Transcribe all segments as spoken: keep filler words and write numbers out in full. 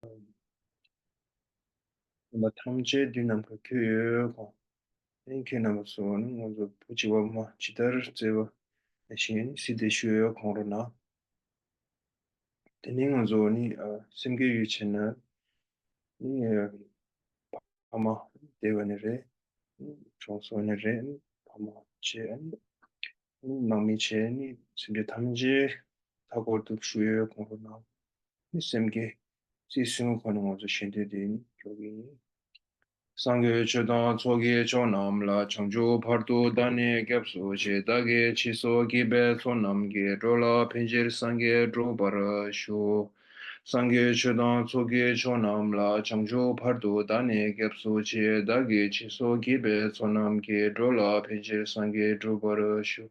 ཡིན་པ་ཐམས་ཅད་དུས་ནམ་མཁའ་ཁྱབ་ཡོད་ཁོང་། ཨེ་ཁྱེད་རྣམ་པ་ཚོ་ནི་ང་ཚོ་བུ་གཅིག་པ་མ་ཇི་ལྟར་བརྩེ་བ་ནས་ཤིང་ནི་སྲིད་དེ་ཞུ་ཡོད་ཁོང་རོ་ན། དེ་ནི་ང་ཚོ་ནི་ཨ་སེམས་ཀྱི་ཡུལ་ཆེ་ན་ནི་ཨ་ཕ་མ་བདེ་བ་ནི་རེད། གྲོང་སོ་ནི་རེད། ཕ་མ་བྱས་ནི་ནང་མི་བྱས་ནི་སེམས་ཅན་ཐམས་ཅད་མཐའ་སྐོར་དུ་བཞུགས་ཡོད་ཁོང་རོ་ན། ནི་སེམས་ཀྱི་རྩིས་ཟིན་ཁོ་ནས་ང་ཚོ་ཞལ་འདེབས་དེ་ནི་མགྱོགས་ཀྱི་ཡིན། སངས་རྒྱས་ཆོས་དང་ཚོགས་ཀྱི་མཆོག་རྣམས་ལ། བྱང་ཆུབ་བར་དུ་བདག་ནི་སྐྱབས་སུ་མཆི། བདག་གིས་ཕྱི་སོགས་བགྱིས་པའི་ཚོགས་རྣམས་ཀྱིས། འགྲོ་ལ་ཕན་ཕྱིར་སངས་རྒྱས་འགྲུབ་པར་ཤོག་སངས་རྒྱས་ཆོས་དང་ཚོགས་ཀྱི་མཆོག་རྣམས་ལ། བྱང་ཆུབ་བར་དུ་བདག་ནི་སྐྱབས་སུ་མཆི། བདག་གིས་ཕྱི་སོགས་བགྱིས་པའི་ཚོགས་རྣམས་ཀྱིས། འགྲོ་ལ་ཕན་ཕྱིར་སངས་རྒྱས་འགྲུབ་པར་ཤོག་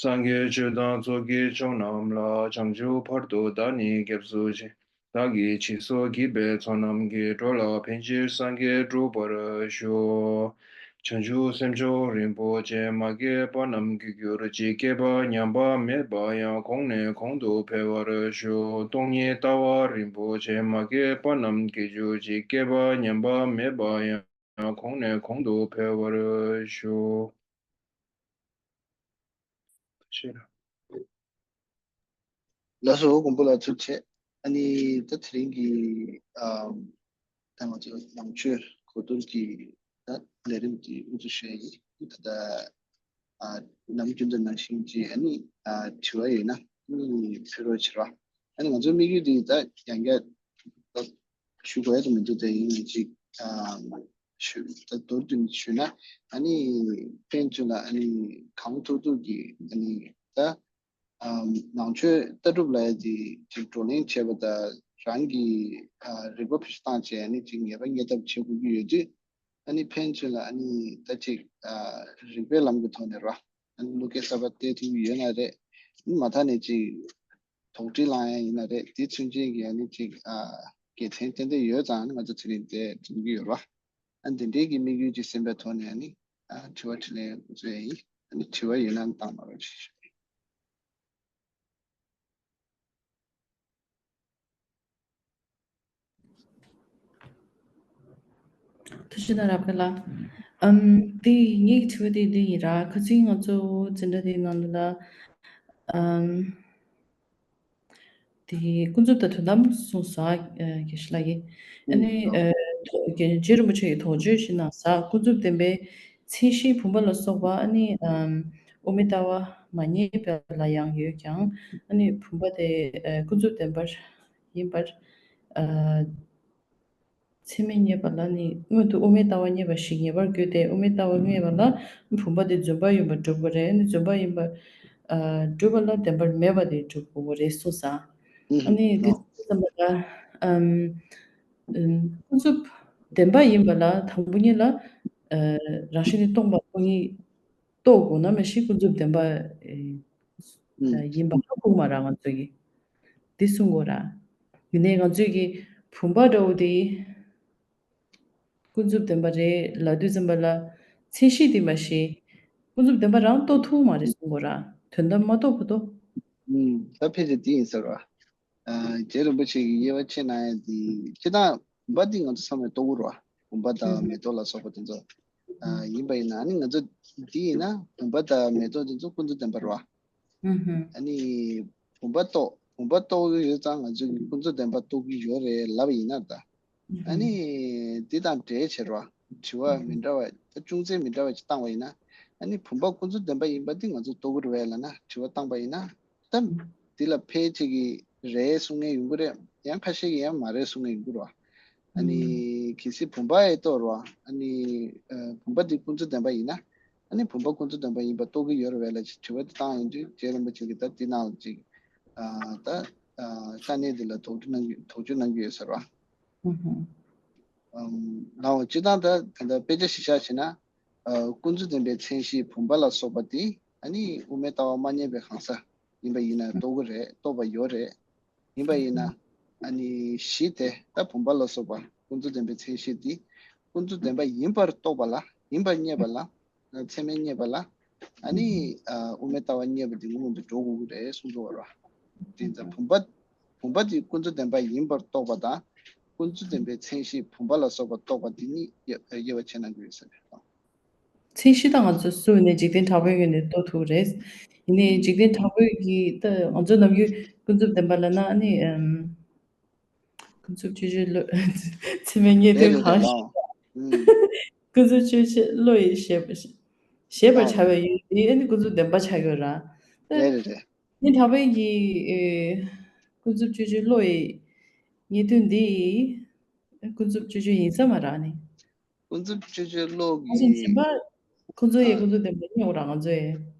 སངས་རྒྱས་ཆོས་དང་ཚོགས་ཀྱི་མཆོག་རྣམས་ལ། བྱང་ཆུབ་བར་དུ་བདག་ནི་སྐྱབས་སུ་མཆི། བདག་གིས་ཕྱི་སོགས་བགྱིས་པའི་ཚོགས་རྣམས་ཀྱིས། འགྲོ་ལ་ཕན་ཕྱིར་སངས་རྒྱས་འགྲུབ་པར་ཤོག་བྱང་ཆུབ་སེམས་མཆོག་རིན་པོ་ཆེ། མ་སྐྱེས་པ་རྣམས་སྐྱེ་གྱུར་ཅིག་སྐྱེས་པ་ཉམས་པ་མེད་པ་ཡང་། གོང་ནས་གོང་དུ་འཕེལ་བར་ཤོག་སྟོང་ཉིད་ལྟ་བ་རིན་པོ་ཆེ། མ་སྐྱེས་པ་རྣམས་སྐྱེ་གྱུར་ཅིག་སྐྱེས་པ་ཉམས་པ་མེད་པ་ཡང་། གོང་ནས་གོང་དུ་འཕེལ་བར་ཤོག་ཤེས་ར། ལགས་སོ། མགོན་པོ་ལགས་ཐུགས་རྗེ་ཆེ། ཨ་ནི་ད་དེ་རིང་གི་ཨམ་ད་ང་ཚོ་ནང་ཆོས་གོ་བསྡུར་གྱི་ད་ལས་རིམ་གྱི་དབུ་འཛུགས་ཞུ་ཡ་ཡིན། ད་ལྟ་ཨ་ནམ་རྒྱུན་དུ་ནང་བཞིན་གྱི་ཨ་ནི་ཨ་དྲི་བ་ཡོད་ན་ཨ་ནི་ཕུལ་རོགས་བྱེད་རོགས། ཨ་ནི་ང་ཚོའི་དམིགས་ཡུལ་འདི་ད་ཡང་བསྐྱར་ཞུ་དགོས་ཡ་དེ་མི་འདུག་དེ་ཡིན་ནའི་ཅིག་ཨ་ཞུ་ད་མདོར་བསྡུས་ཞུས་ན་ཨ་ནི་ཕན་ཚུན་ལ་ཨ་ནི་གང་ཐུབ་ཐུབ་ཀྱིས་ཨ་ནི་ད་ཨམ་ནང་ཆོས་ལྟ་གྲུབ་ལབ་ཡ་དེ་ཅིག་བགྲོ་གླེང་བྱས་པ་དང་རང་གི་ཨ་རིག་པ་བེད་སྤྱོད་བཏང་བྱས་ཨ་ནི་ཅིག་ངེས་པ་རྙེད་ཐབས་བྱེད་དགོས་ཀྱི་ཡོད་དུས་ཨ་ནི་ཕན་ཚུན་ལ་ཨ་ནི་ད་ཅིག་ཨ་རིག་པའི་ལམ་གྱི་ཐོག་ནས་ར་ཨ་ནི་བློ་སྐྱེད་གསར་པ་སྟེར་ཐུབ་ཀྱི་ཡོད་ན་རེད། ཨ་ནི་མ་མཐའ་ནས་ཅིག་དོགས་འདྲི་ལངས་ཡ་ཡིན་ན་རེད། དེ་ཚུན་ཆད་ཀྱི་ཨ་ནི་ཅིག་ཨ་དགེ་མཚན་ཏན་ཏན་ཡོད་ཙང་ཨ་ནི་ང་ཚོ་དེ་རིང་འདིར་འཛོམས་ཀྱི་ཡོད་ར། ཨ་འདི་འདྲའི་གི་དམིགས་ཡུལ་ཅིག་སེམས་པའི་ཐོག་ནས་ཨ་ནི་ཨ་དྲི་བ་དྲིས་ལན་འགོ་འཛུགས་ཡ་ཡིན། ཨ་ནི་དྲི་བ་ཡོད་ན་བཏང་མ་རོགས་ཞེས་ཞུ། ཐུགས་རྗེ་གནང་རབ་དགའ་ལགས། ཨམ་དེ་ངའི་དྲི་བ་དེ་འདི་ཡིན་ར། ཁ་སང་ང་ཚོ་འཛིན་གྲྭ་དེའི་ནང་ལ་ཨམ་དེ་ཀུན་རྫོབ་དང་དོན་དམ་གསུངས་སོང་ཨ། དགེ་བཤེས་ལགས་ཀྱིས། ཨ་ནི་ཨ་ཐོ་རྗེ་རིན་པོ་ཆེ་ཡིས་དོགས་གཅོད་ཞིག་གནང་སོང་། ཀུན་རྫོབ་བདེན་པའི་མཚན་གཞི་བུམ་པ་ལ་སོགས་པ་ཨ་ནི་ཨམ་དབུ་མའི་ལྟ་བ་མ་རྙེད་པ་ལ་ཡང་ཡོད་ཀྱང་ཨ་ནི་བུམ་པ་དེ་ཨ་ཀུན་རྫོབ་བདེན་པར་ཡིན་པར་ཨ་ཚད་མས་རྙེད་པ་ལ་ནི་སྔོན་དུ་དབུ་མའི་ལྟ་བ་རྙེད་པ་ཞིག་ངེས་པར་དགོས་ཏེ། དབུ་མའི་ལྟ་བ་རྙེད་པ་ལ་བུམ་པ་དེ་རྫུན་པ་ཡིན་པར་གྲུབ་དགོས་རེད། ནི་རྫུན་པ་ཡིན་པར་ཨ་གྲུབ་པ་ལ་བདེན་པར་མེད་པ་དེ་གྲུབ་དགོས་རེད་གསུངས་སོང་། ཨ་ནི་འདི་ཨོ་གསུངས་ཙམ་པ་ལ་ཨམ་ཨམ་ཀུན་རྫོབ་བདེན་པ་ཡིན་པ་ལ་དང་པོ་ཉིད་ལ་ཨ་རང་བཞིན་གྱིས་སྟོང་པ་སྟོང་ཉིད་རྟོགས་དགོས་ན་མ་གཞི་ཀུན་རྫོབ་བདེན་པ་ཨེ་ཨ་ཡིན་པ་ཧ་གོ་མ་རེད་ང་ཚོ་གིས། འདི་གསུང་དགོས་ར། ཡིན་ནའི་ང་ཚོས་ཀྱི་བུམ་པ་འདྲ་བོ་དེ་ཀུན་རྫོབ་བདེན་པ་རེད་ལབ་དུས་ཙམ་པ་ལ་མཚན་གཞི་དེ་མ་གཞི་ཀུན་རྫོབ་བདེན་པ་རང་རྟོགས་ཐུབ་མ་རེད་གསུང་དགོས་ར། དོན་དམ་མ་རྟོགས་པ་རྟོགས། ཨུམ། ད་ཕལ་ཆེར་དེ་ཡིན་ཟེར་བ། ཨ་རྗེ་རིན་པོ་ཆེ་གིས་དབྱེ་བ་ཕྱེ་གནང་ཡ་དེ་སྤྱིར་བཏང་བུམ་པ་འདི་ང་ཚོ་ཚང་མས་རྟོགས་ཀྱི་རེད་བ། བུམ་པ་དང་ཨུམ། མེ་ཏོག་ལ་སོགས་པ་དེ་ཚོ། ཨ་ཡིན་པ་ཡིན་ན་ཨ་ནི་ང་ཚོ་འདི་ཡིན་ན་བུམ་པ་དང་མེ་ཏོག་དེ་ཚོ་ཀུན་རྫོབ་བདེན་པ་རེད་བ། ཨུ་ཧུ། ཨ་ནི་བུམ་པ་རྟོགས་བུམ་པ་རྟོགས་ཀྱི་ཡོད་ཙང་ང་ཚོས་ཀྱི་ཀུན་རྫོབ་བདེན་པ་རྟོགས་ཀྱི་ཡོད་རེད་ལབ་པ་ཡིན་ན་ད། ཨ་ནི་འདི་དང་འབྲེལ་བྱེད་རོགས། དྲི་བ་མི་འདྲ་བ་ད་ཅུང་ཟད་མི་འདྲ་བ་ཅིག་བཏང་བ་ཡིན་ན། ཨ་ནི་བུམ་པ་ཀུན་རྫོབ་བདེན་པ་ཡིན་པ་འདི་ང་ཚོས་རྟོགས་ཀྱི་རེད་པས་ལབ་ན་དྲི་བ་བཏང་པ་ཡིན་ན། ད་འདི་ལ་ཕལ་ཆེར་གྱི་རེད་གསུང་མཁན་ཡོང་གི་རེད། ཡང་ཁ་ཤས་ཀྱིས་ཡང་མ་རེད་གསུང་མཁན་ཡོང་གི་རེད་བ། ཨ་ནི་གལ་སྲིད་བུམ་པ་ཨེ་རྟོགས་རོགས། ཨ་ནི་ཨ་བུམ་པ་འདི་ཀུན་རྫོབ་བདེན་པ་ཡིན་ན། ཨ་ནི་བུམ་པ་ཀུན་རྫོབ་བདེན་པ་ཡིན་པ་རྟོགས་ཀྱི་ཡོད་རེད་པས་ལབ་ཅིག་དྲི་བ་འདི་བཏང་ཡོང་དུས་རྗེ་རིན་པོ་ཆེ་གིས་ད་འདི་ནང་ལ་ཅིག་ཨ་ད་ཨ་ས་གནས་འདི་ལ་དོགས་འདྲི་གནང་གི་དོགས་གཅོད་གནང་གི་ཡོད་ཟེར་བ། ཨུ་ཧུ། ཨམ་ལའོ་སྤྱིར་བཏང་ད་ད་ལྟ་དཔེ་ཆ་གཞི་བཞག་བྱས་ན། ཨ་ཀུན་རྫོབ་བདེན་པའི་མཚན་གཞི་བུམ་པ་ལ་སོགས་པ་དེ་ཨ་ནི་དབུ་མའི་ལྟ་བ་མ་རྙེད་པའི་གང་ཟག་ཡིན་པ་ཡིན་ན་རྟོགས་ཀྱི་རེད། རྟོགས་པ་ཡོད་རེད། ཡིན་པ་ཡིན་ན་ཨ་ནི་གཞི་དེ་ད་བུམ་པ་ལ་སོགས་པ་ཀུན་རྫོབ་བདེན་པའི་མཚན་གཞི་དེ་ཀུན་རྫོབ་བདེན་པ་ཡིན་པར་རྟོགས་པ་ལ་ཡིན་པར་རྙེད་པ་ལ། ཚད་མས་རྙེད་པ་ལ། ཨ་ནི་ཨ་དབུ་མའི་ལྟ་བ་རྙེད་པ་དེ་ངོ་མ་དུ་འགྲོ་དགོས་ཀྱི་རེད་གསུངས་འདུག་བ་ར། དེ་ཙང་བུམ་པ་བུམ་པ་དེ་ཀུན་རྫོབ་བདེན་པ་ཡིན་པར་རྟོགས་པ་དང་ ཀུན་རྫོབ་བདེན་པའི་མཚན་གཞི་བུམ་པ་ལ་སོགས་པ་རྟོགས་པ་འདི་གཉིས་དབྱེ་བ་ཕྱེ་གནང་གི་ཡོད་ཟེར་ནས། མཚན་གཞི་དང་ང་ཚོ་སུ་ནས་འཇིག་རྟེན་དྲང་པོའི་ངོས་ནས་རྟོགས་ཐུབ་རེད། ཡིན་ནའི་འཇིག་རྟེན་དྲང་པོའི་གི་ད་ང་ཚོ་ནམ་རྒྱུན་ཀུན་རྫོབ་བདེན་པ་ལབ་ན་ཨ་ནི་ཨམ། ཀུན་རྫོབ་སྤྱོད་བྱེད་བློ་ཚད་མའི་རྙེད་དོན་གང་ཞིག་ཀུན་རྫོབ་སྤྱོད་བྱེད་བློ་ཡི་ཞེས་པ་ཞེས་པར་བྱ་བའི་ཡུལ་དེ་ཨ་ནི་ཀུན་རྫོབ་བདེན་པ་ཆགས་ཡོད་ར། ད་རེད་རེད་རེད། ནི་དྲང་པོའི་གི་ཨེ། ཀུན་རྫོབ་སྤྱོད་བྱེད་བློ་ཡི་རྙེད་དོན་འདི་ཀུན་རྫོབ་སྤྱོད་བྱེད་ཡིན་ས་མ་རེད་ནི། ཀུན་རྫོབ་སྤྱོད་བྱེད་བློ་གི་ཨ་ཅེ་ཕྱིན་པ་ཁོ་ཚོ་ཡི་ཨ། ཀུན་རྫོབ་བདེན་པ་རྙེད་འོ་ར་ང་ཚོ་ཡི།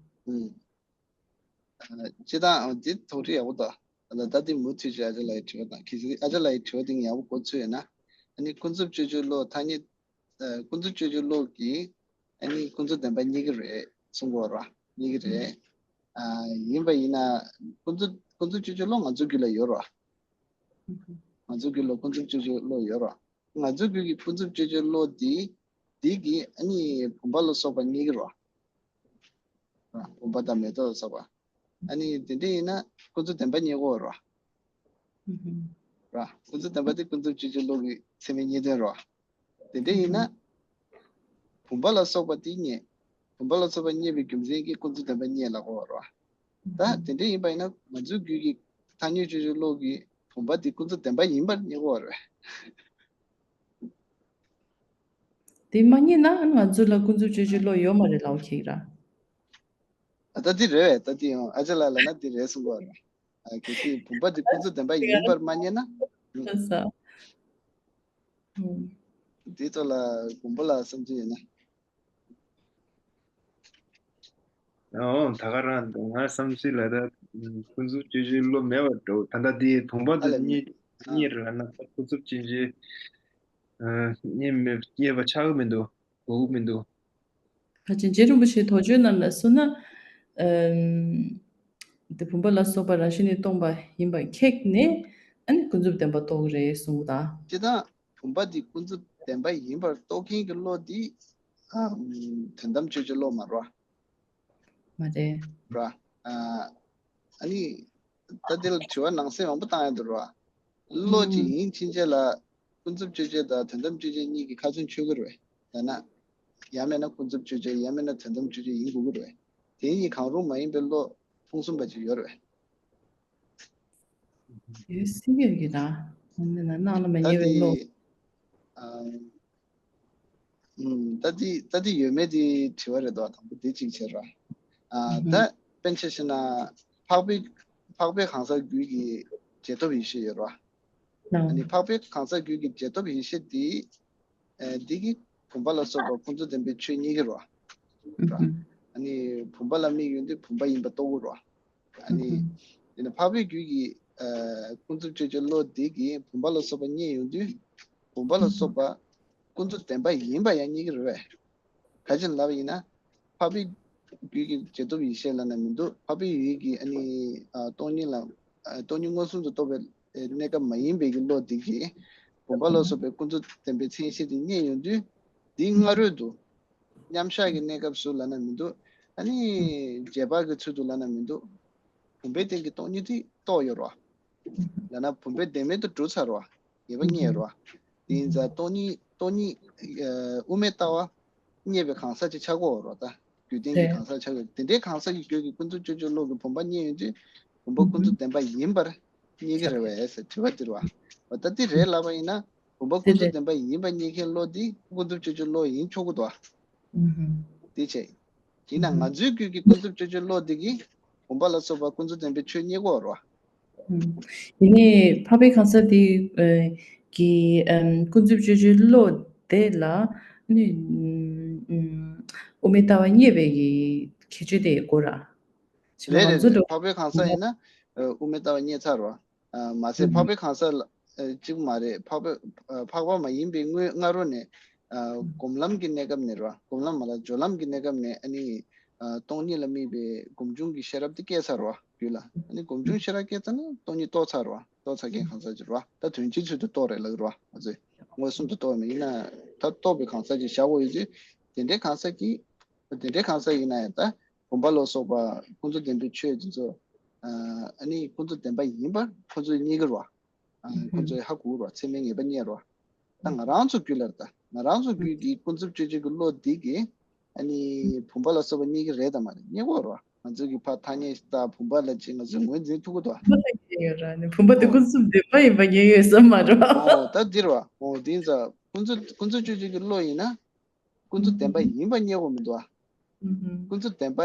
ཨུམ། ཨ། སྤྱིར་བཏང་འདི་དོགས་འདྲི་ཡག་པོ་འདུག་ད་ལྟ་འདི་མུ་མཐུད་ཅིག་ཨ་ཅག་ལགས་ཀྱི་དྲི་བ་དང་གལ་སྲིད་ཨ་ཅག་ལགས་ཀྱི་དྲི་བ་འདི་ངས་ཡག་པོ་གོ་ཚོད་ཡོད་ན། ཨ་ནི་ཀུན་རྫོབ་སྤྱོད་བྱེད་བློ་ཐ་སྙད། ཨ། ཀུན་རྫོབ་སྤྱོད་བྱེད་བློ་གིས་ཨ་ནི་ཀུན་རྫོབ་བདེན་པ་རྙེད་ཀྱི་རེད་གསུང་གི་ཡོད་རེད་བ། རྙེད་ཀྱི་རེད། ཨ། ཡིན་པ་ཡིན་ན་ཀུན་རྫོབ་ཀུན་རྫོབ་སྤྱོད་བྱེད་བློ་ང་ཚོའི་རྒྱུད་ལ་ཡོད་རེད་བ། ང་ཚོའི་རྒྱུད་ལ་ཀུན་རྫོབ་སྤྱོད་བྱེད་བློ་ཡོད་རེད་བ། ང་ཚོའི་རྒྱུད་ཀྱི་ཀུན་རྫོབ་སྤྱོད་བྱེད་བློ་འདི་འདི་གིས་ཨ་ནི་བུམ་པ་ལ་སོགས་པ་རྙེད་ཀྱི་རེད་བ། བུམ་པ་དང་མེ་ཏོག་ལ་སོགས་པ། ཨ་ནི་དེ་འདྲ་ཡིན་ན་ཀུན་རྫོབ་བདེན་པ་རྙེད་ཀྱི་ཡོད་རེད་བ། ར། ཀུན་རྫོབ་བདེན་པ་དེ་ཀུན་རྫོབ་སྤྱོད་བྱེད་བློ་གི་ཚད་མའི་རྙེད་དོན་རེད་བ། དེ་འདྲ་ཡིན་ན། བུམ་པ་ལ་སོགས་པ་དེ་རྙེད། བུམ་པ་ལ་སོགས་པ་རྙེད་པའི་རྒྱུ་མཚན་གྱིས་ཀུན་རྫོབ་བདེན་པ་རྙེད་ལབ་ཀྱི་ཡོད་རེད་བ། ད་དེ་འདྲ་ཡིན་པ་ཡིན་ན་ང་ཚོའི་རྒྱུད་ཀྱི་ཐ་སྙད་སྤྱོད་བྱེད་བློ་གིས་བུམ་པ་དེ་ཀུན་རྫོབ་བདེན་པ་ཡིན་པར་རྙེད་ཀྱི་ཡོད་རེད་བ། དེ་མ་རྙེད་ན་ང་ཚོ་ལ་ཀུན་རྫོབ་སྤྱོད་བྱེད་བློ་ཡོད་མ་རེད་ལབ་ཀྱི་ར། ཨ། ད་དེ་རེད་བས། ད་དེ་ཡང་ཨ་ཅག་ལགས་ལབ་ན་དེ་རེད་གསུང་གི་ཡོད་རེད། ཨ། གལ་སྲིད་བུམ་པ་དེ་ཀུན་རྫོབ་བདེན་པ་ཡིན་པར་མ་རྙེད་ན། ལགས་སོ། ཨུམ། དེ་ཐོག་ལ་མགོན་པོ་ལགས་བསམ་ཚུལ་ཡོད་ན། ཨོ། ད་ག་རང་འདུག་ང་བསམ་ཚུལ་ལ་ད་ཀུན་རྫོབ་སྤྱོད་བྱེད་བློ་མེད་པ་འདྲ་བོ། ད་ལྟ་དེ་བུམ་པ་ཨ་དེ་ལ་རྙེད་ཨ། རྙེད་རེད་ལབ་ན་ད་ཀུན་རྫོབ་སྤྱོད་བྱེད་ཨ། རྙེད་མེད་རྙེད་པ་ཆགས་ཀྱི་མི་འདུག་གོ་གི་མི་འདུག་ཁ་ཅིག་རྗེ་རིན་པོ་ཆེའི་དོགས་གཅོད་རྣམས་ལ་གསུངས་ན། ཨམ། དེ་བུམ་པ་ལ་སོགས་པ་རང་བཞིན་ནས་སྟོང་པ་ཡིན་པར་ཁེགས་ནས་ཨ་ནི་ཀུན་རྫོབ་བདེན་པ་རྟོགས་ཀྱི་རེད་གསུངས་པ་དང་། སྤྱིར་བཏང་བུམ་པ་འདི་ཀུན་རྫོབ་བདེན་པ་ཡིན་པར་རྟོགས་མཁན་གྱི་བློ་འདི། ཨམ། དོན་དམ་དཔྱོད་བྱེད་བློ་མ་རེད་བ། མ་རེད། ར། ཨ། ཨ་ནི། ད་དེ་ལ་དྲི་བ་ནང་གསེས་མང་པོ་བཏང་ཡ་འདུག་ར། བློ་གཅིག་ཡིན་ཕྱིན་ཆད་ལ་ཀུན་རྫོབ་དཔྱོད་བྱེད་དང་དོན་དམ་དཔྱོད་བྱེད་གཉིས་ཀྱི་ཁ་ཚོན་ཆོད་ཀྱི་རེད། ཡང་ན། ཡང་མིན་ན་ཀུན་རྫོབ་དཔྱོད་བྱེད་ཡང་མིན་ན་དོན་དམ་དཔྱོད་བྱེད་ཡིན་དགོས་ཀྱི་རེད། དེ་གཉིས་གང་རུང་མ་ཡིན་པའི་བློ་མཚུངས་ཟིན་པ་ཅིག་ཡོད་རེད། ཡོད་སྲིད་ཀྱི་ཡོད་ཀྱི་ད། ཡང་མིན་ན་སྣང་ལ་མ་ད་ཉེ་བའི་བློ། དེ། ཨ། ཨུམ། ད་དེ་ད་དེ་ཡོད་མེད་དེ་དྲི་བ་རེད་དོ། དང་པོ་དེ་གཅིག་བྱས་ར། ཨ། ད་དཔེར་ན་ཆ་བཞག་ན་འཕགས་པའི་འཕགས་པའི་གང་ཟག་རྒྱུད་ཀྱི་རྗེས་ཐོབ་ཡེ་ཤེས་ཡོད་ར། ཨ་ནི་འཕགས་པའི་གང་ཟག་རྒྱུད་ཀྱི་རྗེས་ཐོབ་ཡེ་ཤེས་དེ། ཨ། དེ་གིས་བུམ་པ་ལ་སོགས་པ་ཀུན་རྫོབ་བདེན་པའི་ཆོས་རྙེད་ཀྱི་ར། ཨ་ནི་བུམ་པ་ལ་དམིགས་ཡོང་དུས་བུམ་པ་ཡིན་པ་རྟོགས་ཀྱི་ར། ཨ་ནི། དེ་ནི་འཕགས་པའི་རྒྱུད་ཀྱི་ཨ་ཀུན་རྫོབ་དཔྱོད་བྱེད་བློ་དེ་གིས་བུམ་པ་ལ་སོགས་པ་རྙེད་ཡོང་དུས། བུམ་པ་ལ་སོགས་པ་ཀུན་རྫོབ་བདེན་པ་ཡིན་པ་ཡང་རྙེད་ཀྱི་རེད་པས། ག་ཅི་ལབ་ཡིན་ན། འཕགས་པའི་རྒྱུད་ཀྱི་རྗེས་ཐོབ་ཡེ་ཤེས་ལབ་ན་མི་འདུག་འཕགས་པའི་ཡུལ་གྱི་ཨ་ནི་ཨ་སྟོང་ཉིད་ལ་ཨ་སྟོང་ཉིད་མངོན་སུམ་དུ་རྟོགས་པའི་གནས་སྐབས་མ་ཡིན་པའི་གི་བློ་དེ་གིས་བུམ་པ་ལ་སོགས་པའི་ཀུན་རྫོབ་བདེན་པའི་མཚན་གཞི་དེ་རྙེད་ཡོང་དུས། དེའི་སྔ་རོལ་དུ། མཉམ་བཞག་གི་གནས་སྐབས་སུ་ལབ་ན་མི་འདུག་ཨ་ནི་རྗེས་དཔག་གི་ཚུལ་དུ་ལབ་ན་མི་འདུག་བུམ་པའི་སྟེང་གི་སྟོང་ཉིད་དེ་རྟོགས་ཡོད་རེད་བ། ལབ་ན་བུམ་པའི་བདེན་མེད་དུ་གྲུབ་ཚར་བ། ངེས་པ་རྙེད་ཡོད་རེད་བ། དེ་ཡིན་ཙང་སྟོང་ཉིད་སྟོང་ཉིད་ཨ་དབུ་མའི་ལྟ་བ་རྙེད་པའི་གང་ཟག་ཅིག་ཆགས་ཀྱི་ཡོད་རེད་བ་ད། རྒྱུད་ལྡན་གྱི་གང་ཟག་ཆགས་ཀྱི་ཡོད། དེ་འདྲའི་གང་ཟག་གི་རྒྱུད་ཀྱི་ཀུན་རྫོབ་དཔྱོད་བྱེད་བློ་གི་བུམ་པ་རྙེད་ཡོང་དུས་བུམ་པ་ཀུན་རྫོབ་བདེན་པ་ཡིན་པར་རྙེད་ཀྱི་རེད་བས་ཟེར་དྲི་བ་འདིར་བ། འོ་ད་འདི་རེད་ལབ་པ་ཡིན་ན། བུམ་པ་ཀུན་རྫོབ་བདེན་པ་ཡིན་པ་རྙེད་མཁན་བློ་འདི་ཀུན་རྫོབ་དཔྱོད་བྱེད་བློ་ཡིན་ཆོག་གི་འདུག་བ། དེ་བྱས། ཡིན་ན་ང་ཚོའི་རྒྱུད་ཀྱི་ཀུན་རྫོབ་དཔྱོད་བྱེད་བློ་འདི་གིས་བུམ་པ་ལ་སོགས་པ་ཀུན་རྫོབ་བདེན་པའི་ཆོས་རྙེད་ཀྱི་ཡོད་རེད་བ། ཡིན་ནའི་འཕགས་པའི་གང་ཟག་དེ་གི་ཀུན་རྫོབ་དཔྱོད་བྱེད་བློ་དེ་ལ་ནི་དབུ་མའི་ལྟ་བ་རྙེད་པའི་གི་ཁྱད་ཆོས་དེ་དགོས་ར། རེད་རེད་རེད། འཕགས་པའི་གང་ཟག་ཡིན་ན་དབུ་མའི་ལྟ་བ་རྙེད་ཚར་བ། མ་ཟད་འཕགས་པའི་གང་ཟག་ལ་གཅིག་མ་རེད། འཕགས་པའི་འཕགས་པ་མ་ཡིན་པའི་སྔོན་སྔ་རོལ་ནས་སྒོམ་ལམ་གྱི་གནས་སྐབས་ནས་ར། སྒོམ་ལམ་མ་ལ་སྦྱོར་ལམ་གྱི་གནས་སྐབས་ནས་ཨ་ནི་སྟོང་ཉིད་ལ་དམིགས་པའི་སྒོམ་བྱུང་གི་ཤེས་རབ་དེ་སྐྱེས་ཚར་བ་རྒྱུད་ལ། ཨ་ནི་སྒོམ་བྱུང་ཤེས་རབ་སྐྱེས་ཚར་ན་སྟོང་ཉིད་རྟོགས་ཚར་བ། རྟོགས་ཚར་མཁན་གང་ཟག་ཅིག་ར། ད་དོན་སྤྱིའི་ཚུལ་དུ་རྟོགས་རེད་ལབ་ཀྱི་ར། ང་ཚོས་མངོན་སུམ་དུ་རྟོགས་མེད་ཡིན་ན་ད་རྟོགས་པའི་གང་ཟག་ཅིག་བཞག་དགོས་ཡོད་ཚུལ། དེ་འདྲའི་གང་ཟག་གིས། དེ་འདྲའི་གང་ཟག་ཡིན་ན་ཡང་ད་བུམ་པ་ལ་སོགས་པ་ཀུན་རྫོབ་བདེན་པའི་ཆོས་དེ་ཚོ་ཨ་ནི་ཀུན་རྫོབ་བདེན་པ་ཡིན་པར་ཁོ་ཚོས་རྙེད་ཀྱི་རེད་བ། ཨ། ཁོ་ཚོས་ཧ་གོ་རོ། ཚད་མའི་ངེས་པ་རྙེད་རོ། ད་ང་རང་ཚོ་རྒྱུད་ལ། ད་ང་རང་ཚོ་རྒྱུད་ཀྱི་ཀུན་རྫོབ་དཔྱོད་བྱེད་ཀྱི་བློ་འདི་གིས་ཨ་ནི་བུམ་པ་ལ་སོགས་པ་རྙེད་ཀྱི་རེད་དམ་མ་རེད། རྙེད་ཀྱི་ཡོད་རོ། ང་ཚོ་གི་ཕར་ཐ་སྙད་ད་བུམ་པ་ལ་ཅིག་ང་ཚོས་ངོས་འཛིན་ཐུབ་ཀྱི་འདུག་བ། བུམ་པ་ལ་རྙེད་ཡོད་ར་ནི། བུམ་པ་དེ་ཨོ། ཀུན་རྫོབ་བདེན་པ་ཡིན་པ་རྙེད་ཡོད་ས་མ་རེད་བ། ཨོ། ད་འདིར་བ། ཨོ། འདི་ཡིན་ཙང་ཀུན་རྫོབ་ཀུན་རྫོབ་དཔྱོད་བྱེད་ཀྱི་བློ་ཡིན་ན། ཀུན་རྫོབ་བདེན་པ་ཡིན་པ་རྙེད་དགོས་མི་འདུག་བ། ཀུན་རྫོབ་བདེན་པ་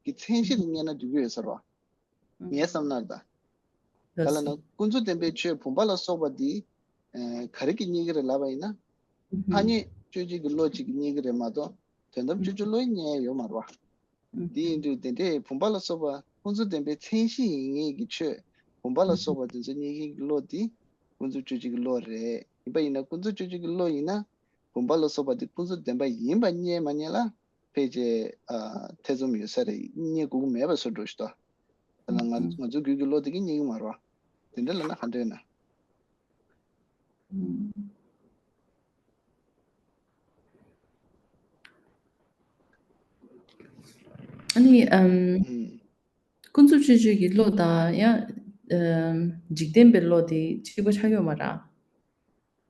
གི་མཚན་གཞི་དེ་རྙེད་ན་འགྲིག་གི་ཡོད་ས་རེད་བ། ངའི་བསམ་ན་ད། ག་ལབ་ན་ཀུན་རྫོབ་བདེན་པའི་ཆོས་བུམ་པ་ལ་སོགས་པ་འདི། ཨ། ག་རེ་གིས་རྙེད་ཀྱི་རེད་ལབ་པ་ཡིན་ན། ཐ་སྙད་དཔྱོད་བྱེད་ཀྱི་བློ་གཅིག་གིས་རྙེད་ཀྱི་རེད་མ་གཏོགས། དོན་དམ་དཔྱོད་བྱེད་བློ་ཡིས་རྙེད་ཡ་ཡོད་མ་རེད་བ། དེ་ཡིན་དུས་དེ་འདྲའི་བུམ་པ་ལ་སོགས་པ་ཀུན་རྫོབ་བདེན་པའི་མཚན་གཞི་ཡིན་མཁན་གྱི་ཆོས་བུམ་པ་ལ་སོགས་པ་དེ་ཚོ་རྙེད་མཁན་གྱི་བློ་དེ་ཀུན་རྫོབ་དཔྱོད་བྱེད་ཀྱི་བློ་རེད། ཡིན་པ་ཡིན་ན་ཀུན་རྫོབ་དཔྱོད་བྱེད་ཀྱི་བློ་ཡིན་ན། བུམ་པ་ལ་སོགས་པ་དེ་ཀུན་རྫོབ་བདེན་པ་ཡིན་པ་རྙེད་མ་རྙེད་ལ་ཕལ་ཆེར། ཨ། ཐེ་ཚོམ་ཡོད་ས་རེད། རྙེད་དགོས་ཀྱི་མེད་པ་བཟོ་འདྲ་ཞིག་འདུག་ད་ང་ང་ཚོ་རྒྱུད་ཀྱི་བློ་དེ་གིས་རྙེད་ཀྱི་མ་རེད་བ། དེ་འདྲ་ལབ་ན་ག་འདྲ་ཡིན་ན། ཨ་ནི། ཨམ། ཀུན་རྫོབ་དཔྱོད་བྱེད་ཀྱི་བློ་དང་ཡང་། ཨམ། འཇིག་རྟེན་པའི་བློ་དེ་གཅིག་པ་ཆགས་ཡོད་མ་རེད།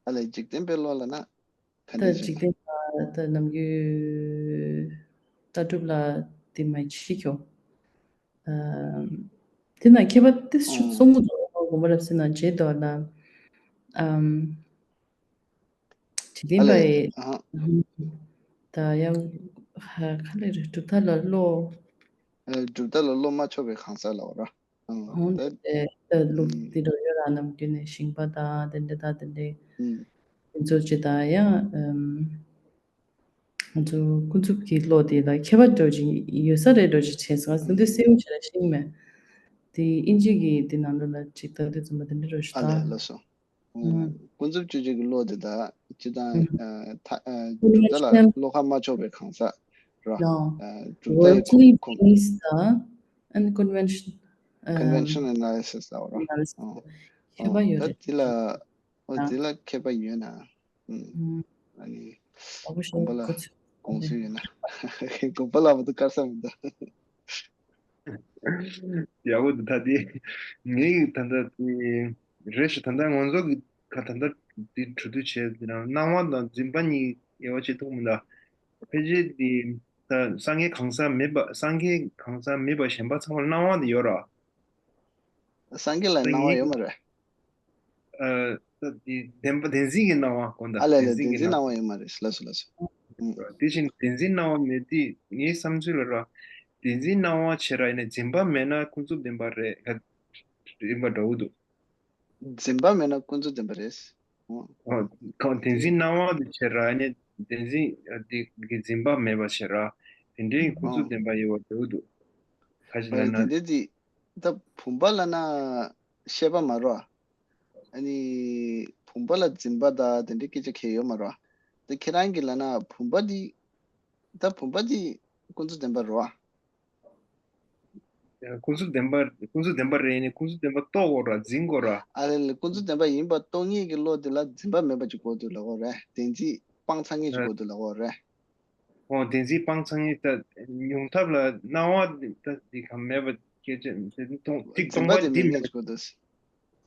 ཨ་ལས། འཇིག་རྟེན་པའི་བློ་ལབ་ན་ག་འདྲ་ད་ཞིག་འཇིག་རྟེན་པ་ད་ནམ་རྒྱུན་ལྟ་གྲུབ་ལ་དེ་མ་ཤི་ཁྱོ། ཨམ། དེ་ན་ཁྱད་པར་དེ་ཨོ། གསུང་གི་འདུག་དགོངས་པ་རབ་གསལ་ནང་བྱས་འདུག་ལ། ཨམ། འཇིག་རྟེན་པ་ཨ་ལས། ཡི་ཨ། ད་ཡང་ཧ་ག་ལེ་རེད། གྲུབ་མཐའ་ལ་བློ། ཨ། གྲུབ་མཐའ་ལ་བློ་མ་ཆོག་པའི་གང་ཟག་ལབ་ར། ཨང་། ཧོང་ད། དེ་ད་ལུགས་ཨུམ། འདི་འདྲ་ཡོད་ར། ནམ་རྒྱུན་ནས་ཞིང་པ་དང་དེ་འདྲ་དང་དེ་འདྲ། ཨུམ། དེ་ཚོ་ཅི་ད་ཡང་། ཨམ། ང་ཚོ་ཀུན་རྫོབ་ཀྱི་བློ་དེ་ལ་ཁྱད་པར་འདྲ་ཅིག་ཡོད་ས་རེད་འདྲ་ཅིག་བྱས་སོང་། ང་ཚོ་འདི་གསལ་པོ་བྱས་ན་ཤེས་ཀྱི་མེད། དེ་དབྱིན་ཇི་གི་དེ་ནང་ལོགས་ལ་ཅིག་ད་དེ་ཚོ་མ་དེ་འདྲ་རོ་ཞིག་ཨ་ད། ལས་ལགས་སོ། ཨུམ། ཀུན་རྫོབ་དཔྱོད་བྱེད་ཀྱི་བློ་དེ་དག་སྤྱིར་བཏང་། ཨུམ། ཨ། ད། ཨ། གྲུབ་མཐའ་ལ་Conventional བློ་ཁ་མ་ཕྱོགས་པའི་གང་ཟག་ར། No. ཨ། གྲུབ་མཐའ་ཡི་Worldly ཁོ་ཁོ། Things དང་unconventional ཨ། Conventional analysis ལབ་ར། Analysis ཨ། ཁྱད་པར་ཨ། ཡོད་ད་རེད། དེ་ལ། ཨོ། ཨ། དེ་ལ་ཁྱད་པར་ཡོད་ན། ཨུམ། ཨུམ། ཨ་ནི་དགོངས་པ་ལ་དགོངས་ཚུལ་ཡོད་ན། དགོངས་པ་ལ་མ་གཏོགས་དཀར་ས་མི་འདུག་ཡག་པོ་འདུག་ད་དེ་ངའི་ད་ལྟ་དེ་རེ་ཞིག་ད་ལྟ་ང་ཚོ་གི་ད་ད་ལྟ་དེ་གྲོས་བསྡུར་བྱས་དེ་རང་སྣང་བ་དང་འཛིན་པ་གཉིས་དབྱེ་བ་ཕྱེ་ཐུབ་མི་འདུག་ཕལ་ཆེར་དེ་ད་སངས་རྒྱས་གང་ཟག་མེད་པ། སངས་རྒྱས་གང་ཟག་མེད་པ་གཞན་པ་ཚང་མར་སྣང་བ་དེ་ཡོད་ར། སངས་རྒྱས་ལ་ད་སྣང་བ་ངའི་ཡོད་མ་རེད། ཨ། ད་དེ་བདེན་པ་བདེན་འཛིན་གྱི་སྣང་བ་གོ་ད། ཨ་ལས་ལས། བདེན་འཛིན་གྱི་སྣང་བ་ཡོད་མ་རེད། ལགས་སོ་ལགས་སོ། ཨུམ། དེ་བཞིན་བདེན་འཛིན་སྣང་བ་མེད་དེ་ངའི་བསམ་ཚུལ་ལ་ར། བདེན་འཛིན་སྣང་བ་བྱས་ར་ཡིན་ན་འཛིན་པ་མེད་ན་ཀུན་རྫོབ་བདེན་པ་རེད། ཡིན་པ་འདྲ་བོ་འདུག་འཛིན་པ་མེད་ན་ཀུན་རྫོབ་བདེན་པ་རེད། ཨོ། ཨོ། གང་བདེན་འཛིན་སྣང་བ་དེ་བྱས་ར་ཡིན་ན་བདེན་འཛིན་དེ་གི་འཛིན་པ་མེད་པ་བྱས་ར། དེ་འདྲའི་ཀུན་རྫོབ་ཨོ། བདེན་པ་ཡོད་པ་འདྲ་བོ་འདུག་ག་ཞིག་ལབ་ན། ཨ་ནི་དེ་འདྲ་དེ་ད་བུམ་པ་ལབ་ན་ཤེས་པ་མ་རེད། ཨ་ནི་བུམ་པ་ལ་འཛིན་པ་དང་དེ་འདྲའི་སྐད་ཆ་གང་ཡང་ཡོད་མ་རེད། དེ་ཁྱེད་རང་གིས་ལབ་ན་བུམ་པ་འདི། ད་བུམ་པ་འདི་ཀུན་རྫོབ་བདེན་པ་རེད་བ། ཀུན་རྫོབ་བདེན་པ། ཀུན་རྫོབ་བདེན་པ་རེད་ནི་ཀུན་རྫོབ་བདེན་པ་རྟོགས་དགོས་ར། འཛིན་དགོས་ར། ཨ་ལས་ལས། ཀུན་རྫོབ་བདེན་པ་ཡིན་པ་རྟོགས་མཁན་གྱི་བློ་དེ་ལ་འཛིན་པ་མེད་པ་ཅིག་དགོས་འདུག་ལབ་དགོས་རེད། བདེན་འཛིན་སྤང་ཚར་མཁན་ཅིག་དགོས་འདུག་ལབ་དགོས་རེད། ཨོ། བདེན་འཛིན་སྤང་ཚར་མཁན་ད་ཡོང་ཐབས་ལ་སྣང་བ་ད་འདི་ག་མེད་པ་སྐད་ཆ་དེ་སྟོང་གཅིག་འཛིན་སྟོང་པ་པ་དེ་འདི་མེད་མེད་མཁན་ཅིག་དགོས་འདུག་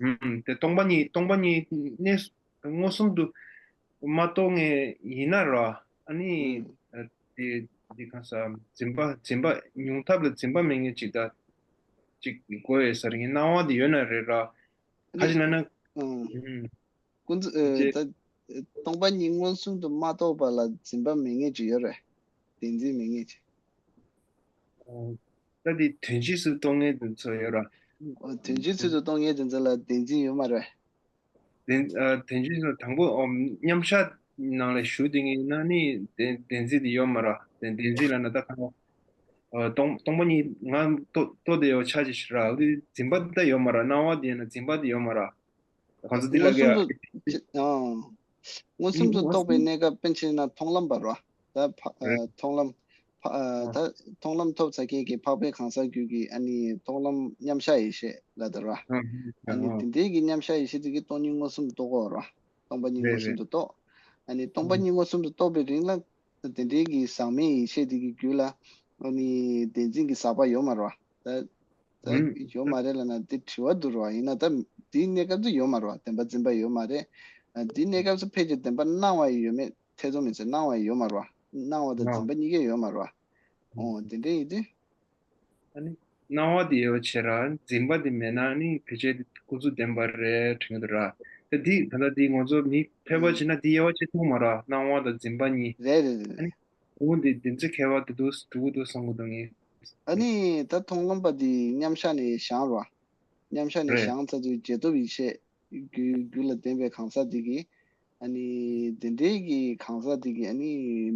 ཨུམ། དེ་སྟོང་པ་ཉིད། སྟོང་པ་ཉིད་གནས་མངོན་སུམ་དུ་མ་རྟོགས་མཁན་ཡིན་ན་ར། ཨ་ནི་ཨུམ། དེ་དེ་གང་ཟག་འཛིན་པ། འཛིན་པ་ཡོང་ཐབས་ལ་འཛིན་པ་མེད་མཁན་ཅིག་ད་ཅིག་དགོས་ཡོད་ས་རེད། སྣང་བ་དེ་ཡོད་ན་རེད་ར། ཨ་ཁ་ནི་ཅིག་ལབ་ན། ཨུམ། ཨུམ། ཀུན་རྫོབ། ཨེ། ཅེ། ད་སྟོང་པ་ཉིད་མངོན་སུམ་དུ་མ་རྟོགས་པ་ལ་འཛིན་པ་མེད་མཁན་ཅིག་ཡོད་རེད། བདེན་འཛིན་མེད་མཁན་ཅིག་ཨོ། ད་དེ་དོན་སྤྱི་སུ་རྟོགས་མཁན་དེ་ཚོ་ཡོད་ར། ཨོ། དོན་སྤྱི་སུ་རྟོགས་མཁན་དེ་ཚོ་ལ་བདེན་འཛིན་ཡོད་མ་རེད། བདེན། ཨ། དོན་སྤྱི་སུ་དང་པོ། ཨོ། མཉམ་བཞག་ནང་ལ་ཞུགས་བསྡད་མཁན་ཡིན་ན་ནི་བདེན། བདེན་འཛིན་དེ་ཡོད་མ་རེད། བདེན། བདེན་འཛིན་ལབ་ན་ད་གང་། ཨ། སྟོང་སྟོང་པ་ཉིད་ང་རྟོགས་རྟོགས་བསྡད་ཡོད་ཆ་ཅིག་ཞིག་ར། འོ་དེ་འཛིན་པ་དེ་ད་ཡོད་མ་རེད། སྣང་བ་དེ་ཡིན་ན་འཛིན་པ་དེ་ཡོད་མ་རེད། གང་ཚོད་འདི་ལ་མངོན་སུམ་དུ། ཨ། མངོན་སུམ་དུ་རྟོགས་པའི་གནས་སྐབས་དཔེར་ན་མཐོང་ལམ་པ་རེད་བ། ད་ཕ། ཨ། མཐོང་ལམ། ཕ། ཨ། ད་མཐོང་ལམ་ཐོབ་ཚར་མཁན་གྱི་འཕགས་པའི་གང་ཟག་རྒྱུད་ཀྱི་ཨ་ནི་མཐོང་ལམ་མཉམ་གཞག་ཡེ་ཤེས་ལབ་དེ་རེད་བ། ཨ་ནི་དེ་འདྲའི་གི་མཉམ་གཞག་ཡེ་ཤེས་དེ་གི་སྟོང་ཉིད་མངོན་སུམ་དུ་རྟོགས་ཀྱི་ཡོད་རེད་བ། སྟོང་པ་ཉིད་མངོན་སུམ་དུ་རྟོགས། ཨ་ནི་སྟོང་པ་ཉིད་མངོན་སུམ་དུ་རྟོགས་པའི་རིང་ལ། དེ་འདྲའི་གི་ཟག་མེད་ཡེ་ཤེས་དེ་གི་རྒྱུད་ལ་ཨ་ནི་བདེན་འཛིན་གྱི་ཟག་པ་ཡོད་མ་རེད་བ། ད་ད་ཡོད་མ་རེད་ལབ་ན་དེ་དྲི་བ་འདུག་རེད་བ། ཡིན་ན་ད་ དེའི་གནས་སྐབས་སུ་ཡོད་མ་རེད་བ། བདེན་པ་འཛིན་པ་ཡོད་མ་རེད། ཨ། དེའི་གནས་སྐབས་སུ་ཕལ་ཆེར་བདེན་པ་སྣང་བ་ཡོད་མེད་ཐེ་ཚོམ་མེད་ཚེ་སྣང་བ་ཡོད་མ་རེད་བ། སྣང་བ་དང་འཛིན་པ་གཉིས་ཀ་ཡོད་མ་རེད་བ། ཨོ། དེ་འདྲ་ཡིན་དུས། ཨ་ནི། སྣང་བ་དེ་དབྱེ་བ་ཕྱེ་ར། འཛིན་པ་དེ་མེད་ན་ཨ་ནི་ཕལ་ཆེར་དེ་ཀུན་རྫོབ་བདེན་པ་རེད་དྲན་གྱི་འདུག་ར། ད་འདི་ད་ལྟ་འདི་ང་ཚོ་མི་ཕལ་པ་ཨུམ། བྱས་ན་འདི་དབྱེ་བ་ཕྱེ་ཐུབ་མ་ར། སྣང་བ་དང་འཛིན་པ་གཉིས། རེད་རེད་རེད། ཨ་ནི། འོ་འདི་འདི་ཚོ་ཁྱད་པར་དེ་འདུག་འགྲོ་གི་འདུག་བསམ་གྱི་འདུག་ངས། ཨ་ནི་ད་མཐོང་ལམ་པ་དེ་མཉམ་བཞག་ནས་བཞེངས་ར། མཉམ་བཞག་ནས་རེད། བཞེངས་ཚར་དུས་རྗེས་ཐོབ་ཡིད་ཆེས། རྒྱུ་རྒྱུ་ལ་ལྡན་པའི་གང་ཟག་དེ་གིས། ཨ་ནི། དེ་འདྲའི་གི་གང་ཟག་དེ་གིས་ཨ་ནི་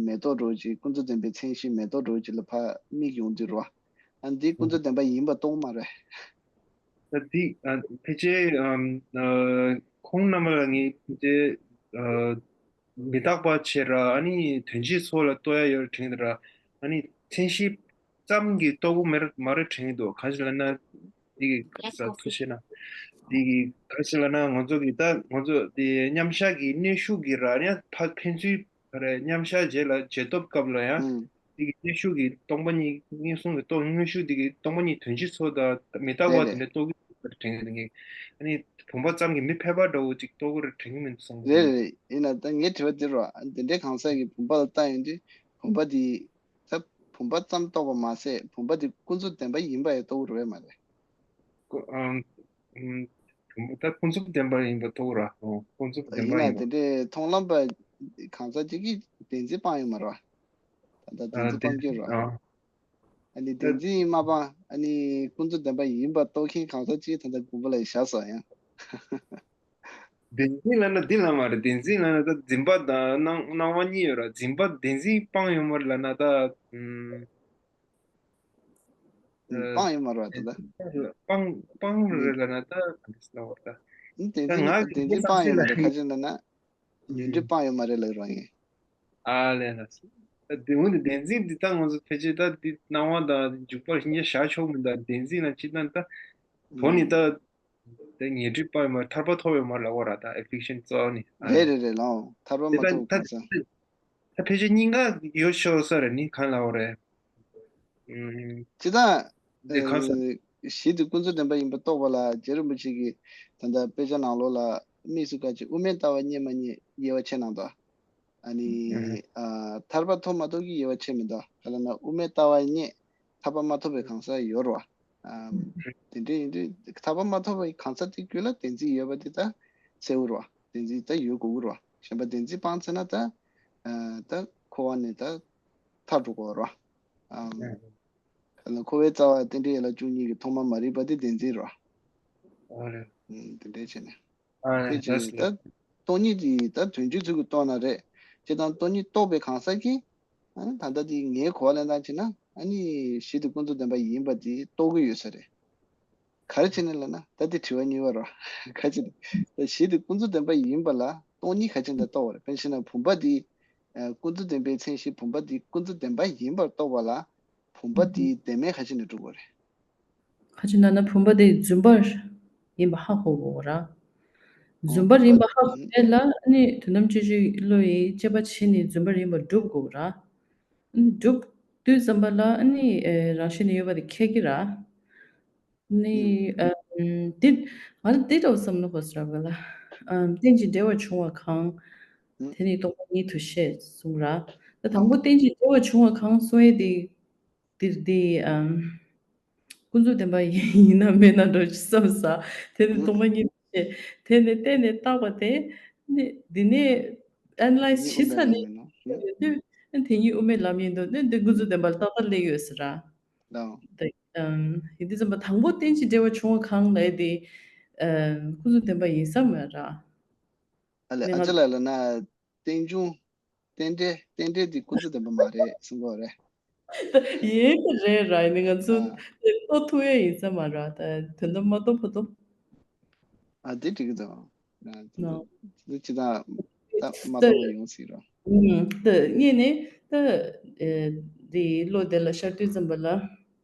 མེ་ཏོག་འདྲ་བོ་ཅིག་ཀུན་རྫོབ་བདེན་པའི་མཚན་གཞི་མེ་ཏོག་འདྲ་བོ་ཅིག་ལ་ཕར་དམིགས་ཡོང་དུས་རོ། ཨ། འདི་ཀུན་རྫོབ་བདེན་པ་ཡིན་པ་རྟོགས་མ་རེད། ད་འདི། ཨ། ཕལ་ཆེར། ཨམ། ཨ། ཁོང་རྣམ་པ་ལ་ངས་ཕལ་ཆེར། ཨ། མི་རྟག་པ་བྱས་ར་ཨ་ནི་དོན་སྤྱིའི་ཚོགས་ལ་རྟོགས་ཡ་ཡོད་དྲན་གྱི་འདུག་ར། ཨ་ནི་མཚན་གཞི་ཙམ་གྱིས་རྟོགས་ཀྱི་མེད་མ་རེད་དྲན་གྱི་འདུག་ག་ཅི་ལབ་ན། འདི་གི་ས་ཐུ་ཤེ་ན། འདི་གི་ག་ཅི་ལབ་ན་ང་ཚོ་གི་ད་ང་ཚོ་འདི་མཉམ་བཞག་གི་གནོན་ཤུགས་ཀྱིས་ར་ཡང་ཕ་ཕན་ཚུན་རེད། མཉམ་བཞག་རྗེས་ལ་རྗེས་ཐོབ་སྐབས་ལ་ཡང་། ཨུམ། འདི་གི་གནོན་ཤུགས་ཀྱིས་སྟོང་པ་ཉིད་མངོན་སུམ་གྱིས་རྟོགས། གནོན་ཤུགས་འདི་གིས་སྟོང་པ་ཉིད་དོན་སྤྱིའི་ཚོགས་དང་མི་རྟག་པ་རེད་དེ་རེད། འདྲ་རྟོགས་ཀྱི་ཡོད་པ་དྲན་གྱི་འདུག་ངས། ཨ་ནི་བུམ་པ་ཙམ་གྱིས་མི་ཕལ་པ་འདྲ་བོ་ཅིག་རྟོགས་ཀྱི་རེད་དྲན་གྱི་མི་འདུག་བསམ་གྱི་རེད་འདུག་རེད། ཡིན་ན་ད་ངའི་དྲི་བ་འདི་རོ། ཨ། འདི་འདྲའི་གང་ཟག་གིས་བུམ་པ་ལ་བལྟ་ཡོང་དུས་བུམ་པ་འདི་ད་བུམ་པ་ཙམ་རྟོགས་པ་མ་ཟད་བུམ་པ་འདི་ཀུན་རྫོབ་བདེན་པ་ཡིན་པ་ཡང་རྟོགས་ཀྱི་རེད་མ་རེད། ཀུ- ཨམ། ཨམ། བུམ་པ་ད་ཀུན་རྫོབ་བདེན་པ་ཡིན་པ་རྟོགས་ར། ཨོ། ཀུན་རྫོབ་བདེན་པ་ཡིན་ན་ཡིན་པ། དེ་འདྲའི་མཐོང་ལམ་པ་གང་ཟག་ཅིག་གིས་བདེན་འཛིན་སྤང་ཡོད་མ་རེད་བ། ད་ལྟ་བདེན་ཨ། འཛིན་བདེན་སྤང་གི་འཛིན། རེད་བ། ཨ། ཨ་ནི་བདེན་འཛིན་མ་སྤང་། ཨ་ནི་ཀུན་རྫོབ་བདེན་པ་ཡིན་པ་རྟོགས་མཁན་གང་ཟག་ཅིག་ད་ལྟ་དགོན་པ་ལ་བཞག་སོང་ཡང་། བདེན་འཛིན་ལབ་ན་འདི་ལ་མ་རེད། བདེན་འཛིན་ལབ་ན་ད་འཛིན་པ་དང་སྣང་སྣང་བ་གཉིས་ཡོད་ར། འཛིན་པ་བདེན་འཛིན་སྤང་ཡོད་མ་རེད་ལབ་ན་ད། ཨུམ། ཨུམ། སྤང་ཡོད་མ་རེད་བ་ད་ལྟ། སྤང་སྤང་རེད་ལབ་ན་ད་ག་འདྲ་ཟེར་ན་བ་ད། ཨུམ། བདེན་ད་འཛིན་ང་བདེན་འཛིན་སྤང་ཡོད་མ་རེད། ག་ཅི་ལབ་ན། ཉོན་སྒྲིབ་སྤང་ཡོད་མ་རེད་ལབ་རང་ཡིན། ཨ་ལས་ལ། ད་དེ་འོན་ཏེ་བདེན་འཛིན་འདི་ད་ང་ཚོ་ཕལ་ཆེར་ད་འདི་སྣང་བ་དང་འཇུག་པ་གཉིས་བཞག་ཆོག་མི་འདུག་བདེན་འཛིན་ལ་ཅི་ད་ད། དོན་ནི་ད། དེ་ཉོན་སྒྲིབ་སྤངས་ཡོད་མ་རེད། ཐར་པ་ཐོབ་ཡོད་མ་རེད་ལབ་པ་ར། ད་ཨེ་ཕི་ལིཕ་ཤན་རྩ་བ་ནི། ཨ། རེད་རེད་རེད་ལགས། ཐར་པ་མ་དེ་ད་ཐོབ་ད་གང་ཟག་ད་ཕལ་ཆེར་གཉིས་ཀ་ཡོད་ཤོག་ས་རེད་ནི་གང་ལབ་པ་རེད། ཨུམ། ཅི་ད། དེ་གང་ཟག་གཞི་དེ་ཀུན་རྫོབ་བདེན་པ་ཡིན་པ་རྟོགས་པ་ལ་རྗེ་རིན་པོ་ཆེ་གིས་ད་ལྟ་དཔེ་ཆ་ནང་ལོགས་ལ་དམིགས་སུ་བཀར་ཅིག་དབུ་མའི་ལྟ་བ་རྙེད་མ་རྙེད་དབྱེ་བ་ཕྱེ་གནང་དོ། ཨ་ནི། ཨ། ཐར་པ་ཐོབ་མ་ཐོབ་ཀྱི་དབྱེ་བ་ཕྱེ་མི་འདུག་ག་ལབ་ན་དབུ་མའི་ལྟ་བ་རྙེད། ཐར་པ་མ་ཐོབ་པའི་གང་ཟག་ཡོད་རེད་བ། ཨ། དེ་འདྲ་ཡིན་དུས་ཐར་པ་མ་ཐོབ་པའི་གང་ཟག་དེ་རྒྱུད་ལ་བདེན་འཛིན་ཡོད་པ་དེ་ད་གསལ་བོ་རེད་བ། བདེན་འཛིན་ད་ཡོད་དགོས་ཀྱི་རེད་བ། གཞན་པ་བདེན་འཛིན་སྤངས་ཚར་ན་ད། ཨ། ད་འཁོར་བ་ནས་ད་ཐར་འགྲོ་དགོས་རེད་བ། ཨ། ག་ལབ་ན་འཁོར་བའི་རྩ་བ་རྟེན་འབྲེལ་ཡན་ལག་བཅུ་གཉིས་ཀྱི་ཐོག་མ་མ་རིག་པ་དེ་བདེན་འཛིན་རེད་བ། ཨ་རེད། ཨ། དེ་འདྲ་བྱས་ནས། ཨ། ཕལ་ཆེར་ད་སྟོང་ཉིད་དེ་ད་དོན་སྤྱི་ཚུལ་གྱིས་རྟོགས་ན་རེད། སྤྱིར་བཏང་སྟོང་ཉིད་རྟོགས་པའི་གང་ཟག་གིས། ཨ། ད་ལྟ་དེ་ངའི་གོ་བ་ལེན་སྟངས་བྱས་ན་ཨ་ནི་གཞི་དེ་ཀུན་རྫོབ་བདེན་པ་ཡིན་པ་དེ་རྟོགས་ཀྱི་ཡོད་ས་རེད། ག་རེ་བྱས་ནས་ལབ་ན་ད་དེ་དྲི་བ་གཉིས་པ་རེད། ག་ཅི་ད་གཞི་དེ་ཀུན་རྫོབ་བདེན་པ་ཡིན་པ་ལ་སྟོང་ཉིད་ག་ཅི་འདྲ་རྟོགས་པ་རེད། དཔེར་ན་བུམ་པ་དེ། ཨ། ཀུན་རྫོབ་བདེན་པའི་མཚན་གཞི་བུམ་པ་དེ་ཀུན་རྫོབ་བདེན་པ་ཡིན་པར་རྟོགས་པ་ལ། བུམ་པ་དེའི་བདེན་མེད་ག་ཅི་ནས་གྲུབ་དགོས་རེད། ག་ཅི་ལབ་ན་བུམ་པ་དེ་རྫུན་པར་ཡིན་པ་ཧ་གོ་དགོས་ར། རྫུན་པར་ཡིན་པ་ཧ་གོ་ཡས་ལ་ཨ་ནི་དོན་དམ་དཔྱོད་བྱེད་བློ་ཡིས་དཔྱད་པ་བྱས་ནས་རྫུན་པར་ཡིན་པར་སྒྲུབ་དགོས་ར། ཨ་ནི་སྒྲུབ་དུས་ཙམ་པ་ལ་ཨ་ནི་རང་བཞིན་ནས་ཡོད་པ་དེ་ཁེགས་ཀྱི་ར། ནི། ཨ། འདི། ང་ལ་འདི་འདྲ་བསམ་བློ་འཁོར་སོང་ར་བ་ལ། ཨ། རྟེན་ཅིང་འབྲེལ་བར་འབྱུང་བ་གང་། དེ་ནི་སྟོང་པ་ཉིད་དུ་ཤེས་གསུངས་ར། ད་དང་པོ་རྟེན་ཅིང་འབྲེལ་བར་འབྱུང་བ་གང་གསུང་ཡས་དེ། འདིར་འདི། ཨ། ཀུན་རྫོབ་བདེན་པ་ཡིན་ན་མེད་ན་འགྲོ་ཅི་བསམ་ས། དེ་ནི་སྟོང་པ་ཉིད་དུ་ཤེས། དེ་ནི་བརྟེན་ནས་བཏགས་པ་དེ། ནི་འདི་ནས་ཨེ་ན་ལའི་ཛི་བྱེད་ས་ནི། དེ་ཉིད་དབུ་མའི་ལམ་ཡིན་ནོ། དེ་ཉིད་དབུ་མའི་ལམ་ཡིན་ནོ། ནི་འདི་ཀུན་རྫོབ་བདེན་པ་ལ་ཏག་ཏག་སླེབས་ཡོད་ཟེར་ར། ད། ཨམ། ཡིན་དུས་ཙམ་པ་དང་པོ་རྟེན་ཅིང་འབྲེལ་བར་འབྱུང་བ་གང་ལབ་ཡས་དེ། ཨམ། ཀུན་རྫོབ་བདེན་པ་ཡིན་ས་མ་རེད། ཨ་ལས། ཨ་ཅག་ལགས་ལབ་ན་རྟེན་འབྱུང་། རྟེན་འབྲེལ། རྟེན་འབྲེལ་འདི་ཀུན་རྫོབ་བདེན་པ་མ་རེད་གསུང་གི་རེད། ད་ཡིན་གྱི་རེད་ར། ཡིན་ནའི་ང་ཚོ་ཨ། རྟོགས་ཐུབ་ཡས་ཡིན་ས་མ་རེད། ད་དོན་དམ་མ་རྟོགས་བར་དུ། ཨ། དེ་འགྲིག་གི་འདུག་ཨ། ནོ། འདི་ཅི་ད་ད་མ་ད་གཏོགས་པ་ཡོང་སྲིད་རོ། ཨུམ། ད་ངས་ནི་ད་ཨེ་འདི་བློ་དེ་ལ་ཤར་དུས་ཙམ་པ་ལ་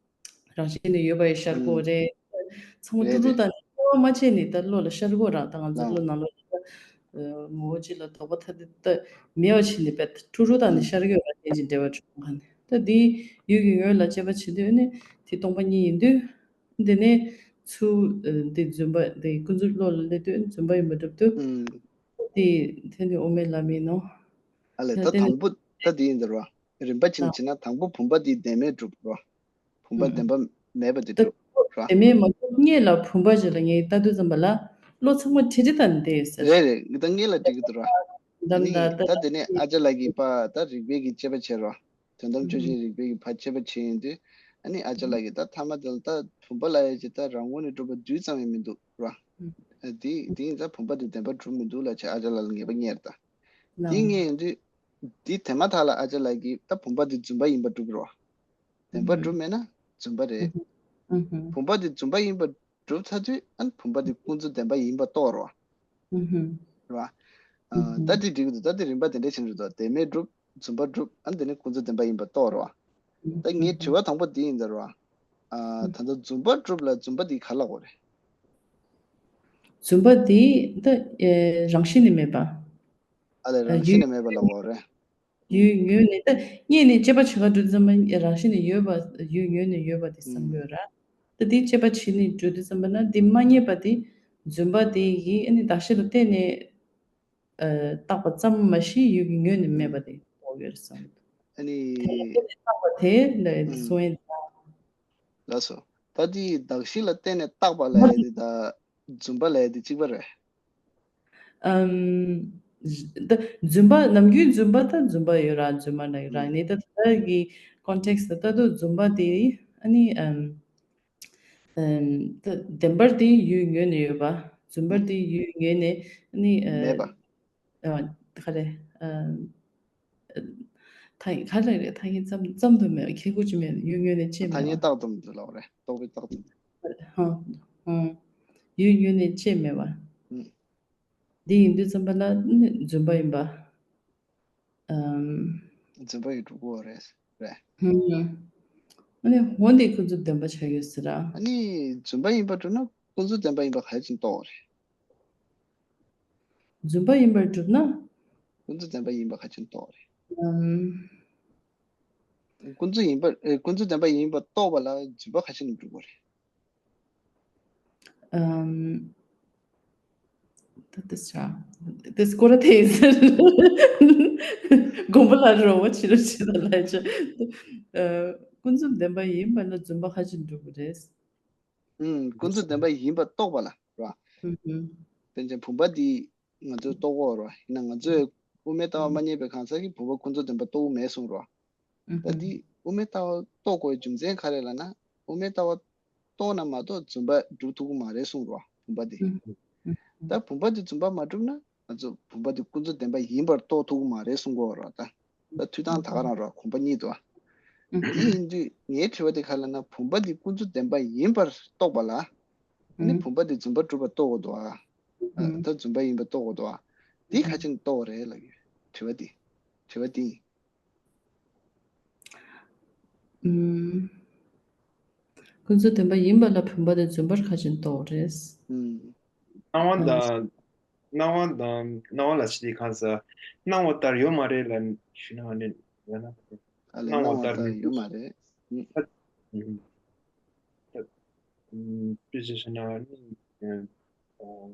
རང་བཞིན་ནས་ཡོད་པ་ཡི་ཤར་དགོས་ཨུམ། རེད། ཚང་མ་རེད་ཏུ་རུ་རེད། དང་ནི་ཚོར་བ་མ་བྱས་ནས་ད་བློ་ལ་ཤར་དགོས་ར། ད་ང་ཚོ་ལོ་བློ་ནང་ལོ་ད་ངོ་བོ་གཅིག་ལ་དོགས་པ་ཐ་དད་ད་མེད་པ་བྱས་ནས་པད་ཏུ་རུ་དང་ནི་ཨུམ། ཤར་དགོས་ར། རྟེན་ཅིང་འབྲེལ་བར་འབྱུང་བ་ནི་ད་འདི་ཡུལ་གྱི་ངོས་ལ་དཔྱད་པ་བྱེད་དུས་ནི་དེ་སྟོང་པ་ཉིད་ཡིན་དུས། དེ་ནས་ ཚུར་ཨ་འདི་རྫུན་པ་འདི་ཀུན་རྫོབ་བློ་ལ་སླེབས་དུས་རྫུན་པ་ཡིན་པ་སྒྲུབ་དུས། ཨུམ། འདི་དེ་ནི་དབུ་མའི་ལམ་ཡིན་ནོ། ཨ་ལས། ཡང་ད་དེ་ནི་དང་པོ་ད་འདི་ཡིན་ད་ར། རིམ་པ་བྱས་ནས་བྱས་ན་དང་པོ་བུམ་པ་འདི་བདེན་མེད་སྒྲུབ་ར། བུམ་པ་ཨུམ། བདེན་པ་མེད་པ་དེ་ད་སྒྲུབ་ར། བདེན་མེད་མ་གཏོགས་སྔོན་ལ་བུམ་པ་ཞིག་ལ་ངས་ལྟ་དུས་ཙམ་པ་ལ་བློ་ཚང་མ་ཁྲིག་ཁྲི་དང་འདི་ཟེར། རེད་རེད། ད་སྔོན་ལ་འགྲིག་གི་འདུག་ར། ཨ་ནི་ད་ད་དེ་ནས་ཨ་ཅག་ལགས་ཀྱིས་པ་ད་རིགས་པའི་གི་དཔྱད་པ་བྱས་ར། དོན་དམ་དཔྱོད་བྱེད་རིག་པའི་གི་ཕར་དཔྱད་པ་བྱས་ཡོང་དུས། ཨ་ནི་ཨ་ཅག་ལགས་ཀྱིས་ད་ཐ་མ་དེ་ལ་ད་བུམ་པ་ལ་ཡོད་ཅེས་ད་རང་ངོས་ནས་སྒྲུབ་པ་རྡུལ་ཙམ་ཡང་མི་འདུག་ར། ཨ་དེ་དེ་ཡིན་ཙང་བུམ་པ་དེ་བདེན་པར་གྲུབ་མི་འདུག་ལབ་བྱས་ཨ་ཅག་ལགས་ལ་ངེས་པ་རྙེད་ད། དེ་ངེས་ཡོང་དུས། དེ་དེ་མ་ཐག་ལ་ཨ་ཅག་ལགས་ཀྱིས་ད་བུམ་པ་དེ་རྫུན་པ་ཡིན་པར་སྒྲུབ་རོགས། བདེན་པར་སྒྲུབ་མེད་ན་རྫུན་པ་རེད། བུམ་པ་དེ་རྫུན་པ་ཡིན་པར་སྒྲུབ་ཚར་དུས་ཨ་ནི་བུམ་པ་དེ་ཀུན་རྫོབ་བདེན་པ་ཡིན་པ་རྟོགས་རོགས། རེད་བ། ཨ་ད་དེ་འགྲིག་གི་འདུག་ད་དེ་རིམ་པ་དེ་འདྲ་བྱས་ནས་འགྲིག་འདུག་བདེན་མེད་སྒྲུབ། རྫུན་པ་སྒྲུབ། ཨ་ནི་དེ་ནས་ཀུན་རྫོབ་བདེན་པ་ཡིན་པ་རྟོགས་རོགས། ད་ངའི་དྲི་བ་དང་པོ་འདི་ཡིན་ད་རོགས། ཨ་ད་ལྟ་རྫུན་པ་སྒྲུབ་ལ་རྫུན་པ་འདི་ག་ལ་གོ་རེད། རྫུན་པ་འདི་ད་ཨེ་རང་བཞིན་ནས་མེད་པ། ཨ་ལས། རང་བཞིན་ནས་མེད་པ་ལ་གོ་རེད། ཡུལ་ངོས་ནས་ད་སྔོན་ནས་དཔྱད་པ་བྱེད་ག་འགྲོ་དུས་ཙམ་པ་རང་བཞིན་ནས་ཡོད་པ་ཡུལ་ངོས་ནས་ཡོད་པ་དེ་བསམ་གྱི་ཡོད་ར། ད་དེ་དཔྱད་པ་བྱེད་ནས་འགྲོ་དུས་ཙམ་པ་ན་དེ་མ་རྙེད་པ་དེ་རྫུན་པ་དེ་ཡིས་ཨ་ནི་གདགས་གཞི་ལ་བརྟེན་ནས་ཨ་བཏགས་པ་ཙམ་མ་གཞི་ཡུལ་གྱི་ངོས་ནས་མེད་པ་དེ་རྟོགས་ཡོད་རེད་བསམ་གྱི་འདུག་ཨ་ནི། དེ་ལ་བརྟེན་ནས་བཏགས་པ་དེ་ལ་ཨ་ནི་གསུང་ཡས་འདུག་ལགས་སོ། ད་དེ་གདགས་གཞི་ལ་བརྟེན་ནས་བཏགས་པ་ལབ་ཡས་དེ་དང་རྫུན་པ་ལབ་ཡས་དེ་གཅིག་པ་རེད། ཨམ། ད་རྫུན་པ་ནམ་རྒྱུན་རྫུན་པ་ད་རྫུན་པ་ཡོད་ར། རྫུན་མ་ན་ཡོད་ར། ཨ་ནི་ད་ལྟ་གི་ཀོན་ཊེག་སི་ལ་ལྟ་དུས་རྫུན་པ་དེ་ཨ་ནི་ཨམ། ཨམ། ད་བདེན་པར་དེ་ཡུལ་ངོས་ནས་ཡོད་པ། རྫུན་པར་དེ་ཡུལ་ངོས་ནས་ཨ་ནི་ཨ་མེད་པ། ཨ་ག་རེ། ཨ་ཐ་ག་རེ་རེད། ཐ་སྙད་ཙམ་ཙམ་དུ་མེད། ཁྱད་གོ་ཅི་མེད། ཡུལ་ངོས་ནས་ཅི་ཐ་མེད་སྙད་པ། རྟགས་ཙམ་དུ་ལབ་རེད། རྟོག་པའི་རྟགས་ཙམ། ཧ་ཧ། ཡུལ་ངོས་ནས་ཅི་མེད་པ། ཨུམ། འདི་ཡིན་དུས་ཙམ་པ་ལ་ནི་རྫུན་པ་ཡིན་པ། ཨམ། རྫུན་པ་ཡི་གྲུབ་པ་རེད། རེད། ཧུམ། ཨ་ནི་འོ་འདི་ཀུན་རྫོབ་བདེན་པ་ཆགས་ཡོད་ཟེར་ར། ཨ་ནི་རྫུན་པ་ཡིན་པར་གྲུབ་ན་ཀུན་རྫོབ་བདེན་པ་ཡིན་པ་ག་རེ་བྱས་ནས་རྟོགས་རེད། རྫུན་པ་ཡིན་པར་གྲུབ་ན། ཀུན་རྫོབ་བདེན་པ་ཡིན་པ་ག་རེ་བྱས་ནས་རྟོགས་རེད། ཨམ། ཀུན་རྫོབ་ཡིན་པ། ཨེ་ཀུན་རྫོབ་བདེན་པ་ཡིན་པ་རྟོགས་པ་ལ་རྫུན་པ་ག་རེ་བྱས་ནས་གྲུབ་པ་རེད། ཨམ། ད་དེ་ཆ། དེ་སྐོར་ར་དེ་ཡིན་ཟེར། དགོན་པ་ལ་རོགས་པ་བྱེད་རོགས་བྱེད་དང་ལས་བྱ། ཨ་ཀུན་རྫོབ་བདེན་པ་ཡིན་པ་ན་རྫུན་པ་ག་རེ་བྱས་ནས་གྲུབ་པ་རེད། ཨུམ། ཀུན་རྫོབ་བདེན་པ་ཡིན་པ་རྟོགས་པ་ལ་ར། ཨུམ་ཧུམ། དཔེར་ན་བུམ་པ་འདི་ང་ཚོས་རྟོགས་ཀྱི་ཡོད་རེད་བ། ཡིན་ན་ང་ཚོས་དབུ་མའི་ལྟ་བ་མ་རྙེད་པའི་གང་ཟག་གིས་བུམ་པ་ཀུན་རྫོབ་བདེན་པ་རྟོགས་ཀྱི་མེད་གསུངས་རེད་བ། ཨུམ་ད་ཧུམ། འདི་དབུ་མའི་ལྟ་བ་རྟོགས་དགོས་པའི་རྒྱུ་མཚན་ག་རེ་ལབ་ན། དབུ་མའི་ལྟ་བ་རྟོགས་ན་མ་གཏོགས་རྫུན་པ་སྒྲུབ་ཐུབ་ཀྱི་མ་རེད་གསུངས་རེད་བ། བུམ་པ་འདི། ཨུམ་ཧུམ། ད་བུམ་པ་འདི་རྫུན་པ་མ་གྲུབ་ན་ང་ཚོ་བུམ་པ་འདི་ཀུན་རྫོབ་བདེན་པ་ཡིན་པར་རྟོགས་ཐུབ་ཀྱི་མ་རེད་གསུང་གི་ཡོད་རེད་བ། ད་ད་ཐུགས་སྣང་ད་ག་རང་རེད་བ། གོམ་པ་གཉིས་འདུག་བ། ཨུམ་འདི་ཡིན་དུས་ངའི་དྲི་བ་འདི་ག་རེ་ལབ་ན། བུམ་པ་འདི་ཀུན་རྫོབ་བདེན་པ་ཡིན་པར་རྟོགས་པ་ལ། ཨ་ནི་ཨུམ་བུམ་པ་འདི་རྫུན་པར་གྲུབ་པར་རྟོགས་དགོས་འདུག་བ། ཨ་ཨུམ་ད་རྫུན་པ་ཡིན་པར་རྟོགས་དགོས་འདུག་བ། འདི་ག་རེ་བྱས་ནས་རྟོགས་པ་རེད་ལབ་ཀྱི་ཡོད། དྲི་བ་འདི། དྲི་བ་འདི་ཡིན། ཨུམ། ཀུན་རྫོབ་བདེན་པ་ཡིན་པ་ལ་བུམ་པ་དེ་རྫུན་པར་ག་རེ་བྱས་ནས་རྟོགས་པ་རེད། ཨུམ། སྣང་བ་ཨ་དང་། སྣང་བ་དང་སྣང་བ་ལ་ཞིག་གང་ཟག་སྣང་བ་ལྟར་ཡོད་མ་རེད་ལབ་ཞུས་ན། ཨ་ནི་ཡང་ན་ཨ་ལས། སྣང་བ་སྣང་བ་ལྟར་ལྟར་ཡོད་མ་རེད། ཨུམ། ཨུམ། ཨུམ། དཔེ་ཅིག་བྱས་ན་ཨ་ནི། ཨ།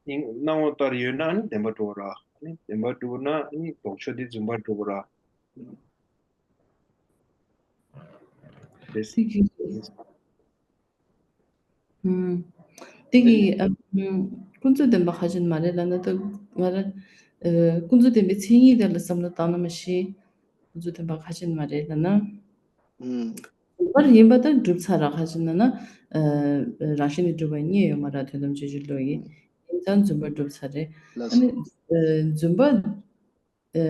སྣང་བ་ལྟར་ཡོད་ན་ནི་བདེན་པར་གྲུབ་པ་ར། ཨ་ནི་བདེན་པར་གྲུབ་ན་ནི་ལྡོག་ཕྱོགས་དེ་རྫུན་པར་གྲུབ་པ་ར། དེ་གི་ཨུམ། དེ་གི་ཨ་ཀུན་རྫོབ་བདེན་པ་ག་རེ་བྱས་ནས་མ་རེད་ལབ་ན། ད་ང་རང་ཨ་ཀུན་རྫོབ་བདེན་པའི་མཚན་ཉིད་དེ་ལ་བསམ་བློ་བཏང་ན་མ་གཞི་ཀུན་རྫོབ་བདེན་པ་ག་རེ་བྱས་ནས་མ་རེད་ལབ་ན། ཨུམ། རྫུན་པར་ཡིན་པ་ད་གྲུབ་ཚར་ར། ག་རེ་བྱས་ནས་ན། ཨ་རང་བཞིན་གྱིས་གྲུབ་པ་རྙེད་ཡོད་མ་རེད། དོན་དམ་དཔྱོད་བྱེད་བློ་ཡིས། ཨུམ། ཡིན་ཙང་རྫུན་པར་གྲུབ་ཚར་རེད། ལགས་ཨ་སོ། ནི་ཨ་རྫུན་པ། ཨ་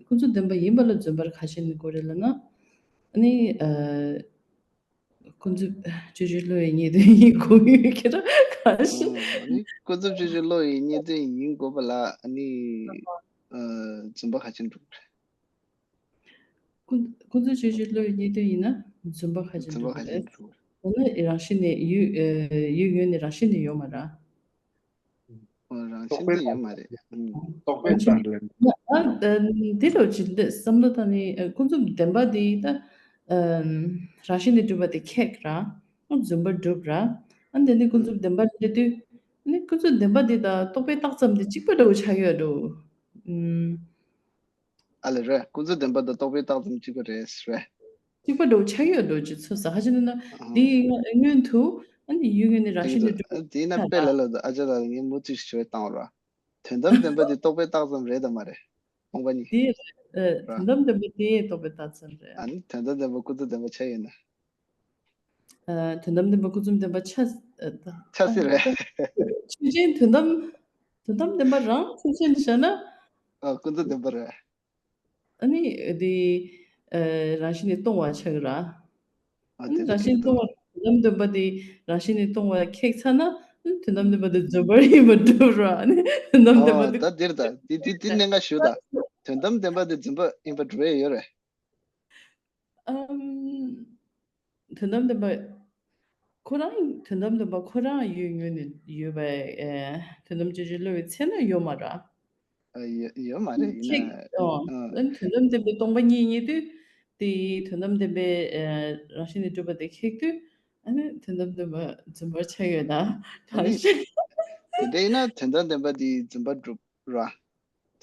ཀུན་རྫོབ་བདེན་པ་ཡིན་པ་ལ་རྫུན་པར་ག་རེ་བྱས་ནས་གོ་རེད་ལབ་ན། ཨ་ནི་ཨ་ཀུན་རྫོབ་དཔྱོད་བྱེད་བློ་ཡི་རྙེད་དོན་ཡིན་དགོས་ཡོད་ཀྱི་ར། ག་རེ་བྱས། ཨ་ནི་ཀུན་རྫོབ་དཔྱོད་བྱེད་བློ་ཡི་རྙེད་དོན་ཡིན་དགོས་པ་ལ་ཨ་ནི་ཨ་རྫུན་པ་ག་རེ་བྱས་ནས་གྲུབ། ཀུན་ཀུན་རྫོབ་དཔྱོད་བྱེད་བློ་ཡི་རྙེད་དོན་ཡིན་ན་རྫུན་པ་ག་རེ་བྱས་ནས་གྲུབ་པ་རེད། འོ་ན་རང་བཞིན་ནས་ཡུལ་ཨ་ཡུལ་ངོས་ནས་རང་བཞིན་ནས་ཡོད་མ་རེད། ཨོ་རང་བཞིན་དུ་ཡོད་མ་རེད། ཨུམ། རྟོག་པས་རང་བཞིན་བཏང་ལ། ཨ་ཨ་འདི་ལོ་ཅི་འདི་བསམ་བློ་བཏང་ནས་ཨ་ཀུན་རྫོབ་བདེན་པ་འདི་ད་ཨ་རང་བཞིན་ནས་གྲུབ་པ་དེ་ཁེགས་ར། ཨ་རྫུན་པར་གྲུབ་ར། ཨ་ནི་དེ་ནི་ཀུན་རྫོབ་བདེན་པ་འགྲེལ་དུས། ཨ་ནི་ཀུན་རྫོབ་བདེན་པ་འདི་དང་རྟོག་པའི་རྟགས་ཙམ་འདི་གཅིག་པ་འདྲ་བོ་ཆགས་ཡོད་འགྲོ། ཨུམ། ཨ་ལེ་རེད། ཀུན་རྫོབ་བདེན་པ་དང་རྟོག་པའི་རྟགས་ཙམ་གཅིག་པ་རེད་རེད། གཅིག་པ་འདྲ་བོ་ཆགས་ཡོད་འགྲོ་ཅི་ཚོད་ས་ཧ་ཅི་ན་ན། ཨ། འདི་སྔོན་དུ་ཨ་ནི་ཡུལ་ངོས་ནས་རང་བཞིན་དུ་གྲུབ་དེས་ན་པ་དཔེ་ལ་ལ་དང་ཨ་ཅག་ལ་ངས་མུ་མཐུད་ཞིབ་བཏང་བ་ར། དོན་དམ་བདེན་པ་དེ་རྟོག་པའི་རྟགས་ཙམ་རེད་དམ་མ་རེད། སྟོང་པ་ཉིད། དེ་རེད། ཨ། ར། དོན་དམ་བདེན་པ་དེ་རྟོག་པའི་རྟགས་ཙམ་རེད། ཨ་ནི་དོན་དམ་བདེན་པ་ཀུན་རྫོབ་བདེན་པ་ཆ་ཡོད་ན། ཨ། དོན་དམ་བདེན་པ་ཀུན་རྫོབ་བདེན་པ་ཆ། ཨ། ད་ཆ་སྲིད་རེད། ད་ཆོས་ཅན། དོན་དམ། དོན་དམ་བདེན་པ་རང་ཆོས་ཅན་བྱས་ན། ཨ། ཀུན་རྫོབ་བདེན་པ་རེད། ཨ་ནི་དེ། ཨ། རང་བཞིན་ནས་སྟོང་བ་ཆགས་ཀྱི་ར། ཨ། ཨ་ནི་དེ་རང་བཞིན་སྟོང་བ། དོན་དམ་བདེན་པ་དེ་རང་བཞིན་ནས་སྟོང་བ་ཁེགས་ཚར་ན། ཨ་ནི་དོན་དམ་བདེན་པ་དེ་རྫུན་པ་ཡིན་པར་གྲུབ་ར། ཨ་ནི་དོན་དམ་བདེན་པ་ཨོ་དེ། ད་འདིར་ད་དེ་དེ་དེ་གནད་འགག་ཞུ་ད། དོན་དམ་བདེན་པ་དེ་རྫུན་པ་ཡིན་པར་གྲུབ་ཡས་ཡོད་རེད། ཨམ། དོན་དམ་བདེན་པ། ཁོ་རང་དོན་དམ་བདེན་པ་ཁོ་རང་ཡུལ་ངོས་ནས་ཡོད་པའི། ཨེ། དོན་དམ་དཔྱོད་བྱེད་བསླབ་པའི་ཚེ་ན་ཡོད་མ་རེད། ཨ། ཡོད་ཡོད་མ་རེད། ཡིན་ཁེགས། ན། ཨོ། ཨ། ཨ་ནི་དོན་དམ་བདེན་པའི་སྟོང་པ་ཉིད་རྙེད་དུས། དེ་ཡི་དོན་དམ་བདེན་པའི། ཨེ། རང་བཞིན་ནས་གྲུབ་པ་དེ་ཁེགས་དུས། ཨ་ནི་དོན་དམ་བདེན་པ་རྫུན་པར་ཆགས་ཡོད་ན། ཨ་ནི་གང་ཤེས། དེ་འདྲ་ཡིན་ན་དོན་དམ་བདེན་པ་དེ་རྫུན་པར་གྲུབ་ར།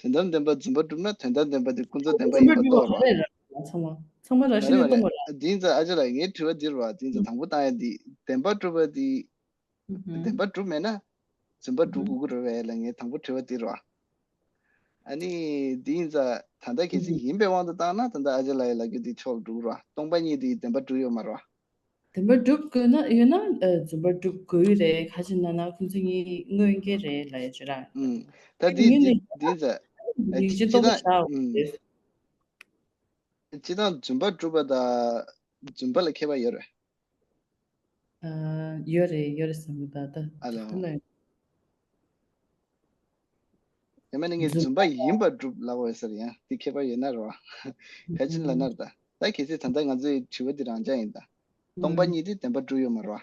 དོན་དམ་བདེན་པ་རྫུན་པར་གྲུབ་ན་དོན་དམ་བདེན་པ་དེ་ཀུན་རྫོབ་བདེན་པ་ཡིན་པ་རྟོགས་ར། ཚང་མ་ཚང་མ་རང་བཞིན་ནས་སྟོང་པ་རེད། འདི་ཡིན་ཙང་ཨ་ཅག་ལགས་ངའི་དྲི་བ་འདི་རེད་བ། འདི་ཡིན་ཙང་དང་པོ་བཏང་ཡ་འདི་བདེན་པར་གྲུབ་པ་འདི། ཨུ་ཧུམ། བདེན་པར་གྲུབ་མེད་ན་རྫུན་པར་གྲུབ་དགོས་ཀྱི་རེད་བས་ལ། ངའི་དང་པོ་དྲི་བ་འདི་རེད་བ། ཨ་ནི་འདི་ཡིན་ཙང་ད་ལྟ་གལ་སྲིད་ཡིན་པའི་དབང་དུ་བཏང་ན་ད་ལྟ་ཨ་ཅག་ལགས་ཡི་ལབ་རྒྱུ་འདི་ཆོག་འགྲོ་གི་རེད་བ། སྟོང་པ་ཉིད་འདི་བདེན་པར་གྲུབ་ཡོད་མ་རེད་བ། བདེན་པར་སྒྲུབ་དགོས་ན་ཡོད་ན། ཨ། རྫུན་པར་སྒྲུབ་དགོས་ཀྱི་རེད། ག་ཅི་ན་ན་ཁོང་ཚོ་གཉིས་མངོན་གྱི་རེད་ལབ་ཡ་ཅིག་ར། ཨུམ། ད་དེ་འདི་ངོས་ནས་འདི་འདི་ཚ། ཡིག་ཆ་རྟོགས་པ་བྱ། ཨུམ། སྤྱིར་བཏང་རྫུན་པར་སྒྲུབ་པ་དང་རྫུན་པ་ལ་ཁྱད་པར་ཡོད་རེད། ཨ། ཡོད་རེད་ཡོད་རེད་བསམ་གྱི་འདུག་ད། ཨ་ལོ། ད་ལ། ཡང་མིན་ན་ངས་རྫུན་པ་ཡིན་པར་སྒྲུབ་ལབ་དགོས་ཟེར་ཡང་དེ་ཁྱད་པར་ཡོད་ན་རེད་བ། ག་ཅི་ལབ་ན་རེད་ད། ད་གལ་སྲིད་ད་ལྟ་ང་ཚོའི་དྲི་བ་འདི་རང་འཇགས་ཡིན་ད། སྟོང་པ་ཉིད་དེ་བདེན་པར་གྲུབ་ཡོད་མ་རེད་བ།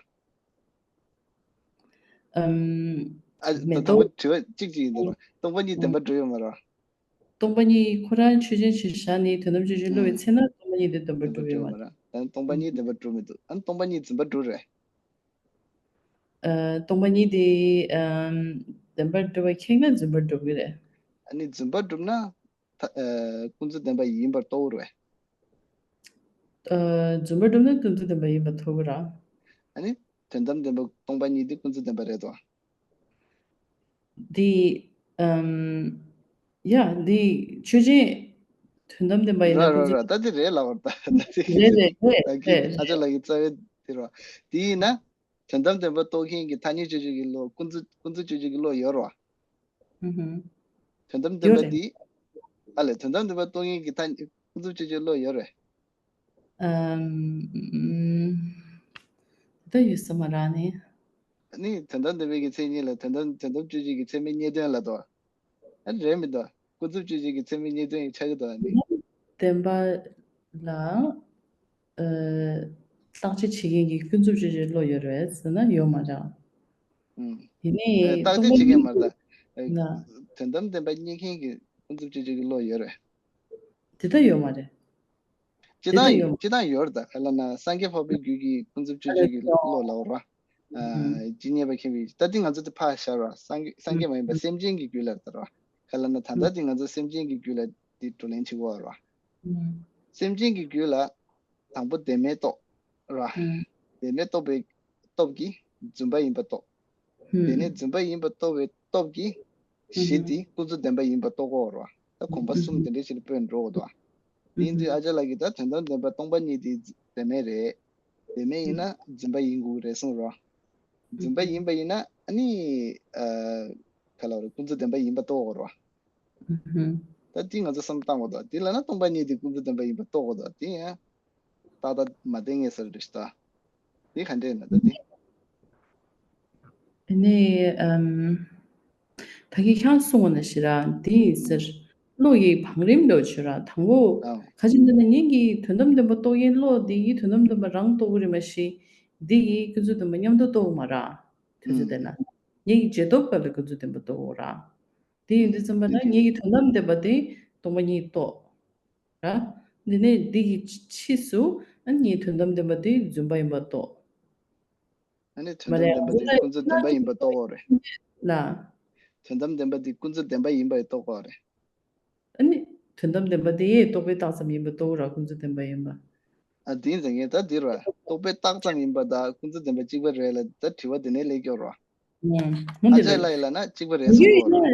ཨམ། ཨ། ད་མེ་དང་པོ་ཏོག་དྲི་བ་གཅིག་གཅིག་ཡིན་ད་རེད་བ། སྟོང་པ་ཉིད་བདེན་པར་གྲུབ་ཡོད་མ་རེད་བ། སྟོང་པ་ཉིད་ཁོ་རང་ཆོས་ཅན་ཞིག་བཞག་ནས་དོན་དམ་དཔྱོད་བྱེད་བསླབ་པའི་ཚེ་ན་སྟོང་པ་ཉིད་དེ་བདེན་པར་གྲུབ་ཡོད་མ་རེད། ཨ། སྟོང་པ་ཉིད་བདེན་པར་གྲུབ་མི་འདུག་ཨ། སྟོང་པ་ཉིད་རྫུན་པར་གྲུབ་རེད། ཨ། སྟོང་པ་ཉིད་དེ། ཨམ། བདེན་པར་སྒྲུབ་པ་ཁེགས་ན་རྫུན་པར་སྒྲུབ་ཀྱི་རེད། ཨ་ནི་རྫུན་པར་སྒྲུབ་ན། ད། ཨ། ཀུན་རྫོབ་བདེན་པ་ཡིན་པར་རྟོགས་རེད། ཨ། རྫུན་པར་སྒྲུབ་ན་ཀུན་རྫོབ་བདེན་པ་ཡིན་པར་རྟོགས་ཀྱི་རེད། ཨ་ནི་དོན་དམ་བདེན་པ་སྟོང་པ་ཉིད་དེ་ཀུན་རྫོབ་བདེན་པ་རེད་དོ། དེ། ཨམ། ཡ། དེ་ཆོས་ཅན། དོན་དམ་བདེན་པ་ཡིན་ན་ར་ར་ཀུན་རྫོབ། ར། ད་དེ་རེད་ལབ་པ་རེད་ད། ད་དེ་རེད་རེད་རེད་ད་གི་རེད་ཨ་ཅག་རེད། ལགས་ཀྱི་རྩ་བའི་དེ་རེད་བ། དེ་ཡིན་ན། དོན་དམ་བདེན་པ་རྟོགས་མཁན་གྱི་ཐ་སྙད་དཔྱོད་བྱེད་ཀྱི་བློ། ཀུན་རྫོབ། ཀུན་རྫོབ་དཔྱོད་བྱེད་ཀྱི་བློ་ཡོད་རེད་བ། ཨུ་ཧུམ། དོན་དམ་བདེན་ཡོད་པ་རེད། འདི། ཨ་ལས། དོན་དམ་བདེན་པ་རྟོགས་མཁན་གྱི་ཐ་སྙད། ཀུན་རྫོབ་དཔྱོད་བྱེད་ཀྱི་བློ་ཡོད་རེད། ཨམ། ད་ཡོད་ས་མ་རེད་ནི། ནི་དོན་དམ་བདེན་པའི་གི་མཚན་ཉིད་ལ་དོན་དམ། དོན་དམ་དཔྱོད་བྱེད་ཀྱི་ཚད་མའི་རྙེད་དོན་ལ་དོ། ཨ། རེད་མི་འདུག་ཀུན་རྫོབ་དཔྱོད་བྱེད་ཀྱི་ཚད་མའི་རྙེད་དོན་ཡང་ཆགས་ཀྱི་འདུག་ཨ་ནི། བདེན་པ་ལ། ཨ། བརྟག་དཔྱད་བྱེད་མཁན་གྱི་ཀུན་རྫོབ་དཔྱོད་བྱེད་བློ་ཡོད་རེད་ཟེར་ན་ཡོད་མ་རེད། ཨུམ། ཡིན་ནའི་ཨ། བརྟག་དཔྱད་བྱེད་མཁན་མ་རེད་ད། ཨ། ན། དོན་དམ་བདེན་པ་རྙེད་མཁན་གྱི་ཀུན་རྫོབ་དཔྱོད་བྱེད་ཀྱི་བློ་ཡོད་རེད། དེ་ལྟ་ཡོད་མ་རེད། སྤྱིར་དེ་ལྟ་བཏང་ཡོད། སྤྱིར་བཏང་ཡོད་རེད་ད། ག་ལབ་ན་སངས་རྒྱས་འཕགས་པའི་རྒྱུད་ཀྱི་ཀུན་རྫོབ་དཔྱོད་བྱེད་ཀྱི་བློ་ལབ་ར། ཨ། ཨུམ། ཇི་སྙེད་པ་མཁྱེན་པའི། ད་འདི་ང་ཚོ་དེ་ཕར་བཞག་ར། སངས་རྒྱས། སངས་རྒྱས་མ་ཡིན་པ་སེམས་ཅན་གྱི་རྒྱུད་ལ་ལྟ་ར། ག་ལབ་ན་ད་ལྟ་འདི་ང་ཚོ་སེམས་ཅན་གྱི་རྒྱུད་ལ་འདི་བགྲོ་གླེང་བྱེད་དགོས་ར། ཨུམ། སེམས་ཅན་གྱི་རྒྱུད་ལ་དང་པོ་བདེན་མེད་རྟོགས་ར། ཨུམ། བདེན་མེད་རྟོགས་པའི་སྟོབས་ཀྱིས་རྫུན་པ་ཡིན་པ་རྟོགས། ཨུམ། དེ་ནས་རྫུན་པ་ཡིན་པ་རྟོགས་པའི་སྟོབས་ཀྱིས་གཞི་དེ་ཀུན་རྫོབ་བདེན་པ་ཡིན་པ་རྟོགས་དགོས་ར། ད་གོམ་པ་གསུམ་དེ་འདྲ་ཞིག་ལ་སྤོས་འགྲོ་དགོས་འདུག་དེ་ཡིན་དུས་ཨ་ཅག་ལགས་ཀྱིས་ད་དོན་དམ་བདེན་པ་སྟོང་པ་ཉིད་དེ་བདེན་མེད་རེད། བདེན་མེད་ཡིན་ན་རྫུན་པ་ཡིན་དགོས་རེད་གསུངས་ར། རྫུན་པ་ཡིན་པ་ཡིན་ན་ཨ་ནི། ཨ། ག་ལབ་རེད། ཀུན་རྫོབ་བདེན་པ་ཡིན་པ་རྟོགས་དགོས་ར། ཨུ་ཧུམ། ད་དེ་ང་ཚོ་བསམ་བློ་བཏང་དགོས་འདུག་དེ་ལབ་ན་སྟོང་པ་ཉིད་དེ་ཀུན་རྫོབ་བདེན་པ་ཡིན་པ་རྟོགས་དགོས་འདུག་དེ་ཡང་ཏག་ཏག་མ་བསྟན་ངེས་ཟེར་རེད་ཤག་དེ་ག་འདྲས་ན་ད་དེ། ཨ་ནི། ཨམ། ད་གིན་ཁྱེད་རང་གསུངས་པ་ནང་བཞིན་ར། དེ་ཡིན་ཟེར། བློ་ཡི་བང་རིམ་འདྲ་བོ་བྱོས་ར། དང་པོ། ཨང་། ག་ཅི་ན་ན་ངེད་ཀྱིས་དོན་དམ་བདེན་པ་རྟོགས་མཁན་བློ་དེ་ཡིས་དོན་དམ་བདེན་པ་རང་རྟོགས་ཀྱི་རེད་མ་གཞི། འདི་ཡིས་ཀུན་རྫོབ་བདེན་པ་མཉམ་དུ་རྟོགས་མ་ར། དུས་ཚོད་དེ་ན། ངེད་ཀྱི་རྗེས་ཐོབ་སྐབས་ལ་ཀུན་རྫོབ་བདེན་པ་རྟོགས་ར། དེ་ཡིན་དུས་ཙམ་པ་ན་ངེད་ཀྱི་དོན་དམ་བདེན་པ་དེ་སྟོང་པ་ཉིད་རྟོགས། ར། འདི་ནས་འདི་གི་ཕྱིས་སུ་ཨ་ངའི་དོན་དམ་བདེན་པ་དེ་རྫུན་པ་ཡིན་པ་རྟོགས། ཨ་ནི་དོན་དམ་བདེན་པ་དེ་ཀུན་རྫོབ་བདེན་པ་ཡིན་པ་རྟོགས་དགོས་རེད། ལ། དོན་དམ་བདེན་པ་དེ་ཀུན་རྫོབ་བདེན་པ་ཡིན་པ་རྟོགས་དགོས་རེད། ཨ་ནི་དོན་དམ་བདེན་པ་དེ་རྟོག་པས་བཏགས་ཙམ་ཡིན་པ་རྟོགས་ར། ཀུན་རྫོབ་བདེན་པ་ཡིན་པ། ཨ་དེ་ཡིན་ཟེར་ངས་ད་འདི་ར་རྟོག་པས་བཏགས་ཙམ་ཡིན་པ་དང་ཀུན་རྫོབ་བདེན་པ་གཅིག་པ་རེད་ལ། ད་དྲི་བ་དེ་ནས་སླེབས་ཀྱོག་ར། ཨ་ཅག་ལགས་ཡིན་ལ་ན་གཅིག་པ་རེད་གསུང་གོ་ར།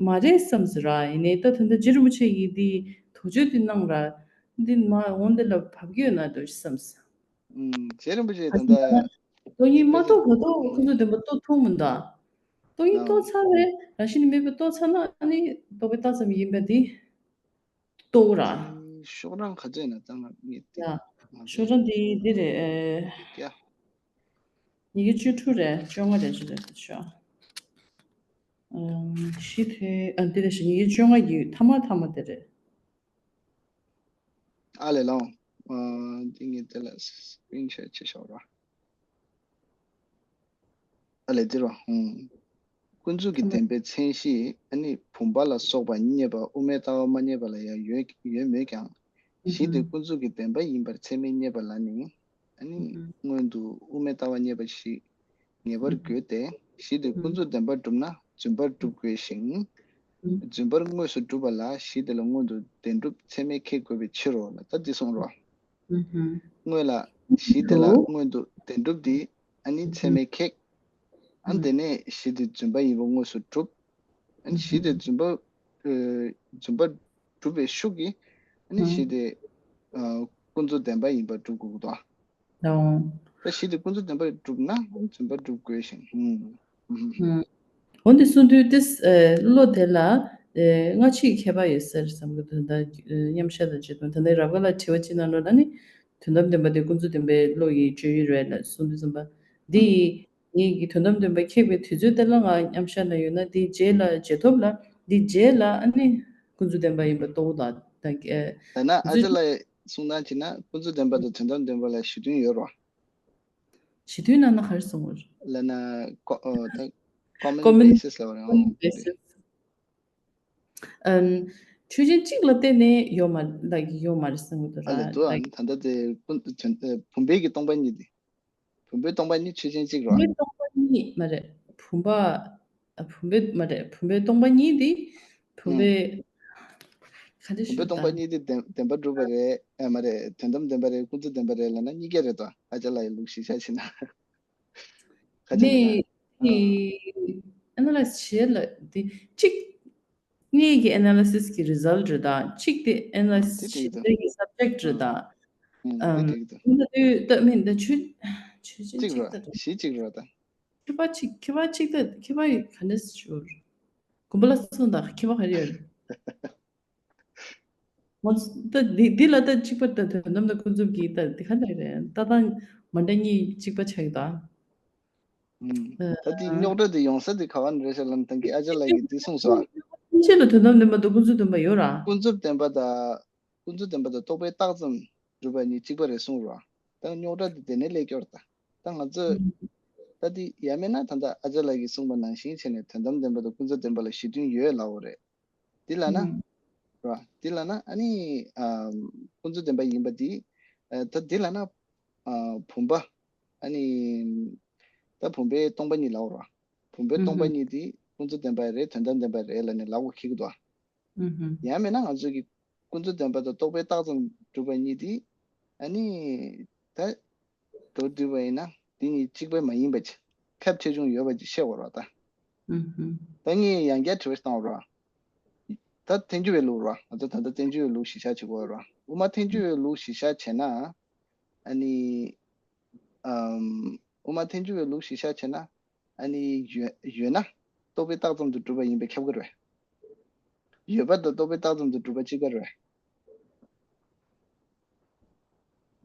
མ་རེད་བསམ་ཟེར་ར། ཡིན་ནའི་ད་ད་ལྟ་རྗེ་རིན་པོ་ཆེ་ཡིས་འདི་དོགས་གཅོད་འདི་གནང་ར། འདི་མ་འོང་འདི་ལ་བབ་ཀྱི་ཡོད་ན་འདོད་བསམ་ཟེར། ཨུམ། རྗེ་རིན་པོ་ཆེ་ད་ལྟ་སྟོང་ཉིད་མ་རྟོགས་བར་དུ་ཁོ་ཚོ་བདེན་པ་རྟོགས་ཐུབ་མི་འདུག་སྟོང་ཉིད་རྟོགས་ཚར་བས་རང་བཞིན་མེད་པ་རྟོགས་ཚར་ན་ཨ་ནི་རྟོག་པས་བཏགས་ཙམ་ཡིན་པ་འདི་རྟོགས་ར། ཤོག་གྲངས་ག་ཚོད་ན་ཙང་ང་ངས་དེ། ཡ། ང་ཤོག་གྲངས་འདི་འདི་རེད། ཨེ། ཡ། ཉི་ཤུ་བཅུ་དྲུག་རེད། བཅོ་ལྔ་རེད། ཅི་རེད་ཤོག་ཨམ། ཤི་ཐེ་ཨ་འདི་རེད་ཤག་ཉི་ཤུ་བཅོ་ལྔ་ཡི་མཐའ་མ་མཐའ་མ་དེ་རེད། ཨ་ལས་ལའོ། ཨ་འདི་ངས་དེ་ལ་སི་ཀི་རིན་ཤོཊ་བྱེད་ཤོག་ར། ཨ་ལས་དེ་རོ། ཧུམ། ཀུན་རྫོབ་ཀྱི་བདེན་པའི་མཚན་གཞི་ཨ་ནི་བུམ་པ་ལ་སོགས་པ་རྙེད་པ་དབུ་མའི་ལྟ་བ་མ་རྙེད་པ་ལ་ཡང་ཡོད་ཡོད་མོད་ཀྱང་། གཞི་དེ་ཀུན་རྫོབ་ཀྱི་བདེན་པ་ཡིན་པར་ཚད་མས་རྙེད་པ་ལ་ནི། ཨ་ནི་སྔོན་དུ་དབུ་མའི་ལྟ་བ་རྙེད་པ་ཞིག་ངེས་པར་དགོས་ཏེ། གཞི་དེ་ཀུན་རྫོབ་བདེན་པར་གྲུབ་ན་རྫུན་པར་གྲུབ་དགོས་ཤིང་། རྫུན་པར་དངོས་སུ་གྲུབ་པ་ལ་གཞི་དེ་ལ་སྔོན་དུ་བདེན་གྲུབ་ཚད་མས་ཁེགས་དགོས་པའི་ཕྱིར་རོ་ལ། ད་འདི་གསུངས་རོ། སྔོན་ལ་གཞི་དེ་ལ་སྔོན་དུ་བདེན་གྲུབ་འདི་ཨ་ནི་ཚད་མས་ཁེགས། ཨ་ནི་དེ་ནས་གཞི་དེ་རྫུན་པ་ཡིན་པ་དངོས་སུ་གྲུབ། ཨ་ནི་གཞི་དེ་རྫུན་པ་ཨ་རྫུན་པ་གྲུབ་པའི་ཤུགས་ཀྱིས་ཨ་ནི་གཞི་དེ་ཨ་ཀུན་རྫོབ་བདེན་པ་ཡིན་པར་གྲུབ་དགོས་ཀྱི་འདུག་ད་གཞི་དེ་ཀུན་རྫོབ་བདེན་པར་གྲུབ་ན་རྫུན་པར་གྲུབ་དགོས་ཤིང་། འོ་འདི་གསུངས་དུས་ཏེ་བློ་དེ་ལ་སྔ་ཕྱིའི་ཁྱད་པར་ཡོད་ཟེར་བསམ་གྱི་འདུག་ད་མཉམ་བཞག་དང་བྱེད་སྟངས་ད་ནི་རབ་དགའ་ལགས་དྲི་བ་གཅིག་གནང་རོགས་ལ་ནི་དོན་དམ་བདེན་པ་དེ་ཀུན་རྫོབ་བདེན་པའི་བློ་ཡི་སྤྱོད་ཡུལ་རེད་ལ་གསུངས་དུས་ཙམ་པ་འདི་ཡིས་ངེད་ཀྱི་དོན་དམ་བདེན་པ་ཁེགས་པའི་དུས་ཚོད་དེ་ལ་ང་མཉམ་བཞག་ན་ཡོད་ན་འདིའི་རྗེས་ལ་རྗེས་ཐོབ་ལ་འདིའི་རྗེས་ལ་ཨ་ནི་ཀུན་རྫོབ་བདེན་པ་ཡིན་པ་རྟོགས་དང་ད་ད་ན་ཨ་ཅག་ལགས་གསུང་སྟངས་བྱས་ན་ཀུན་རྫོབ་བདེན་པ་དང་དོན་དམ་བདེན་པ་ལ་གཞི་མཐུན་ཡོད་རོ། གཞི་མཐུན་ན་ན་ག་རེ་གསུང་བ་རེད། ལབ་ན་ཀོ་ཨོ་ད་ཀོ་མན་ཀོ་མན་བྷེ་སིས་ལབ་པ་རེད། ཀོ་མན་ཨོ་བྷེ་སིས། ཨམ། ཆོས་ཅན་གཅིག་ལ་བརྟེན་ནས་ཡོད་མ་ལ་ཡོད་མ་རེད་གསུང་གི་འདུག་ཨ་ལས་ར་འདུག་ཨ་ལ་ནི་ད་ལྟ་དེ་ཀུན་དོན་ཨ་བུམ་པའི་གི་སྟོང་པ་ཉིད་དེ། བུམ་པའི་སྟོང་པ་ཉིད་ཆོས་ཅན་གཅིག་རོ། བུམ་པའི་སྟོང་པ་ཉིད་མ་རེད། བུམ་པ། ཨ་བུམ་པའི་མ་རེད། བུམ་པའི་སྟོང་པ་ཉིད་དེ། བུམ་ཨུམ། པའི། ག་འདྲ་བུམ་པའི་ཞུ་སྟོང་པ་ད། ཉིད་དེ་བདེན་བདེན་པར་གྲུབ་པ་རེད། ཨ་མ་རེད། དོན་དམ་བདེན་པ་རེད། ཀུན་རྫོབ་བདེན་པ་རེད་ལབ་ན་གཉིས་ཀ་རེད་དོ། ཨ་ཅག་ལགས་ཡི་ལུགས་གཞིར་བཞག་བྱས་ན། ག་ཅི་ལབ་ན། ནི། ཨ། ཨེ་ན་ལའི་སི་བྱེད་ལ་དེ་གཅིག་ངེད་ཀྱི་ཨེ་ན་ལི་སིས་ཀྱི་རི་ཟལ་ཊི་རེད་ད། གཅིག་དེ་ཨེ་ན་ལི་སིས་དེ་བྱེད་འགྲིག་འདོད་ཀྱི་སབ་ཇེག་ཊི་རེད་ད། ཨ། ཨམ། དེ་འགྲིག་འདུག་ཨེ་ན་དུས་ད་མིན་ད་ཆོས་ཆོས་ཅན་གཅིག་གཅིག་རེད། ད་རེད། གཞི་གཅིག་རེད་ད། ཁྱད་པར་གཅིག་ཁྱད་པར་གཅིག་ད་ཁྱད་པར་ག་འདྲ་ཞུ་རེད། དགོན་པ་ལ་སོང་ད་ཁྱད་པར་ག་རེ་ཡོད་རེད། ང་ཚོ་ད་འདི་འདི་ལ་ད་གཅིག་པ་ད་དོན་དམ་དང་ཀུན་རྫོབ་ཀྱི་ད་འདི་ག་འདྲ་རེད། ལྟ་སྟངས་མ་འདྲ་གཉིས་གཅིག་པ་ཆགས་ཡོད་ད། ཨུམ། ད་དེ་རྙོག་དྲ་དེ་ཡོང་ས་དེ་ག་བ་ནས་རེད་ཤག་ལབ་ན་ད་གིན་ཨ་ཅག་ལགས་ཀྱིས་དེ་གསུངས་སོང་ཨ། ཕན་ཆད་ལ་དོན་དམ་བདེན་པ་དང་ཀུན་རྫོབ་བདེན་པ་ཡོད་ར། ཀུན་རྫོབ་བདེན་པ་དང་། ཀུན་རྫོབ་བདེན་པ་དང་རྟོག་པས་བཏགས་ཙམ་སྒྲུབ་པ་གཉིས་གཅིག་པ་རེད་གསུངས་ར། ད་རྙོག་དྲ་དེ་དེ་ནས་སླེབས་ཀྱི་ཡོད་རེད་ད། ད་ང་ཚོས་ད་དེ་ཡང་མིན་ན་ད་ལྟ་ཨ་ཅག་ལགས་ཀྱིས་གསུངས་པ་ནང་བཞིན་བྱས་ནས་དོན་དམ་བདེན་པ་དང་ཀུན་རྫོབ་བདེན་པ་ལ་གཞི་མཐུན་ཡོད་ལབ་པ་རེད། དེ་ལབ་ན། ཨུམ། ར། དེ་ལབ་ན་ཨ་ནི། ཨམ། ཀུན་རྫོབ་བདེན་པ་ཡིན་པ་དེ། ཨ། ད་དེ་ལབ་ན། ཨ། བུམ་པ། ཨ་ནི། ད་བུམ་པའི་སྟོང་པ་ཉིད་ལབ་ར། བུམ་པའི་སྟོང་པ་ཨུམ། ཉིད་དེ་ཀུན་རྫོབ་བདེན་པ་རེད། དོན་དམ་བདེན་པ་རེད་ལབ་ནས་ལབ་དགོས་ཁེལ་གི་འདུག་ཨ། ཡང་མིན་ན་ང་ཚོ་གི་ཀུན་རྫོབ་བདེན་པ་དང་རྟོག་པས་བཏགས་ཙམ་སྒྲུབ་པ་གཉིས་དེ། ཨ་ནི། ད། མདོར་བསྡུས་པ་ཡིན་ན་དེ་གཉིས་གཅིག་པ་མ་ཡིན་པ་ཅིག་ཁྱབ་ཆེ་ཆུང་ཡོད་པ་ཅིག་བཤད་དགོས་རེད་ད། ཨུ་ཧུ། ད་ངས་ཡང་བསྐྱར་དྲི་བ་ཞིག་བཏང་བ་རེད། ད་ཐལ་འགྱུར་བའི་ལུགས་རེད། ང་ཚོ་ད་ལྟ་ཐལ་འགྱུར་བའི་ལུགས་གཞིར་བཞག་བྱེད་དགོས་རེད། དབུ་མ་ཐལ་འགྱུར་བའི་ལུགས་གཞིར་བཞག་བྱས་ན། ཨ་ནི། ཨམ། དབུ་མ་ཐལ་འགྱུར་བའི་ལུགས་གཞིར་བཞག་བྱས་ན། ཨ་ནི་ཡོད་ཡོད་ན་རྟོག་པས་བཏགས་ཙམ་དུ་གྲུབ་པ་ཡིན་པས་ཁྱབ་ཀྱི་རེད། ཡོད་པ་དང་རྟོག་པས་བཏགས་ཙམ་དུ་གྲུབ་པ་གཅིག་པ་རེད།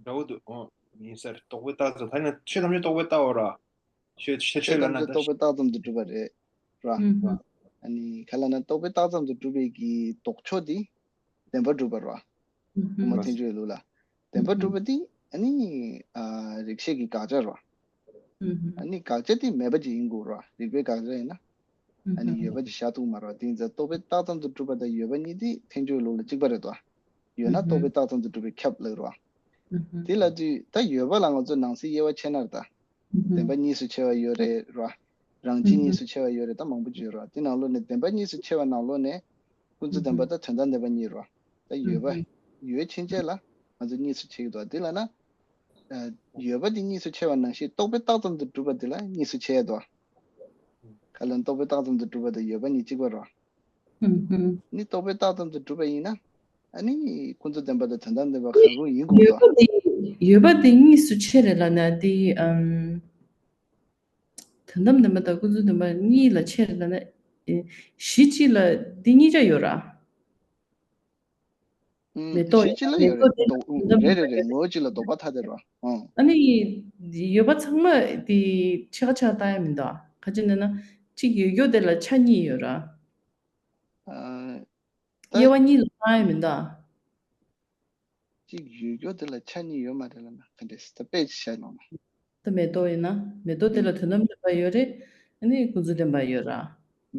འདྲ་བོ་འདུག་ཨོ། ཡིན་ས་རེད། རྟོག་པས་བཏགས་ཙམ་ད་ནི་ཆོས་ཐམས་ཅད་རྟོག་པས་བཏགས་པ་ར། ཆོས་ཆོས་ཆོས་ཆོས་ལབ་ན་ཐམས་ཅད་ད་རྟོག་པས་བཏགས་ཙམ་དུ་གྲུབ་པ་རེད་ར། ཨུ་ཧུ། ཨ་ནི་ག་ལབ་ན་རྟོག་པས་བཏགས་ཙམ་དུ་གྲུབ་པའི་གི་ལྡོག་ཕྱོགས་དེ་བདེན་པར་གྲུབ་པ་ར། ཨུ་ཧུ། དབུ་མ་ཐལ་འགྱུར་བའི་ལུགས་ལ། བདེན་པར་གྲུབ་པ་དེ་ཨ་ནི་ཨ་རིགས་ཤེས་ཀྱི་དགག་བྱ་ར། ཨུ་ཧུ། ཨ་ནི་དགག་བྱ་དེ་མེད་པ་ཅིག་ཡིན་དགོས་ར། རིགས་པའི་དགག་བྱ་ཡིན་ན། ཨ་ནི་ཡོད་པ་ཅིག་བཞག་ཐུབ་མ་རེད་པ། དེ་ཡིན་ཙང་རྟོག་པས་བཏགས་ཙམ་དུ་གྲུབ་པ་དང་ཡོད་པ་གཉིས་དེ་ཐལ་འགྱུར་ལུགས་ལ་གཅིག་པ་རེད་དོ། ཡོད་ན་རྟོག་པས་བཏགས་ཙམ་དུ་གྲུབ་པས་ཁྱབ་ལབ་རེད་པ། དེ་ལབ་དུས་ད་ཡོད་པ་ལ་ང་ཚོས་ནང་གསེས་དབྱེ་བ་ཕྱེ་ན་རེད་ད། བདེན་པ་གཉིས་སུ་ཕྱེ་བ་ཡོད་རེད་ར། རང་སྤྱི་གཉིས་སུ་ཕྱེ་བ་ཡོད་རེད། ད་མང་པོ་ཅིག་ཡོད་ར། དེ་ནང་ལོགས་ནས་བདེན་པ་གཉིས་སུ་ཕྱེ་བ་ནང་ལོགས་ནས་ཀུན་རྫོབ་བདེན་པ་དང་དོན་དམ་བདེན་པ་གཉིས་ར། ད་ཡོད་པ་ཡོད་ཕྱིན་ཆད་ལ་ང་ཚོ་གཉིས་སུ་ཕྱེ་གི་འདུག་དེ་ལ་ན། ཡོད་པ་དེ་གཉིས་སུ་ཕྱེ་བ་ནང་བཞིན་རྟོག་པས་བཏགས་ཙམ་དུ་གྲུབ་པ་དེ་ལ་གཉིས་སུ་ཕྱེ་ཡ་འདུག་ག་ལ་རྟོག་པས་བཏགས་ཙམ་དུ་གྲུབ་པ་དང་ཡོད་པ་གཉིས་གཅིག་པ་ར། ནི་རྟོག་པས་བཏགས་ཙམ་དུ་གྲུབ་པ་ཡིན་ན། ཨ་ནི་ཀུན་རྫོབ་བདེན་པ་དང་དོན་དམ་བདེན་པ་གང་རུང་ཡིན་དགོས་ཡོད་པ་འདུག་དེ་ཡོད་པ་དེ་གཉིས་སུ་ཕྱེ་རེད་ལབ་ན་དེ་ཨམ། དོན་དམ་བདེན་པ་དང་ཀུན་རྫོབ་བདེན་པ་གཉིས་ལ་ཕྱེ་རེད་ལབ་ན། ཨེ། གཞི་གཅིག་ལ་འདི་གཉིས་ཆ་ཡོད་ར། ཨུམ། མེ་ཏོག་གཞི་གཅིག་ལ་མེ་ཡོད་རེད། ཏོག་དོན་དམ་རེད་རེད་རེད། ངོ་བོ་གཅིག་ལ་ལྡོག་པ་ཐ་དད་ར། ཨང་། ཨ་ནི་ཡོད་པ་ཚང་མ་དེ་ཕྱེད་ཀ་ཕྱེད་ཀ་བཏང་ཡ་མི་འདུག་ག་ཅི་ན་ན་གཅིག་ཡོད་རྒྱུ་དེ་ལ་ཆ་གཉིས་ཡོད་ར། ཨ། ད་དབྱེ་བ་གཉིས་ལ་བཏང་ཡ་མི་འདུག་གཅིག་ཡོད་རྒྱུ་དེ་ལ་ཆ་གཉིས་ཡོད་མ་རེད་ལབ་ན་ག་འདྲས་ད་དཔེ་ཅིག་བཞག་ནོ་ན། ད་མེ་ཏོག་ཡིན་ན་མེ་ཏོག་དེ་ལ་དོན་དམ་བདེན་པ་ཡོད་རེད། ཨ་ནི་ཀུན་རྫོབ་བདེན་པ་ཡོད་ར།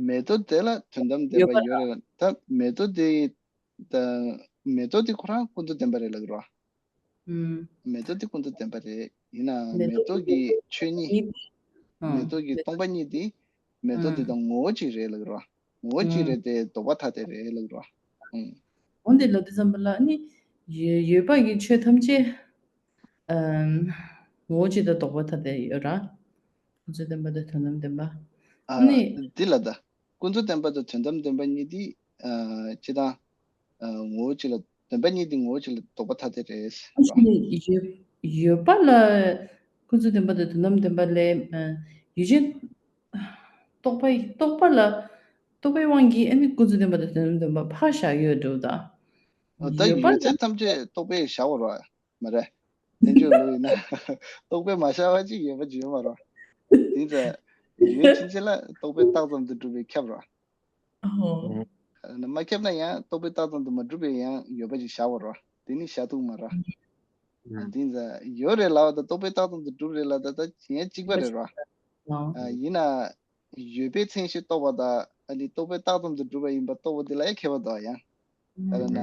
མེ་ཏོག་དེ་ལ་དོན་དམ་བདེན་པ་ཡོད་རེད་ལ། ད་མེ་ཏོག་དེ་ད་མེ་ཏོག་དེ་ཁོ་རང་ཀུན་རྫོབ་བདེན་པ་རེད་ལབ་ར། ཨུམ། མེ་ཏོག་དེ་ཀུན་རྫོབ་བདེན་པ་རེད། ཡིན་ནའང་མེ་ཏོག་གི་ཆོས་ཉིད། མེ་ཏོག་གི་སྟོང་པ་ཉིད་དེ་མེ་ཏོག་དེ་དང་ངོ་བོ་གཅིག་རེད་ལབ་ར། ངོ་བོ་གཅིག་རེད་དེ་ལྡོག་པ་ཐ་དད་རེད་ལབ་ར། ཨུམ། འོན་ཏེ་ལབ་དུས་ཙམ་པ་ལ་ནི་ཡོད་ཡོད་པ་གི་ཆོས་ཐམས་ཅད་ཨམ། ངོ་བོ་གཅིག་དང་ལྡོག་པ་ཐ་དད་ཡོད་ར། ཀུན་རྫོབ་བདེན་པ་དང་དོན་དམ་བདེན་པ། ཨ་ནི་འདི་ལ་ད་ཀུན་རྫོབ་བདེན་པ་དང་དོན་དམ་བདེན་པ་གཉིས་དེ་ཨ། སྤྱི་དང་། ཨ། ངོ་བོ་གཅིག་ལ་བདེན་པ་གཉིས་དེ་ངོ་བོ་གཅིག་ལ་ལྡོག་པ་ཐ་དད་རེད། ཡོད་ཡོད་པ་ལ་ཀུན་རྫོབ་བདེན་པ་དང་དོན་དམ་བདེན་པ་ལས་ཨ། ཡུལ་ཅན་རྟོག་པ་རྟོག་པ་ལ་རྟོག་པའི་དབང་གིས་ཨ་ནི་ཀུན་རྫོབ་བདེན་པ་དང་དོན་དམ་བདེན་པ་ཕར་བཞག་ཡོད་འགྲོ་ད། ཨ། ད་ཡོད་པ་ཡུལ་ལ་ཅན་ཐམས་ཅད་རྟོག་པས་བཞག་པ་རེད། མ་རེད། བསྟན་བཅོས་ལུགས་ཡིན་ན་རྟོག་པས་མ་བཞག་པ་ཅིག་ཡོད་པ་ཅིག་ཡོད་མ་རེད། དེ་ཚོ་ཡོད་ཕྱིན་ཆད་ལ་རྟོག་པས་བཏགས་ཙམ་དུ་གྲུབ་པས་ཁྱབ་རེད། ཨོ། མ་ཁྱབ་ན་ཡང་རྟོག་པས་བཏགས་ཙམ་དུ་མ་གྲུབ་པས་ཡང་ཡོད་པ་ཅིག་བཞག་པ་རེད། དེ་ནི་བཞག་ཐུབ་མ་རེད། དེ་ཚོ་ཡོད་རེད་ལབ་པ་དང་རྟོག་པས་བཏགས་ཙམ་དུ་གྲུབ་རེད་ལབ་ད་ད་ཡང་གཅིག་པ་རེད་རེད། ཨ། ཡིན་ན། ཡོད་པའི་མཚན་གཞི་རྟོགས་པ་དང་ཨ་ནི་རྟོག་པས་བཏགས་ཙམ་དུ་གྲུབ་པ་ཡིན་པ་རྟོགས་པ་དེ་ལ་ཡང་ཁྱད་པར་འདུག་ཡང་། ད་ལྟ་ན་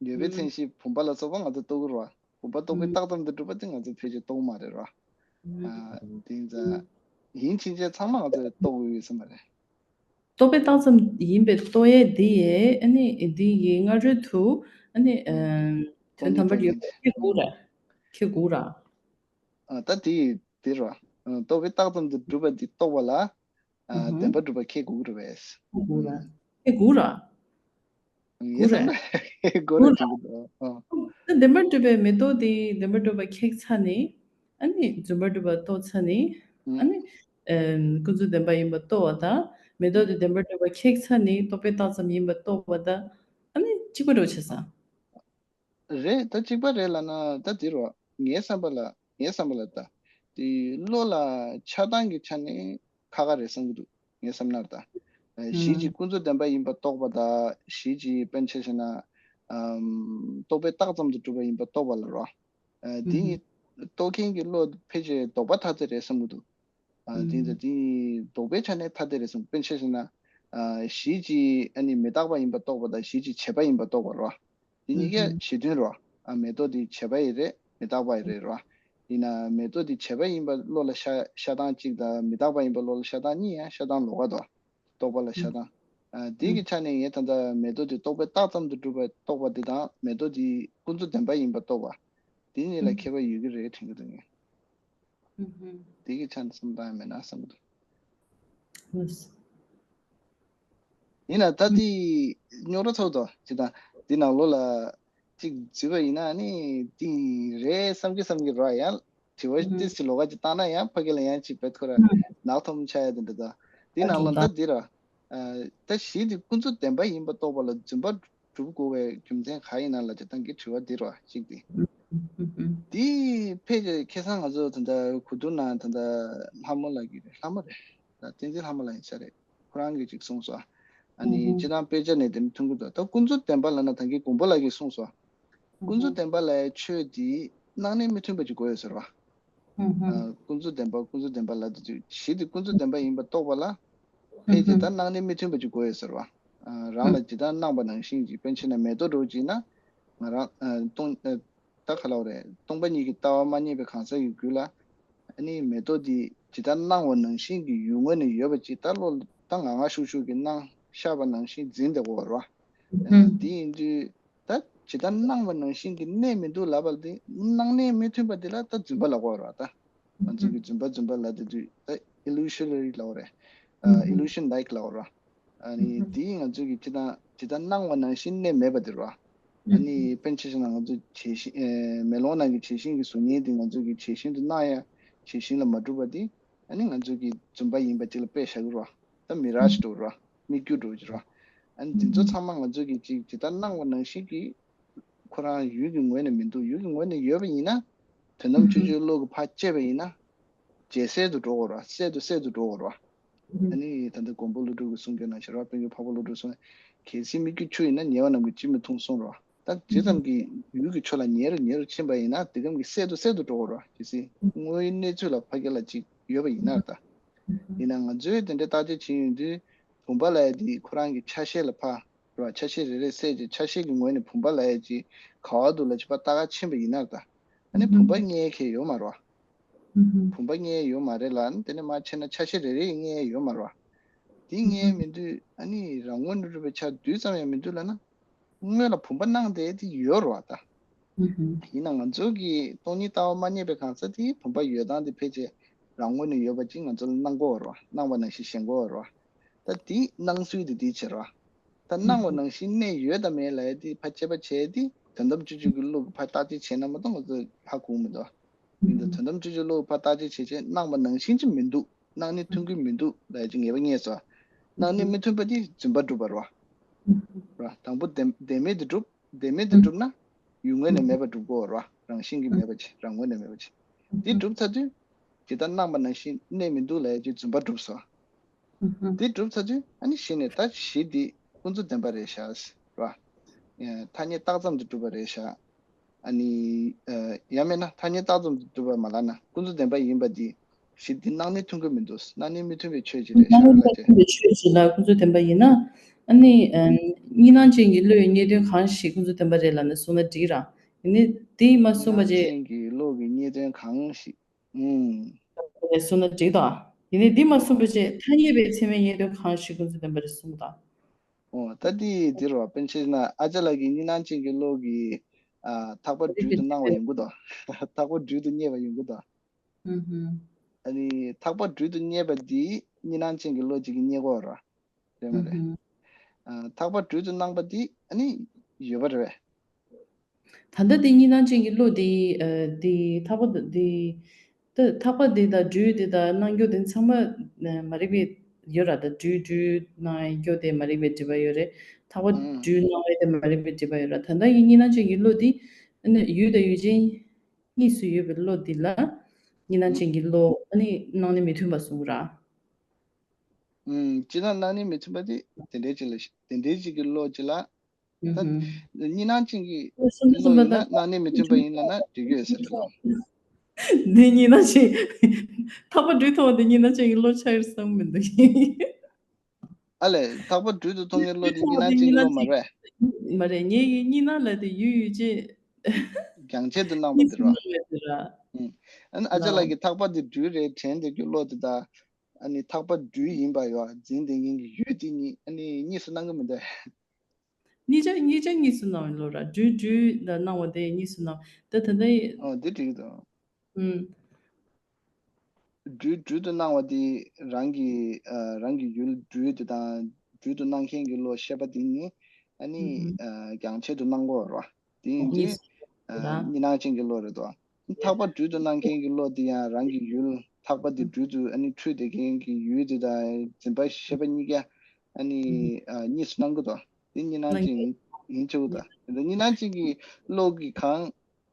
ཡོད་པའི་མཚན་གཞི་བུམ་པ་ལ་སོགས་པ་ང་ཚོ་རྟོགས་ཀྱི་རེད་བ། བུམ་པ་རྟོག་པས་བཏགས་ཙམ་དུ་གྲུབ་པ་དེ་ང་ཚོ་ཕལ་ཆེར་རྟོགས་མ་རེད་ར། ཨ། དེ་ཡིན་ཙང་ཡིན་ཕྱིན་ཆད་ཚང་མ་ང་ཚོ་རྟོགས་དགོས་ཡོད་ས་མ་རེད། རྟོག་པས་བཏགས་ཙམ་ཡིན་པའི་རྟོགས་ཡས་དེ་ཡས་ཨ་ནི་དེ་ཡི་སྔ་རོལ་དུ་ཨ་ནི་དོན་དམ་པར་ཡོད་པ་ཁེགས་དགོས་ར། ཁེགས་དགོས་ར། ཨ། ད་དེ་དེ་ར། ཨ། རྟོག་པས་བཏགས་ཙམ་དུ་གྲུབ་པ་འདི་རྟོགས་པ་ལ། ཨ། ཨུ་ཧུ། བདེན་པར་གྲུབ་པ་ཁེགས་དགོས་ཀྱི་རེད་པས། ཁེགས་དགོས་ར། ཁེགས་དགོས་ར། ངའི་བསམ་ན་ཁེགས་དགོས་རེད་དྲན་གྱི་འདུག་ཨ། ད་བདེན་པར་གྲུབ་པའི་མེ་ཏོག་དེ་བདེན་པར་གྲུབ་པ་ཁེགས་ཚར་ནས། ཨ་ནི་རྫུན་པར་གྲུབ་པ་རྟོགས་ཚར་ནས། ཨ་ནི། ཨེམ། ཀུན་རྫོབ་བདེན་པ་ཡིན་པ་རྟོགས་པ་དང་མེ་ཏོག་དེ་བདེན་པར་གྲུབ་པ་ཁེགས་ཚར་ནས་རྟོག་པས་བཏགས་ཙམ་ཡིན་པ་རྟོགས་པ་དང་། ཨ་ནི་གཅིག་པ་འདྲ་བོ་བྱས་སོང་། རེད། ད་གཅིག་པ་རེད་ལབ་ན་ད་འདི་རེད། ངའི་བསམ་པ་ལ་ངའི་བསམ་པ་ལ་ད་དེ་བློ་ལ་ཆགས་སྡང་གི་ཆ་ནས་ཁག་ཁག་རེད་བསམ་གྱི་འདུག་ངའི་བསམ་ན་ད། ཨ། གཞི་གཅིག་ཀུན་རྫོབ་བདེན་པ་ཡིན་པ་རྟོགས་པ་དང་གཞི་གཅིག་དཔེར་ན་ཆ་བཞག་ན། ཨམ། རྟོག་པས་བཏགས་ཙམ་དུ་གྲུབ་པ་ཡིན་པ་རྟོགས་པ་ལ་རེད། ཨ། དེ་གཉིས་རྟོགས་མཁན་གྱི་བློ་ཕལ་ཆེར་ལྡོག་པ་ཐ་དད་རེད་བསམ་གྱི་འདུག་ཨ། དེ་ཚོ་དེ་ལྡོག་པའི་ཆ་ནས་ཐ་དད་རེད་གསུངས། དཔེར་ན་ཆ་བཞག་ན། ཨ། གཞི་གཅིག་ཨ་ནི་མི་རྟག་པ་ཡིན་པ་རྟོགས་པ་དང་གཞི་གཅིག་བྱས་པ་ཡིན་པ་རྟོགས་པ་རེད། དེ་གཉིས་ཀའི་གཞི་མཐུན་རེད། ཨ། མེ་ཏོག་དེ་བྱས་པ་ཡི་རེད། མི་རྟག་པ་ཡི་རེད་རེད། ཡིན་ན་མེ་ཏོག་དེ་བྱས་པ་ཡིན་པ་བློ་ལ་ཤ་ཤ་སྟག་གཅིག་དང་མི་རྟག་པ་ཡིན་པ་བློ་ལ་ཤ་སྟག་གཉིས་ཡང་ཤ་སྟག་ལོགས་ཀ་དང་། རྟོག་པ་ལ་ཤ་སྟག་ཨ། དེ་གི་ཆ་ནས་ངས་ད་ལྟ་མེ་ཏོག་དེ་རྟོག་པས་བཏགས་ཙམ་དུ་གྲུབ་པ་རྟོགས་པ་དེ་དང་མེ་ཏོག་དེ་ཀུན་རྫོབ་བདེན་པ་ཡིན་པ་རྟོགས་པ། དེ་གཉིས་ལ་ཁྱད་པར་ཡོད་ཀྱི་རེད་དྲན་གྱི་འདུག་ངས། དེ་གི་ཆ་ནས་བསམ་བཏང་ཡ་མེད་ན་བསམ་གྱི་འདུག་ཡིན་ན་ད་དེ་རྙོག་དྲ་ཚོགས་དོ་ཅི་དང་དེ་ནང་ལོགས་ལ་གཅིག་འཛུལ་བ་ཡིན་ན་ནི་དེ་རེད་བསམ་གྱི་བསམ་གྱི་རོ། ཡང་དྲི་བ་ཏིས་ཀྱི་ལོགས་ཀ་ཅིག་བཏང་ན་ཡང་ཕ་གི་ལ་ཡང་ཅིག་བེད་ཁོ་ར་ནག་ཐོམ་ཆ་ཡ་དེ་འདྲ་དང་དེ་ནང་ལོགས་ད་དེ་ར་ད་གཞི་དེ་ཀུན་རྫོབ་བདེན་པ་ཡིན་པ་རྟོགས་པ་ལ་རྫུན་པ་གྲུབ་དགོས་པའི་རྒྱུ་མཚན་ག་ཡིན་ན་ལ་ཅེ་ཏང་གི་དྲི་བ་འདི་རོ་གཅིག་དེ། དེ་ཕལ་ཆེར་ཁ་སང་ང་ཚོ་ད་ལྟ་གོ་བསྡུར་ནང་ད་ལྟ་ལྷ་མོ་ལགས་ཀྱིས་རེད། ལྷ་མོ་རེད། ད་བསྟན་འཛིན་ལྷ་མོ་ལགས་ཡིན་ས་རེད། ཁོ་རང་གིས་ཅིག་གསུངས་སོང་། ཨ་ནི་སྤྱིར་བཏང་དཔེ་ཆ་ནས་དེ་མཐུན་གྱི་འདུག་ད་ཀུན་རྫོབ་བདེན་པ་ལབ་ན་ད་གིན་དགོན་པ་ལགས་ཀྱིས་གསུངས་སོང་། ཀུན་རྫོབ་བདེན་པ་ལབ་ཡ་ཆོས་འདི་སྣང་གནས་མི་མཐུན་པ་ཅིག་དགོས་ཡོད་ཟེར་བ། ཨ། ཀུན་རྫོབ་བདེན་པ་ཀུན་རྫོབ་བདེན་པ་ལབ་དུས་གཞི་དེ་ཀུན་རྫོབ་བདེན་པ་ཡིན་པ་རྟོགས་པ་ལ། ཕལ་ཆེར་ད་སྣང་གནས་མི་མཐུན་པ་ཅིག་དགོས་ཡོད་ཟེར་བ། ཨ། རང་ལ་ཇི་ལྟར་སྣང་བ་ནང་བཞིན་གྱི་དཔེར་ན་ཆ་བཞག་ན་མེ་ཏོག་འདྲ་བོ་ཅིག་ན། ང་རང་ཨ། སྟོང་ཨ། ད་ག་ལབ་རེད། སྟོང་པ་ཉིད་ཀྱི་ལྟ་བ་མ་རྙེད་པའི་གང་ཟག་གི་རྒྱུད་ལ། ཨ། ནི་མེ་ཏོག་འདི་ཇི་ལྟར་སྣང་བ་ནང་བཞིན་གྱི་ཡུལ་ངོས་ནས་ཡོད་པ་ཅིག་ད་བློ་ད་ང་ང་ཤུག་ཤུག་གི་སྣང་ཤར་བ་ནང་བཞིན་འཛིན་བསྡད་ཀྱི་ཡོད་རེད་བ། ཨ། དེ་ཡིན་དུས་ད་ཇི་ལྟར་སྣང་བ་ནང་བཞིན་གྱི་གནས་མི་འདུག་ལབ་པ་དེ་སྣང་གནས་མི་མཐུན་པ་དེ་ལ་ད་རྫུན་པ་ལབ་ཀྱི་ཡོད་རེད་བ། ད་ང་ཚོ་གི་རྫུན་པ་རྫུན་པ་ལབ་དེ་དུས་ད་illusionary་ལབ་ཀྱི་ཡོད་རེད། ཨ། illusion like་ལབ་ཀྱི་ཡོད་རེད་བ། ཨ་ནི་དེ་ང་ཚོ་གི་ཇི་ལྟར་ཇི་ལྟར་སྣང་བ་ནང་བཞིན་གནས་མེད་པ་དེ་རེད་བ། ཨ་ནི་དཔེར་ན་ཆ་བཞག་ན་ང་ཚོ་བྱད་བཞིན་ཨེ་མེ་ལོང་ནང་གི་བྱད་བཞིན་གྱི་གཟུགས་བརྙན་དེ་ང་ཚོ་གི་བྱད་བཞིན་དུ་སྣང་ཡ་བྱད་བཞིན་ལ་མ་གྲུབ་པ་དེ་ཨ་ནི་ང་ཚོ་གི་རྫུན་པ་ཡིན་པ་ཅིག་ལ་དཔེ་བཞག་གི་རེད་བ། ད་མི་རཱཇ་འདྲ་བོ་རེད་བ། མིག་རྒྱུ་འདྲ་བོ་ཅིག་རེད་བ། ཨ་ནི་དེ་ཚོ་ཚང་མ་ང་ཚོ་གི་ཅིག་ཇི་ལྟར་སྣང་བ་ནང་བཞིན་གྱི་ཁོ་རང་ཡུལ་གྱི་ངོས་ནས་མི་འདུག་ཡུལ་གྱི་ངོས་ནས་ཡོད་པ་ཡིན་ན། དོན་དམ་དཔྱོད་བརྗོད་བློ་གི་ཕར་བཅད་པ་ཡིན་ན། ཇེ་གསལ་དུ་འགྲོ་གི་རེད་བ། གསལ་དུ་གསལ་དུ་འགྲོ་གི་རེད་བ། ཨ་ནི་ད་ལྟ་མགོན་པོ་ཀླུ་སྒྲུབ་ཀྱི་གསུང་རྒྱུན་ནང་བཞིན་རེད་བ། དཔལ་མགོན་འཕགས་པ་ཀླུ་སྒྲུབ་གསུང་། གལ་སྲིད་མིག་རྒྱུ་ཆུ་ཡིན་ན་ཉེ་བ་རྣམས་ཀྱིས་ཅིས་མི་མཐོང་གསུངས་རེད་བ། ད་ཇི་ཙམ་གྱིས་ཡུལ་གྱི་ཕྱོགས་ལ་ཉེ་རུ་ཉེ་རུ་ཕྱིན་པ་ཡིན་ན་དེ་ཙམ་གྱིས་གསལ་དུ་གསལ་དུ་འགྲོ་གི་རེད་བ། གལ་སྲིད་དངོས་ཡོད་གནས་ཚུལ་ལ་ཕ་གི་ལ་ཅིག་ཡོད་པ་ཡིན་ན་ད། ཡིན་ན་ང་ཚོས་དེ་འདྲའི་བརྟག་དཔྱད་བྱེད་ཡོང་དུས་བུམ་པ་ལབ་ཡ་དེ་ཁོ་རང་གི་ཆ་ཤས་ལ་ཕར་རེད་བ། ཆ་ཤས་རེ་རེ་བསལ་རྗེས་ཆ་ཤས་ཀྱི་ངོས་ནས་བུམ་པ་ལབ་ཡ་ཅིག་ག་བ་འདུག་ལ་ཅིག་ཕར་ལྟ་ག་ཕྱིན་པ་ཡིན་ན་ད། ཨ་ནི་བུམ་པ་རྙེད་མཁན་ཡོད་མ་རེད་བ། བུམ་པ་རྙེད་ཡོད་མ་རེད་ལ། ཨ་ནི་དེ་ནས་མར་ཕྱིན་ན་ཆ་ཤས་རེ་རེ་རྙེད་ཡོད་མ་རེད་བ། དེ་རྙེད་མི་འདུག་ཨ་ནི་རང་ངོས་ནས་གྲུབ་པའི་ཆ་རྡུལ་ཙམ་ཡང་མི་འདུག་ལབ་ན། སྔོན་ལ་བུམ་པ་སྣང་བསྡད་དེ་ཡོད་རེད་བ་ད། ཡིན་ན་ང་ཚོ་གི་སྟོང་ཉིད་ལྟ་བ་མ་རྙེད་པའི་གང་ཟག་དེ་བུམ་པ་ཡོད་སྟངས་དེ་ཕལ་ཆེར་རང་ངོས་ནས་ཡོད་པ་ཅིག་ང་ཚོ་ལ་སྣང་གི་ཡོད་རེད་བ། སྣང་བ་ནང་བཞིན་ཞེན་གྱི་ཡོད་རེད་བ། ད་དེ་སྣང་ཚུལ་དེ་དེའི་ཕྱིར་རེད་བ། ད་སྣང་བ་ནང་བཞིན་གནས་ཡོད་དམ་མེད་ལབ་ཡ་དེ་ཕར་དཔྱད་པ་བྱས་ཏེ་དོན་དམ་དཔྱོད་བརྗོད་ཀྱི་བློ་གིས་ཕར་བརྟག་དཔྱད་བྱས་ན་མ་གཏོགས་ང་ཚོ་ཧ་གོ་གི་མི་འདུག་ཡིན་ད་དོན་དམ་དཔྱོད་བརྗོད་བློ་གིས་ཕར་བརྟག་དཔྱད་བྱས་བྱས་སྣང་བ་ནང་བཞིན་ཅིག་མི་འདུག་སྣང་གནས་མཐུན་གྱི་མི་འདུག་ལབ་ཡ་ཅིག་ངེས་པ་རྙེད་སོང་། སྣང་གནས་མི་མཐུན་པ་དེ་རྫུན་པ་གྲུབ་པ་རེད་བ། རེད་བ། དང་པོ་བདེན་བདེན་མེད་དེ་གྲུབ། བདེན་མེད་དེ་གྲུབ་ན་ཡུལ་ངོས་ནས་མེད་པ་གྲུབ་ཀྱི་ཡོད་རེད་བ། རང་བཞིན་གྱིས་མེད་པ་ཅིག་རང་ངོས་ནས་མེད་པ་ཅིག་དེ་གྲུབ་ཚར་དུས་ཇི་ལྟར་སྣང་བ་ནང་བཞིན་གནས་མི་འདུག་ལབ་ཡ་ཅིག་རྫུན་པ་གྲུབ་སོང་། དེ་གྲུབ་ཚར་དུས་ཨ་ནི་གཞི་ནས་ད་གཞི་འདི་ཀུན་རྫོབ་བདེན་པ་རེད་ཤག་རེད་བ། ཐ་སྙད་བཏགས་ཙམ་དུ་གྲུབ་པ་རེད་ཤག་ཨ་ནི་ཡང་མིན་ན་ཐ་སྙད་བཏགས་ཙམ་དུ་གྲུབ་པ་མ་ལབ་ན་ཀུན་རྫོབ་བདེན་པ་ཡིན་པ་འདི་གཞི་འདི་སྣང་གནས་མཐུན་གྱི་མི་འདུག་སྣང་གནས་མི་མཐུན་པའི་ཆོས་ཅིག་རེད་ཤག་ལབ་བྱས། སྣང་གནས་མཐུན་པའི་ཆོས་ཅིག་ལ་ཀུན་རྫོབ་བདེན་པ་ཡིན་ན། ཨ་ནི་གཉིས་སྣང་ཅན་གྱི་བློ་ཡི་རྙེད་དོན་གང་ཞིག་ཀུན་རྫོབ་བདེན་པ་རེད་ལབ་ནས་གསུངས་ན་འགྲིག་ར། ཡིན་ནའི་དེ་མ་གསུངས་པ་བྱས། གཉིས་སྣང་ཅན་གྱི་བློ་གི་རྙེད་དོན་གང་ཞིག་ཨུམ། རེད་གསུངས་ན་འགྲིག་དང་། ཡིན་ནའི་འདི་མ་གསུངས་པ་བྱས་ཐ་སྙད་པའི་ཚད་མའི་རྙེད་དོན་གང་ཞིག་ཀུན་རྫོབ་བདེན་པ་རེད་གསུངས་དང་། ཨོ་ད་འདི་འདི་རེད་བ། དཔེར་ན་ཆ་བཞག་ན་ཨ་ཅག་ལགས་ཀྱིས་གཉིས་སྣང་ཅན་གྱི་བློ་གི་ཨ་ཐག་པ་སྦྲུལ་དུ་སྣང་བ་ཡོང་གི་འདུག་ཐག་པ་སྦྲུལ་དུ་རྙེད་པ་ཡོང་གི་འདུག་ཨུ་ཧུམ། ཨ་ནི་ཐག་པ་སྦྲུལ་དུ་རྙེད་པ་འདི་གཉིས་སྣང་ཅན་གྱི་བློ་གཅིག་གིས་རྙེད་ཀྱི་ཡོད་རེད་བ། རེད་མ་རེད། ཨུ་ཧུམ། ཨ་ཐག་པ་སྦྲུལ་དུ་སྣང་བ་འདི་ཨ་ནི་ཡོད་པ་རེད་པས། ད་ལྟ་དེ་གཉིས་སྣང་ཅན་གྱི་བློ་དེ་ཨ་དེ་ཐག་པ་དེ་ད་ཐག་པ་དེ་དང་སྦྲུལ་དེ་དང་སྣང་རྒྱུ་དེ་ཚང་མ་ཨ་མ་རིག་པའི་ཡོད་ར། ད་སྦྲུལ་སྦྲུལ་སྣང་རྒྱུ་དེ་མ་རིག་པའི་སྒྲིབ་པ་ཡོད་རེད། ཐག་པ་ཨང་སྦྲུལ་སྣང་བའི་དེ་མ་རིག་པའི་སྒྲིབ་པ་ཡོད་ར། ད་ལྟ་ཡི་གཉིས་སྣང་ཅན་གྱི་བློ་དེ་ཨ་ནི་ཡུལ་དང་ཡུལ་ཅན་གཉིས་སུ་ཡོད་པའི་བློ་འདི་ལ་གཉིས་སྣང་ཅན་གྱི་བློ་ཨ་ནི་སྣང་གནས་མི་མཐུན་པ་གསུངས་ར། ཨུམ། སྤྱིར་ན་སྣང་གནས་མི་མཐུན་པ་དེ་དེ་འདྲའི་ཅིག་ལ་དེ་འདྲའི་ཅིག་གི་བློ་ཅིག་ལ། ད་གཉིས་སྣང་ཅན་གྱི་བློ་ཡིན་ན་སྣང་གནས་མི་མཐུན་པ་ཡིན་ལབ་ན་འགྲིག་གི་ཡོད་ས་རེད་བ། འདི་གཉིས་སྣང་ཅན། ཐག་པ་སྦྲུལ་མཐོང་བ་དེ་གཉིས་སྣང་ཅན་གྱི་བློ་ཆགས་ཡོད་བསམ་མི་འདུག་ཨ་ལས་ཐག་པ་སྦྲུལ་དུ་མཐོང་མཁན་བློ་དེ་གཉིས་སྣང་ཅན་གྱི་བློ་མ་རེད། མ་རེད། ངེད་ཀྱི་གཉིས་སྣང་ལ་དེ་ཡུལ་ཡུལ་ཅན། རྒྱང་ཆད་དུ་སྣང་བ་དེ་རེད་བ། ཨ་ནི་ཨ་ཅག་ལགས་ཀྱིས་ཐག་པ་དེ་སྦྲུལ་རེད་དྲན་བསྡད་རྒྱུ་བློ་དེ་དང་། ཨ་ནི་ཐག་པ་སྦྲུལ་ཡིན་པ་ཡོད་འཛིན་བསྡད་མཁན་གྱི་ཡུལ་དེ་གཉིས་ཨ་ནི་གཉིས་སུ་སྣང་གི་མི་འདུག་གཉིས་ཆ་གཉིས་ཆ་གཉིས་སུ་སྣང་བའི་བློ་ར། སྦྲུལ་སྦྲུལ་ལ་སྣང་བ་དེ་གཉིས་སུ་སྣང་། ད་ད་ལྟ་ཡི། ཨོ་འདི་འགྲིག་གི་འདུག་ཨུམ། སྦྲུལ་སྦྲུལ་དུ་སྣང་བ་དེ་རང་གི་ཨ་རང་གི་ཡུལ་སྦྲུལ་དེ་དང་སྦྲུལ་དུ་སྣང་མཁན་གྱི་བློ་ཤེས་པ་དེ་གཉིས་ཨ་ནི་ཨུམ། ཨ་རྒྱང་ཆད་དུ་སྣང་གི་ཡོད་ར། དེ་ཡིན་དུས་གཉིས་སུ་ཨ་ར། གཉིས་སྣང་ཅན་གྱི་བློ་རེད་དོ། ཐག་པ་སྦྲུལ་དུ་སྣང་མཁན་གྱི་བློ་དེ་ཡང་རང་གི་ཡུལ་ཐག་པ་དེ་སྦྲུལ་དུ་ཨ་ནི་འཁྲུལ་བསྡད་མཁན་གྱི་ཡུལ་དེ་དང་འཛིན་པ་ཤེས་པ་གཉིས་ཀ་ཨ་ནི་ཨ་གཉིས་སུ་སྣང་གི་འདུག་དེ་གཉིས་སྣང་ཅན་ཡིན་ཆོག་གི་འདུག་དེ་གཉིས་སྣང་ཅན་གྱི་བློ་གི་གང་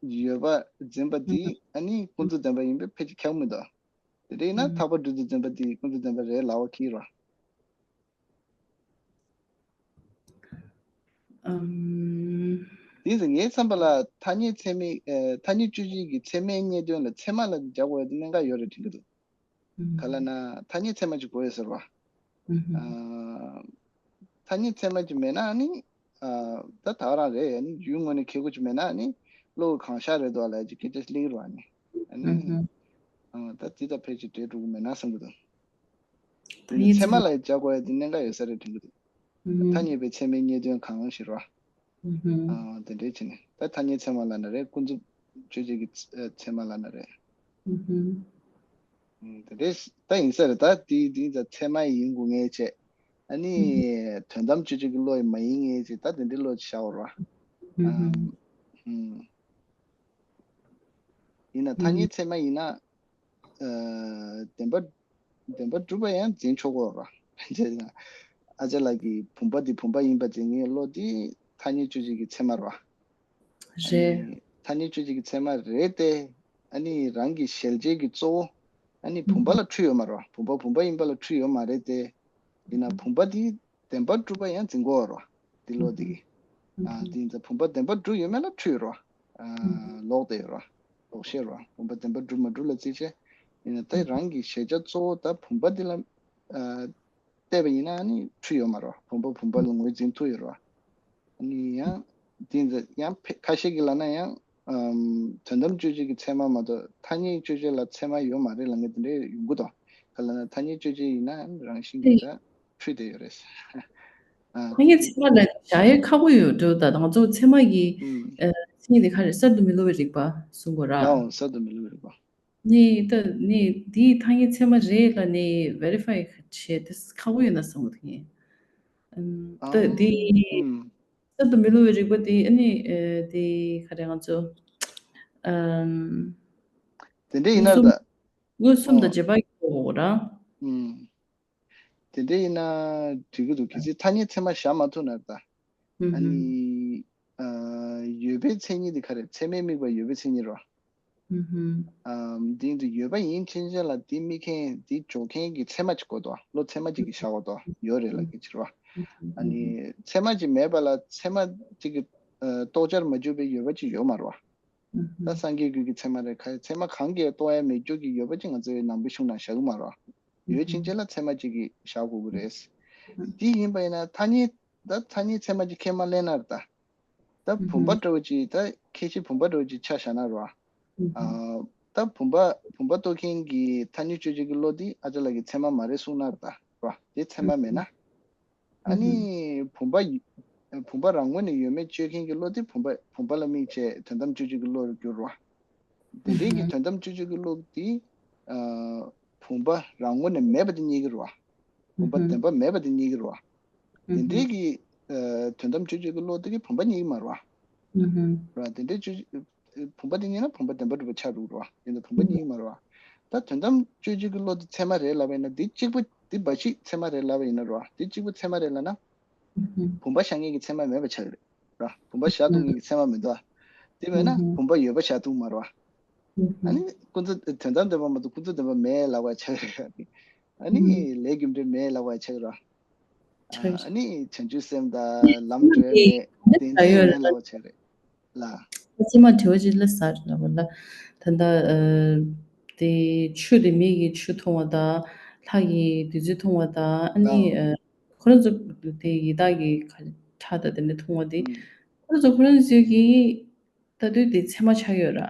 ཡོད་པ་འཛིན་པ་དེ་ཨ་ནི་ཀུན་རྫོབ་བདེན་པ་ཡིན་པས་ཕལ་ཆེར་ཁྱབ་མི་འདུག་དེ་འདྲ་ཡིན་ན་ཐག་པ་སྦྲུལ་དུ་འཛིན་པ་དེ་ཀུན་རྫོབ་བདེན་པ་རེད་ལབ་པ་ཁེལ་ར། ཨམ། དེ་ཚོ་ངའི་བསམ་པ་ལ་ཐ་སྙད་ཚད་མའི་ཨ་ཐ་སྙད་དཔྱོད་བྱེད་ཀྱི་ཚད་མའི་རྙེད་དོན་ལ་ཚད་མ་ལ་སྦྱར་དགོས་ཡ་དེ་གནད་འགག་ཡོད་རེད་དྲན་གྱི་འདུག་ཨུམ། ག་ལབ་ན་ཐ་སྙད་ཚད་མ་ཅིག་དགོས་ཡོད་ཟེར་བ། ཨུམ། ཨ་ཐ་སྙད་ཚད་མ་ཅིག་མེད་ན་ནི་ཨ་ད་ད་ག་རང་རེད། ཨ་ནི་རྒྱུའི་ངོས་ནས་ཁེགས་པོ་ཅིག་མེད་ན་ནི་བློ་གང་ཤར་རེད་འདུག་ལབ་ཅིག་སྐད་ཆ་ཞིག་སླེབས་ཀྱི་རེད་བ། ནི་ཨ་ནི། ཨུམ། ཨ། ད་འདི་དང་ཕལ་ཆེར་འབྲེལ་འགྲོ་གི་མེད་ན་བསམ་གྱི་འདུག་ཐ་སྙད་ཚད་མ་ལ་སྦྱར་དགོས་ཡ་དེ་གནད་འགག་ཡོད་ས་རེད་དྲན་གྱི་འདུག་ཐ་སྙད་པའི་ཚད་མའི་རྙེད་དོན་གང་ཞེས་རོ། ཨ། དེ་འདྲའི་བྱས་ནས་ད་ཐ་སྙད་ཚད་མ་ལབ་ན་རེད། ཀུན་རྫོབ་དཔྱོད་བྱེད་ཀྱི་ཚད་མ་ལབ་ན་རེད། ཨ། དེ་འདྲའི་ད་ཡིན་ས་རེད། ད་དེ་དེ་ད་ཚད་མ་ཡིན་དགོས་ངེས་བྱས། ཨ་ནི་དོན་དམ་དཔྱོད་བྱེད་ཀྱི་བློ་ཡིས་མ་ཡིན་ངེས་བྱས། ད་དེ་འདྲའི་བློ་ཅིག་བཞག་པ་རེད་བ། ཨ། ཨ། ཡིན་ན་ཐ་སྙད་ཚད་མ་ཡིན་ན། ཨ། བདེན་པ། བདེན་པར་གྲུབ་པ་ཡང་འཛིན་ཆོག་གོ་ར། ཨ་ཅག་ལགས་ཀྱིས་བུམ་པ་འདི་བུམ་པ་ཡིན་པ་འཛིན་མཁན་བློ་འདི་ཐ་སྙད་དཔྱོད་བྱེད་ཀྱི་ཚད་མ་ར། རེད། ཐ་སྙད་དཔྱོད་བྱེད་ཀྱི་ཚད་མ་རེད་དེ། ཨ་ནི་རང་གི་གཞལ་བྱེད་ཀྱི་གཙོ་བོ་ཨ་ནི་བུམ་པ་ལ་འཁྲུལ་ཡོད་མ་རེད་བ། བུམ་པ་བུམ་པ་ཡིན་པ་ལ་འཁྲུལ་ཡོད་མ་རེད་དེ། ཡིན་ན་བུམ་པ་འདི་བདེན་པར་གྲུབ་པ་ཡང་འཛིན་གོ་ར། འདི་བློ་འདི་གི། ཨ། འདི་ཡིན་ཙང་བུམ་པ་བདེན་པར་གྲུབ་ཡོད་མེད་ལ་འཁྲུལ་ཡོད་ར། ཨ། ལོག་བསྡད་ཡོད་ར། ལོག་ཤེས་ར། བུམ་པ་བདེན་པར་གྲུབ་མ་གྲུབ་ལ་བརྩིས་བྱས། ཡིན་ན་ད་རང་གི་གཞལ་བྱ་གཙོ་བོ་ད་བུམ་པ་འདི་ལ། ཨ། བལྟས་པ་ཡིན་ན་ཨ་ནི་འཁྲུལ་ཡོད་མ་རེད་བ། བུམ་པ་བུམ་པ་ལ་ངོས་འཛིན་ཐུབ་ཡོད་རེད་བ། ཨ་ནི་ཡང་དེ་ཚོ་ཡང་ཕེ་ཁ་ཤས་ཀྱིས་ལབ་ན་ཡང་། ཨམ། དོན་དམ་དཔྱོད་བྱེད་ཀྱི་ཚད་མ་མ་གཏོགས་ཐ་སྙད་དཔྱོད་བྱེད་ལ་ཚད་མ་ཡོད་མ་རེད་ལབ་མཁན་དེ་འདྲ་ཡོང་གི་འདུག་ག་ལབ་ན་ཐ་སྙད་དཔྱོད་བྱེད་ཡིན་ན་རང་བཞིན་གྱིས་ད་འཁྲུལ་བསྡད་ཡོད་རེད། ཨ། ཐ་སྙད་ཚད་མ་ལ་བཞག་ཡས་ཁག་པོ་ཡོད་འགྲོ། ད་ང་ཚོ་ཚད་མ་གི་ཨམ། ཨ། མཚན་ཉིད་དེ་ག་རེ་གསར་དུ་མི་བསླུ་བའི་རིག་པ་གསུང་དགོས་ར། ཨོ། གསར་དུ་མི་བསླུ་བའི་རིག་པ། ནི་ད་ནི་འདིའི་ཐ་སྙད་ཚད་མ་རེད་ལ་ནི་verify་བྱེད་དེ་ཁག་པོ་ཡོད་ན་བསམ་གྱི་འདུག་ཨ། ད་འདི་ཨམ། གསར་དུ་མི་བསླུ་བའི་རིག་པ་འདི་ཨ་ནི་ཨ་འདི་ག་རེ་ང་ཚོ་ཨམ། དེ་འདྲ་ཡིན་ན་མངོན་སུམ་ད། མངོན་སུམ་དང་ཨོ། རྗེས་དཔག་གི་གོ་ར། ཨམ། དེ་འདྲ་ཡིན་ན་འགྲིག་གི་འདུག་གལ་སྲིད་ཐ་སྙད་ཚད་མ་བཞག་མ་ཐུབ་ན་ད། ཨ་ནི། ཨ། ཡོད་པའི་མཚན་ཉིད་དེ་ག་རེ། ཚད་མས་དམིགས་པ་ཡོད་པའི་མཚན་ཉིད་རོ། ཨ། འདི་འདི་ཡོད་པ་ཡིན་ཕྱིན་ཆད་ལ་འདི་དམིགས་མཁན་འདི་འཇོག་མཁན་གྱི་ཚད་མ་ཅིག་དགོས་འདུག་བློ་ཚད་མ་ཅིག་གིས་བཞག་དགོས་འདུག་ཡོད་རེད་ལབ་མཁན་ཅིག་རོ། ཨ་ནི་ཚད་མ་ཅིག་མེད་པ་ལ་ཚད་མ་ཅིག་གི། ཨ། རྟོགས་བྱར་མ་གྱུར་པའི་ཡོད་པ་ཅིག་ཡོད་མ་རེད་བ། ད་སངས་རྒྱས་ཀྱི་ཚད་མ་རེད། ག་ཚད་མ་གང་གིས་རྟོགས་ཡ་མེད་རྒྱུ་གི་ཡོད་པ་ཅིག་ང་ཚོའི་ནང་པའི་གཞུང་ནང་བཞག་གི་མ་རེད། ཡོད་ཕྱིན་ཆད་ལ་ཚད་མ་གཅིག་གིས་བཞག་དགོས་ཀྱི་རེད། དེ་ཡིན་པ་ཡིན་ན་ཐ་སྙད་ད་ཐ་སྙད་ཚད་མ་གཅིག་ཁས་མ་ལེན་ན་རེད་ད། ད་བུམ་པ་འདྲ་བོ་ཅིག་ད་ཁྱད་ཆོས་བུམ་པ་འདྲ་བོ་ཅིག་ཆ་བཞག་ན་རེད་བ། ཨ། ད་བུམ་པ་བུམ་པ་རྟོགས་མཁན་གྱི་ཐ་སྙད་དཔྱོད་བྱེད་ཀྱི་བློ་དེ་ཨ་ཅག་ལགས་ཀྱི་ཚད་མ་མ་རེད་གསུངས་ན་རེད་ད་རེད་བ། དེ་ཚད་མ་མེད་ན། ཨ་ནི་བུམ་པ་ཡི་བུམ་པ་རང་ངོས་ནས་ཡོད་མེད་དཔྱོད་མཁན་གྱི་བློ་དེ་བུམ་པ་བུམ་པ་ལ་དམིགས་བྱས་དོན་དམ་དཔྱོད་བྱེད་ཀྱི་བློ་རུ་གྱུར་བ། དེ་འདྲའི་གི་དོན་དམ་དཔྱོད་བྱེད་ཀྱི་བློ་དེ། ཨ། བུམ་པ་རང་ངོས་ནས་མེད་པ་དེ་རྙེད་ཀྱི་རེད་བ། བུམ་པ་བདེན་པ་མེད་པ་དེ་རྙེད་ཀྱི་རེད་བ། དེ་འདྲའི་གི། ཨ། དོན་དམ་དཔྱོད་བྱེད་ཀྱི་བློ་དེ་གི་བུམ་པ་རྙེད་ཀྱི་མ་རེད་བ། རེད་བ། དེ་འདྲའི་དཔྱོད་བུམ་པ་དེ་རྙེད་ན་བུམ་པ་བདེན་པར་གྲུབ་པ་ཆགས་འགྲོ་གི་རེད་བ། ཡིན་ན་བུམ་པ་རྙེད་ཀྱི་མ་རེད་བ། ད་དོན་དམ་དཔྱོད་བྱེད་ཀྱི་བློ་དེ་ཚད་མ་རེད་ལབ་པ་ཡིན་ན་འདི་གཅིག་པུ་འདི་འབའ་ཞིག་ཚད་མ་རེད་ལབ་པ་ཡིན་ན་རེད་བ། འདི་གཅིག་པུ་ཚད་མ་རེད་ལབ་ན། བུམ་པ་བཞག་མཁན་གྱི་ཚད་མ་མེད་པ་ཆགས་ཀྱི་རེད། ར། བུམ་པ་བཞག་ཐུབ་མཁན་གྱི་ཚད་མ་མི་འདུག་ཨ། དེ་མེད་ན་བུམ་པ་ཡོད་པ་བཞག་ཐུབ་མ་རེད་བ། ཨ་ནི་ཀུན་རྫོབ་དོན་དམ་བདེན་པ་མ་གཏོགས་ཀུན་རྫོབ་བདེན་པ་མེད་ལབ་པ་ཆགས་ཀྱི་རེད། ཨ་ནི་ལས་རྒྱུ་འབྲས་མེད་ལབ་པ་ཆགས་ཀྱི་རེད། ཨ་ནི་བྱང་ཆུབ་སེམས་དང་ལམ་གྲོལ་མེད་བདེན་ཚིག་མེད་ལབ་པ་ཆགས་ཀྱི་རེད། ལ། ཕྱི་མ་དྲི་བ་ཅིག་སླེབས་ས་རེད་ལབ་པ་ལ། ད་ལྟ་ཨ་དེ་ཆུ་དེ་མིག་གིས་ཆུ་མཐོང་བ་དང་ལྷ་གིས་བདུད་རྩི་མཐོང་བ་དང་ཨ་ནི་ལའོ། ཨ་ཁོ་རང་ཚོ་དེ་ཡི་དྭགས་ཀྱི་ཁ་ཁྲག་དང་དེ་འདྲ་མཐོང་བ་དེ་ཨུམ། ཁོ་རང་ཚོ་ཁོ་རང་ཚོའི་གི་ལྟ་དུས་དེ་ཚད་མ་ཆགས་ཡོད་ར།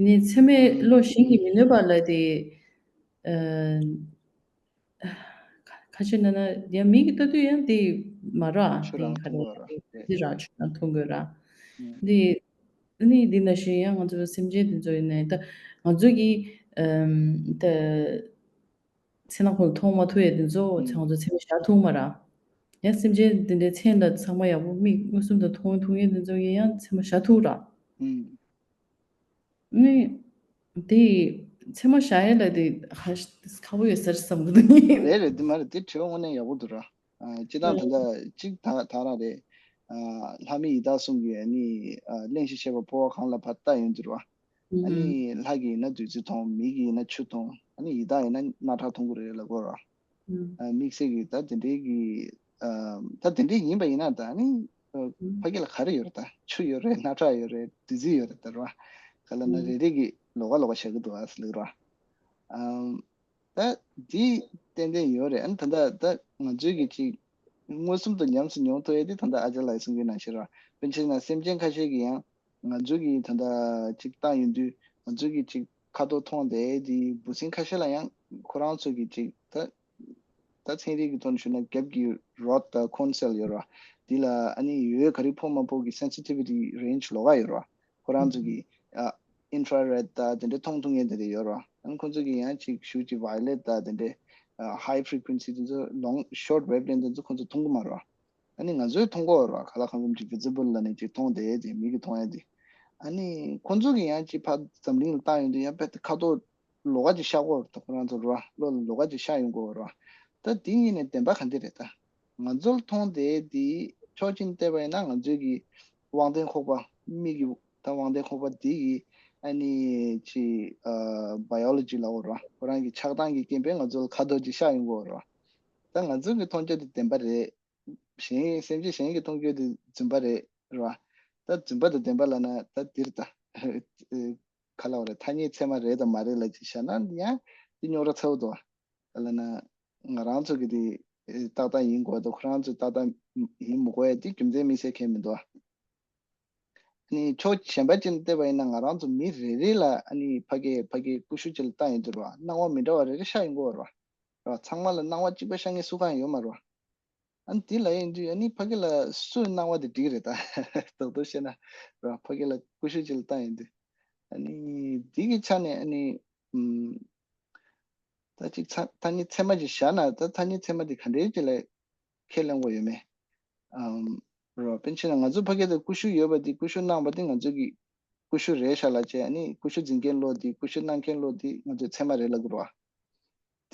ནི་ཚད་མའི་བློ་གཞན་གྱིས་མི་གནོད་པ་ལ་དེ་ཨ། ཁ་ཆེ་ན་ན་ཡང་མིག་གིས་ལྟ་དུས་ཡང་དེ་མ་ར་ཆུ་དེ་རང་ག་མཐོང་དགོས་ར་རེད། དེ་ར་ཆུ་རང་མཐོང་དགོས་ར། ཨུམ། དེ་ནི་དེ་ན་བཞིན་ཡང་ང་ཚོ་སེམས་ཅན་དེ་ཚོ་ཡིན་ནའི་ད་ང་ཚོ་གི་ཨམ་ད་མཚན་ནག་ཁོང་མཐོང་མ་ཐུབ་ཡས་དེ་ཚོ་ང་ཚོ་མཚན་མ་བཞག་ཐུབ་མ་ར། ཡང་སེམས་ཅན་དེ་འདྲའི་མཚན་ལ་ཚང་མ་ཡག་པོ་མིག་མངོན་སུམ་དུ་མཐོང་ཐུབ་ཡས་དེ་ཚོ་ཡིན་ཡང་མཚན་མ་བཞག་ཐུབ་ར། ཨུམ། ནི། དེ། ཚད་མ་བཞག་ཡས་ལ་དེ་ཧ་ཤ་ཁག་པོ་ཡོད་ས་རེད་བསམ་གི་འདུག་ནི། རེད་རེད། དེ་མ་རེད། དེ་དྲི་བ་དངོས་གནས་ཡག་པོ་འདུག་ར། ཨ། སྤྱིར་བཏང་ད་ལྟ་གཅིག་ད་ད་རང་རེད། ཨ། ལྷ་མི་ཡི་དྭགས་གསུམ་གྱི་ཨ་ནི་ཨ་གླེང་གཞི་བཤད་པ་འཕོ་བ་གང་ལ་བར་ལྟ་ཡོང་དུས་ར། ཨ་ནི་ལྷ་གིས་ཡིན་ན་བདུད་རྩི་མཐོང་། མི་གིས་ཡིན་ན་ཆུ་མཐོང་། ཨ་ནི་ཡི་དྭགས་ཡིན་ན་རྣག་ཁྲག་མཐོང་གི་རེད་ལབ་གོ་ར། ཨ། དམིགས་བསལ་གྱི་ད་དེ་འདྲའི་གི། ཨ། ད་དེ་འདྲའི་ཡིན་པ་ཡིན་ན་ད་ནི། ཨ། ཕ་གི་ལ་ག་རེ་ཡོད་རེད། ད་ཆུ་ཡོད་རེད། རྣག་ཁྲག་ཡོད་རེད། བདུད་རྩི་ཡོད་རེད། ད་ར་ག་ལ་ན་རེ་རེ་གི་ལོགས་ཀ་ལོགས་ཀ་བཞག་གི་འདུག་ཨ་ཟེར་ལབ་ར། ཨ། ད་འདི་ཏན་ཏན་ཡོད་རེད། ཨ་ནི་ད་ད་ད་ང་ཚོའི་གི་ཅིག་མངོན་སུམ་དུ་ཉམས་སུ་མྱོང་ཐུབ་ཡས་དེ་ད་ད་ཨ་ཅག་ལགས་གསུང་གི་ནང་བཞིན་ར། དཔེར་ན་ཆ་བཞག་ན་སེམས་ཅན་ཁ་ཤས་ཀྱིས་ཡང་ང་ཚོའི་གི་ད་ད་ཅིག་བཏང་ཡོང་དུས་ང་ཚོའི་གི་ཅིག་ ཁ་དོག་མཐོང་བསྡད་དེ་འབུ་སྲིན་ཁ་ཤས་ལ་ཡང་ཁོ་རང་ཚོ་གི་ཅིག་ད་ད་ཚན་རིག་གི་ཐོག་ནས་ཞུས་ན་རྒྱབ་ཀྱི་རོ་ད་ཁོན་སེལ་ཡོད་ར། འདི་ལ་ཨ་ནི་འོད་ག་རེ་ཕོག་མ་ཕོག་གི་སེན་སི་ཊི་བི་ཊི་རེན་ཇི་ལོགས་ཀ་ཡོད་ར། ཁོ་རང་ཚོ་གི་ཨ་ཨིན་ཕ་ར་རེད་ད་དེ་འདྲ་མཐོང་ཐུབ་མཁན་དེ་འདྲ་ཡོད་ར། ཨ་ནི་ཁོ་ཚོ་གི་ཡང་ཅིག་ཞུ་ཅིག་ཝ་ཡོ་ལེཊ་ད་དེ་འདྲ་ཧའི་ཕི་རི་ཀུན་སི་དེ་ཚོ་ལོང་ཤོར་ཊི་ཝེབ་ལེན་དེ་ཚོ་ཁོ་ཚོ་མཐོང་གི་མ་རེད་བ། ཨ་ནི་ང་ཚོས་མཐོང་གི་ཡོད་རེད་བ། ག་ལ་གང་འཚམ་ཅིག་ཝི་ཛི་བལ་ལ་ནི་ཅིག་མཐོང་བསྡད་དེ་མིག་གིས་མཐོང་ཡ་དེ། ཨ་ནི་ཁོ་ཚོ་གི་ཡང་ཅིག་ཕར་འཛམ་གླིང་ལ་བཏང་ཡོང་དུས་ཡང་དཔེ་ཁ་དོག་ལོགས་ཀ་ཅིག་ཤར་གི་ཡོད་རེད་ད། ཁོ་རང་ཚོ་རེད་བ། བློ་ལ་ལོགས་ཀ་ཅིག་ཤར་ཡོང་གི་ཡོད་རེད་བ། ད་དེ་གཉིས་ནས་བདེན་པ་ག་འདྲ་རེད་ད། ང་ཚོར་མཐོང་བསྡད་དེ་ཕྱོགས་གཅིག་ནས་བལྟས་པ་ཡིན་ན་ང་ཚོའི་གི་དབང་ལྡན་ཁོག་པ་མིག་གི་ད་དབང་ལྡན་ཁོག་པ་དེ་གི་ཨ་ནི་ཅིག་ཨ་བྷ་ཡོ་ལོ་ཇི་ལབ་དགོས་རེད་བ། ཁོ་རང་གི་ཆགས་སྟངས་ཀྱི་རྐྱེན་པས་ང་ཚོ་ལ་ཁ་དོག་ཅིག་ཤར་ཡོང་གི་ཡོད་རེད་བ། ད་ང་ཚོ་གི་མཐོང་རྒྱ་དེ་བདེན་པ་རེད། གཞན་སེམས་ཅན་གཞན་གྱི་མཐོང་རྒྱུ་དེ་རྫུན་པ་རེད་རེད་བ། ད་རྫུན་པ་དང་བདེན་པ་ལབ་ན་ད་འདིར་ད་ག་ལབ་རེད། ཐ་སྙད་ཚད་མ་རེད་དང་མ་རེད་ལབ་ཅིག་བཞག་ན་ཡང་དེ་རྙོག་དྲ་ཚ་བོ་འདུག་བ། ག་ལབ་ན་ང་རང་ཚོ་གི་དེ་ཏག་ཏག་ཡིན་དགོས་དང་ཁོ་རང་ཚོ་ཏག་ཏག་ཡིན་མི་དགོས་ཡ་དེ་རྒྱུ་མཚན་དམིགས་བསལ་གང་ཡང་མི་འདུག་བ། ཨ་ནི་ཕྱོགས་གཞན་པ་ཅིག་ནས་བལྟས་པ་ཡིན་ན་ང་རང་ཚོ་མི་རེ་རེ་ལ་ཨ་ནི་ཕ་གིའི་ཕ་གིའི་ཀུ་ཤུ་ཅིག་ལ་བཏང་ཡོང་དུས་རེད་བ། སྣང་བ་མི་འདྲ་བ་རེ་རེ་ཤར་ཡོང་གི་ཡོད་རེད་བ། རེད་བ། ཚང་མ་ལ་སྣང་བ་གཅིག་པ་ཤར་མཁན་སུ་གང་ཡོད་མ་རེད་བ། ཨ་ནི་དེ་ལབ་ཡོང་དུས་ཨ་ནི་ཕ་གི་ལ་སུའི་སྣང་བ་དེ་འགྲིག་རེད་ད། རྡོག་རྡོག་བཤད་ན་ར་ཕ་གི་ལ་ཀུ་ཤུ་ཅིག་ལ་བཏང་ཡོང་དུས། ཨ་ནི་དེ་གི་ཆ་ནས་ཨ་ནི་ཨམ། ད་ཅིག་ཚ་ཐ་སྙད་ཚད་མ་ཅིག་བཞག་ན་ད་ཐ་སྙད་ཚད་མ་དེ་ག་འདྲའི་ཅིག་ལ་ཁས་ལེན་དགོས་ཡོད་མེད། ཨམ། ར་པཎ་ཆེན་ལ་ང་ཚོ་ཕ་གི་ལ་ཀུ་ཤུ་ཡོད་པ་དེ་ཀུ་ཤུ་སྣང་བ་དེ་ང་ཚོ་གི་ཀུ་ཤུ་རེད་ཤག་ལབ་བྱས། ཨ་ནི་ཀུ་ཤུ་འཛིན་མཁན་བློ་དེ་ཀུ་ཤུ་སྣང་མཁན་བློ་དེ་ང་ཚོས་ཚད་མ་རེད་ལབ་དགོས་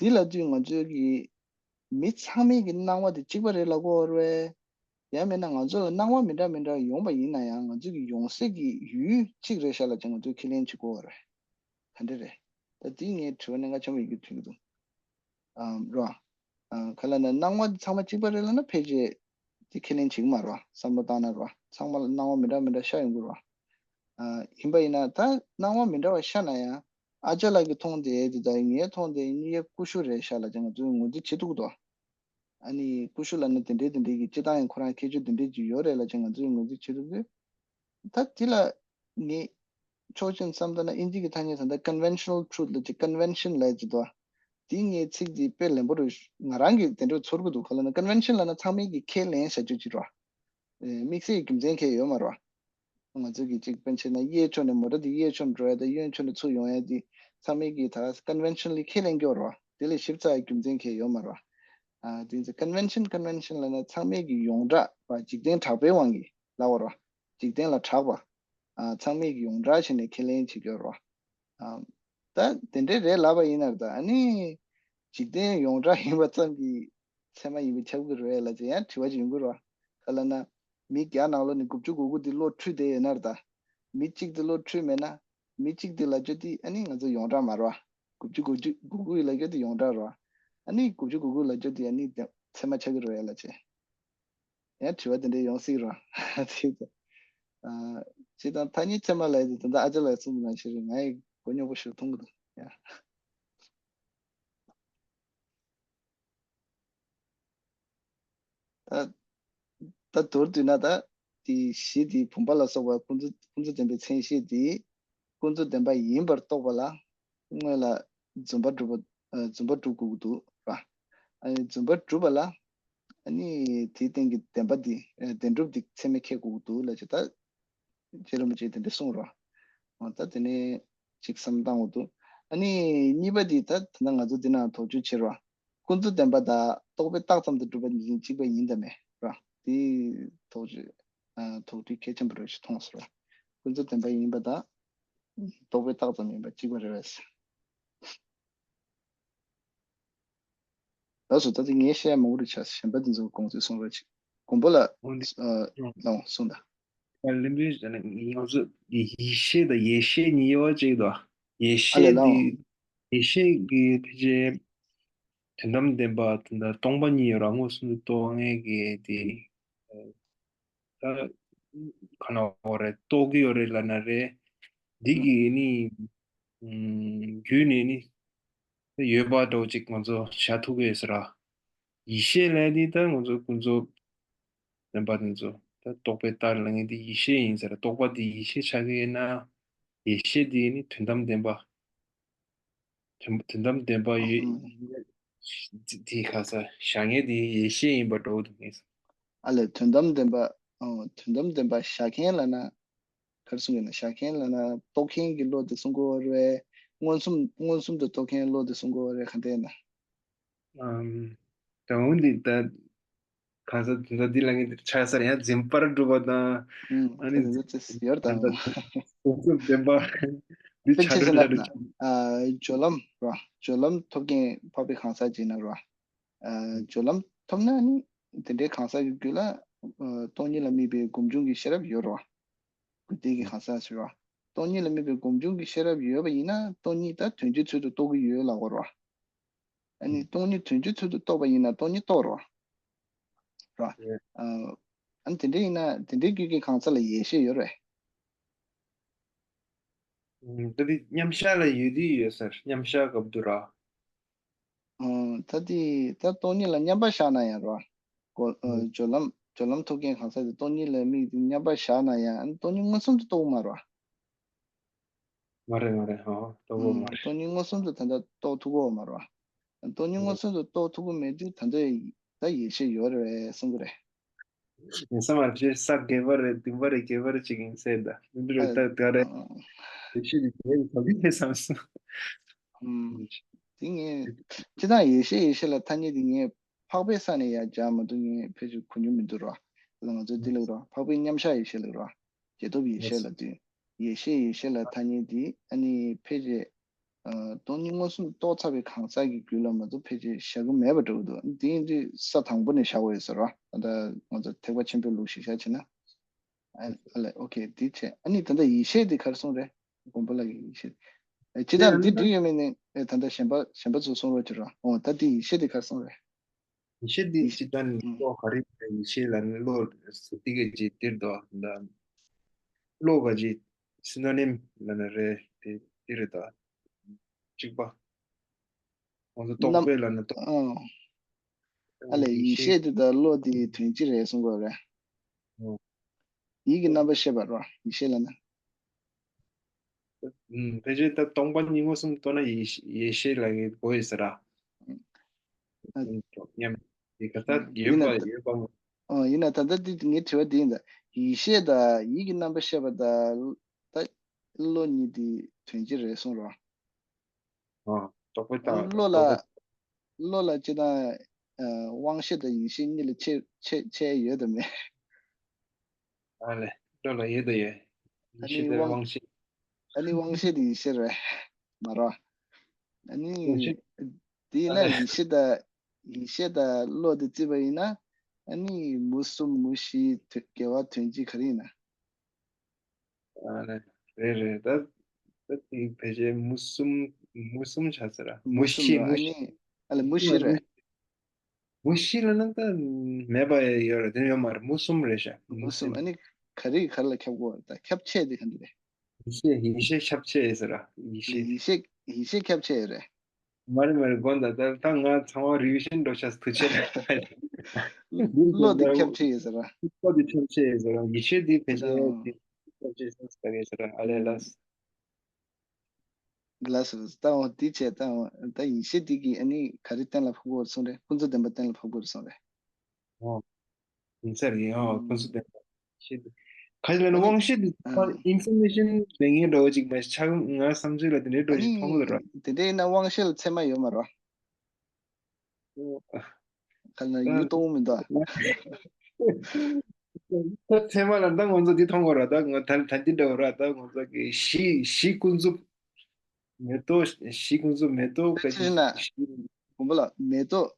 རེད་བ། དེ་ལབ་དུས་ང་ཚོའི་གི་མི་ཚང་མའི་གི་སྣང་བ་དེ་གཅིག་པ་རེད་ལབ་དགོས་རེད། ཡང་མིན་ན་ང་ཚོ་ལ་སྣང་བ་མི་འདྲ་མི་འདྲ་ཡོང་བ་ཡིན་ན་ཡང་ང་ཚོ་གི་ཡོང་སའི་གི་ཡུལ་གཅིག་རེད་ཤག་ལབ་བྱས་ང་ཚོས་ཁས་ལེན་བྱེད་དགོས་རེད། ག་འདྲ་རེད། ད་དེ་ངའི་དྲི་བ་གནད་འགག་ཆེན་པོ་ཡིན་རྒྱུ་ཐོན་གི་འདུག་ཨམ། རེད་བ། ཨ། ག་ལབ་ན་སྣང་བ་འདི་ཚང་མ་གཅིག་པ་རེད་ལབ་ན་ཕལ་ཆེར་དེ་ཁས་ལེན་བྱེད་ཀྱི་མ་རེད་བ། བསམ་བློ་བཏང་ན་རེད་བ། ཚང་མ་ལ་སྣང་བ་མི་འདྲ་མི་འདྲ་ཤར་ཡོང་གི་རེད་བ། ཨ། ཡིན་པ་ཡིན་ན་ད་སྣང་བ་མི་འདྲ་བ་ཤར་ན་ཡང་ཨ་ཅག་ལགས་ཀྱིས་མཐོང་དེ་དེ་དང་ངས་མཐོང་དེ་གཉིས་ཀ་ཀུ་ཤུ་རེད་ཤག་ལབ་ཅིག་ང་ཚོས་ངོས་འཛིན་བྱེད་ཐུབ་ཀྱི་འདུག་ཨ་ནི་ཀུ་ཤུ་ལབ་ན་དེ་འདྲའི་དེ་འདྲའི་གི་སྤྱིར་བཏང་ཡང་ཁོ་རང་ཁྱད་ཆོས་དེ་འདྲའི་ཅིག་ཡོད་རེད་ལབ་ཅིག་ང་ཚོས་ངོས་འཛིན་བྱེད་ཐུབ་ཀྱི། ད་དེ་ལ་ངས་ཕྱོགས་གཅིག་ནས་བསམ་ད་ན་ཨིན་ཇི་གི་ཐ་སྙད་ད་ལྟ་conventional truth ལབ་ཅིག་convention ལབ་ཅིག་འདུག་དེ་ངའི་ཚིག་དེ་དཔེ་ལེན་པོ་རེད། ང་རང་གིས་དེ་འདྲ་ཚོར་གི་འདུག་ག་ལབ་ན་convention ལབ་ན་ཚང་མས་ཀྱི་ཁས་ལེན་བྱ་རྒྱུ་ཅིག་རེད་བ། ཨེ། དམིགས་བསལ་རྒྱུ་མཚན་གང་ཡང་ཡོད་མ་རེད་བ། ང་ཚོ་གི་ཅིག་དཔེར་ན་ཆ་བཞག་ན་གཡས་ཕྱོགས་ནས་མོ་ཊ་དེ་གཡས་ཕྱོགས་འགྲོ་ཡ་དང་གཡོན་ཕྱོགས་ནས་ཚུར་ཡོང་ཡ་དེ་ཚང་མས་ཀྱི་ད་conventionally ཁས་ལེན་གྱི་ཡོད་རེད་བ། དེ་ལས་ཞིབ་ཚགས་རྒྱུ་མཚན་གང་ཡང་ཡོད་མ་རེད་བ། ཨ། དེ་ཚོ་convention convention ལབ་ན་ཚང་མས་ཀྱི་ཡོངས་གྲགས་བ། འཇིག་རྟེན་གྲགས་པའི་དབང་གིས་ལབ་དགོས་རེད་བ། འཇིག་རྟེན་ལ་གྲགས་པ། ཨ། ཚང་མས་ཀྱི་ཡོངས་གྲགས་བྱས་ནས་ཁས་ལེན་བྱེད་ཀྱི་ཡོད་རེད་བ། ཨ། ད་དེ་འདྲའི་རེད་ལབ་པ་ཡིན་ན་རེད་ད། ཨ་ནི་འཇིག་རྟེན་ཡོངས་གྲགས་ཡིན་པ་ཙམ་གྱིས་ཚད་མ་ཡིན་པ་ཁྱབ་ཀྱི་རེད་ལབ་ཅིག་ཡང་དྲི་བ་ཅིག་ཡོང་གི་རེད་བ། ག་ལབ་ན་མི་བརྒྱ་ནང་ལོགས་ནས་དགུ་བཅུ་གོ་དགུ་དེ་བློ་འཁྲུལ་བསྡད་ཡོད་ན་རེད་ད། མི་གཅིག་དེ་བློ་འཁྲུལ་མེད་ན་མི་གཅིག་དེ་ལབ་རྒྱུ་དེ་ཨ་ནི་ང་ཚོ་ཡོངས་གྲགས་མ་རེད་བ། དགུ་བཅུ་གོ་དགུ་གོ་དགུ་ཡི་ལབ་རྒྱུ་དེ་ཡོངས་གྲགས་རེད་བ། ཨ་ནི་དགུ་བཅུ་གོ་དགུ་ལབ་རྒྱུ་དེ་ཨ་ནི་ཚད་མ་ཆགས་ཀྱི་རེད་ལབ་ཅིག་ཡང་དྲི་བ་དེ་འདྲ་ཡོང་སྲིད་རོ། དེ་ད། ཨ། སྤྱིར་བཏང་ཐ་སྙད་ཚད་མ་ལབ་ཡ་དེ་ད་ལྟ་ཨ་ཅག་ལགས་གསུངས་པ་ནང་བཞིན་རེད། ང་ཡི་མགོ་རྙོག་པོ་ཞིག་མཐོང་གི་འདུག་ཡ། ད་ད་མདོར་བསྡུས་ན་ད་དེ་གཞི་དེ་བུམ་པ་ལ་སོགས་པ་ཀུན་རྫོབ་ཀུན་རྫོབ་བདེན་པའི་མཚན་གཞི་དེ་ཀུན་རྫོབ་བདེན་པ་ཡིན་པར་རྟོགས་པ་ལ་སྔོན་ལ་རྫུན་པ་སྒྲུབ་པ། ཨ། རྫུན་པ་སྒྲུབ་དགོས་ཀྱི་འདུག་ར། ཨ་ནི་རྫུན་པ་སྒྲུབ་པ་ལ་ཨ་ནི་དེའི་སྟེང་གི་བདེན་པ་འདི། ཨ། བདེན་གྲུབ་འདི་ཚད་མས་ཁེགས་དགོས་ཀྱི་འདུག་ལབ་ཅིག་ད་རྗེ་རིན་པོ་ཆེས་དེ་འདྲ་གསུངས་རོ། འོ་ད་དེ་ནས་ཅིག་བསམ་བཏང་དགོས་འདུག་ཨ་ནི་གཉིས་པ་འདི་ད་ད་ལྟ་ང་ཚོ་འདི་ན་དོགས་གཅོད་བྱེད་རོ། ཀུན་རྫོབ་བདེན་པ་དང་རྟོག་པས་བཏགས་ཙམ་དུ་གྲུབ་པ་གཉིས་གཅིག་པ་ཡིན་དང་མེད་ར། དེ་དོགས་གཅོད། ཨ། དོགས་གཅོད་གལ་ཆེན་པོ་རེད་ཞེས་མཐོང་སོང་ར། ཀུན་རྫོབ་བདེན་པ་ཡིན་པ་དང་རྟོག་པས་བཏགས་ཙམ་ཡིན་པ་གཅིག་པ་རེད་པས། ལགས་སོ། ད་དེ་ངས་བཤད་མང་པོ་རེ་ཆགས། གཞན་པ་དེ་ཚོ་དགོངས་ཚུལ་གསུང་རོགས་གྱིས། མགོན་པོ་ལགས། འོ་འདི། ཨ། ལགས་འོ་གསུངས་དང་། ཨ། ལན་པོའི་ང་ཚོ་ཡེ་ཤེས་དང་ཡེ་ཤེས་གཉིས་ཡོད་ཅིག་དང་། ཡེ་ཨ་ལས་ཤེས་ལགས་འོ། འདི་ཡེ་ཤེས་ཀྱི་ཕལ་ཆེར་དོན་དམ་བདེན་པ་དང་སྟོང་པ་གཉིས་ཡོད་ར། མངོན་སུམ་དུ་རྟོགས་མཁན་གྱི་དེ། ད་ག་ན་འོ་རེད། རྟོགས་ཀྱི་ཡོད་རེད་ལབ་ན་རེད། འདི་གི་ནི་ཨུམ་རྒྱུད་ནས་ནི་ཡོད་པ་འདྲ་བོ་ཅིག་ང་ཚོ་བྱ་ཐུབ་ཀྱི་ཡོད་ས་ར། ཡེ་ཤེས་ལབ་དེ་ད་ང་ཚོ་ཀུན་རྫོབ་བདེན་པ་དེ་ཚོ་ད་རྟོག་པས་བཏགས་ལབ་མཁན་དེ་ཡེ་ཤེས་ཡིན་ས་ར། རྟོག་པ་དེ་ཡེ་ཤེས་ཆགས་ཀྱི་ཡོད་ན་ཡེ་ཤེས་དེ་ནི་དོན་དམ་བདེན་པ། དོན་དོན་དམ་བདེན་པ་ཡོད། ཨང་། དེ་ག་ས་བཞག་མཁན་དེ་ཡེ་ཤེས་ཡིན་པ་འདྲ་བོ་འདུག་ངེས། ཨ་ལས། དོན་དམ་བདེན་པ། ཨང་། དོན་དམ་བདེན་པ་བཞག་མཁན་ལབ་ན། ག་རེ་གསུང་གི་ན། བཞག་མཁན་ལབ་ན་རྟོགས་མཁན་གྱི་བློ་དེ་གསུང་གི་ཡོད་རེད། མངོན་སུམ་མངོན་སུམ་དུ་རྟོགས་མཁན་བློ་དེ་གསུང་གི་ཡོད་རེད། ག་འདྲ་ན། ཨམ། ད་འོན་ཏེ་ད་གང་ཟག་དེ་ཚོ་འདི་ལ་ངས་འདིར་ཆགས་ས་རེད། ཡང་འཛིན་པར་གྲུབ་པ་དང་། ཨུམ། ཨ་ནི་ད་འཛིན་ཡོད་ད། དོན་དམ་བདེན་པ་འདི་དཔེ་ཆ་ཆ་འདྲ་ལབ་ན། ཨ། སྦྱོར་ལམ་ར། སྦྱོར་ལམ་ཐོབ་མཁན་འཕགས་པའི་གང་ཟག་ཅིག་ན་ར། ཨ། སྦྱོར་ལམ་ཐོབ་ན་ནི་དེ་འདྲའི་གང་ཟག་གི་རྒྱུད་ལ། ཨ། སྟོང་ཉིད་ལ་དམིགས་པའི་སྒོམ་བྱུང་གི་ཤེས་རབ་ཡོད་ར། རྒྱུད་སྡེ་གི་གང་ཟག་ཟེར་བ། སྟོང་ཉིད་ལ་དམིགས་པའི་སྒོམ་བྱུང་གི་ཤེས་རབ་ཡོད་པ་ཡིན་ན་སྟོང་ཉིད་ད་དོན་སྤྱིའི་ཚུལ་དུ་རྟོགས་ཀྱི་ཡོད་ལབ་དགོས་ར། ཨ་ནི་སྟོང་ཉིད་དོན་སྤྱིའི་ཚུལ་དུ་རྟོགས་པ་ཡིན་ན་སྟོང་ཉིད་རྟོགས་ར། ར། ཨ། ཨ་ནི་དེ་འདྲ་ཡིན་ན་དེ་འདྲའི་རྒྱུད་ཀྱི་གང་ཟག་ལ་ཡེ་ཤེས་ཡོད་རེད། ད་དེ་མཉམ་བཞག་ལ་ཡོད་དུས་ཡོད་ས་རེད། མཉམ་བཞག་སྐབས་དུ་ར། ཨང་། ད་དེ་ད་སྟོང་ཉིད་ལ་མཉམ་པར་བཞག་ན་ཡང་ར། གོ་ཨ། སྦྱོར་ལམ་སྦྱོར་ལམ་ཐོབ་མཁན་གང་ཟག་དེ་སྟོང་ཉིད་ལ་དམིགས་ཏེ་མཉམ་པར་བཞག་ན་ཡང་སྟོང་ཉིད་མངོན་སུམ་དུ་རྟོགས་མ་ར། མ་རེད་མ་རེད། ཧོ། རྟོགས་གོ་མ་རེད། སྟོང་ཉིད་མངོན་སུམ་དུ་ད་ལྟ་རྟོགས་ཐུབ་གོ་མ་རེད་བ། སྟོང་ཉིད་མངོན་སུམ་དུ་རྟོགས་ཐུབ་གོ་མེད་དུས་ད་ལྟ་ད་ཡེ་ཤེས་ཡོད་རེད་གསུང་གི་རེད། ཡིན་ས་མ་རེད། ཅེས་ས་རྒྱས་པ་རེད། བདུན་པ་རེད། བརྒྱད་པ་རེད་ཅིག་ཡིན་ཟེར་ད། མི་འདུག་རེད། ད་ད་རེད། ཡེ་ཤེས་ཀྱི་རྒྱས་པ་ག་གི་རེད་བསམ་སོང་། དེ་ངས་སྤྱི་བཏང་ཡེ་ཤེས་ཡེ་ཤེས་ལ་ཐ་སྙད་དེ་ངས་འཕགས་པའི་ས་ནས་ཡར་སྦྱར་མ་འདུག་ངས་ཕལ་ཆེར་གོ་མྱོང་མི་འདུག་ར། ང་ཚོའི་འདི་ལ་ར་འཕགས་པའི་མཉམ་བཞག་ཡེ་ཤེས་ལ་ར། རྒྱས་ཐོབ་ཡེ་ཤེས་ལ་དུས། ཡེ་ཤེས་ཡེ་ཤེས་ལ་ཐ་སྙད་འདི་ཨ་ནི་ཕལ་ཆེར། ཨ། སྟོང་ཉིད་མངོན་སུམ་རྟོགས་ཚར་བའི་གང་ཟག་གི་རྒྱུད་ལ་མ་གཏོགས་ཕལ་ཆེར་བཞག་གི་མེད་པ་འདྲ་བོ་འདུག་དེ་ཡིན་དུས་ས་དང་པོ་ནས་བཞག་དགོས་ཡོད་ས་ར། ད་ལྟ་ང་ཚོ་ཐེག་པ་ཆེན་པོའི་ལུགས་ཤིག་བཞག་བྱས་ན། ཨ་ཨ་ལས། ཨོ་ཁེ། འདི་བྱས། ཨ་ནི་ད་ལྟ་ཡེ་ཤེས་འདི་ག་རེ་གསུངས་རེད། མགོན་པོ་ལགས་ཀྱིས་ཡེ་ཤེས། ཨེ། སྤྱིར་བཏང་འདི་འགྲིག་ཡོད་མེད་ནི། ཨེ། ད་ལྟ་གཞན་པ་གཞན་པ་ཚོ་གསུང་རོགས་བྱེད་ར། འོ་ད་འདི་ཡེ་ཤེས་འདི་ག་རེ་གསུངས་རེད། ཡེ་ཤེས་འདི་སྤྱིར་བཏང་ནི་བློ་ག་རེ་ཡིན་པའི་ཡེ་ཤེས་ལ་ནི་བློ་ཟེར་དེ་ག་ཅིག་འདིར་འདུག་ད་བློ་ག་ཅིག་སི་ནོ་ནིམ་ལབ་ན་རེད། དེ་དེ་རེད་ད། གཅིག་པ། ང་ཚོ་རྟོག་པས་ལབ་ན་རྟོག་ཨ་ལས། ཡེ་ཤེས་དེ་དང་བློ་དེ་དོན་གཅིག་རེད་གསུང་དགོས་རེད། ཡིད་ཀྱི་རྣམ་པར་ཤེས་པ་རོ། ཡེ་ཤེས་ལབ་ན། ཨུམ། ཕལ་ཆེར་ད་སྟོང་པ་ཉིད་མངོན་སུམ་རྟོགས་ན་ཡེ་ཡེ་ཤེས་ལབ་ཀྱི་གོ་ཡོད་ས་ར། ཨ། ཉམས་དེ་ག་ད་ཡོད་པ་ཡོད་པ། ཨ། ཡིན་ན་ད་ལྟ་འདི་ངའི་དྲི་བ་འདི་ཡིན་ད། ཡེ་ཤེས་དང་ཡིད་ཀྱི་རྣམ་པར་ཤེས་པ་དང་ད་བློ་གཉིས་དེ་དོན་གཅིག་རེད་གསུངས་རོ། ཨ། རྟོག་པས་བཏང་། བློ་ལ་རྟོག་པས། བློ་ལ་སྤྱིར་བཏང་། ཨ། དབང་ཤེས་དང་ཡིད་ཤེས་གཉིས་ལ་ཕྱེ་ཕྱེ་ཕྱེ་ཡོད་དམ་མེད། ཨ་ལས། བློ་ལ་ཡོད་དང་ཡོད། ཡིད་ཤེས་དང་དབང་ཤེས། ཨ་ནི་དབང་ཤེས་དེ་ཡིད་ཤེས་རེད། མ་རོ། ཨ་ནི་དབང་ཤེས། དེ་ཡིན་ན། ཨ་ལས། ཡིད་ཤེས་དང་ཡིད་ཤེས་དང་བློ་དེ་བརྩིས་པ་ཡིན་ན། ཨ་ནི་མུ་གསུམ་མུ་བཞི་དོན་དགེ་བ་དོན་སྤྱི་ག་རེ་ཡིན་ན། ཨ་ལས། རེད་རེད། ད་ད་དེ་ཕལ་ཆེར་མུ་གསུམ་མུ་གསུམ་ཆགས་ས་ར། མུ་མུ་གསུམ་བཞི་ར། མུ་ཨ་བཞི། ནི་ཨ་ལས། མུ་བཞི་རེད། མུ་བཞི་ལ་ནི་ད་མེད་པ་ཡོད་རེད། དེ་ཡོད་མ་རེད། མུ་གསུམ་རེད་ཤག་མུ་གསུམ། ཨ་ནི་ག་རེ་ག་རེ་ལ་ཁྱབ་དགོས་རེད། ད་ཁྱབ་ཆེ་དེ་ག་འདི་རེད། ཡེ་ཤེས་ཡེ་ཤེས་ཁྱབ་ཆེ་ཟེར་ར། ཡེ་ཤེས། ཡེ་ཤེས་ཡེ་ཤེས་ཁྱབ་ཆེ་རེད། མ་རེད་མ་རེད། དགོངས་དག་ད་ད་ང་ཚང་མ་རི་བི་ཤན་འགྲོ་ཤག་ཐུགས་རྗེ་ཆེ། བློ་དེ་ཁྱབ་ཆེ་ཡོད་ཟེར་ར། བློ་དེ་ཁྱབ་ཆེ་ཡོད་ཟེར་ར། ཡེ་ཤེས་དེ་ཕལ་ཆེར་དེ་ཁྱབ་ཆེ་ཟེར་ཟེར་ར། ཨ་ལས་ལགས། ལགས་སོ། ད་འོ་དེ་བྱས། ད་འོ་ད་ཡེ་ཤེས་དེ་གིས་ཨ་ནི་ག་རེ་གཏན་ལ་ཕབ་དགོས་རེད་གསུངས་རེད། ཀུན་རྫོབ་བདེན་པ་གཏན་ལ་ཕབ་དགོས་རེད་གསུངས་རེད། ཨོ། ཡིན་ས་རེད། ཨོ། ཨུམ། ཀུན་རྫོབ་བདེན་པ་ཤེས། ག་རེ་ལབ་ན། ཨ་ནི་དབང་ཤེས་དེ་ཨ་ཨིན་ཕོར་མེ་ཤན་ལེན་མཁན་འདྲ་བོ་ཅིག་མ་ཆགས། ང་བསམ་ཚུལ་ལ་དེ་འདྲའི་འདྲ་བོ་ཅིག་མཐོང་གི་འདུག་ར། ཨ་ནི་དེ་འདྲ་ཡིན་ན་དབང་ཤེས་ལ་ཚད་མ་ཡོད་མ་རེད། ཨོ། ག་ལ་ཡུལ་སྟོང་པ་མི་འདུག་ཨ། ད་ཚད་མ་ལ་ད་ང་ཚོ་འདི་མཐོང་དགོས་ར། ད་ང་ད་ད་འདི་འདྲ་བོ་ར། ད་ང་ཚོ་གི་གཞི་གཞི་ཀུན་རྫོབ་མེ་ཏོག་གཞི་ཀུན་རྫོབ་མེ་ཏོག་ག་ཅི་ན། གཞི། མགོན་པོ་ལགས། མེ་ཏོག་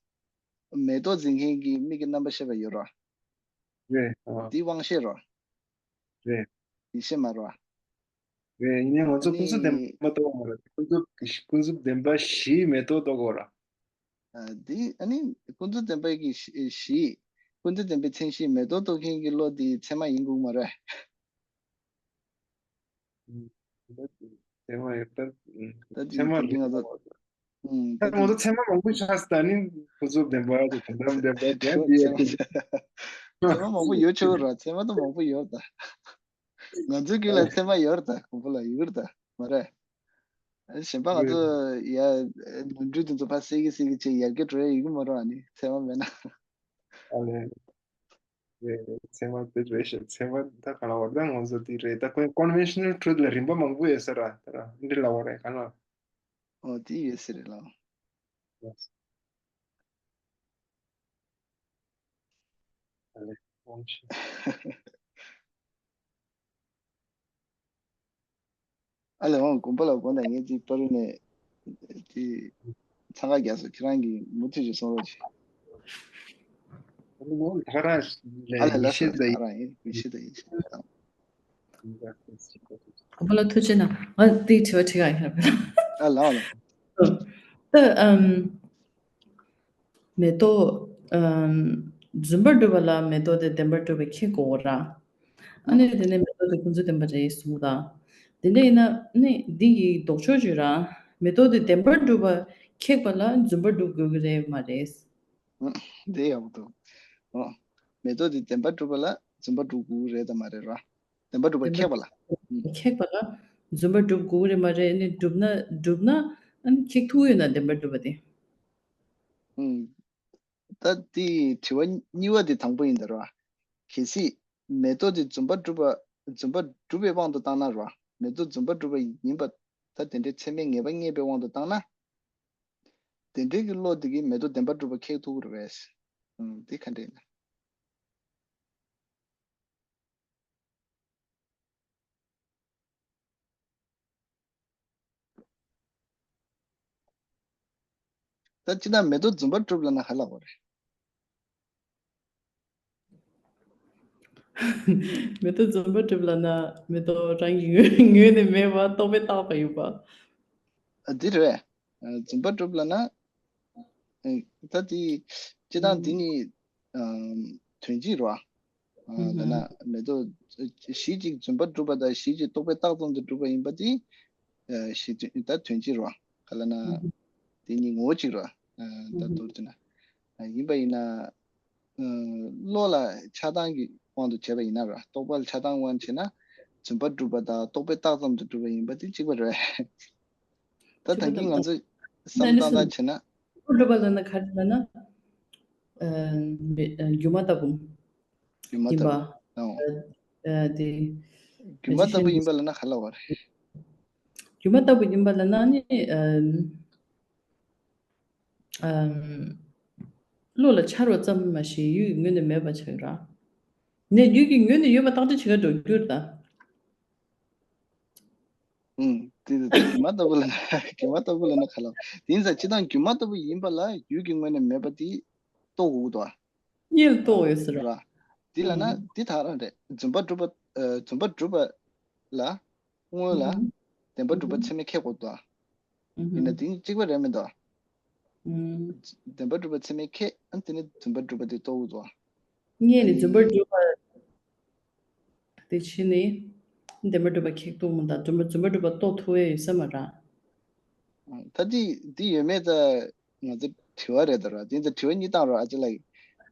མེ་ཏོག་འཛིན་མཁན་གྱི་མིག་གི་རྣམ་པར་ཤེས་པ་ཡོད་ར། རེད། ཨ། འདི་དབང་ཤེས་ར། རེད། ཡིད་ཤེས་མ་ར། རེད། ཡིན་ནའི་ང་ཚོ་ཨ་ནི། ཀུན་རྫོབ་བདེན་པ་རྟོགས་མ་རེད། ཀུན་རྫོབ་ཀུན་རྫོབ་བདེན་པ་གཞིའི་མེ་ཏོག་རྟོགས་དགོས་ར། ཨ། འདི་ཨ་ནི་ཀུན་རྫོབ་བདེན་པའི་གི་གཞི། ཀུན་རྫོབ་བདེན་པའི་མཚན་གཞི་མེ་ཏོག་རྟོགས་མཁན་གྱི་བློ་འདི་ཚད་མ་ཡིན་དགོས་མ་རེད། ཚད་མ་ཡོད་ད། ད་ཚད་མ་འདི་ང་ཚོ། ཨུམ། ད་ད་ང་ཚོ་ཚད་མ་མང་པོ་ཆགས་སོང་། ད་ནི་ཀུན་རྫོབ་བདེན་པ་དང་དོན་དམ་བདེན་པ་དེ་འདི་ཡོད་དེ། ཚད་མ་མང་པོ་ཡོད་ཆོག་ར། ཚད་མ་ད་མང་པོ་ཡོད་ད། ང་ཚོའི་རྒྱུད་ལ་ཚད་མ་ཡོད་ད། མགོན་པོ་ལགས། ཡོད་ད་མ་རེད། གཞན་པ་ང་ཚོ་ཡ་ནོར་འཁྲུལ་དེ་ཚོ་ཕར་སེལ་གྱི་སེལ་གྱི་བྱས་ཡར་རྒྱས་འགྲོ་ཡ་ཡོད་ཀྱི་མ་རེད་ཨ་ནི་ཚད་མ་མེད་ན། ཨ་ལས། རེད། ཚད་མ་དེ་རེད་ཤག་ཚད་མ་ད་ག་ལ་བར་ད་ང་ཚོ་དེ་རེད། ད་ཁོའི་conventional truth ལ་རིམ་པ་མང་པོ་ཡོད་ས་ར། ད་ར་འདི་ལ་བར་རེད་ག་ལ། ཨོ་དེ་ཡོད་ས་རེད་ལ། ཨ་ལས། ཨ་ལས་འོང་དགོན་པ་ལ་དགོན་དང་ངས་ཅིག་པ་རུ་ནས་ཅིག་འཚང་ཁ་རྒྱག་སོང་། ཁྱེད་རང་གིས་མུ་མཐུད་ཅིག་གསུང་རོགས་གྱིས། ད་རང་ལས་ཨ་ལས་ལ་ཡེ་ཤེས་སོང་ད་ད་ཡིན། རང་ཡིན་ཡེ་ཤེས་ད་ཡེ་ཤེས་ད། དགོན་པ་ལ་ཐུགས་རྗེ་གནང་། ང་འདི་དྲི་བ་དྲི་ག་ཡིན་ལ། ཨ་ལ་ཨ་ལ། ད་ཨམ། མེ་ཏོག་ཨམ། རྫུན་པར་སྒྲུབ་པ་ལ་མེ་ཏོག་དེ་བདེན་པར་སྒྲུབ་པ་ཁེགས་དགོས་ར། ཨ་ནི་དེ་ནས་མེ་ཏོག་དེ་ཀུན་རྫོབ་བདེན་པ་རེད་གསུངས་དང་། དེ་འདྲ་ཡིན་ན་ནི་འདི་ཡི་ལྡོག་ཕྱོགས་བརྗོད་ར། མེ་ཏོག་དེ་བདེན་པར་སྒྲུབ་པ་ཁེགས་པ་ལ་རྫུན་པར་སྒྲུབ་དགོས་ཀྱི་རེད་མ་རེད། དེ་ཡག་པོ་འདུག་ཨོ། མེ་ཏོག་དེ་བདེན་པར་སྒྲུབ་པ་ལ་རྫུན་པར་སྒྲུབ་དགོས་ཀྱི་རེད་དམ་མ་རེད་ར། བདེན་པར་སྒྲུབ་པ་བདེན་པར་ཁེགས་པ་ལ། ཁེགས་པ་ལ་རྫུན་པར་སྒྲུབ་དགོས་ཀྱི་རེད་མ་རེད། ཨ་ནི་སྒྲུབ་ན་སྒྲུབ་ན་ཨ་ནི་ཁེགས་ཐུབ་ཡོད་ན་བདེན་པར་སྒྲུབ་པ་དེ། ཨུམ། ད་དེ་དྲི་བ་གཉིས་པ་དེ་དང་པོ་ཡིན་ད་ར། གལ་སྲིད་མེ་ཏོག་དེ་རྫུན་པ་སྒྲུབ་པ་རྫུན་པ་སྒྲུབ་པའི་དབང་དུ་བཏང་ན་ར། མེ་ཏོག་རྫུན་པ་སྒྲུབ་པ་ཡིན་པ་ད་དེ་འདྲའི་ཚད་མས་ངེས་པ་རྙེད་པའི་དབང་དུ་བཏང་ན། དེ་འདྲའི་གི་བློ་དེ་གིས་མེ་ཏོག་བདེན་པ་སྒྲུབ་པ་ཁེགས་ཐུབ་ཀྱི་རེད་པས། ཨུམ། དེ་ག་འདྲ་ཡིན་ན། ད་ཅི་ན་མེ་ཏོག་རྫུན་པར་གྲུབ་ལབ་ན་ག་ལབ་དགོས་རེད། མེ་ཏོག་རྫུན་པར་གྲུབ་ལབ་ན་མེ་ཏོག་རང་གི་ངོས་ངོས་ནས་མེད་པ་རྟོག་པས་བཏགས་པ་ཡིན་པ། ཨ་འདི་རེད། ཨ་རྫུན་པར་གྲུབ་ལབ་ན། ཨ་ད་དེ་སྤྱིར་བཏང་འདི་ནི་ཨ་དོན་སྤྱི་རེད་བ། ཨ་ལབ་ན་མེ་ཏོག་གཞི་གཅིག་རྫུན་པར་གྲུབ་པ་དང་གཞི་གཅིག་རྟོག་པས་བཏགས་ཙམ་དུ་གྲུབ་པ་ཡིན་པ་དེ་ཨ་གཞི་ད་དོན་སྤྱི་རེད་བ། ག་ལབ་ན་དེ་ནི་ངོ་བོ་གཅིག་རེད་བ། ཨ་ད་མདོར་བསྡུས་ན། ཨ་ཡིན་པ་ཡིན་ན། ཨ་བློ་ལ་ཆགས་སྡང་གི་དབང་དུ་བྱས་པ་ཡིན་ན་ར། རྟོག་པ་ལ་ཆགས་སྡང་དབང་བྱས་ན་རྫུན་པར་གྲུབ་པ་དང་རྟོག་པས་བཏགས་ཙམ་དུ་གྲུབ་པ་ཡིན་པ་དེ་གཅིག་པ་རེད། ད་ད་གིན་ང་ཚོས་བསམ་བློ་བཏང་བཏང་བྱས་ན། རྫུན་པར་གྲུབ་པ་ལབ་ན་ག་རེ་ལབ་ན། ཨ་མེ་ཨ་སྒྱུ་མ་ལྟ་བུ་སྒྱུ་མ་ཡིན་ལྟ་པ། བུ། ཨོ། ཨ་ཨ་དེ། སྒྱུ་མ་ལྟ་བུ་ཡིན་པ་ལབ་ན་ག་ལབ་པ་རེད། སྒྱུ་མ་ལྟ་བུ་ཡིན་པ་ལབ་ན་ནི་ཨ། ཨམ། བློ་ལ་འཆར་བ་ཙམ་མ་ཞིག་ཡུལ་གྱི་ངོས་ནས་མེད་པ་ཆགས་ར། ནས་ཡུལ་གྱི་ངོས་ནས་ཡོད་པ་བརྟག་དཔྱད་བྱེད་ག་འགྲོ་རྒྱུ་རེད་ད། ཨུམ། དེ་དེ་སྒྱུ་མ་ལྟ་བུ་ལབ་ན་སྒྱུ་མ་ལྟ་བུ་ལབ་ན་ག་ལབ། དེ་ཡིན་ཙང་སྤྱིར་བཏང་སྒྱུ་མ་ལྟ་བུ་ཡིན་པ་ལ་ཡུལ་གྱི་ངོས་ནས་མེད་པ་དེ་རྟོགས་དགོས་ཀྱི་འདུག་ཨ། གཉིད་ལ་རྟོགས་ཡོད་ཟེར་ར། ར། དེ་ལབ་ན་ཨུམ། དེ་ད་རང་རེད། རྫུན་པ་གྲུབ་པ་ཨ་རྫུན་པ་གྲུབ་པ་ལ། སྔོན་ལ་ཨུམ། བདེན་པར་གྲུབ་པ་ཨུམ། ཚད་མས་ཁེགས་དགོས་འདུག་ཨ། ཨུམ། ཡིན་ན་དེ་གཉིས་གཅིག་པ་རེད་མི་འདུག་ཨ། ཨུམ། བདེན་པར་གྲུབ་པ་ཚད་མས་ཁེགས། ཨ་དེ་ནི་རྫུན་པར་གྲུབ་པ་དེ་རྟོགས་དགོས་འདུག་ཨ། གཉིས་ནི་ཨ་རྫུན་པར་ནི་གྲུབ་པ་དེ་ཕྱིན་ནི། བདེན་པར་གྲུབ་པ་ཁེགས་འདུག་མི་འདུག་རྫུན་པ་རྫུན་པར་གྲུབ་པ་རྟོགས་ཐུབ་ཡས་ཡོད་ས་མ་རེད། ད་འདི་འདི་ཡོད་མེད་ད་ང་ཚོ་དྲི་བ་རེད་ད་ར། དེ་ཚོ་དྲི་བ་གཉིས་བཏང་རོགས་ཨ་ཅེ་ལགས།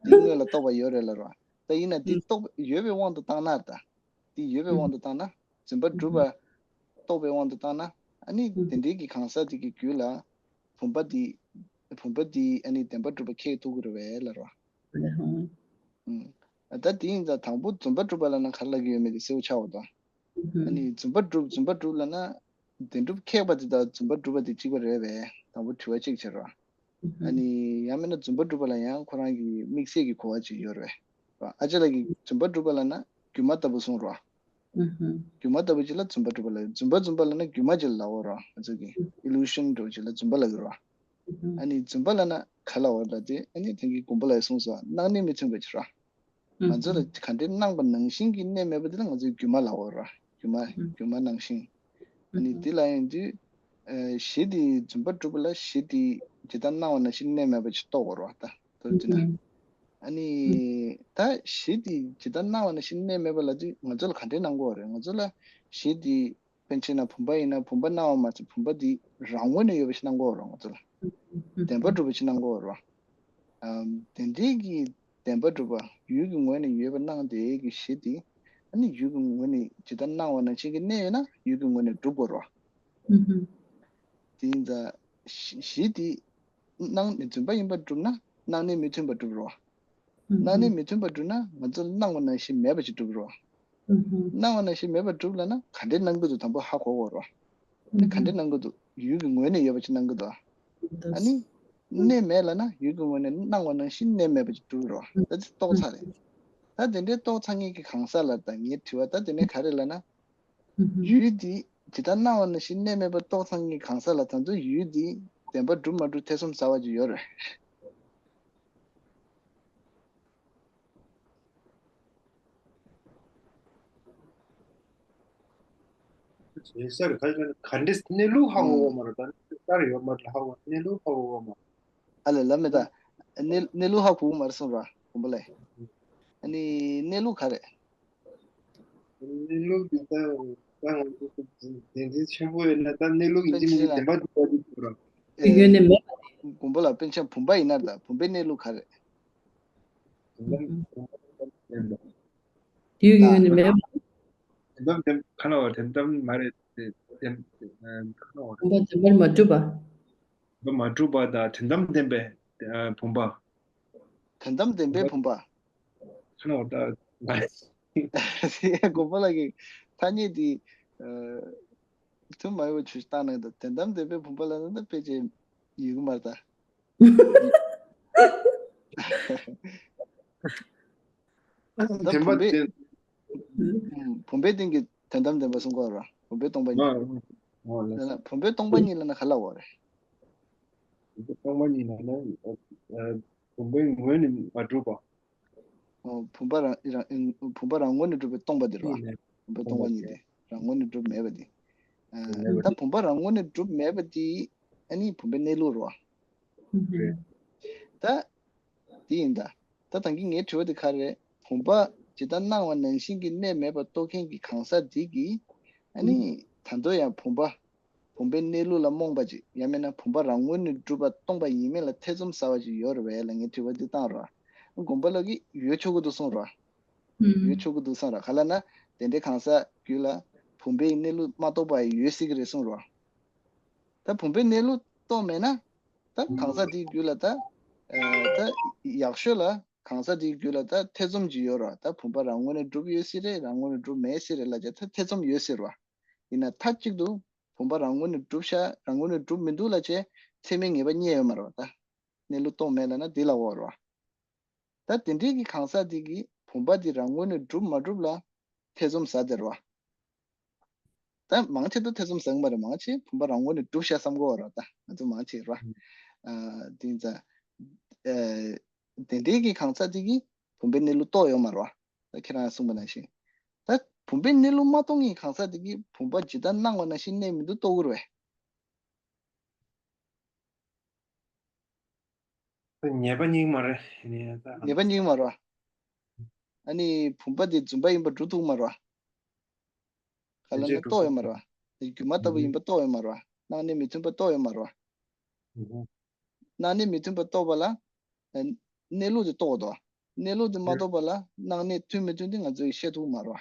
འདི་དངོས་ལ་རྟོགས་པ་ཡོད་རེད་ལ་ར། ད་ཡིན་ན་འདི་ཨུམ། རྟོགས་ཡོད་པའི་དབང་དུ་བཏང་ན་ད། འདི་ཡོད་པའི་ཨུམ། དབང་དུ་བཏང་ན། རྫུན་པ་གྲུབ་པ་རྟོགས་པའི་དབང་དུ་བཏང་ན། ཨ་ནི་ཨུམ། དེ་འདྲའི་གི་གང་ཟག་དེ་གི་རྒྱུད་ལ་བུམ་པ་འདི་བུམ་པ་འདི་ཨ་ནི་བདེན་པར་གྲུབ་པ་ཁེགས་ཐུབ་ཀྱི་རེད་པས་ལ་ར། ཨུམ། ད་དེ་ཡིན་ཙང་དང་པོ་རྫུན་པ་གྲུབ་པ་ལབ་ན་ག་རེ་ལབ་ཀྱི་ཡོད་མེད་དེ་གསལ་པོ་ཆགས་པ་དང་། ཨ་ནི་རྫུན་པ་གྲུབ་རྫུན་པ་གྲུབ་ལབ་ན། བདེན་གྲུབ་ཁེགས་པ་དེ་དང་རྫུན་པ་གྲུབ་པ་དེ་གཅིག་པ་རེད་པས། དང་པོ་དྲི་བ་གཅིག་བྱེད་རོགས། ཨ་ནི་ཡང་མིན་ན་རྫུན་པ་གྲུབ་པ་ལ་ཡང་ཁོ་རང་གི་དམིགས་བསལ་གྱི་གོ་བ་ཅིག་ཡོད་རེད། ཨ་ཅེ་ལགས་ཀྱིས་རྫུན་པ་གྲུབ་པ་ལབ་ན་སྒྱུ་མ་ལྟ་བུ་གསུངས་རོགས། སྒྱུ་མ་ལྟ་བུ་ཅིག་ལ་རྫུན་པ་གྲུབ་པ་ལབ། རྫུན་པ་རྫུན་པ་ལབ་ན་སྒྱུ་མ་ཅིག་ལ་ལབ་ཡོད་རོགས། ང་ཚོ་གི་illusion་འདྲ་བོ་ཅིག་ལ་རྫུན་པ་ལབ་ཀྱི་རོགས། ཨ་ནི་རྫུན་པ་ལབ་ན་ག་ལབ་ཡོད་ལབ་དེ་ཨ་ནི་དེང་གི་དགོན་པ་ལ་གསུངས་སོ། སྣང་གནས་མི་མཚུངས་པ་ཅིག་རོགས། ང་ཚོ་ལ་ག་འདྲའི་སྣང་བ་ནང་བཞིན་གྱི་གནས་མེད་པ་དེ་ལ་ང་ཚོས་སྒྱུ་མ་ལབ་ཡོད་ར། སྒྱུ་མ་སྒྱུ་མ་ནང་བཞིན། ཨ་ནི་དེ་ལ་ཡིན་དུས་གཞི་དེ་རྫུན་པ་གྲུབ་པ་ལ་གཞི་དེ་ཇི་ལྟར་སྣང་བ་ནང་བཞིན་གནས་མེད་པ་ཅིག་རྟོགས་དགོས་ར་ད། མདོར་བསྡུས་ན། ཨ་ནི་ད་གཞི་དེ་ཇི་ལྟར་སྣང་བ་ནང་བཞིན་གནས་མེད་པ་ལབ་དུས་ང་ཚོ་ལ་ག་འདྲའི་སྣང་གི་ཡོད་རེད། ང་ཚོ་ལ་གཞི་དེ། དཔེར་ན་བྱས་ན་བུམ་པ་ཡིན་ན་བུམ་པ་སྣང་བ་མ་ཚད་བུམ་པ་འདི་རང་ངོས་ནས་ཡོད་པ་ཞིག་སྣང་གི་ཡོད་རེད་ང་ཚོ་ལ། བདེན་པར་གྲུབ་པ་ཞིག་སྣང་གི་ཡོད་རེད། ཨམ། དེ་འདྲའི་གི་བདེན་པར་གྲུབ་པ་ཡུལ་གྱི་ངོས་ནས་ཡོད་པ་སྣང་དེ་གི་གཞི་དེ་ཨ་ནི་ཡུལ་གྱི་ངོས་ནས་ཇི་ལྟར་སྣང་བ་ནང་བཞིན་གྱི་གནས་ཡོད་ན་ཡུལ་གྱི་ངོས་ནས་གྲུབ་དགོས་རེད། དེ་ཡིན་ཙང་གཞི་གཞི་དེ་སྣང་བརྫུན་པ་ཡིན་པར་གྲུབ་ན་སྣང་གནས་མི་མཐུན་པར་གྲུབ་རོ། སྣང་གནས་མི་མཐུན་པར་གྲུབ་ན་ང་ཚོ་སྣང་བ་ནང་བཞིན་མེད་པ་ཞིག་གྲུབ་རོ། སྣང་བ་ནང་བཞིན་མེད་པར་གྲུབ་ལབ་ན་ག་འདྲའི་སྣང་གི་འདུག་དང་པོ་ཧ་གོ་དགོས་རོ། དེ་ག་འདྲའི་སྣང་གི་འདུག་ཡུལ་གྱི་ངོས་ནས་ཡོད་པ་ཅིག་སྣང་གི་འདུག་ཨ་ནི། གནས་མེད་ལབ་ན་ཡུལ་གྱི་ངོས་ནས་སྣང་བ་ནང་བཞིན་གནས་མེད་པ་ཅིག་གྲུབ་རོ། ད་དེ་རྟོགས་ཚར་རེད། ད་དེ་འདྲའི་རྟོགས་ཚར་མཁན་གྱི་གང་ཟག་ལ་ད་ངའི་དྲི་བ་ད་དེ་ནས་ག་རེ་ལབ་ན། ཡུལ་འདི་ཇི་ལྟར་སྣང་བ་ནང་བཞིན་གནས་མེད་པ་རྟོགས་ཚར་མཁན་གྱི་གང་ཟག་ལ་ད་དུང་ཡུལ་འདི་བདེན་པར་གྲུབ་མ་གྲུབ་ཐེ་ཚོམ་ཟ་བ་ཅིག་ཡོད་རེད། ཡིན་ས་རེད། ག་ག་འདྲས་གནས་ལུགས་ཧ་གོ་གོ་མ་རེད། ད་གནས་ལུགས་ཧ་གོ་གོ་མ་རེད། གནས་ལུགས་ཧ་གོ་གོ་མ་རེད། ཨ་ལས་ལབ་མེད་ད། གནས་གནས་ལུགས་ཧ་གོ་གོ་མ་རེད་གསུངས་ར་གོམ་པ་ལས། ཨ་ནི་གནས་ལུགས་ག་རེད། གནས་ལུགས་འདི་ད་ད་ང་ཚོ་བདེན་འཛིན་ཆེན་པོ་ཡོད་ན་ད་གནས་ལུགས་ཡིན་གཅིག་མིན་གཅིག་བདེན་པ་འདུག་པ་འདི་ཐུག་ར། དེ་ཡོད་ནི་མེད་པ། གོམ་པ་ལ་པཎ་ཆེན་བུམ་པ་ཡིན་ན་ད་བུམ་པའི་གནས་ལུགས་ག་རེད། དེ་ཡོད་ནི་མེད་པ། དོན་དམ་བདེན་ཁ་ན་བ་དོན་དམ་མ་རེད་དེ་བདེན་ཁ་ན་བ། བུམ་པ་བདེན་པར་མ་གྲུབ་པ། བུམ་པ་མ་གྲུབ་པ་དང་དོན་དམ་བདེན་པའི་བུམ་པ། དོན་དམ་བདེན་པའི་བུམ་པ། ཁ་ན་བ་ད་མ་རེད། དེ་གོ་པ་ལ་གི་ཐ་སྙད་དེ་ཐུན་མ་ཡོད་ཆུ་བཏང་ནས་ད་དོན་དམ་བདེན་པའི་བུམ་པ་ལ་ན་ད་ཕལ་ཆེར་ཡོད་གི་མ་རེད་ད། ད་བདེན་པ་བུམ་པའི་བདེན། ཨུམ། བུམ་པའི་སྟེང་གི་དོན་དམ་བདེན་པ་གསུང་གི་ཡོད་རེད། བུམ་པའི་སྟོང་པ་ཉིད། ཨོ་ལགས་སོ། བུམ་པའི་སྟོང་པ་ཉིད་ལབ་ན་ག་ལབ་དགོས་རེད། བུམ་པའི་སྟོང་པ་ཉིད་ལབ་ན་བུམ་པའི་ངོས་ནས་མ་གྲུབ་པ། ཨོ་བུམ་པ་རང་རང་བུམ་པ་རང་ངོས་ནས་གྲུབ་པའི་སྟོང་པ་དེ་རེད་བ། བུམ་པའི་སྟོང་པ་ཉིད་དེ་རང་ངོས་ནས་གྲུབ་མེད་པ་དེ། ད་བུམ་པ་རང་ངོས་ནས་གྲུབ་མེད་པ་དེ་ཨ་ནི་བུམ་པའི་གནས་ལུགས་རེད་བ། རེད། ད། དེ་ཡིན་ད། ད་ད་གིན་ངའི་དྲི་བ་དེ་ག་རེ་རེད། བུམ་པ་ཇི་ལྟར་སྣང་བ་ནང་བཞིན་གྱི་གནས་མེད་པར་རྟོགས་མཁན་གྱི་གང་ཟག་དེ་གིས་ཨ་ནི་ད་དུང་ཡང་བུམ་པ། བུམ་པའི་གནས་ལུགས་ལ་རྨོངས་པ་ཅིག་ཡང་མིན་ན་བུམ་པ་རང་ངོས་ནས་གྲུབ་པ་སྟོང་པ་ཡིན་མིན་ལ་ཐེ་ཚོམ་ཟ་བ་ཅིག་ཡོད་རེད་པས་ལ་ངས་དྲི་བ་འདི་བཏང་ར། དགོན་པ་ལགས་ཀྱིས་ཡོད་ཆོག་གི་འདུག་གསུངས་ར། ཡོད་ཆོག་གི་འདུག་གསུངས་ར་ག་ལ་ན་དེ་འདྲའི་གང་ཟག་རྒྱུད་ལ་བུམ་པའི་གནས་ལུགས་མ་རྟོགས་པ་ཡོད་སྲིད་ཀྱི་རེད་གསུངས་ར། ད་བུམ་པའི་གནས་ལུགས་རྟོགས་མེད་ན། ད་གང་ཟག་དེའི་རྒྱུད་ལ་ད། ད་ཡག་ཤོས་ལ་གང་ཟག་དེའི་རྒྱུད་ལ་ད་ཐེ་ཚོམ་ཅིག་ཡོད་ར། ད་བུམ་པ་རང་ངོས་ནས་གྲུབ་ཡོད་སྲིད་རེད། རང་ངོས་ནས་གྲུབ་མེད་སྲིད་རེད་ལ་ཅེ་ད་ཐེ་ཚོམ་ཡོད་སྲིད་ར། ཡིན་ན་མཐའ་གཅིག་ཏུ་བུམ་པ་རང་ངོས་ནས་གྲུབ་ཤག་རང་ངོས་ནས་གྲུབ་མི་འདུག་ལ་ཅེ་ཚད་མའི་ངེས་པ་རྙེད་ཡོད་མ་རེད་བ་ད། གནས་ལུགས་རྟོགས་མེད་ལ་ན་དེ་ལ་འོ་ར། ད་དེ་འདྲའི་གི་གང་ཟག་དེ་གིས་བུམ་པ་དེ་རང་ངོས་ནས་གྲུབ་མ་གྲུབ་ལ་ཐེ་ཚོམ་ཟ་དེ་ར་བ། ད་མང་ཆེ་ད་ཐེ་ཚོམ་ཟ་གི་མ་རེད། མང་ཆེ་བུམ་པ་རང་ངོས་ནས་གྲུབ་ཤག་བསམ་གི་ཡོད་རེད། ད་ང་ཚོ་མང་ཆེ་ར། ཨ་དེ་ཙང་། ཨ་དེ་འདྲའི་གི་གང་ཟག་དེ་གིས་བུམ་པའི་གནས་ལུགས་རྟོགས་ཡོད་མ་རེད་བ། ད་ཁྱེད་རང་གསུངས་པ་ནང་བཞིན། ད་བུམ་པའི་གནས་ལུགས་མ་རྟོགས་མཁན་གང་ཟག་དེ་གིས་བུམ་པ་ཇི་ལྟར་སྣང་བ་ནང་བཞིན་གནས་མི་འདུག་རྟོགས་ཀྱི་རེད་པས། ངེས་པ་རྙེད་ཀྱི་མ་རེད། ངེས་པ་རྙེད་ཀྱི་མ་རེད་བ། ཨ་ནི་བུམ་པ་དེ་རྫུན་པ་ཡིན་པ་སྒྲུབ་ཐུབ་ཀྱི་མ་རེད་བ། ག་ལ་ན་རྟོགས་ཡོད་མ་རེད་བ། སྒྱུ་མ་ལྟ་བུ་ཡིན་པ་རྟོགས་ཡོད་མ་རེད་བ། སྣང་གནས་མི་མཐུན་པ་རྟོགས་ཡོད་མ་རེད་བ། སྣང་གནས་མི་མཐུན་པ་རྟོགས་པ་ལ། ཨ་གནས་ལུགས་དེ་རྟོགས་དགོས་འདུག་གནས་ལུགས་དེ་མ་རྟོགས་པ་ལ་སྣང་གནས་མཐུན་མི་མཐུན་དེ་ང་ཚོས་ཤེས་ཐུབ་ཀྱི་མ་རེད་བ།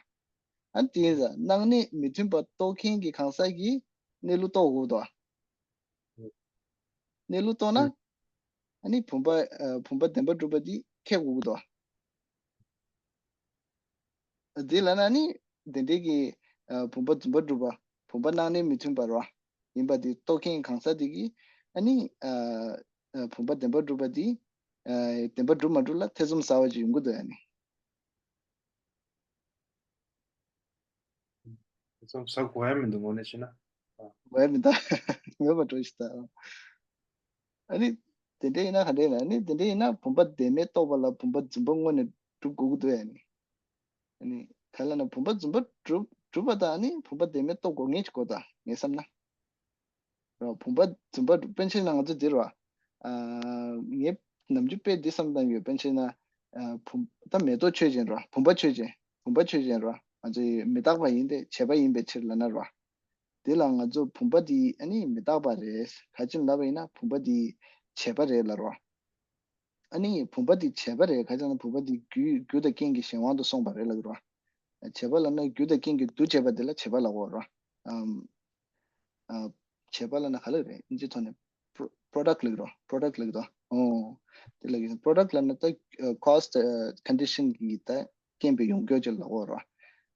ཨ་ནི་དེ་ཡིན་ཙང་སྣང་གནས་མི་མཐུན་པ་རྟོགས་མཁན་གྱི་གང་ཟག་གིས་གནས་ལུགས་རྟོགས་དགོས་འདུག་གནས་ལུགས་རྟོགས་ན། ཨ་ནི་བུམ་པ། ཨ་བུམ་པ་བདེན་པར་གྲུབ་པ་འདི་ཁེགས་དགོས་ཀྱི་འདུག་འདི་ལབ་ན་ནི་དེ་འདྲའི་གི་ཨ་བུམ་པ་རྫུན་པར་གྲུབ་པ། བུམ་པ་སྣང་གནས་མི་མཐུན་པ་རེད་བ། ཡིན་པ་འདི་རྟོགས་མཁན་གང་ཟག་འདི་གིས་ཨ་ནི་ཨ་ཨ་བུམ་པ་བདེན་པར་གྲུབ་པ་འདི་ཨ་བདེན་པར་གྲུབ་མ་གྲུབ་ལ་ཐེ་ཚོམ་ཟ་བ་ཅིག་ཡོང་གི་འདུག་ཨ་ནི། ཚོ་ཟ་དགོས་ཡ་མི་འདུག་དངོས་གནས་བྱས་ན། དགོས་ཡ་མི་འདུག་མེད་པ་འགྲོ་ཞིག་ད། ཨ་ནི། དེ་འདྲ་ཡིན་ན་ག་འདྲ་ཡིན་ན་ཨ་ནི་དེ་འདྲ་ཡིན་ན་བུམ་པ་བདེན་མེད་རྟོགས་པ་ལ་བུམ་པ་རྫུན་པ་དངོས་ནས་གྲུབ་དགོས་ཀྱི་འདུག་ཨ་ནི། ཨ་ནི། ག་ལ་ན་བུམ་པ་རྫུན་པ་གྲུབ་གྲུབ་པ་དང་ཨ་ནི་བུམ་པ་བདེན་མེད་རྟོགས་དགོས་ངེས་ཅིག་གོ་ད་ངས་བསམ་ན། རོ། བུམ་པ་རྫུན་པ་པཎ་ཆེན་ན་ང་ཚོ་འདིར་བ། ཨ་ངས་ནམ་རྒྱུན་དཔེ་འདི་བསམ་བཏང་ཡོད། པཎ་ཆེན་ན། ཨ་བུམ་ད་མེ་ཏོག་ཆོས་ཅན་རོ། བུམ་པ་ཆོས་ཅན། བུམ་པ་ཆོས་ཅན་རོ། ང་ཚོ་ཡི་མི་རྟག་པ་ཡིན་ཏེ་བྱས་པ་ཡིན་པའི་ཕྱིར་ལབ་ན་རོ། འདི་ལ་ང་ཚོ་བུམ་པ་འདི་ཨ་ནི་མི་རྟག་པ་རེད། ག་ཅི་ལབ་པ་ཡིན་ན་བུམ་པ་འདི་བྱས་པ་རེད་ལབ་རོ། ཨ་ནི་བུམ་པ་འདི་བྱས་པ་རེད། ག་ཅི་ན་བུམ་པ་འདི་རྒྱུ་རྒྱུ་དང་རྐྱེན་གྱི་གཞན་དབང་དུ་སོང་བ་རེད་ལབ་ཀྱི་རོ། བྱས་པ་ལབ་ན་རྒྱུ་དང་རྐྱེན་གྱིས་འདུ་བྱས་པ་འདི་ལ་བྱས་པ་ལབ་དགོས་རོ། ཨམ། ཨ། བྱས་པ་ལབ་ན་ག་ལབ་རེད། ཨིན་ཇིའི་ཐོག་ནས་པྲོ་པྲོ་ཌག་ལབ་ཀྱི་རེད། པྲོ་ཌག་ལབ་ཀྱི་འདུག་ཨོ། དེ་ལབ་ཀྱི་པྲོ་ཌག་ལབ་ན་ད་ཁོ་སི་ཊི་ཀོན་ཌི་ཤན་གྱི་ད་རྐྱེན་པས་ཡོང་རྒྱུ་ཅིག་ལབ་དགོས་རེད།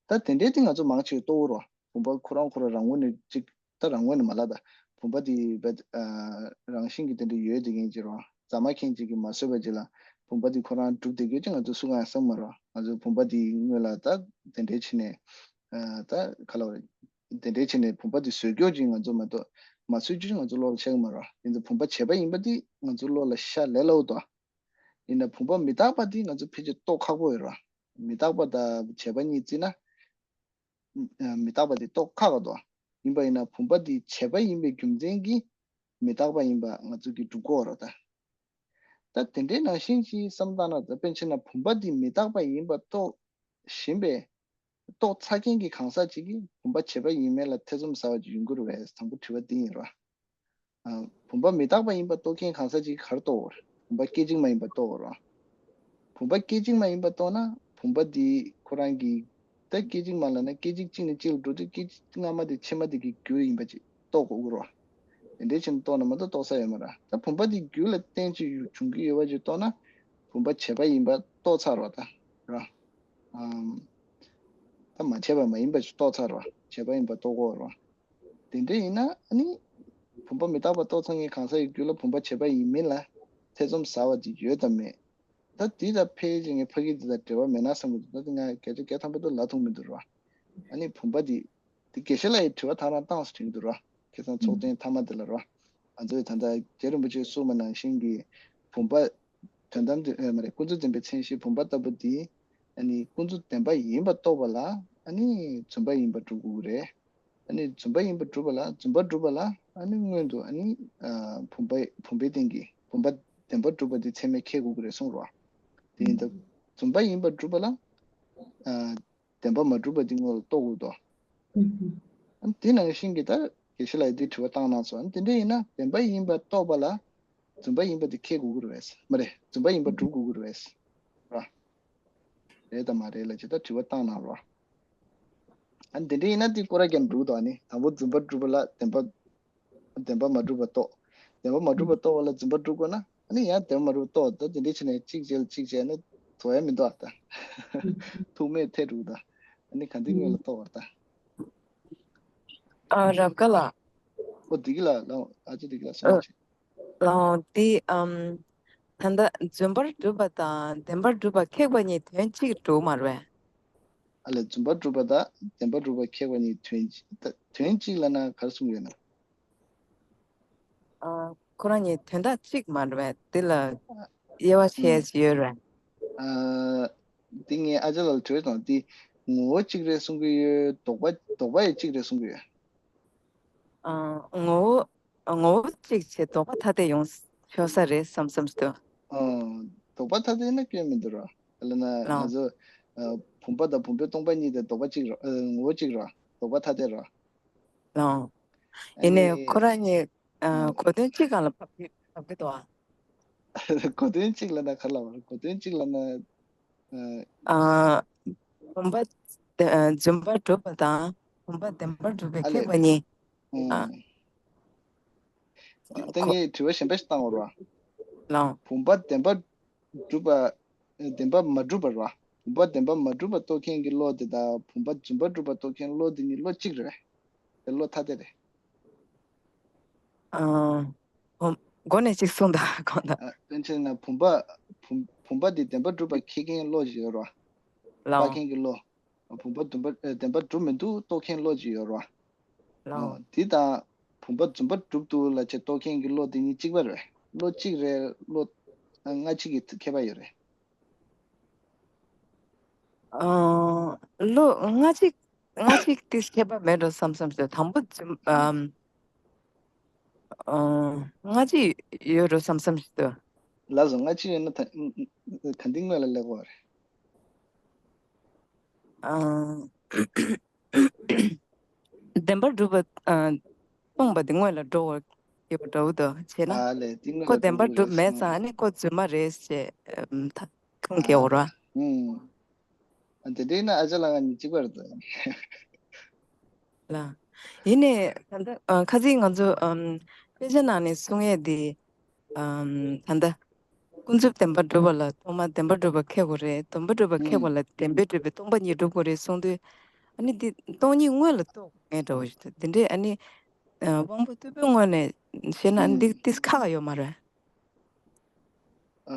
ད་དེ་འདྲའི་དེ་ང་ཚོ་མང་ཆེ་བ་རྟོགས་རེད། བུམ་པ་ཁོ་རང་ཁོ་རང་རང་ངོས་ནས་ཅིག་ད་རང་ངོས་ནས་མ་ལབ་ད། བུམ་པ་དེ་བས་ཨ་རང་བཞིན་གྱིས་དེ་འདྲ་ཡོད་དེ་མཁན་ཅིག་རེད། རྫ་མ་མཁན་ཅིག་གིས་མ་བཟོས་པ་ཅིག་ལ་བུམ་པ་དེ་ཁོ་རང་གྲུབ་བསྡད་རྒྱུ་ཅིག་ང་ཚོ་སུ་གང་ཡང་བསམ་མ་རེད། ང་ཚོ་བུམ་པ་དེ་སྔོན་ལ་ད་དེ་འདྲའི་བྱས་ནས་ཨ་ད་ག་ལབ་རེད། དེ་འདྲའི་བྱས་ནས་བུམ་པ་དེ་བཟོས་རྒྱུ་ཅིག་ང་ཚོ་མ་གཏོགས་མ་བཟོས་རྒྱུ་ཅིག་ང་ཚོ་བློ་ལ་ཤར་གྱི་མ་རེད། ཡིན་ཙང་བུམ་པ་བྱས་པ་ཡིན་པ་དེ་ང་ཚོ་བློ་ལ་ཤར་ལས་སླ་བོ་འདུག་ཡིན་ན་བུམ་པ་མི་རྟག་པ་དེ་ང་ཚོ་ཕལ་ཆེར་རྟོགས་ཁག་པོ་ཡོད་རེད། མི་རྟག་པ་དང་བྱས་པ་གཉིས་བརྩིས་ན། མི་རྟག་པ་དེ་རྟོགས་ཁག་ག་འདུག་ཡིན་པ་ཡིན་ན་བུམ་པ་དེ་བྱས་པ་ཡིན་པའི་རྒྱུ་མཚན་གྱིས་མི་རྟག་པ་ཡིན་པ་ང་ཚོ་གིས་སྒྲུབ་དགོས་རེད་ད། ད་དེ་འདྲའི་ནང་བཞིན་གྱི་བསམ་བཏང་ན་ད་དཔེར་བྱས་ན་བུམ་པ་དེ་མི་རྟག་པ་ཡིན་པ་རྟོགས་བཞིན་པའི་རྟོགས་ཚར་མཁན་གྱི་གང་ཟག་ཅིག་གིས་བུམ་པ་བྱས་པ་ཡིན་མིན་ལ་ཐེ་ཚོམ་ཟ་བ་ཅིག་ཡོང་གི་རེད་པས། དང་པོ་དྲི་བ་འདི་ཡིན་རེད། ཨ། བུམ་པ་མི་རྟག་པ་ཡིན་པ་རྟོགས་མཁན་གང་ཟག་ཅིག་ག་རེ་རྟོགས་དགོས་རེད། བུམ་པ་སྐད་ཅིག་མ་ཡིན་པ་རྟོགས་དགོས་རེད། བུམ་པ་སྐད་ཅིག་མ་ཡིན་པ་རྟོགས་ན་བུམ་པ་འདི་ཁོ་རང་གི་ད་སྐད་ཅིག་མ་ལབ་ན་སྐད་ཅིག་གཅིག་ནས་གཅིག་ལ་འགྲོ་དུས་སྐད་ཅིག་སྔ་མ་དེ་ཕྱི་མ་དེ་གི་རྒྱུ་ཡིན་པ་ཅིག་རྟོགས་དགོས་ཀྱི་རེད། དེ་འདྲའི་ཕྱིར་རྟོགས་ན་མ་གཏོགས་རྟོགས་ས་ཡོད་མ་རེད། ད་བུམ་པ་དེ་རྒྱུ་ལ་བརྟེན་ཅིག་ཡོད་བྱུང་གི་ཡོད་པ་ཅིག་རྟོགས་ན་བུམ་པ་བྱས་པ་ཡིན་པ་རྟོགས་ཚར་བ་ད་ར། ཨམ། ད་མ་བྱས་པ་མ་ཡིན་པ་ཅིག་རྟོགས་ཚར་བ། བྱས་པ་ཡིན་པ་རྟོགས་དགོས་རེད། དེ་འདྲ་ཡིན་ན་ཨ་ནི་བུམ་པ་མི་རྟག་པ་རྟོགས་ཚར་མཁན་གང་ཟག་གི་རྒྱུད་ལ་བུམ་པ་བྱས་པ་ཡིན་མིན་ལ་ཐེ་ཚོམ་ཟ་བ་ཅིག་ཡོད་དམ་མེད། ད་དེ་ལ་ཕལ་ཆེར་ངས་ཕ་གི་དེ་དང་འབྲེལ་བ་མེད་ན་བསམ་གྱི་འདུག་ད་དེ་ང་བརྒྱ་ཆ་བརྒྱ་ཐམ་པ་དེ་ལབ་ཐུབ་མི་འདུག་ར། ཨ་ནི་བུམ་པ་དེ་དེ་དགེ་བཤེས་ལགས་ཀྱིས་དྲི་བ་ཐེངས་རང་བཏང་ཟེར་དྲན་གྱི་འདུག་ར། ཁ་སང་ཚོགས་ཐེངས་མཐའ་མ་དེ་ལ་ར། ང་ཚོས་ད་ལྟ་རྗེ་རིན་པོ་ཆེས་གསུངས་པ་ནང་བཞིན་གྱི་བུམ་པ་དོན་དམ་དེ་ཨེ་མ་རེད། ཀུན་རྫོབ་བདེན་པའི་མཚན་གཞི་བུམ་པ་ལྟ་བུ་དེ་ཨ་ནི་ཀུན་རྫོབ་བདེན་པ་ཡིན་པ་རྟོགས་པ་ལ་ཨ་ནི་བརྫུན་པ་ཡིན་པ་སྒྲུབ་དགོས་ཀྱི་རེད། ཨ་ནི་བརྫུན་པ་ཡིན་པ་སྒྲུབ་པ་ལ་བརྫུན་པ་སྒྲུབ་པ་ལ་ཨ་ནི་སྔོན་དུ་ཨ་ནི་ཨ་བུམ་པ་བུམ་པའི་སྟེང་གི་བུམ་པ་བདེན་པར་གྲུབ་པ་དེ་ཚད་མས་ཁེགས་དགོས་ཀྱི་རེད་གསུངས་རོགས། དེ་ཡིན་སྟབས་བརྫུན་པ་ཡིན་པ་སྒྲུབ་པ་ལ་ཨ་བདེན་པ་མ་གྲུབ་པ་དེ་སྔོན་ལ་རྟོགས་དགོས་དོ། ཨ་ནི་དེ་ནང་བཞིན་གྱི་ད་དགེ་བཤེས་ལགས་ཀྱིས་དེ་དྲི་བ་བཏང་གནང་སོང་། ཨ་ནི་དེ་འདྲ་ཡིན་ན་བདེན་པ་ཡིན་པ་རྟོགས་པ་ལ་བརྫུན་པ་ཡིན་པ་དེ་ཁེགས་དགོས་ཀྱི་རེད་པས། མ་རེད། བརྫུན་པ་ཡིན་པ་སྒྲུབ་དགོས་ཀྱི་རེད་པས། ར། རེད་དམ་མ་རེད་ལབ་ཅིག་ད་དྲི་བ་བཏང་གནང་རོགས། ཨ་ནི་དེ་འདྲ་ཡིན་ན་དེ་སྐོར་ར་རྒྱབ་འགྲོ་གི་འདུག་ཨ་ནི་དང་པོ་བརྫུན་པ་སྒྲུབ་པ་ལ་བདེན་པ་བདེན་པ་མ་གྲུབ་པ་རྟོགས། བདེན་པ་མ་གྲུབ་པ་རྟོགས་པ་ལ་བརྫུན་པ་སྒྲུབ་དགོས་ན་ཨ་ནི་ཡང་བདེན་པ་མ་གྲུབ་པ་རྟོགས། ད་དེ་འདྲ་བྱས་ནས་གཅིག་བྱས་ལ་གཅིག་བྱས་ན་དོ་ཡ་མི་འདུག་ཨ་ད། ཐུག་མེད་ཐལ་འགྲོ་གི་འདུག་ཨ་ནི་ག་འདི་སྔོན་ལ་རྟོགས་པ་ད། ཨ་རབ་དགའ་ལགས། ཨོ་བདེ་སྐྱིད་ལགས་ལགས། ཨ་ཅེ་བདེ་སྐྱིད་ལགས་གསུངས་ཨ། ཅིག་ལགས་འོང་། དེ་ཨམ། ད་ལྟ་བརྫུན་པར་གྲུབ་པ་དང་བདེན་པར་གྲུབ་པ་ཁེགས་པ་གཉིས་དོན་གཅིག་འགྲོ་གི་མ་རེད་པས། ཨ་ལས་བརྫུན་པར་གྲུབ་པ་དང་བདེན་པར་གྲུབ་པ་ཁེགས་པ་གཉིས་དོན་གཅིག་ད་དོན་གཅིག་ལབ་ན་ག་རེ་གསུང་གི་ཡོད་ན། ཨ་ཁོ་རང་གཉིས་དོན་དག་གཅིག་མ་རེད་པས། དེ་ལ་དབྱེ་བ་ཕྱེ་ཡ་ཅིག་ཡོད་རེད། ཨ་འདི་ངས་ཨ་ཅག་ལགས་ལ་དྲིས་དང་། འདི་ངོ་བོ་གཅིག་རེད་གསུང་གི་ཡོད། ལྡོག་པ་ལྡོག་པ་ཡང་གཅིག་རེད་གསུང་གི་ཡོད། ཨ་ངོ་བོ་ངོ་བོ་གཅིག་བྱས་ལྡོག་པ་ཐ་དད་ཡོང་ཆོག་ས་རེད་བསམ་བསམ་ཞིག་འདུག་ཨ་ལྡོག་པ་ཐ་དད་ན་སྐྱོན་མི་འདུག་ར། ལ་ན་ང་ལགས། ཚོ་ཨ་བུམ་པ་དང་བུམ་པའི་སྟོང་པ་གཉིས་དེ་ལྡོག་པ་གཅིག་ར། ཨ་ངོ་བོ་གཅིག་ར། ལྡོག་པ་ཐ་དད་ར། ལགས། ཨ་ཡིན་ནའི་ནི་ཁོ་རང་གཉིས་ཨ་གོ་དོན་གཅིག་སྒང་ལ་བབས་ཀྱི་བབས་ཀྱི་འདུག་ཨ། གོ་དོན་གཅིག་ལབ་ན་ག་རེ་ལབ་པ་རེད། གོ་དོན་གཅིག་ལབ་ན་ཨ། ཨ་བུམ་པ་ཨ་བརྫུན་པར་གྲུབ་པ་དང་བུམ་པ་བདེན་པར་གྲུབ་པའི་ཨ་ཁེགས་ལས། པ་གཉིས། ཨ། ཨུམ། འདི་ལྟ་ཁོ་ངས་དྲི་བ་གཞན་པ་ཞིག་བཏང་བ་རེད་པ། ལགས། བུམ་པ་བདེན་པར་གྲུབ་པ། བདེན་པར་མ་གྲུབ་པ་རེད་པ། བུམ་པ་བདེན་པར་མ་གྲུབ་པ་རྟོགས་མཁན་གྱི་བློ་དེ་དང་བུམ་པ་རྫུན་པར་གྲུབ་པ་རྟོགས་མཁན་བློ་དེ་གཉིས་བློ་གཅིག་རེད། དེ་བློ་ཐ་དད་རེད། ཨ། བུམ། མགོ་ནས་གཅིག་གསུངས་དང་གོང་དང་། ཨ་དཔེར་ན་བུམ་པ། བུམ་བུམ་པ་དེ་བདེན་པར་གྲུབ་པ་ཁེགས་མཁན་བློ་ཞིག་ཡོད་རེད་པ། ལགས། དཔག་མཁན་གྱི་བློ། བུམ་པ་བདེན་པ་ཨ་བདེན་པར་གྲུབ་མི་འདུག་རྟོགས་མཁན་བློ་ཅིག་ཡོད་རེད་པ། ལགས། ཨོ། དེ་དང་། བུམ་པ་རྫུན་པར་གྲུབ་འདུག་ལབ་བྱས་རྟོགས་མཁན་གྱི་བློ་དེ་གཉིས་གཅིག་པ་རེད། བློ་གཅིག་རེད། བློ་སྔ་ཕྱི་གི་ཁྱད་པར་ཡོད་རེད། ཨ། བློ་སྔ་ཕྱི་སྔ་ཕྱི་དེ་ཁྱད་པར་མེད་འགྲོ་བསམ་བསམ་ཞིག་དང་པོ་རྫུན་ཨམ། ཨ། སྔ་ཕྱི་ཡོད་འགྲོ་བསམ་བསམ་ཞིག་འདུག་ལགས་སོ། སྔ་ཕྱི་ཡོད་ན་ད་ག་འདི་སྔོན་ལ་སླེབས་དགོས་པ་རེད། ཨ། བདེན་པར་གྲུབ་པ་ཨ། སྟོང་པ་དེ་སྔོན་ལ་འགྲོ་བ་ཡོད་པ་འདྲ་བོ་འདུག་བྱས་ན། ཨ་ལས་དེ་སྔོན་ཁོ་ལ་བདེན་པར་གྲུབ་གྲུབ་མེད་ཙང་ཨ་ནི་ཁོ་རྫུན་མ་རེད་ཅེས་ཨམ། ད་ཁུངས་སྐྱེལ་དགོས་རེད་པ། ཨུམ། ཨ་དེ་འདྲ་ཡིན་ན་ཨ་ཅག་ལགས་ང་གཉིས་གཅིག་པ་རེད་ད། ལགས། ཡིན་ནའི་ད་ལྟ་ཨ་ཁ་སང་ང་ཚོ་ཨམ་དཔེ་ཆ་ནང་ནས་གསུང་ཡས་དེ་ཨམ་ད་ལྟ་ཀུན་རྫོབ་བདེན་པར་གྲུབ་པ་ལ་ཐོག་མར་བདེན་པར་གྲུབ་པ་འཁྱེར་དགོས་རེད། བདེན་པར་གྲུབ་པ་འཁྱེར་དགོས་ལ་བདེན་པས་གྲུབ་པའི་སྟོང་པ་ཉིད་སྒྲུབ་དགོས་རེད་གསུངས་དུས། ཨ་ནི་འདི་སྟོང་ཉིད་དངོས་ལ་རྟོགས་དགོས་ངེས་འདྲ་བོ་ཞིག་འདུག་དེ་འདྲས་ཨ་ནི་ཨ་དབང་པོ་རྟུལ་པོའི་ངོས་ནས་བཤད་ན་ཨ་ནི་འདི་ཏིས་ཁག་ཡོད་མ་རེད། ཨ་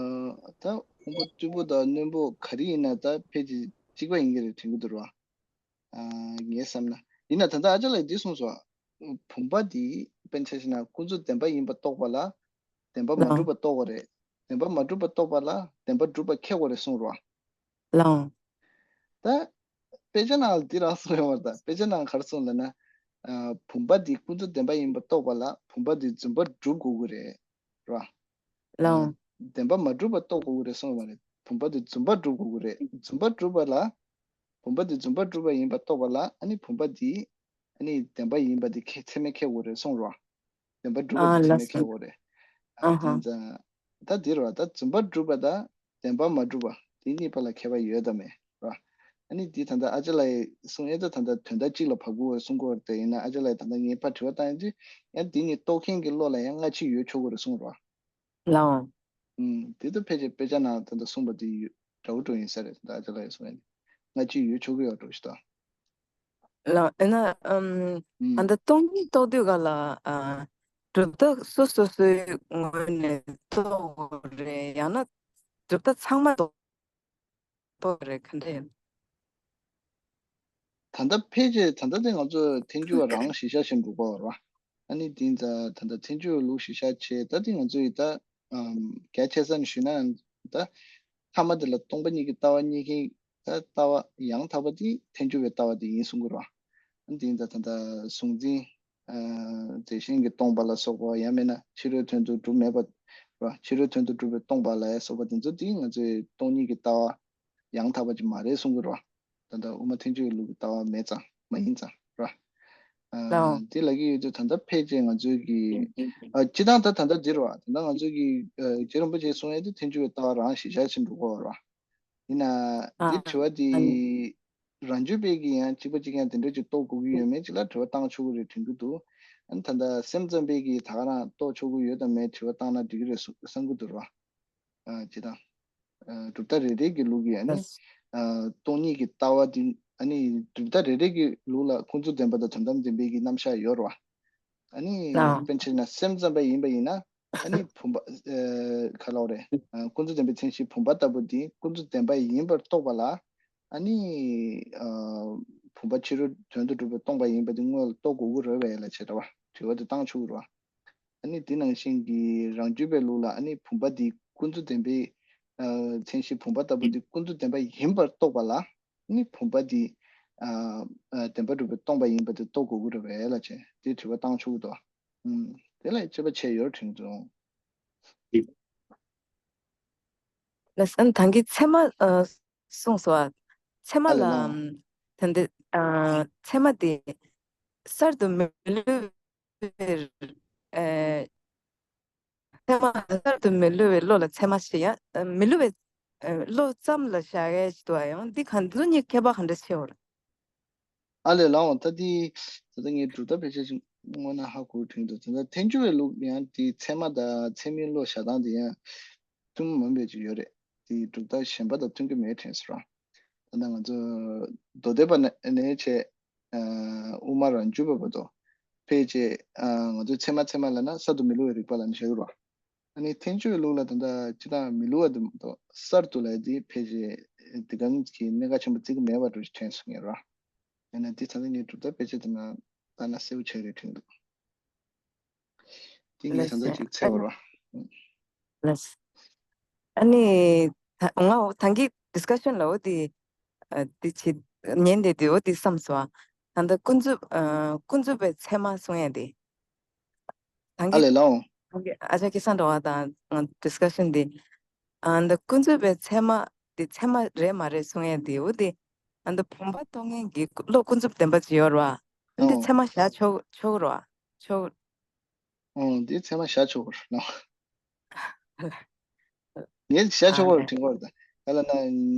ད་དབང་པོ་རྟུལ་པོ་དང་རྣོན་པོ་ག་རེ་ཡིན་ན་ད་ཕལ་ཆེར་གཅིག་པ་ཡིན་གྱི་རེད་དྲན་གྱི་འདུག་ར། ཨ་ངས་བསམ་ན། ཡིན་ན་ད་ལྟ་ཨ་ཅག་ལགས་འདི་གསུངས་སོང་། བུམ་པ་འདི་དཔེར་ན་ཆ་བཞག་ན་ཀུན་རྫོབ་བདེན་པ་ཡིན་པ་རྟོགས་པ་ལ་བདེན་པ་མ་གྲུབ་པ་རྟོགས་དགོས་རེད། བདེན་པ་མ་གྲུབ་པ་རྟོགས་པ་ལ་བདེན་པ་གྲུབ་པ་འཁྱེར་དགོས་རེད་གསུངས་རོ། ལའང་། ད་དཔེ་ཆ་ནང་ལ་འདི་རང་གསུངས་ཡོད་མ་རེད། ད་དཔེ་ཆ་ནང་ག་རེ་གསུངས་ལབ་ན། ཨ་བུམ་པ་འདི་ཀུན་རྫོབ་བདེན་པ་ཡིན་པ་རྟོགས་པ་ལ་བུམ་པ་འདི་རྫུན་པ་གྲུབ་དགོས་ཀྱི་རེད། ར། ལའང་། བདེན་པ་མ་གྲུབ་པ་རྟོགས་དགོས་ཀྱི་རེད་གསུངས་པ་རེད། བུམ་པ་དེ་རྫུན་པ་གྲུབ་དགོས་ཀྱི་རེད། རྫུན་པ་གྲུབ་པ་ལ། བུམ་པ་དེ་རྫུན་པ་གྲུབ་པ་ཡིན་པ་རྟོགས་པ་ལ་ཨ་ནི་བུམ་པ་དེ་ཨ་ནི་བདེན་པ་ཡིན་པ་དེ་ཁས་ཚད་མས་ཁས་དགོས་རེད་གསུངས་རོ། བདེན་པ་གྲུབ་པ་དེ་ཚད་མས་ཁས་དགོས་རེད། ཨ་དེ་ཙང་ད་དེ་རོ། ད་རྫུན་པ་གྲུབ་པ་དང་བདེན་པ་མ་གྲུབ་པ་དེ་གཉིས་བར་ལ་ཁྱད་པར་ཡོད་དམ་མེད་རོ། ཨ་ནི་དེ་ད་ལྟ་ཨ་ཅག་ལགས་གསུང་ཡས་ད་ད་ལྟ་དོན་དག་གཅིག་ལ་བབ་དགོས་གསུང་དགོས་རེད། དེ་ཡིན་ན་ཨ་ཅག་ལགས་ད་ལྟ་ངས་ཕར་དྲི་བ་བཏང་ཡས་དེ་ཡང་དེ་ནི་རྟོགས་མཁན་གྱི་བློ་ལ་ཡང་སྔ་ཕྱི་ཡོད་ཆོག་གི་རེད་གསུངས་རོ། ལའང་། ཨུམ། དེ་ལྟར་ཕལ་ཆེར་དཔེ་ཆ་ནང་ད་ལྟ་གསུངས་པ་དེ་ཡོད་འདྲ་བོ་འགྲོ་ཡིན་ས་རེད། ད་ལྟ་ཨ་ཅག་ལགས་གསུངས་ཡ་དེ་སྔ་ཕྱི་ཡོད་ཆོག་གི་ཡོད་འགྲོ་ཞིག་ད། ལའང་། ཨེ་ན་ཨམ། ཨུམ། ཨ་ད་སྟོང་ཉིད་རྟོགས་དུས་ག་ལ་ཨ་གྲུབ་མཐའ་སོ་སོ་སོའི་ངོས་ནས་རྟོགས་དགོས་རེད། ཡང་ན་གྲུབ་མཐའ་ཚང་མ་རྟོགས་དགོས་རེད། ག་འདྲ་ཡིན། ད་ལྟ་ཕལ་ཆེར་ད་ལྟ་དེ་ང་ཚོ་ཐལ་འགྱུར་བ་རང་གཞི་བཞག་བཞིན་འགྲོ་གི་ཡོད་རེད་བ། ཨ་ནི་དེ་ད་ད་ལྟ་ཐལ་འགྱུར་བའི་ལུགས་གཞི་བཞག་བྱས་ད་དེ་ང་ཚོ་ཡི་ད་ཨམ་རྒྱ་ཆེ་ས་ནས་ཞུས་ན་ད་ཐ་མ་དེ་ལ་སྟོང་པ་ཉིད་ཀྱི་ལྟ་བ་རྙེད་མཁན་ད་ལྟ་བ་ཡང་དག་པ་དེ་ཐལ་འགྱུར་བའི་ལྟ་བ་དེ་ཡིན་གསུང་གི་རེད་བ། ཨ་ནི་དེ་ད་ད་ལྟ་གཟུང་འཛིན། ཨ་རྫས་གཞན་གྱིས་སྟོང་པ་ལ་སོགས་པ་ཡང་མིན་ན་ཕྱི་རོལ་དོན་དུ་གྲུབ་མེད་པ་རེད་བ། ཕྱི་རོལ་དོན་དུ་གྲུབ་པའི་སྟོང་པ་ལ་སོགས་པ་དེ་ཚོ་དེ་ང་ཚོའི་སྟོང་ཉིད་ཀྱི་ལྟ་བ་ཡང་དག་པ་ཅིག་མ་རེད་གསུང་གི་རེད་བ། ད་ལྟ་དབུ་མ་ཐལ་འགྱུར་བའི་ལུགས་ཀྱི་ལྟ་བ་མེད་ཙང་མ་ཡིན་ཙང་རེད་བ། ཨ་ལའོ། དེ་ལབ་ཀྱི་ཡོད་དུས་ད་ལྟ་ཕལ་ཆེར་ང་ཚོའི་གི་ཨ་སྤྱི་བཏང་ད་ད་ལྟ་འདི་རེད་བ། ད་ལྟ་ང་ཚོའི་གི་ཨ་རྗེ་རིན་པོ་ཆེས་གསུང་ཡས་དེ་ཐལ་འགྱུར་བའི་ལྟ་བ་རང་གཞི་བཞག་བཞིན་འགྲོ་གི་ཡོད་རེད་བ། ཡིན་ན། ཨ། འདི་དྲི་བ་འདི། ཨ་ནི། རང་རྒྱུད་པས་ཀྱི་ཡང་གཅིག་པ་གཅིག་རྐྱང་དེ་འདྲ་ཅིག་རྟོགས་དགོས་ཀྱི་ཡོད་མེད་ཅིག་ལ་དྲི་བ་བཏང་ཆོག་གི་རེད་དྲན་གྱི་འདུག་ཨ་ནི་ད་ལྟ་སེམས་ཙམ་པས་ཀྱི་ད་ག་རང་རྟོགས་ཆོག་གི་ཡོད་དམ་མེད་དྲི་བ་བཏང་ན་འགྲིག་གི་རེད་བསམ་གྱི་འདུག་ར། ཨ་ཅི་དང་། ཨ་གྲུབ་མཐའ་རེ་རེ་གི་ལུགས་ཀྱི་ཨ་ནི། ཨ་སྟོང་ཉིད་ཀྱི་ལྟ་བ་འདི་ཨ་ནི་གྲུབ་མཐའ་རེ་རེ་གི་ལུགས་ལ་ཀུན་རྫོབ་བདེན་པ་དང་དོན་དམ་བདེན་པའི་གི་རྣམ་གཞག་ཡོད་ར། ཨ་ནི་ལའོ། དཔེར་ན་ཆ་བཞག་ན་སེམས་ཙམ་པ་ཡིན་པ་ཡིན་ན་ཨ་ནི་བུམ་པ་ཨེ་ག་ལབ་རེད། ཨ་ཀུན་རྫོབ་བདེན་པའི་མཚན་གཞི་བུམ་པ་ལྟ་བུ་འདི་ཀུན་རྫོབ་བདེན་པ་ཡིན་པར་རྟོགས་པ་ལ་ཨ་ནི་ཨ་བུམ་པ་ཕྱི་རོལ་དོན་དུ་གྲུབ་པའི་སྟོང་པ་ཡིན་པ་འདི་དངོས་ལ་རྟོགས་དགོས་ཀྱི་རེད་པས་ལབ་བྱས་རེད་བ། དྲི་བ་དེ་བཏང་ཆོག་གི་རེད་བ། ཨ་ནི་དེ་ནང་བཞིན་གྱི་རང་རྒྱུད་པའི་ལུགས་ལ་ཨ་ནི་བུམ་པ་འདི་ཀུན་རྫོབ་བདེན་པའི་ཨ་མཚན་གཞི་བུམ་པ་ལྟ་བུ་འདི་ཀུན་རྫོབ་བདེན་པ་ཡིན་པར་རྟོགས་པ་ལ། ནི་བུམ་པ་འདི་ཨ་ཨ་བདེན་པར་གྲུབ་པའི་སྟོང་པ་ཡིན་པ་དེ་རྟོགས་དགོས་ཀྱི་རེད་པས་ལབ་བྱས་དེ་དྲི་བ་བཏང་ཆོག་གི་འདུག་ཨུམ། དེ་ལ་དཔྱད་པ་བྱས་ཡོད་དྲན་གྱི་འདུག་ལགས་སོ། ད་གིན་ཚད་མ་ཨ་གསུངས་སོང་ཨ། ཚད་མ་ཨ་ལ་ལ་ཨམ། ད་འདི་ཨ་ཚད་མ་དེ་གསར་དུ་མི་བསླུ་བའི་ཨ། ཚད་མ་གསར་དུ་མི་བསླུ་བའི་བློ་ལ་ཚད་མ་ཞེས་ཡང་མི་བསླུ་བའི་བློ་ཙམ་ལ་བཞག་ཡས་ཞིག་འདུག་ཨ། ཡང་འདི་གང་ཚོ་གཉིས་ཁྱད་པར་གང་འདྲ་ཆེ་བ་རེད། ཨ་ལས་ལའོ། ད་འདི་ད་ལྟ་ངས་གྲུབ་མཐའ་ཕལ་ཆེར་ཞིག་སྔོན་ན་ཧ་གོ་དྲན་འདུག་ད་ལྟ་ཐལ་འགྱུར་བའི་ལུགས་ཡང་འདི་ཚད་མ་དང་ཚད་མའི་བློ་བཞག་སྟངས་དེ་ཡང་མཐུན་མིན་པའི་ཅིག་ཡོད་རེད། འདི་གྲུབ་མཐའ་གཞན་པ་དང་མཐུན་གྱི་མེད་དྲན་སོང་ར། ད་ལྟ་ང་ཚོ་མདོ་སྡེ་པ་ནས་བྱས། ཨ་དབུ་མ་རང་རྒྱུད་པ་བར་དུ་ཕལ་ཆེར་ཨ་ང་ཚོས་ཚད་མ་ཚད་མ་ལབ་ན་གསར་དུ་མི་བསླུ་བའི་རིགས་པ་ལབ་ནས་བཤད་ཀྱི་རེད་བ། ཨ་ནི་ཐལ་འགྱུར་བའི་ལུགས་ལ་ད་ལྟ་སྤྱིར་བཏང་མི་བསླུ་བ་དེ་མ་གཏོགས་གསར་དུ་ལབ་ཡས་དེ་ཕལ་ཆེར་འདི་ག་གི་གནད་འགག་ཆེན་པོ་བརྩི་གི་མེད་པ་འདྲ་ཞིག་དྲན་སོང་ངས་ར། ཡང་ན་འདི་ད་ལྟ་ངས་གྲུབ་མཐའ་ཕལ་ཆེར་དེ་ན་ལྟ་ན་གསལ་པོ་ཆགས་རེད་དྲན་འདུག་དེ་ངས་ད་ལྟ་ཅིག་འཚོལ་བ་ར། ལགས། ཨ་ནི་ད་ང་ད་གིན་ཌིསི་ཀ་ཤན་ལ་འོ་དེ་ཨ་དེ་བྱེད་ཉན་བསྡད་དེ་འོ་དེ་བསམ་སོང་ཨ། ད་ལྟ་ཀུན་རྫོབ་ཨ་ཀུན་རྫོབ་པའི་ཚད་མ་གསུང་ཡ་དེ། ད་ཨ་གིན་ལས་ལའོ། ད་གིན་ཨ་ཅག་སྐལ་བཟང་འགྲོ་བ་དང་ང་ཌིསི་ཀ་ཤན་དེ་ཨ་ད་ཀུན་རྫོབ་པའི་ཚད་མ་དེ་ཚད་མ་རེད་མ་རེད་གསུང་ཡ་དེ་འོ་དེ་ཨ་ད་བུམ་པ་རྟོགས་མཁན་གྱི་བློ་ཀུན་རྫོབ་བདེན་པ་ཅིག་ཡོད་རེད་བ། ཨ་འདི་ཨོ། ཚད་མ་བཞག་ཆོག་ཆོག་རེད་བ། ཆོག་ཨོ་འདི་ཚད་མ་བཞག་ཆོག་གི་རེད་ལ། ངས་བཞག་ཆོག་གི་རེད་དྲན་གྱི་ཡོད་རེད་ད། ག་ལབ་ན་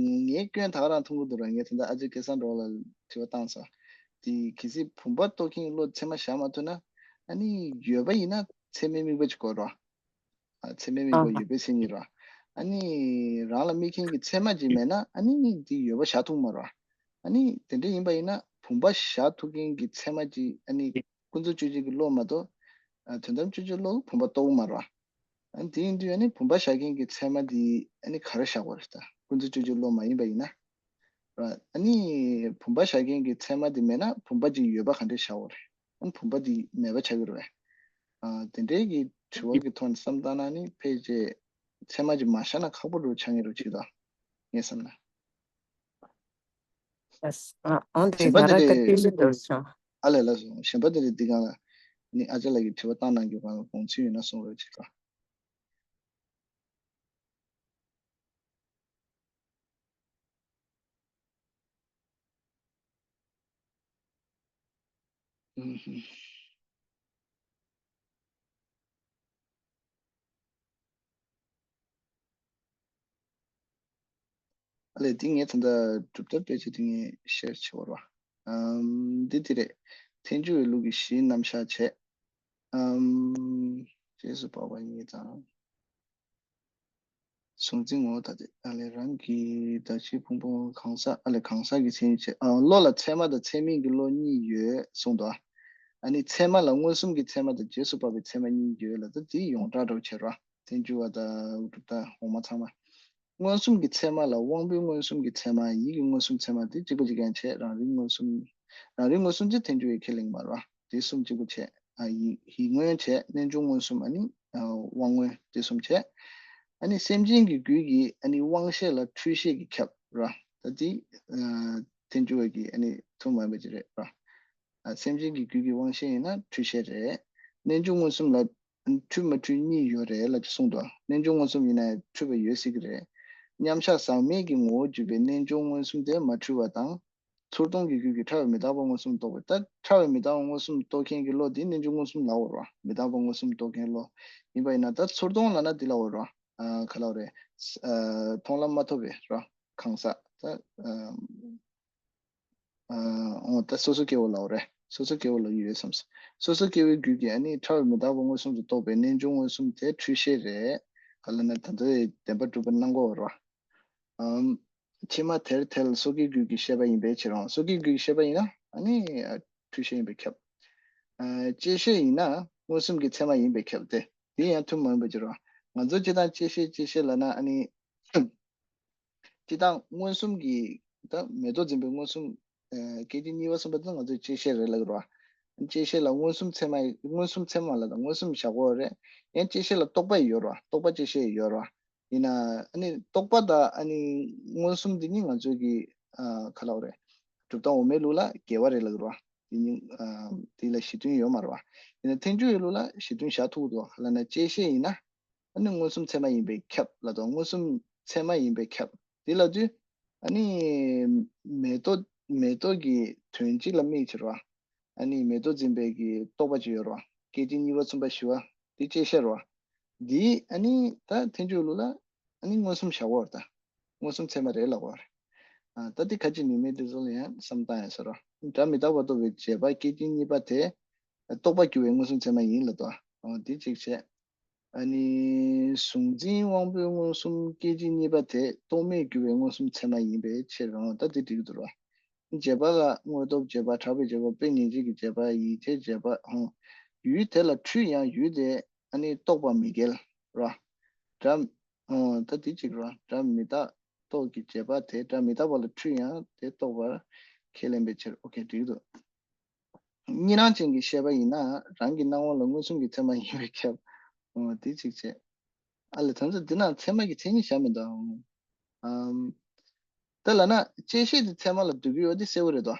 ངའི་སྐྱོན་ད་ག་རང་མཐོང་གི་འདུག་ར། ངས་ད་ལྟ་ཨ་ཅེ་སྐལ་བཟང་འགྲོ་ལ་དྲི་བ་བཏང་ས། དེ་གལ་སྲིད་བུམ་པ་རྟོགས་མཁན་གྱི་བློ་ཚད་མ་བཞག་མ་ཐུབ་ན། ཨ་ནི་ཡོད་པ་ཡིན་ན་ཚད་མའི་དམིགས་པ་ཅིག་དགོས་རེད་བ། ཨ། ཚད་མའི་དམིགས་པ་ཡོད་པའི་མཚན་ཉིད་རེད་བ། ཨ་ནི་རང་ལ་དམིགས་མཁན་གྱི་ཚད་མ་ཅིག་མེད་ན། ཨ་ནི་དེ་ཡོད་པ་བཞག་ཐུབ་མ་རེད་བ། ཨ་ནི་དེ་འདྲ་ཡིན་པ་ཡིན་ན་བུམ་པ་བཞག་ཐུབ་མཁན་གྱི་ཚད་མ་ཅིག་ཨ་ནི་ཀུན་རྫོབ་དཔྱོད་བྱེད་ཀྱི་བློ་མ་གཏོགས། ཨ། དོན་དམ་དཔྱོད་བྱེད་བློ་བུམ་པ་རྟོགས་མ་རེད་བ། ཨ་ནི་དེ་ཡིན་དུས་ཨ་ནི་བུམ་པ་བཞག་མཁན་གྱི་ཚད་མ་དེ་ཨ་ནི་ག་རེ་བཞག་དགོས་རེད། ད་ཀུན་རྫོབ་དཔྱོད་བྱེད་བློ་མ་ཡིན་པ་ཡིན་ན། ར། ཨ་ནི་བུམ་པ་བཞག་མཁན་གྱི་ཚད་མ་དེ་མེད་ན་བུམ་པ་ཅིག་ཡོད་པ་ག་འདྲས་བཞག་དགོས་རེད། ཨ་ནི་བུམ་པ་དེ་མེད་པ་ཆགས་ཀྱི་རེད་པས། ཨ། དེ་འདྲའི་གི་དྲི་བ་གི་ཐོག་ནས་བསམ་བཏང་ན་ནི་ཕལ་ཆེར་ཚད་མ་ཅིག་མ་བཞག་ན་ཁག་པོ་འདྲ་ཆགས་ངེས་རེད་ཅེས་དང་། ངས་བསམ་ན། ཨ། འོན་ཏེ་གཞན་པ་ང་དེ་རང་ལྟ་རེ། དུས་ཞིག་འདུག་སོང་། ཨ་ལས་ལགས་སོ། གཞན་པ་དེ་རེད། འདི་སྒང་ལ་ནི་ཨ་ཅག་ལགས་ཀྱིས་དྲི་བ་བཏང་གནང་རྒྱུ་གང་ལ་དགོངས་ཚུལ་ཡོད་ན་གསུང་རོགས་བྱེད་དང་། ཨུམ། ཨ་ལས། འདི་ངས་ད་ལྟ་གྲུབ་མཐའ་དཔེ་ཆ་འདི་ངས་ཤེར་བྱེད་བར་བ། ཨམ། འདི་འདི་རེད། ཐལ་འགྱུར་བའི་ལུགས་ཀྱི་གཞིའི་རྣམ་གཞག་བྱས། ཨམ། རྗེས་སུ་དཔག་པ་གཉིས་དང་། གཟུང་འཛིན་ངོ་བོ་ཐ་དད། ཨ་ལས། རང་གི་གདགས་གཞིའི་ཕུང་པོ་གང་ཟག་ཨ་ལས། གང་ཟག་གི་མཚན་ཉིད་བྱས། ཨ། བློ་ལ་ཚད་མ་དང་ཚད་མིན་གྱི་བློ་གཉིས་ཡོད་གསུངས་འདུག་ཨ་ནི་ཚད་མ་ལ་མངོན་སུམ་གྱི་ཚད་མ་དང་རྗེས་སུ་དཔག་པའི་ཚད་མ་གཉིས་ཡོད་ལབ་ད་འདི་ཡོངས་གྲགས་འདྲ་བོ་བྱས་ར། ཐལ་འགྱུར་བ་དང་གྲུབ་མཐའ་འོག་མ་ཚང་མ། མངོན་སུམ་གྱི་ཚད་མ་ལ་དབང་པོའི་མངོན་སུམ་གྱི་ཚད་མ། ཡིད་ཀྱི་མངོན་སུམ་ཚད་མ་དེ་གཅིག་པ་གཅིག་རྐྱང་བྱས། རང་རིག་མངོན་སུམ། རང་རིག་མངོན་སུམ་དེ་ཐལ་འགྱུར་བའི་ཁས་ལེན་མ་རེད་བ། དེ་གསུམ་གཅིག་པ་བྱས། ཨ། ཡིད་ཡིད་མངོན་བྱས། རྣལ་འབྱོར་མངོན་སུམ། ཨ་ནི་ཨ་དབང་མངོན། དེ་གསུམ་བྱས། ཨ་ནི་སེམས་ཅན་གྱི་རྒྱུད་ཀྱི་ཨ་ནི་དབང་ཤེས་ལ་འཁྲུལ་ཤེས་ཀྱིས་ཁྱབ་ར། ད་དེ་ཨ་ཐལ་འགྱུར་བ་གི་ཨ་ནི་ཐུན་མོང་མ་ཡིན་པ་ཅིག་རེད་ར། ཨ། སེམས་ཅན་གྱི་རྒྱུད་ཀྱི་དབང་ཤེས་ཡིན་ན་འཁྲུལ་ཤེས་རེད། རྣལ་འབྱོར་མངོན་སུམ་ལ་འཁྲུལ་མ་འཁྲུལ་གཉིས་ཡོད་རེད་ལབ་ཅིག་གསུངས་འདུག་རྣལ་འབྱོར་མངོན་སུམ་ཡིན་ན་འཁྲུལ་པ་ཡོད་སྲིད་ཀྱི་རེད། མཉམ་གཞག་ཟག་མེད་ཀྱི་ངོ་བོར་གྱུར་པའི་རྣལ་འབྱོར་མངོན་སུམ་དེ་མ་འཁྲུལ་བ་དང་། ཚུར་མཐོང་གི་རྒྱུད་ཀྱི་ཕྲ་བའི་མི་རྟག་པ་མངོན་སུམ་རྟོགས་པའི། ད་ཕྲ་བའི་མི་རྟག་པ་མངོན་སུམ་རྟོགས་མཁན་གྱི་བློ་དེ་རྣལ་འབྱོར་མངོན་སུམ་ལབ་དགོས་རེད་བ། མི་རྟག་པ་མངོན་སུམ་རྟོགས་མཁན་བློ་ཡིན་པ་ཡིན་ན། ད་ཚུར་མཐོང་ལབ་ན་འདི་ལབ་དགོས་རེད་བ། ཨ། ག་ལབ་རེད། ཨ། མཐོང་ལམ་མ་ཐོབ་པའི་ར། གང་ཟག་ད། ཨ། ཨ། འོ། ད་སོ་སོ་སྐྱེ་བོ་ལབ་དགོས་རེད། སོ་སོ་སྐྱེ་བོ་ལབ་ཀྱི་ཡོད་བསམས། སོ་སོ་སྐྱེ་བོའི་རྒྱུད་ཀྱི་ཨ་ནི་ཕྲ་བའི་མི་རྟག་པ་མངོན་སུམ་དུ་རྟོགས་པའི་རྣལ་འབྱོར་མངོན་སུམ་དེ་འཁྲུལ་ཤེས་རེད། ག་ལབ་ན་ད་ལྟ་བདེན་པ་གྲུབ་པ་སྣང་གོ་ར། ཨམ། ཕྱི་མ་དེར་ཐལ་སོ་སྐྱེའི་རྒྱུད་ཀྱི་ཤེས་པ་ཡིན་པའི་ཕྱིར་རོ། སོ་སྐྱེའི་རྒྱུད་ཀྱི་ཤེས་པ་ཡིན་ན་ཨ་ནི་འཁྲུལ་ཤེས་ཡིན་པས་ཁྱབ། ཨ། བཅད་ཤེས་ཡིན་ན་མངོན་སུམ་གྱི་ཚད་མ་ཡིན་པས་ཁྱབ་སྟེ། དེ་ཡང་ཐུན་མོང་མ་ཡིན་པའི་ཕྱིར་རོ། ང་ཚོ་སྤྱིར་བཏང་བཅད་ཤེས་བཅད་ཤེས་ལབ་ན་ཨ་ནི། སྤྱིར་བཏང་མངོན་སུམ་གྱི། ད་མེ་ཏོག་འཛིན་པའི་མངོན་སུམ། ཨ། སྐད་ཅིག་གཉིས་པ་གསུམ་པ་དེ་ང་ཚོས་བཅད་ཤེས་རེད་ལབ་ཀྱི་རེད་བ། བཅད་ཤེས་ལ་མངོན་སུམ་ཚད་མ། མངོན་སུམ་ཚད་མ་ལབ་དང་མངོན་སུམ་བཞག་དགོས་རེད། ཡང་བཅད་ཤེས་ལ་རྟོག་པ་ཡོད་རེད་བ། རྟོག་པ་བཅད་ཤེས་ཡོད་རེད་བ། ཡིན་ན་ཨ་ནི་རྟོག་པ་དང་ཨ་ནི་མངོན་སུམ་འདི་གཉིས་ང་ཚོས་ཀྱི། ཨ། ག་ལབ་རེད། གྲུབ་མཐའ་འོག་མའི་ལུགས་ལ་འགལ་བ་རེད་ལབ་ཀྱི་རེད་བ། དེ་གཉིས། ཨ། དེ་ལ་གཞི་མཐུན་ཡོད་མ་རེད་བ། ཡིན་ན་ཐལ་འགྱུར་བའི་ལུགས་ལ་གཞི་མཐུན་བཞག་ཐུབ་ཀྱི་འདུག་ག་ལབ་ན་བཅད་ཤེས་ཡིན་ན། ཨ་ནི་མངོན་སུམ་ཚད་མ་ཡིན་པས་ཁྱབ་ལབ་དང་མངོན་སུམ་ཚད་མ་ཡིན་པས་ཁྱབ། དེ་ལབ་དུས་ཨ་ནི་མེ་ཏོག་མེ་ཏོག་གི་དོན་སྤྱི་ལ་དམིགས་ཕྱིར་བ། ཨ་ནི་མེ་ཏོག་འཛིན་པའི་གི་རྟོག་པ་ཅིག་ཡོད་རེད་བ། སྐད་ཅིག་གཉིས་པ་གསུམ་པ་བཞི་པ་དེ་བཅད་ཤེས་རེད་བ། འདི་ཨ་ནི་ད་ཐལ་འགྱུར་ལུགས་ལ་ཨ་ནི་མངོན་སུམ་བཞག་དགོས་རེད། ད་མངོན་སུམ་ཚད་མ་རེད་ལབ་དགོས་རེད། ཨ། ད་འདི་ག་ཅི་ནུས་མེད་འདི་ཚོ་ལ་ཡང་བསམ་བཏང་ཡ་ཟེར་རོ། སྒྲ་མི་རྟག་པ་རྟོགས་པའི་རྗེས་དཔག་སྐད་ཅིག་གཉིས་པ་དེ། རྟོག་པ་གྱུར་པའི་མངོན་སུམ་ཚད་མ་ཡིན་ལབ་དོ། འོ། འདི་གཅིག་བྱས། ཨ་ནི་གཟུང་འཛིན་དབང་པོའི་མངོན་སུམ་སྐད་ཅིག་གཉིས་པ་དེ་རྟོག་མེད་གྱུར་པའི་མངོན་སུམ་ཚད་མ་ཡིན་པའི་ཕྱིར་རོ། ད་འདི་འགྲིག་འདུག་རོ། རྗེས་དཔག་ལ་དངོས་སྟོབས་རྗེས་དཔག་གྲགས་པའི་རྗེས་དཔག་དཔེ་ངེས་བྱེད་ཀྱི་རྗེས་དཔག་ཡིད་བྱེད་རྗེས་དཔག་ཧོ། ཡུལ་དེ་ལ་འཁྲུལ་ཡང་ཡུལ་དེ་ཨ་ནི་རྟོག་པ་མི་འགལ་རོ། སྒྲ། ཨོ། ད་འདི་གཅིག་རོ། སྒྲ་མི་རྟག་རྟོག་གི་རྗེས་དཔག་དེ་སྒྲ་མི་རྟག་པ་ལ་འཁྲུལ་ཡང་དེ་རྟོག་པར་ཁས་ལེན་པའི་ཕྱིར། ཨོ་ཁེ། འགྲིག་འདུག་གཉིས་སྣང་ཅན་གྱི་ཤེས་པ་ཡིན་ན་རང་གི་སྣང་བ་ལ་མངོན་སུམ་གྱི་ཚད་མ་ཡིན་པས་ཁྱབ། ཨོ། འདི་གཅིག་བྱས། ཨ་ལས། ད་ཚོ་འདི་ན་ཚད་མ་གི་མཚན་ཉིད་བཞག་མི་འདུག་ཨམ། ད་ལབ་ན་བཅད་ཤེས་དེ་ཚད་མ་ལ་འདུ་གི་ཡོད་དེ་གསལ་བོ་རེད་དོ།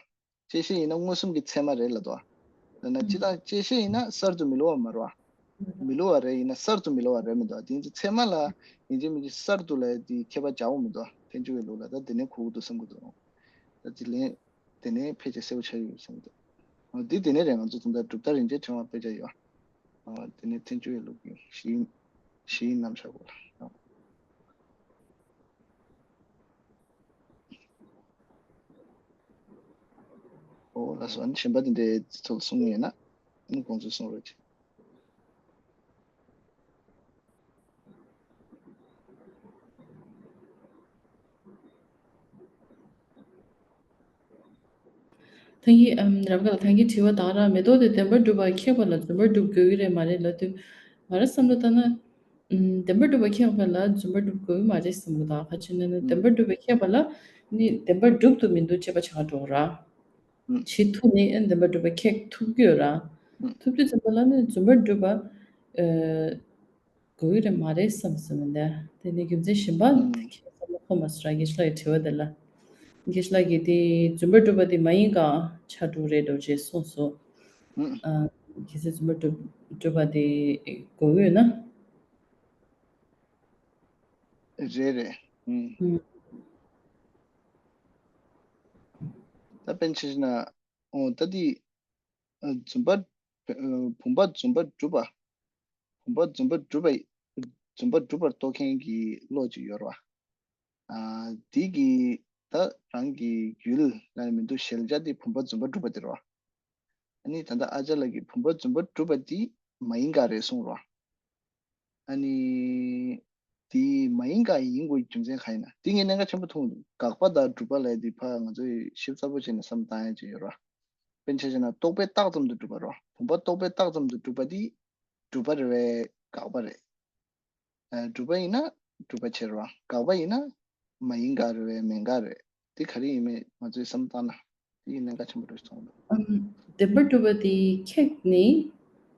བཅད་ཤེས་ཡིན་ན་མངོན་སུམ་གྱི་ཚད་མ་རེད་ལབ་དོ། ལབ་ན་སྤྱིར་བཏང་བཅད་ཤེས་ཡིན་ན་གསར་དུ་མི་སླུ་བ་མ་རེད་བ། མི་སླུ་བ་རེད། ཡིན་ན་གསར་དུ་མི་སླུ་བ་རེད་མི་འདུག་དེ་ཚོ་ཚད་མ་ལ་ཡིན་གཅིག་མིན་གཅིག་གསར་དུ་ལ་དེ་ཁྱད་པར་འཇོག་མི་འདུག་ཐལ་འགྱུར་བའི་ལུགས་ལ་ད་དེ་ནས་གོ་གི་འདུག་བསམ་གི་འདུག་ད་དེ་ལན་དེ་ནས་ཕལ་ཆེར་གསལ་བོ་ཆགས་ཡོད་བསམ་གི་འདུག་འདི་དེ་ནས་རེད། ང་ཚོ་ད་ལྟ་གྲུབ་མཐའ་རིན་ཆེན་ཕྲེང་བ་དཔེ་ཆ་ཡོད། དེ་ནས་ཐལ་འགྱུར་བའི་ལུགས་ཀྱི་གཞིའི་གཞིའི་རྣམ་གཞག་སྐོར་ལ། ཨོ་ལགས་སོ། ཨ་ནི་གཞན་པ་དེ་འདྲའི་ཚོགས་གསུང་ཡོད་ན་ཨ་ནི་དགོངས་ཚུལ་གསུང་རོགས་གྱིས། ཐང་གི་ཨམ་རབ་དགའ་ལགས། ཐང་གི་དྲི་བ་དང་ར་མེ་ཏོག་དེ་བདེན་པར་གྲུབ་པ་ཁེགས་པ་ལ་རྫུན་པར་གྲུབ་དགོས་ཀྱི་རེད་མ་རེད་ལབ་དུས། ང་རའི་བསམ་བློ་ལྟར་ན། ཨམ་བདེན་པར་གྲུབ་པ་ཁེགས་པ་ལ་རྫུན་པར་གྲུབ་དགོས་ཀྱི་མ་རེད་བསམ་གི་འདུག་ག་ཅི་ན་ནི་ཨུམ། བདེན་པར་གྲུབ་པ་ཁེགས་པ་ལ་ནི་བདེན་པར་གྲུབ་ཏུ་མི་འདུག་ཅེས་པ་ཆགས་འགྲོ་གི་ར། ཨུམ། བྱེད་ཐུབ་ནི་ཨ་ནི་བདེན་པར་གྲུབ་པ་ཁེགས་ཐུབ་ཀྱི་ཡོད་ར། ཨུམ། ཐུབ་དུས་ཙམ་པ་ལ་ནི་རྫུན་པར་གྲུབ་པ། ཨ། དགོས་ཀྱི་རེད་མ་རེད་བསམ་བསམ་མི་འདུག་དེ་ནི་རྒྱུ་མཚན་གཞན་པ་ཨུམ། ཁྱེད་བསམ་བློ་འཁོར་མ་སོང་ར། དགེ་བཤེས་ལགས་ཀྱི་དྲི་བ་དེ་ལ། དགེ་བཤེས་ལགས་ཀྱིས་དེ་རྫུན་པར་གྲུབ་པ་དེ་མ་ཡིན་ག་ཆགས་འགྲོ་རེད་འགྲོ་ཅེས་གསུངས་སོང་། ཨུམ། ཨ། གལ་སྲིད་རྫུན་པར་གྲུབ་གྲུབ་པ་དེ་དགོས་ཀྱི་ཡོད་ན། རེད་རེད། ཨུམ། ཨུམ། ད་དཔེར་ན་ཆ་བཞག་ན། ཨོ་ད་དེ། ཨ། རྫུན་པ། ཨ། བུམ་པ་རྫུན་པར་གྲུབ་པ། བུམ་པ་རྫུན་པར་གྲུབ་པ། རྫུན་པར་གྲུབ་པར་རྟོགས་མཁན་གྱི་བློ་ཅིག་ཡོད་རེད་བ། ཨ། དེ་གི་ད་རང་གི་ཡུལ་ལ་མི་འདུག་གཞལ་བྱ་དེ་བུམ་པ་རྫུན་པར་གྲུབ་པ་དེ་རེད་བ། ཨ་ནི་ད་ལྟ་ཨ་ཅག་ལགས་ཀྱིས་བུམ་པ་རྫུན་པར་གྲུབ་པ་དེ་མ་ཡིན་ག་རེད་གསུངས་རེད་བ། ཨ་ནི། དེ་མ་ཡིན་ག་ཡིན་དགོས་རྒྱུ་མཚན་གང་ཡིན་ན། དེ་ངས་གནད་འགག་ཆེན་པོ་མཐོང་འདུག་དགག་པ་དང་སྒྲུབ་པ་ལབ་དེ་ཕར་ང་ཚོས་ཞིབ་ཚགས་པོ་བྱས་ནས་བསམ་བློ་བཏང་ཡ་ཅིག་ཡོད་རེད། དཔེར་ན་ཆ་བཞག་ན་རྟོག་པས་བཏགས་ཙམ་དུ་སྒྲུབ་པ་རེད། བུམ་པ་རྟོག་པས་བཏགས་ཙམ་དུ་སྒྲུབ་པ་དེ་སྒྲུབ་པ་རེད་པས་དགག་པ་རེད། ཨ། སྒྲུབ་པ་ཡིན་ན་སྒྲུབ་པ་བྱེད་རེད། དགག་པ་ཡིན་ན་མ་ཡིན་ག་རེད་པས་མེད་ག་རེད། དེ་ག་རེ་ཡིན་མིན་ང་ཚོས་བསམ་བློ་བཏང་ན། དེ་གནད་འགག་ཆེན་པོ་རེད་མཐོང་འདུག་ཨམ། བདེན་པར་གྲུབ་པ་དེ་ཁེགས་ནས།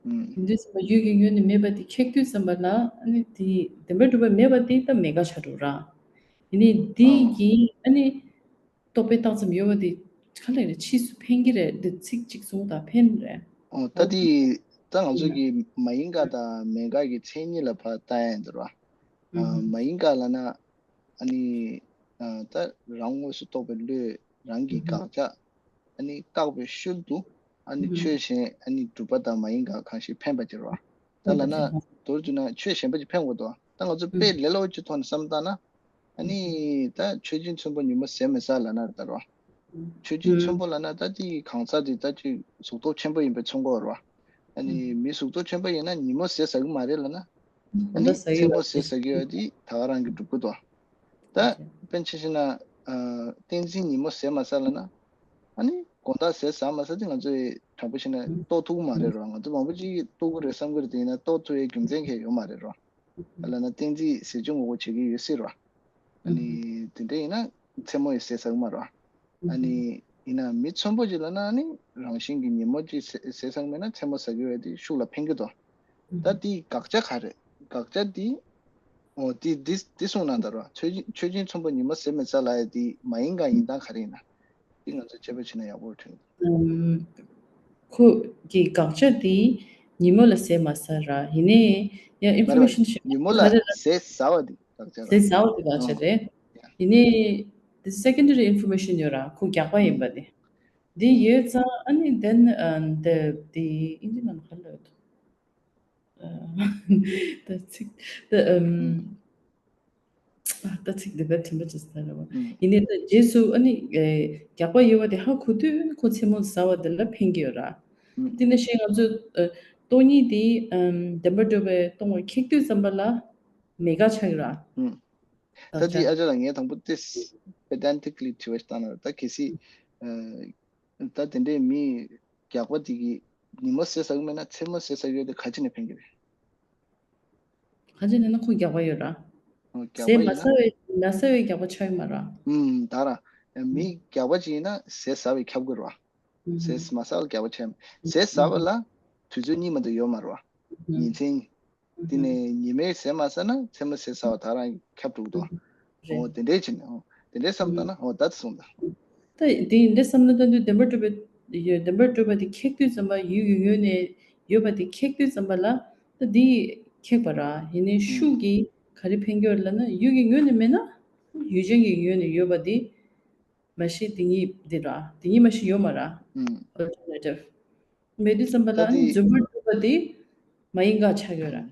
ཨུམ། ཡིན་དུས་ཙམ་པ་ཡུལ་གྱི་ངོས་ནས་མེད་པ་དེ་ཁེགས་དུས་ཙམ་པ་ལ་ཨ་ནི་དེ་བདེན་པར་གྲུབ་པ་མེད་པ་དེ་ད་མེད་དགག་བྱ་འགྲོ་ར། ཡིན་ནའི་དེ་ཨོ། གི་ཨ་ནི་རྟོག་པས་བཏགས་ཙམ་ཡོད་པ་དེ་ག་ལ་རེད་ཕྱིས་སུ་ཕན་གྱི་རེད། འདི་ཚིག་གཅིག་གསུངས་དང་ཕན་རེད། ཨོ་ད་ཨོ་དེ་ད་ང་ཚོ་ཡིན་ན། གི་མ་ཡིན་ག་དང་མེད་ག་གི་མཚན་ཉིད་ལ་ཕར་ལྟ་ཡ་ཡིན་འདུག་ར། ཨ། ཨུམ། མ་ཡིན་ག་ལབ་ན། ཨ་ནི། ཨ། ད་རང་དངོས་སུ་རྟོགས་པའི་བློས་རང་གི་ཨུམ། དགག་བྱ། ཨ་ནི་བཀག་པའི་ཤུལ་དུ། ཨ་ནི་ཨུམ། ཆོས་གཞན་ཨ་ནི་སྒྲུབ་པ་དང་མ་ཡིན་ག་གང་ཞིག་འཕེན་པ་ཅིག་རེད་བ། ད་འཕེན་པ་ལབ་ཅིག་ན་རེད། མདོར་བསྡུས་ན་ཆོས་གཞན་པ་ཅིག་འཕེན་དགོས་འདུག་ད་ང་ཚོ་དཔེ་ཨུམ། ལས་སླ་པོ་ཅིག་ཐོག་ནས་བསམ་བཏང་ན། ཨ་ནི། ད་མཆོད་སྦྱིན་ཚོན་པོ་ཉིན་མོ་ཟས་མི་ཟ་ལབ་ན་རེད་ད་རེད་བ། མཆོད་སྦྱིན་ཚོན་པོ་ལབ་ན་ད་དེ་གང་ཟག་དེ་ད་ཅིག་གཟུགས་སྟོབས་ཆེན་པོ་ཡིན་པའི་ཚོན་པོ་རེད་བ། ཨ་ནི་མི་གཟུགས་སྟོབས་ཆེན་པོ་ཡིན་ན་ཉིན་མོ་ཟས་ཟ་གི་མ་རེད་ལབ་ན། ཨ་ནི་མཚན་མོ་ཟས་ཟ་གི་ཡོད་དེ་ད་ག་རང་གིས་སྒྲུབ་ཀྱི་འདུག་ད་དཔེར་ན་ཆ་བཞག་ན། ཨ། བསྟན་འཛིན་ཉིན་མོ་ཟས་མ་ཟ་ལབ་ན། ཨ་ནི་དགོང་དག་ཟས་ཟ་མ་ཟ་དེ་ང་ཚོས་དྲང་པོ་བཤད་ན་རྟོགས་ཐུབ་ཀྱི་མ་རེད་རོ། ང་ཚོ་མང་པོ་ཅིག་གིས་རྟོགས་ཀྱི་རེད་བསམ་གྱི་རེད། དེ་ཡིན་ན་རྟོགས་ཐུབ་པའི་རྒྱུ་མཚན་གང་ཡང་ཡོད་མ་རེད་རོ། ལབ་ན་བསྟན་འཛིན་ཟས་བཅུད་ངོ་རྒོལ་བྱེད་ཀྱི་ཡོད་སྲིད་རོ། ཨ་ནི་དེ་འདྲ་ཡིན་ན་མཚན་མོ་ཡི་ཟས་ཟ་གི་མ་རོ། ཨ་ནི་ཡིན་ན་མི་ཚོན་པོ་ཅིག་ལབ་ན་ཨ་ནི་རང་བཞིན་གྱིས་ཉིན་མོ་ཅིག་ཟས་ཟས་ཟ་གི་མེད་ན་མཚན་མོ་ཟ་གི་ཡོད་དེ་ཤུགས་ལ་ཕན་གྱི་འདུག་ད་དེའི་དགག་བྱ་ག་རེད། དགག་བྱ་དེ། འོ་དེ་དེ་དེ་གསུངས་གནང་དང་རོ། མཆོད་སྦྱིན་མཆོད་སྦྱིན་ཚོན་པོ་ཉིན་མོ་ཟས་མི་ཟ་ལབ་ཡ་དེ་མ་ཡིན་ག་ཡིན་སྟངས་ག་རེ་ཡིན་ན། དེ་ང་ཚོས་དཔྱད་པ་བྱས་ན་ཡག་པོ་རེད་དྲན། ཨམ། ཁོ་གི་དགག་བྱ་དེ་ཉིན་མོ་ལ་ཟས་མ་ཟ་ར། ཡིན་ནའི་ཡང་མ་རེད་ཨིན་ཕོར་མེ་ཤན་ཞིག་ཉིན་མོ་ག་ལ་རེ་ར། ཟས་ཟ་བ་དེ་དགག་བྱ་ར། ཟས་ཟ་བ་དེ་དགག་བྱ་ཨོ། རེད། ཡིན་ནའི་དེ་སེ་ཀེན་ཌ་རི་ཨིན་ཕོར་མེ་ཤན་ཡོད་ར། ཁོ་རྒྱག་པ་ཡིན་པ་དེ། འདི་ཡོད་ཙང་ཨ་ནི་then ཨ་འདི་དེ་ཨིན་ཇི་ནང་ག་ལ་ཡོད། ཨ། ད་ཚིག་ད་ཨམ། ཨ། ད་ཚིག་འདི་ད་དྲན་པ་བརྗེད་སོང་ར་བ། ཡིན་ནའི་ད་རྗེས་སུ་ཨ་ནི་ཨེ་རྒྱགས་པ་ཡོད་པ་དེ་ཧ་གོ་དུས་ཁོ་མཚན་མོ་ཟ་བ་དེ་ལ་ཕན་གྱི་ཡོད་ར། དེ་ནང་བཞིན་ང་ཚོ་ཨ་སྟོང་ཉིད་དེ་ཨམ་བདེན་པར་གྲུབ་པས་སྟོང་པར་ཁེགས་དུས་ཙམ་པ་ལ་མེད་དགག་ཆགས་ཀྱི་ར། ད་དེ་ཨ་ཅག་ལགས་ངས་དང་པོ་དེ་pedantically དྲི་བ་ཞིག་བཏང་ན་ད་གལ་སྲིད་ཨ་ད་དེ་འདྲའི་མི་རྒྱགས་པ་དེ་གིས་ཉིན་མོ་ཟས་ཟ་གི་མེད་ན་མཚན་མོ་ཟས་ཟ་གི་ཡོད་དེ་ག་ཅི་ནས་ཕན་གྱི་རེད། ག་ཅི་ནས་ན་ཁོ་རྒྱགས་པ་ཡོད་ར། ཨོ་རྒྱགས་ཟས་པ་མ་ཡིན་ཟ་ན། བའི་མ་ཟ་བའི་རྒྱགས་པ་ཆགས་ཀྱི་མ་ར། ཨུམ་ད་ར། མི་རྒྱགས་པ་ཅིག་ཡིན་ན་ཟས་ཟ་བའི་ཁྱབ་དགོས་ར། ཨུམ། ཟས་མ་ཟ་བ་ལ་རྒྱགས་པ་ཆགས། ཟས་ཟ་བ་ལ་དུས་ཚོད་གཉིས་མ་གཏོགས་ཡོད་མ་ར། ཨུམ། ཉིན་མཚན། དེ་ནས་ཉི་མའི་ཟས་མ་ཟ་ན་མཚན་མོ་ཟས་ཟ་བ་ད་རང་ཁྱབ་འགྲོ་གི་འདུག་རེད། ཨོ་དེ་འདྲས་བྱས་ནས་ཨོ་དེ་འདྲས་བསམ་བཏང་ན་ཨོ་ད་ཚོ་གསུངས་དང་། ད་དེ་འདྲས་བསམ་བློ་བཏང་དུས་བདེན་པར་གྲུབ་པའི་ཡོད། བདེན་པར་གྲུབ་པ་དེ་ཁེགས་དུས་ཙམ་པ་ཡུལ་གྱི་ངོས་ནས་ཡོད་པ་དེ་ཁེགས་དུས་ཙམ་པ་ལ་ད་དེ་ཁེགས་པ་ར། ཡིན་ནའི་ཤུགས་ཀྱིས་ག་རེ་ཕན་གྱི་ཡོད་ལབ་ན་ཡུལ་གྱི་ངོས་ནས་མེད་ན་ཡུལ་ཅན་གྱི་ངོས་ནས་ཡོད་པ་དེ་མ་གཞི་དེ་གཉིས་དེ་ར་དེ་གཉིས་མ་གཞི་ཡོད་མ་ར། ཨུམ། Alternative མེད་དུས་ཙམ་པ་ལ་ད་དེ་རྫུན་པར་གྲུབ་པ་དེ་མ་ཡིན་ག་ཆགས་ཡོད་ར།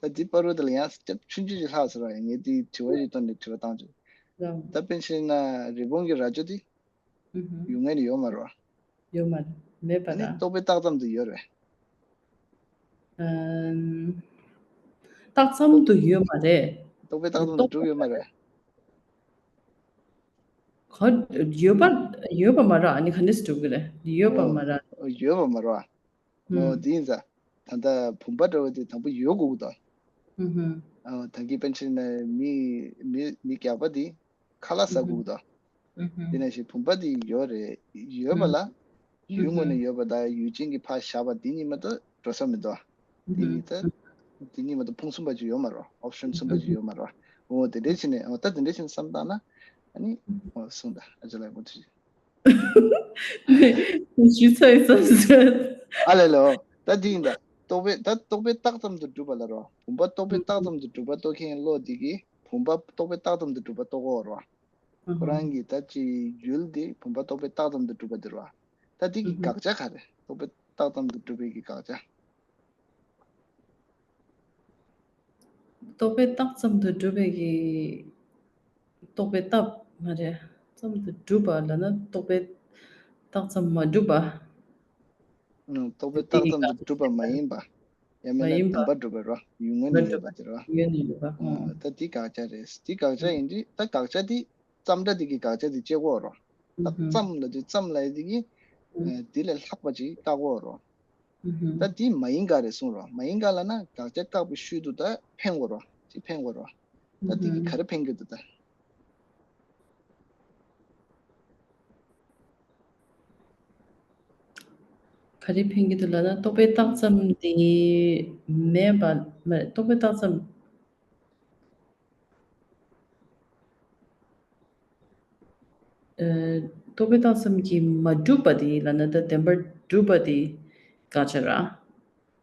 ད་དེ་བར་དུ་ལ་ཡང་སྐྱབས་ཆུང་ཆུང་ཅིག་ལྷག་ཟེར་བ་ཡིན། ངས་དེའི་དྲི་བ་ཞིག་བཏོན་ནས་དྲི་བ་བཏང་བྱུང་། ལགས། ད་དཔེར་བྱས་ན་རི་བོང་གི་རྭ་ཅོ་དེ་ཨུ་ཧུ། ཡུལ་ངོས་ནས་ཡོད་མ་རེད་བ། ཡོད་མ་རེད། མེད་པ་ཨ་ནི་ར། རྟོག་པའི་རྟགས་ཙམ་དུ་ཡོད་རེད། ཨམ། རྟགས་ཙམ་དུ་ཡོད་མ་རེད། རྟོག་པའི་རྟགས་ཙམ་དུ་གྲུབ་ཡོད་མ་རེད། ག་ཡོད་པ་ཡོད་པ་མ་རེད། ཨ་ནི་ག་འདྲས་སེ་གྲུབ་ཀྱི་རེད། ཡོད་པ་མ་རེད། ཨོ། ཡོད་པ་མ་རེད། ཨོ། ཨུམ། དེ་ཡིན་ཙང་། ད་ལྟ་བུམ་པ་འདྲ་བོ་དེ་དང་པོ་ཡོད་དགོས་ཀྱི་འདུག་ཨུ་ཧུམ། ཨ། ད་གིན་པཎ་ཆེན་ནས་མི་མི་མི་རྒྱག་པ་དེ་ཁ་ལག་ཟ་དགོས་ཀྱི་འདུག་ཨུ་ཧུམ། དེ་ནང་བཞིན་བུམ་པ་དེ་ཡོད་རེད། ཡོད་པ་ལ། ཨུ་ཧུམ། ཡུལ་དངོས་ནས་ཡོད་པ་དང་ཡུལ་ཅན་གྱིས་ཕར་བཞག་པ་དེ་གཉིས་མ་གཏོགས་འགྲོ་ས་མི་འདུག་ཨུ་དེ་ཧུམ། གཉིས་ད། དེ་གཉིས་མ་གཏོགས་ཕུང་གསུམ་པ་ཅིག་ཡོད་མ་རེད། ཨོབ་ཤན་གསུམ་པ་ཅིག་ཡོད་མ་རེད། འོ། དེ་འདྲས་བྱས་ནས། འོ། ད་དེ་འདྲས་བྱས་ནས་བསམ་བཏང་ན། ཨ་ནི། འོ། གསུངས་དང་། ཨ་ཅག་ལགས་མུ་མཐུད། ཞུ་ཚར་ཡིན་བསམ་སོང་། ཨ་ལས་ལོ། ད་འདི་ཡིན་ད། རྟོག་པའི། ད་རྟོག་པའི་རྟགས་ཙམ་དུ་གྲུབ་པ་ལ་རོ། བུམ་པ་རྟོག་པའི་རྟགས་ཙམ་དུ་གྲུབ་པ་རྟོགས་མཁན་བློ་འདི་གིས་བུམ་པ་རྟོག་པའི་རྟགས་ཙམ་དུ་གྲུབ་པ་རྟོགས་ཀྱི་ཡོད་རོ། ཁོ་རང་གི་ད་ཅི་ཡུལ་འདི་བུམ་པ་རྟོག་པའི་རྟགས་ཙམ་དུ་གྲུབ་པ་འདི་རོ། ད་འདི་གི་དགག་བྱ་ག་རེ། རྟོག་པའི་རྟགས་ཙམ་དུ་གྲུབ་པའི་གི་དགག་བྱ། རྟོག་པའི་རྟགས་ཙམ་དུ་གྲུབ་པའི་གི། རྟོག་པའི་རྟགས། མ་རེད། ཙམ་དུ་གྲུབ་པ་ལབ་ན་རྟོག་པའི་རྟགས་ཙམ་མ་གྲུབ་པ། ཨང་། རྟོག་པའི་རྟགས་ཙམ་དུ་གྲུབ་པ་མ་ཡིན་པ། ཡང་མིན་ན་མ་ཡིན་པ། བུམ་པ་གྲུབ་པ་རོ། ཡུལ་དངོས་ནས་མ་ཡོད་གྲུབ་པ་པ་དེ་རོ། ཡུལ་ནས་ཡོད་པ། ཨང་། ཨང་། ད་འདི་དགག་བྱ་རེད། འདི་དགག་བྱ་ཡིན་དུས། ད་དགག་བྱ་འདི། ཙམ་སྒྲ་འདི་གི་དགག་བྱ་འདི་གཅིག་པ་རོ། ད་ཙམ་ལབ་དུས་ཙམ་ལབ་ཡ་འདི་གི། ཨ། འདི་ལས་ལྷག་པ་ཅིག་བཀག་པ་རོ། ཨུ་ཧུམ། ད་འདི་མ་ཡིན་ག་རེད་གསུངས་རོ། མ་ཡིན་ག་ལབ་ན་དགག་བྱ་བཀག་པའི་ཤུལ་དུ་ད་འཕེན་དགོས་རོ། ཅིག་འཕེན་དགོས་རོ། ད་འདི་གི་ག་རེ་འཕེན་གྱི་འདུག་ད། ག་རེ་འཕེན་གྱི་འདུག་ལབ་ན། རྟོག་པའི་རྟགས་ཙམ་དེ་མེད་པ་མ་རེད། རྟོག་པའི་རྟགས་ཙམ། ཨ། རྟོག་པའི་རྟགས་ཙམ་གྱིས་མ་གྲུབ་པ་དེ་ལབ་ན། ད་བདེན་པར་གྲུབ་པ་དེ་དགག་བྱ་ར།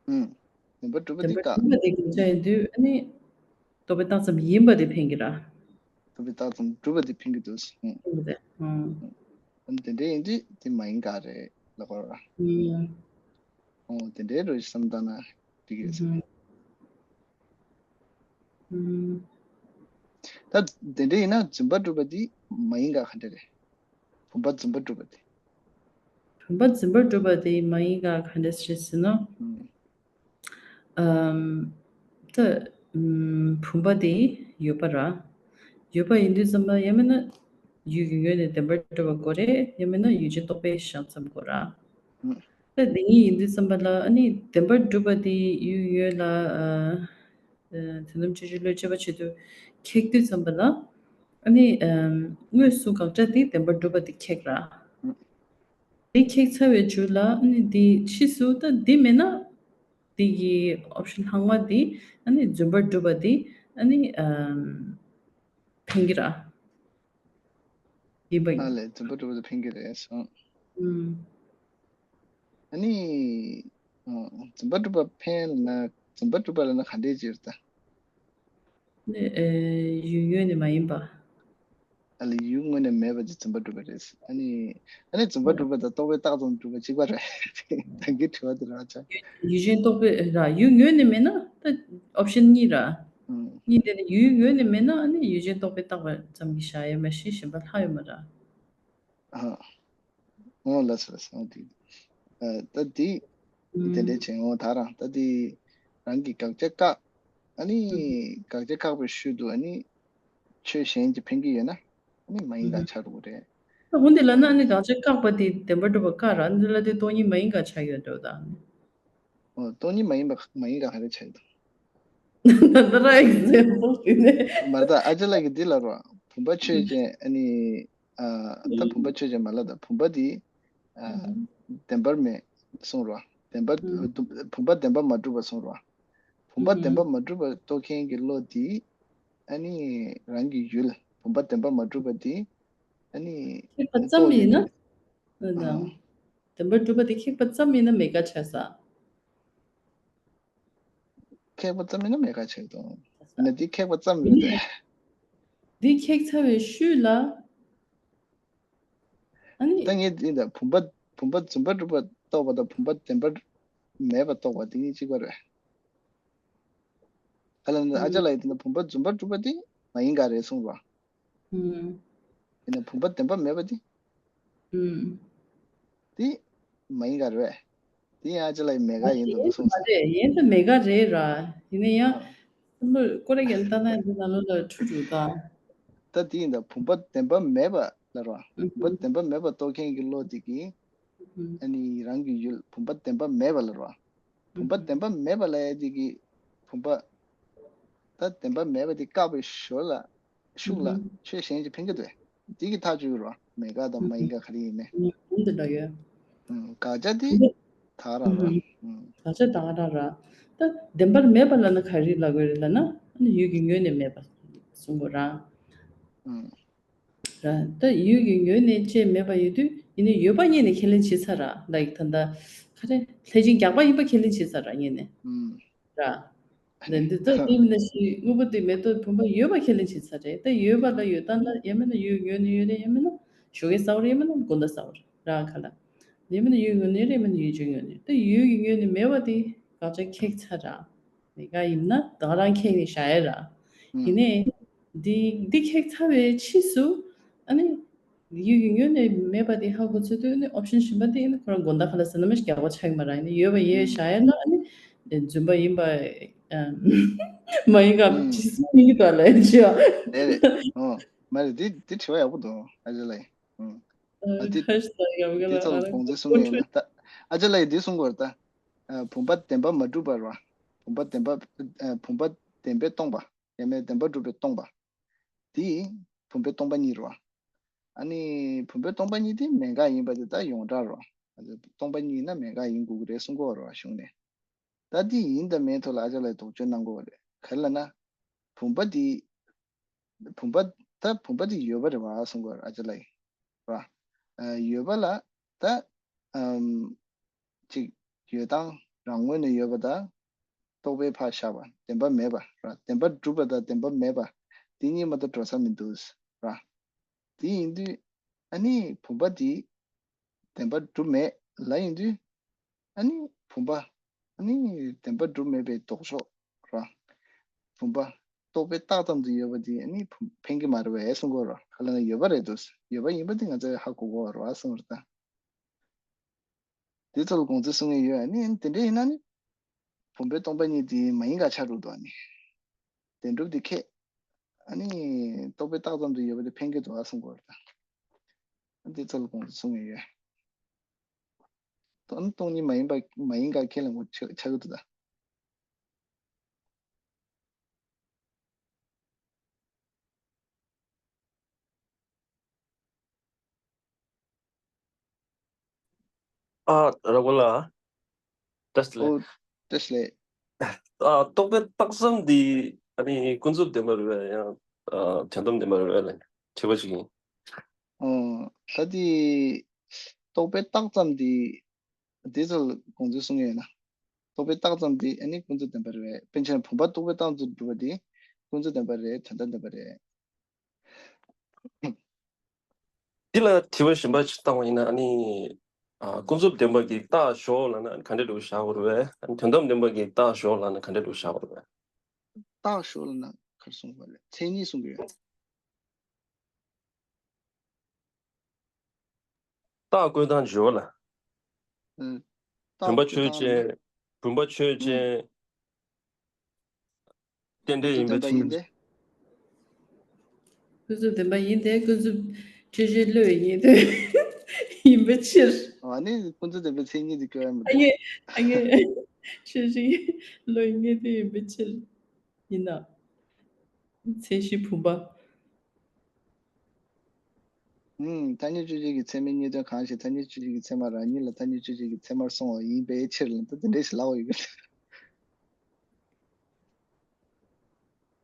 ཨུམ། བདེན་པར་གྲུབ་པ་བདེན་དེ་པར་དགག་གྲུབ་པ་དེ་དགག་བྱ་ཡིན་དུས། ཨ་ནི་རྟོག་པའི་རྟགས་ཙམ་ཡིན་པ་དེ་འཕེན་གྱི་ར། རྟོག་པའི་རྟགས་ཙམ་གྲུབ་པ་དེ་འཕེན་གྱི་འདུག་ཨུམ། འཕེན་གྱི་འདུག་ཨུམ། ཨ་ནི་དེ་འདྲ་ཡིན་དུས་དེ་མ་ཡིན་ག་རེད་ལབ་དགོས་ར། ཨུམ། ཨོ། དེ་འདྲའི་རོ་ཞིག་བསམ་བཏང་ན་འགྲིག་གི་རེད་ཟེར། ཨུམ། ཨུམ། ད་དེ་འདྲ་ཡིན་ན་བརྫུན་པར་གྲུབ་པ་དེ་མ་ཡིན་ག་ག་འདྲ་རེད། བུམ་པ་བརྫུན་པར་གྲུབ་པ་དེ། བུམ་པ་བརྫུན་པར་གྲུབ་པ་དེ་མ་ཡིན་ག་ག་འདྲ་རེད་ཟེར་ན། ཨུམ། ཨམ། ད། ཨམ། བུམ་པ་དེ་ཡོད་པ་ར། ཡོད་པ་ཡིན་དུས་ཙམ་པ། ཡང་མིན་ན་ཡུལ་གྱི་ངོས་ནས་བདེན་པར་གྲུབ་པ་དགོས་རེད། ཡང་མིན་ན་ཡུལ་ཅན་རྟོག་པས་བཞག་ཙམ་དགོས་ར། ཨུམ། ད་དེ་གཉིས་ཡིན་དུས་ཙམ་པ་ལ། ཨ་ནི་བདེན་པར་གྲུབ་པ་དེ་ཡུལ་ངོས་ལ། ཨ། ཨ། དོན་དམ་དཔྱོད་བྱེད་བློས་དཔྱད་པ་བྱེད་དུས་ཁེགས་དུས་ཙམ་པ་ལ། ཨ་ནི། ཨམ། དངོས་སུ་དགག་བྱ་དེ་བདེན་པར་གྲུབ་པ་དེ་ཁེགས་ར། ཨུམ། དེ་ཁེགས་ཚར་བའི་རྗེས་ལ། ཨ་ནི་དེ་ཕྱིས་སུ་ད་དེ་མེད་ན། དེ་གི་ཨོབ་ཤན་ལྷག་མ་དེ། ཨ་ནི་བརྫུན་པར་གྲུབ་པ་དེ། ཨ་ནི། ཨམ། འཕེན་གྱི་ར། ཡིན་པ་ཡིན། ཨ་ལས། བརྫུན་པར་གྲུབ་པ་དེ་འཕེན་གྱི་རེད་སོང་། ཨུམ། ཨ་ནི། ཨ། བརྫུན་པར་གྲུབ་པ་འཕེན་ལབ་ན། བརྫུན་པར་གྲུབ་པ་ལབ་ན་ག་འདྲས་ཅིག་རེད་ད། ནི། ཨེ། ཡུལ་ངོས་ནས་མ་ཡིན་པ། ཨ་ལས། ཡུལ་དངོས་ནས་མེད་པ་ཅིག་བརྫུན་པར་གྲུབ་པ་རེད། ཨ་ནི། ཨ་ནི་བརྫུན་པར་གྲུབ་པ་དང་རྟོག་པའི་རྟགས་ཙམ་གྲུབ་པ་གཅིག་པ་རེད། ད་གིན་དྲི་བ་དེ་རང་ཆགས། ཡུལ་ཅན་རྟོག་པའི་ར། ཡུལ་ངོས་ནས་མེད་ན་ད་ཨོབ་ཤན་གཉིས་ར། ཨུམ། གཉིས་དེ་ནི་ཡུལ་ངོས་ནས་མེད་ན། ཨ་ནི་ཡུལ་ཅན་རྟོག་པས་བཏགས་པ་ཙམ་གྱིས་བཞག་ཡོད་མ་གཞི་གཞན་པ་ལྷག་ཡོད་མ་ར། ཨ། ཨོ། ལགས་སོ། ལགས་སོ། ཨོ། དེ། ཨ། ད་དེ་དེ་འདྲས་བྱས། ཨོ། ད་རང་ད་དེ་རང་གི་དགག་བྱ་བཀག་ཨ་ནི་དགག་བྱ་བཀག་པའི་ཤུལ་དུ། ཨ་ནི་ཆོས་གཞན་གྱིས་འཕེན་གྱི་ཡོད་ན། ཨ་ནི་མ་ཡིན་ག་ཆགས་འགྲོ་གི་རེད། ད་འོན་ཏེ་ལབ་ན། ཨ་ནི་དགག་བྱ་བཀག་པ་དེ་བདེན་པར་གྲུབ་པ་བཀག་ར། འདི་ལ་དེ་སྟོང་ཉིད་མ་ཡིན་ག་ཆགས་ཡོད་འགྲོ་ད། ཨོ། སྟོང་ཉིད་མ་ཡིན་པ། མ་ཡིན་ག་ག་རེ་ཆགས་ཡོད་ད། ད་ལྟ་ར་ཨེག་ཛེམ་པལ་དེ་ནས། མ་རེད་ད། ཨ་ཅག་ལགས་ཀྱིས་འདི་ལབ་རོགས། བུམ་པ་ཆོས་ཅན། ཨ་ནི། ཨ། ད་བུམ་པ་ཆོས་ཅན་མ་ལབ་ད། བུམ་པ་འདི། ཨ། བདེན་པར་མེད་གསུངས་རོགས། བདེན་པ། བུམ་པ་བདེན་པ་མ་གྲུབ་པ་གསུངས་རོགས། བུམ་པ་བདེན་པ་མ་གྲུབ་པ་རྟོགས་མཁན་གྱི་བློ་འདི། ཨ་ནི་རང་གི་ཡུལ་བུམ་པ་བདེན་པ་མ་གྲུབ་པ་འདི། ཨ་ནི་ཁེགས་པ་ཙམ་ཡིན་ན། ཨ། བདེན་པར་གྲུབ་པ་འདི་ཁེགས་པ་ཙམ་ཡིན་ན་མེད་ཀ་ཆགས་ས། ཁེགས་པ་ཙམ་ཡིན་ན་མེད་ཀ་ཆགས་འདུག་ཡིན་ན་འདི་ཁེགས་པ་ཙམ་རེད་དེ། འདི་ཁེགས་ཚར་བའི་ཤུལ་ལ། ཨ་ནི། ད་ངས་འདི་ད་བུམ་པ། བུམ་པ་བརྫུན་པར་གྲུབ་པ་རྟོགས་པ་དང་བུམ་པ་བདེན་པར་མེད་པ་རྟོགས་པ་དེ་གཉིས་གཅིག་པ་རེད། ཨ་ལ། ཨ་ཅག་ལགས་ཀྱིས་འདི་ན་བུམ་པ་བརྫུན་པར་གྲུབ་པ་དེ་མ་ཡིན་ག་རེད་གསུངས་པ། ཨུམ། ཡིན་ན་བུམ་པ་བདེན་པ་མེད་པ་དེ། ཨུམ། དེ་ མ་ཡིན་ག་རེད་པས། དེ་ཡང་ཨ་ཅག་ལགས་མེད་ག་ཡིན་འདུག་འདུག་གསུངས་སོང་། རེད། ཡིན་ད་མེད་ག་རེད་ར། ཡིན་ན་ཡང་བསམ་བློ་ཀོ་རེ་གན་ལྟ་ན་འདི་ནང་ལོགས་ལ་འཁྲུག་འགྲོ་ད། ད་དེ་ཡིན་ད་བུམ་པ་བདེན་པ་མེད་པ་ལ་ར། བུམ་པ་བདེན་པ་མེད་པ་རྟོགས་མཁན་གྱི་བློ་དེ་གིས་ཨ་ནི་རང་གི་ཡུལ་བུམ་པ་བདེན་པ་མེད་པ་ལ་ར། བུམ་པ་བདེན་པ་མེད་པ་ལ་ཡ་དེ་གིས་བུམ་པ་ད་བདེན་པ་མེད་པ་དེ་བཀག་པའི་ཞོར་ལ་ཤུགས་ལ་ཆོས་གཞན་ཅིག་འཕེན་གྱི་འདུག་དེ་གི་ཐག་གཅོད་རོགས། མེད་ག་དང་མ་ཡིན་ག་ག་རེ་ཡིན་མིན། ཨུམ། འདི་འདྲ་ཡོད། ཨུམ། དགག་བྱ་དེ་དག་རང་ར། ཨུམ། དགག་བྱ་དག་རང་ར། ད་བདེན་པར་མེད་པ་ལབ་ན་ག་རེ་ལབ་དགོས་རེད་ལབ་ན། ཨ་ནི་ཡུལ་གྱི་ངོས་ནས་མེད་པ་གསུང་དགོས་ར། ཨུམ། ར། ད་ཡུལ་གྱི་ངོས་ནས་ཅེས་མེད་པ་ཡོད་དུས། ཡིན་ནའི་ཡོད་པ་ངོས་ནས་ཁས་ལེན་བྱེད་ཚར་ར། ལ་ཡིག་ད་ལྟ་ག་རེ་ལྷས་བྱིན་རྒྱག་པ་ཡིན་པ་ཁས་ལེན་བྱེད་ཚར་ར་ངོས་ནས། ཨུམ། ར། ལན་འདི་ལྟར་དེ་མིན་ན་ཞིག་དངོས་པོ་དེ་མེད་དོ་བུམ་པ་ཡོད་པ་ཁས་ལེན་བྱེད་ཚར་རེད། ད་ཡོད་པ་ལ་ཡོད་སྟངས་ལ་ཡང་མིན་ན་ཡུལ་ངོས་ནས་ཡོད་རེད། ཡང་མིན་ན་ཞོགས་ཀས་ཟ་བ་རེད། ཡང་མིན་ན་དགོང་དག་ཟ་བ་རེད་ར་ག་ལ། ཡང་མིན་ན་ཡུལ་ངོས་ནས་རེད། མིན་ན་ཡུལ་ཅན་ངོས་ནས། ད་ཡུལ་གྱི་ངོས་ནས་མེད་པ་དེ་དགག་བྱ་ཁེགས་ཚར་ར། མེད་ག་ཡིན་ན་ད་ག་རང་ཁེགས་ནས་བཞག་ཡ་ར། ཡིན་ནའི་འདི་འདི་ཁེགས་ཚར་བའི་ཕྱིས་སུ་ཨ་ནི། ཡུལ་གྱི་ངོས་ནས་མེད་པ་དེ་ཧ་གོ་ཚོད་དུས་ནི་ཨོབ་ཤན་གཞན་པ་དེ་ནི་ཁོ་རང་དགོང་དག་ཁ་ལ་ཟ་ན་མ་ཞིག་རྒྱག་པ་ཆགས་ཀྱི་མ་རེད། ནི་ཡོད་པ་ཡིན་བཞག་ཡ་ན་ནི་རྫུན་པ་ཡིན་པ་མ་ཡིན་ག་ཇི་སྲིད་མིན་གྱི་དོན་ལ་ཡིན་ཅི་ཡང་། རེད་རེད། ཨོ། མ་རེད། དེ་དེ་དྲི་བ་ཡག་པོ་འདུག་ཨ་ཅག་ལགས། ཨ་དེ་ཁ་ཤས་ཡག་པོ་དེ་ཚོ་ལ་དགོངས་ཚུལ་གསུང་ཡོད་ན་ད། ཨ་ཅག་ལགས་ཡིས་དེ་གསུང་དགོས་རེད་ད། བུམ་པ་བདེན་པ་མ་གྲུབ་པ་རེད་བ། བུམ་པ་བདེན་པ། བུམ་པ་བདེན་པས་སྟོང་པ། ཡང་མིན་བདེན་པར་གྲུབ་པས་སྟོང་པ། དེ་བུམ་པས་སྟོང་པ་ཉིད་རེད་བ། ཨ་ནི་བུམ་པས་སྟོང་པ་ཉིད་དེ་མེད་འགག་ཡིན་པ་དེ་ད་ཡོངས་གྲགས་རེད་བ། སྟོང་པ་ཉིད་ཡིན་ན་མེད་འགག་ཡིན་དགོས་ཀྱི་རེད་གསུང་གི་ཡོད་རེད་བ་གཞུང་ནས། ད་དེ་ཡིན་དང་མིན་ཐོག་ལ་ཨ་ཅག་ལགས་དོགས་གཅོད་གནང་གི་ཡོད་རེད། ག་རེ་ལབ་ན། བུམ་པ་དེ། བུམ་པ། ད་བུམ་པ་དེ་ཡོད་པ་རེད་བ་གསུང་གི་ཡོད་རེད་ཨ་ཅག་ལགས་ཡིས། རེད་བ། ཡོད་པ་ལ་ད། ཨམ། ཅིག་ཡོད་སྟངས་རང་ངོས་ནས་ཡོད་པ་དང་། རྟོག་པས་ཕར་བཞག་པ་བདེན་པ་མེད་པ་ར། བདེན་པར་གྲུབ་པ་དང་བདེན་པ་མེད་པ་དེ་གཉིས་མ་གཏོགས་འགྲོ་ས་མི་འདུག་ར། དེ་ཡིན་དུས་ཨ་ནི་བུམ་པ་དེ་བདེན་པར་གྲུབ་མེད་ལབ་ཡིན་དུས་ཨ་ནི་བུམ་པ་ཨ་ནི་བདེན་པར་གྲུབ་མེད་པའི་ལྡོག་ཕྱོགས་ར། བུམ་པ་རྟོག་པས་བཏགས་ཙམ་དུ་ཡོད་པ་དེ་ཨ་ནི་བུམ་ཕན་གྱི་མ་རེད་པས་གསུང་གི་ཡོད་ར། ག་ལ་ན་ཡོད་པ་རེད་འདུག་ཡོད་པ་ཡིན་པ་དེ་ང་ཚོས་ཧ་གོ་གི་ཡོད་ར་གསུང་གི་ཡོད་རེད་ད། དེ་ཚོ་ལ་དགོངས་ཚུལ་གསུང་གི་ཡོད། ཨ་ནི་དེ་འདྲ་ཡིན་ན་ནི། བུམ་པས་སྟོང་པ་ཉིད་དེ་མ་ཡིན་ག་ཆགས་འགྲོ་འདུག་ཨ་ནི། བདེན་གྲུབ་དེ་ཁེགས། ཨ་ནི། རྟོག་པས་བཏགས་ཙམ་དུ་ཡོད་པ་དེ་ཕན་གྱི་འདུག་ཨ་གསུང་གི་ཡོད་རེད་ད། དེ་ཚོ་ལ་དགོངས་ཚུལ་གསུང་གི་ཡོད། ཨ་ནི་སྟོང་ཉིད་མ་ཡིན་པ་མ་ཡིན་ག་ཁས་ལེན་དགོས་ཆགས་ཀྱི་འདུག་ད། ཨ་ར་གོ་ལ། བཀྲ་ཤིས་བདེ་ལེགས། ཨོ། བཀྲ་ཤིས་བདེ་ལེགས། ཨ་རྟོག་པས་བཏགས་ཙམ་འདི་ཨ་ནི་ཀུན་རྫོབ་བདེན་པ་རེད་པས། ཡང་ཨ་དོན་དམ་བདེན་པ་རེད་པས་ལབ་དྲི་བ་ཞིག་ཡིན། ཨོ། ད་འདི་རྟོག་པས་བཏགས་ཙམ་འདི། དེ་ཚོ་ལ་དགོངས་ཚུལ་གསུང་ཡོད་ན། རྟོག་པས་བཏགས་ཙམ་དེ་ཨ་ནི་ཀུན་རྫོབ་བདེན་པ་རེད་པས། དཔེར་ན་བུམ་པ་རྟོག་པས་བཏགས་ཙམ་དུ་གྲུབ་པ་དེ་ཀུན་རྫོབ་བདེན་པ་རེད། དོན་དམ་བདེན་པ་རེད། འདི་ལ་དྲི་བ་གཞན་པ་ཞིག་བཏང་བ་ཡིན་ན་ཨ་ནི། ཨ་ཀུན་རྫོབ་བདེན་པ་གི་རྟགས་ཞོག་ལབ་ན་ག་འདྲ་འདྲ་བོ་བཞག་དགོས་རེད་པས། ཨ་ནི་དོན་དམ་བདེན་པ་གི་རྟགས་ཞོག་ལབ་ན་ག་འདྲ་འདྲ་བོ་བཞག་དགོས་རེད་པས། རྟགས་ཞོག་ལབ་ན་ག་རེ་གསུང་དགོས་རེད། མཚན་ཉིད་གསུང་གི་ཡོད། རྟགས་བཀོད་སྟངས་བརྗོད་ལ། ཨ། བུམ་པ་ཆོས་ཅན། བུམ་པ་ཆོས་ཅན། རྟེན་འབྲེལ་ཡིན་པའི་ཕྱིར། ཀུན་རྫོབ་བདེན་པ་ཡིན་ཏེ། ཀུན་རྫོབ་ཆོས་ཅན་བློའི་ངེས་དོན་ཡིན་པའི་ཕྱིར། ཨ་ནི་ཀུན་རྫོབ་བདེན་པའི་མཚན་ཉིད་དེ་བཀོད་ཡ་མི་འདུག་ཨ་ངེས་ཨ་ངེས་ཆོས་ཅན་བློའི་ངེས་དོན་ཡིན་པའི་ཕྱིར། ཡིན་ན། མཚན་གཞི་བུམ་པ། ཨུམ། ཐ་སྙད་དཔྱོད་བྱེད་ཀྱི་ཚད་མའི་རྙེད་དོན་གང་ཞིག་ཐ་སྙད་དཔྱོད་བྱེད་ཀྱི་ཚད་མ་རང་ཉིད་ལ་ཐ་སྙད་དཔྱོད་བྱེད་ཀྱི་ཚད་མར་སོང་བ་ཡིན་པའི་ཕྱིར་ལ། ད་དེ་འདྲ་ཞིག་ལབ་པ་ཡོད་གི།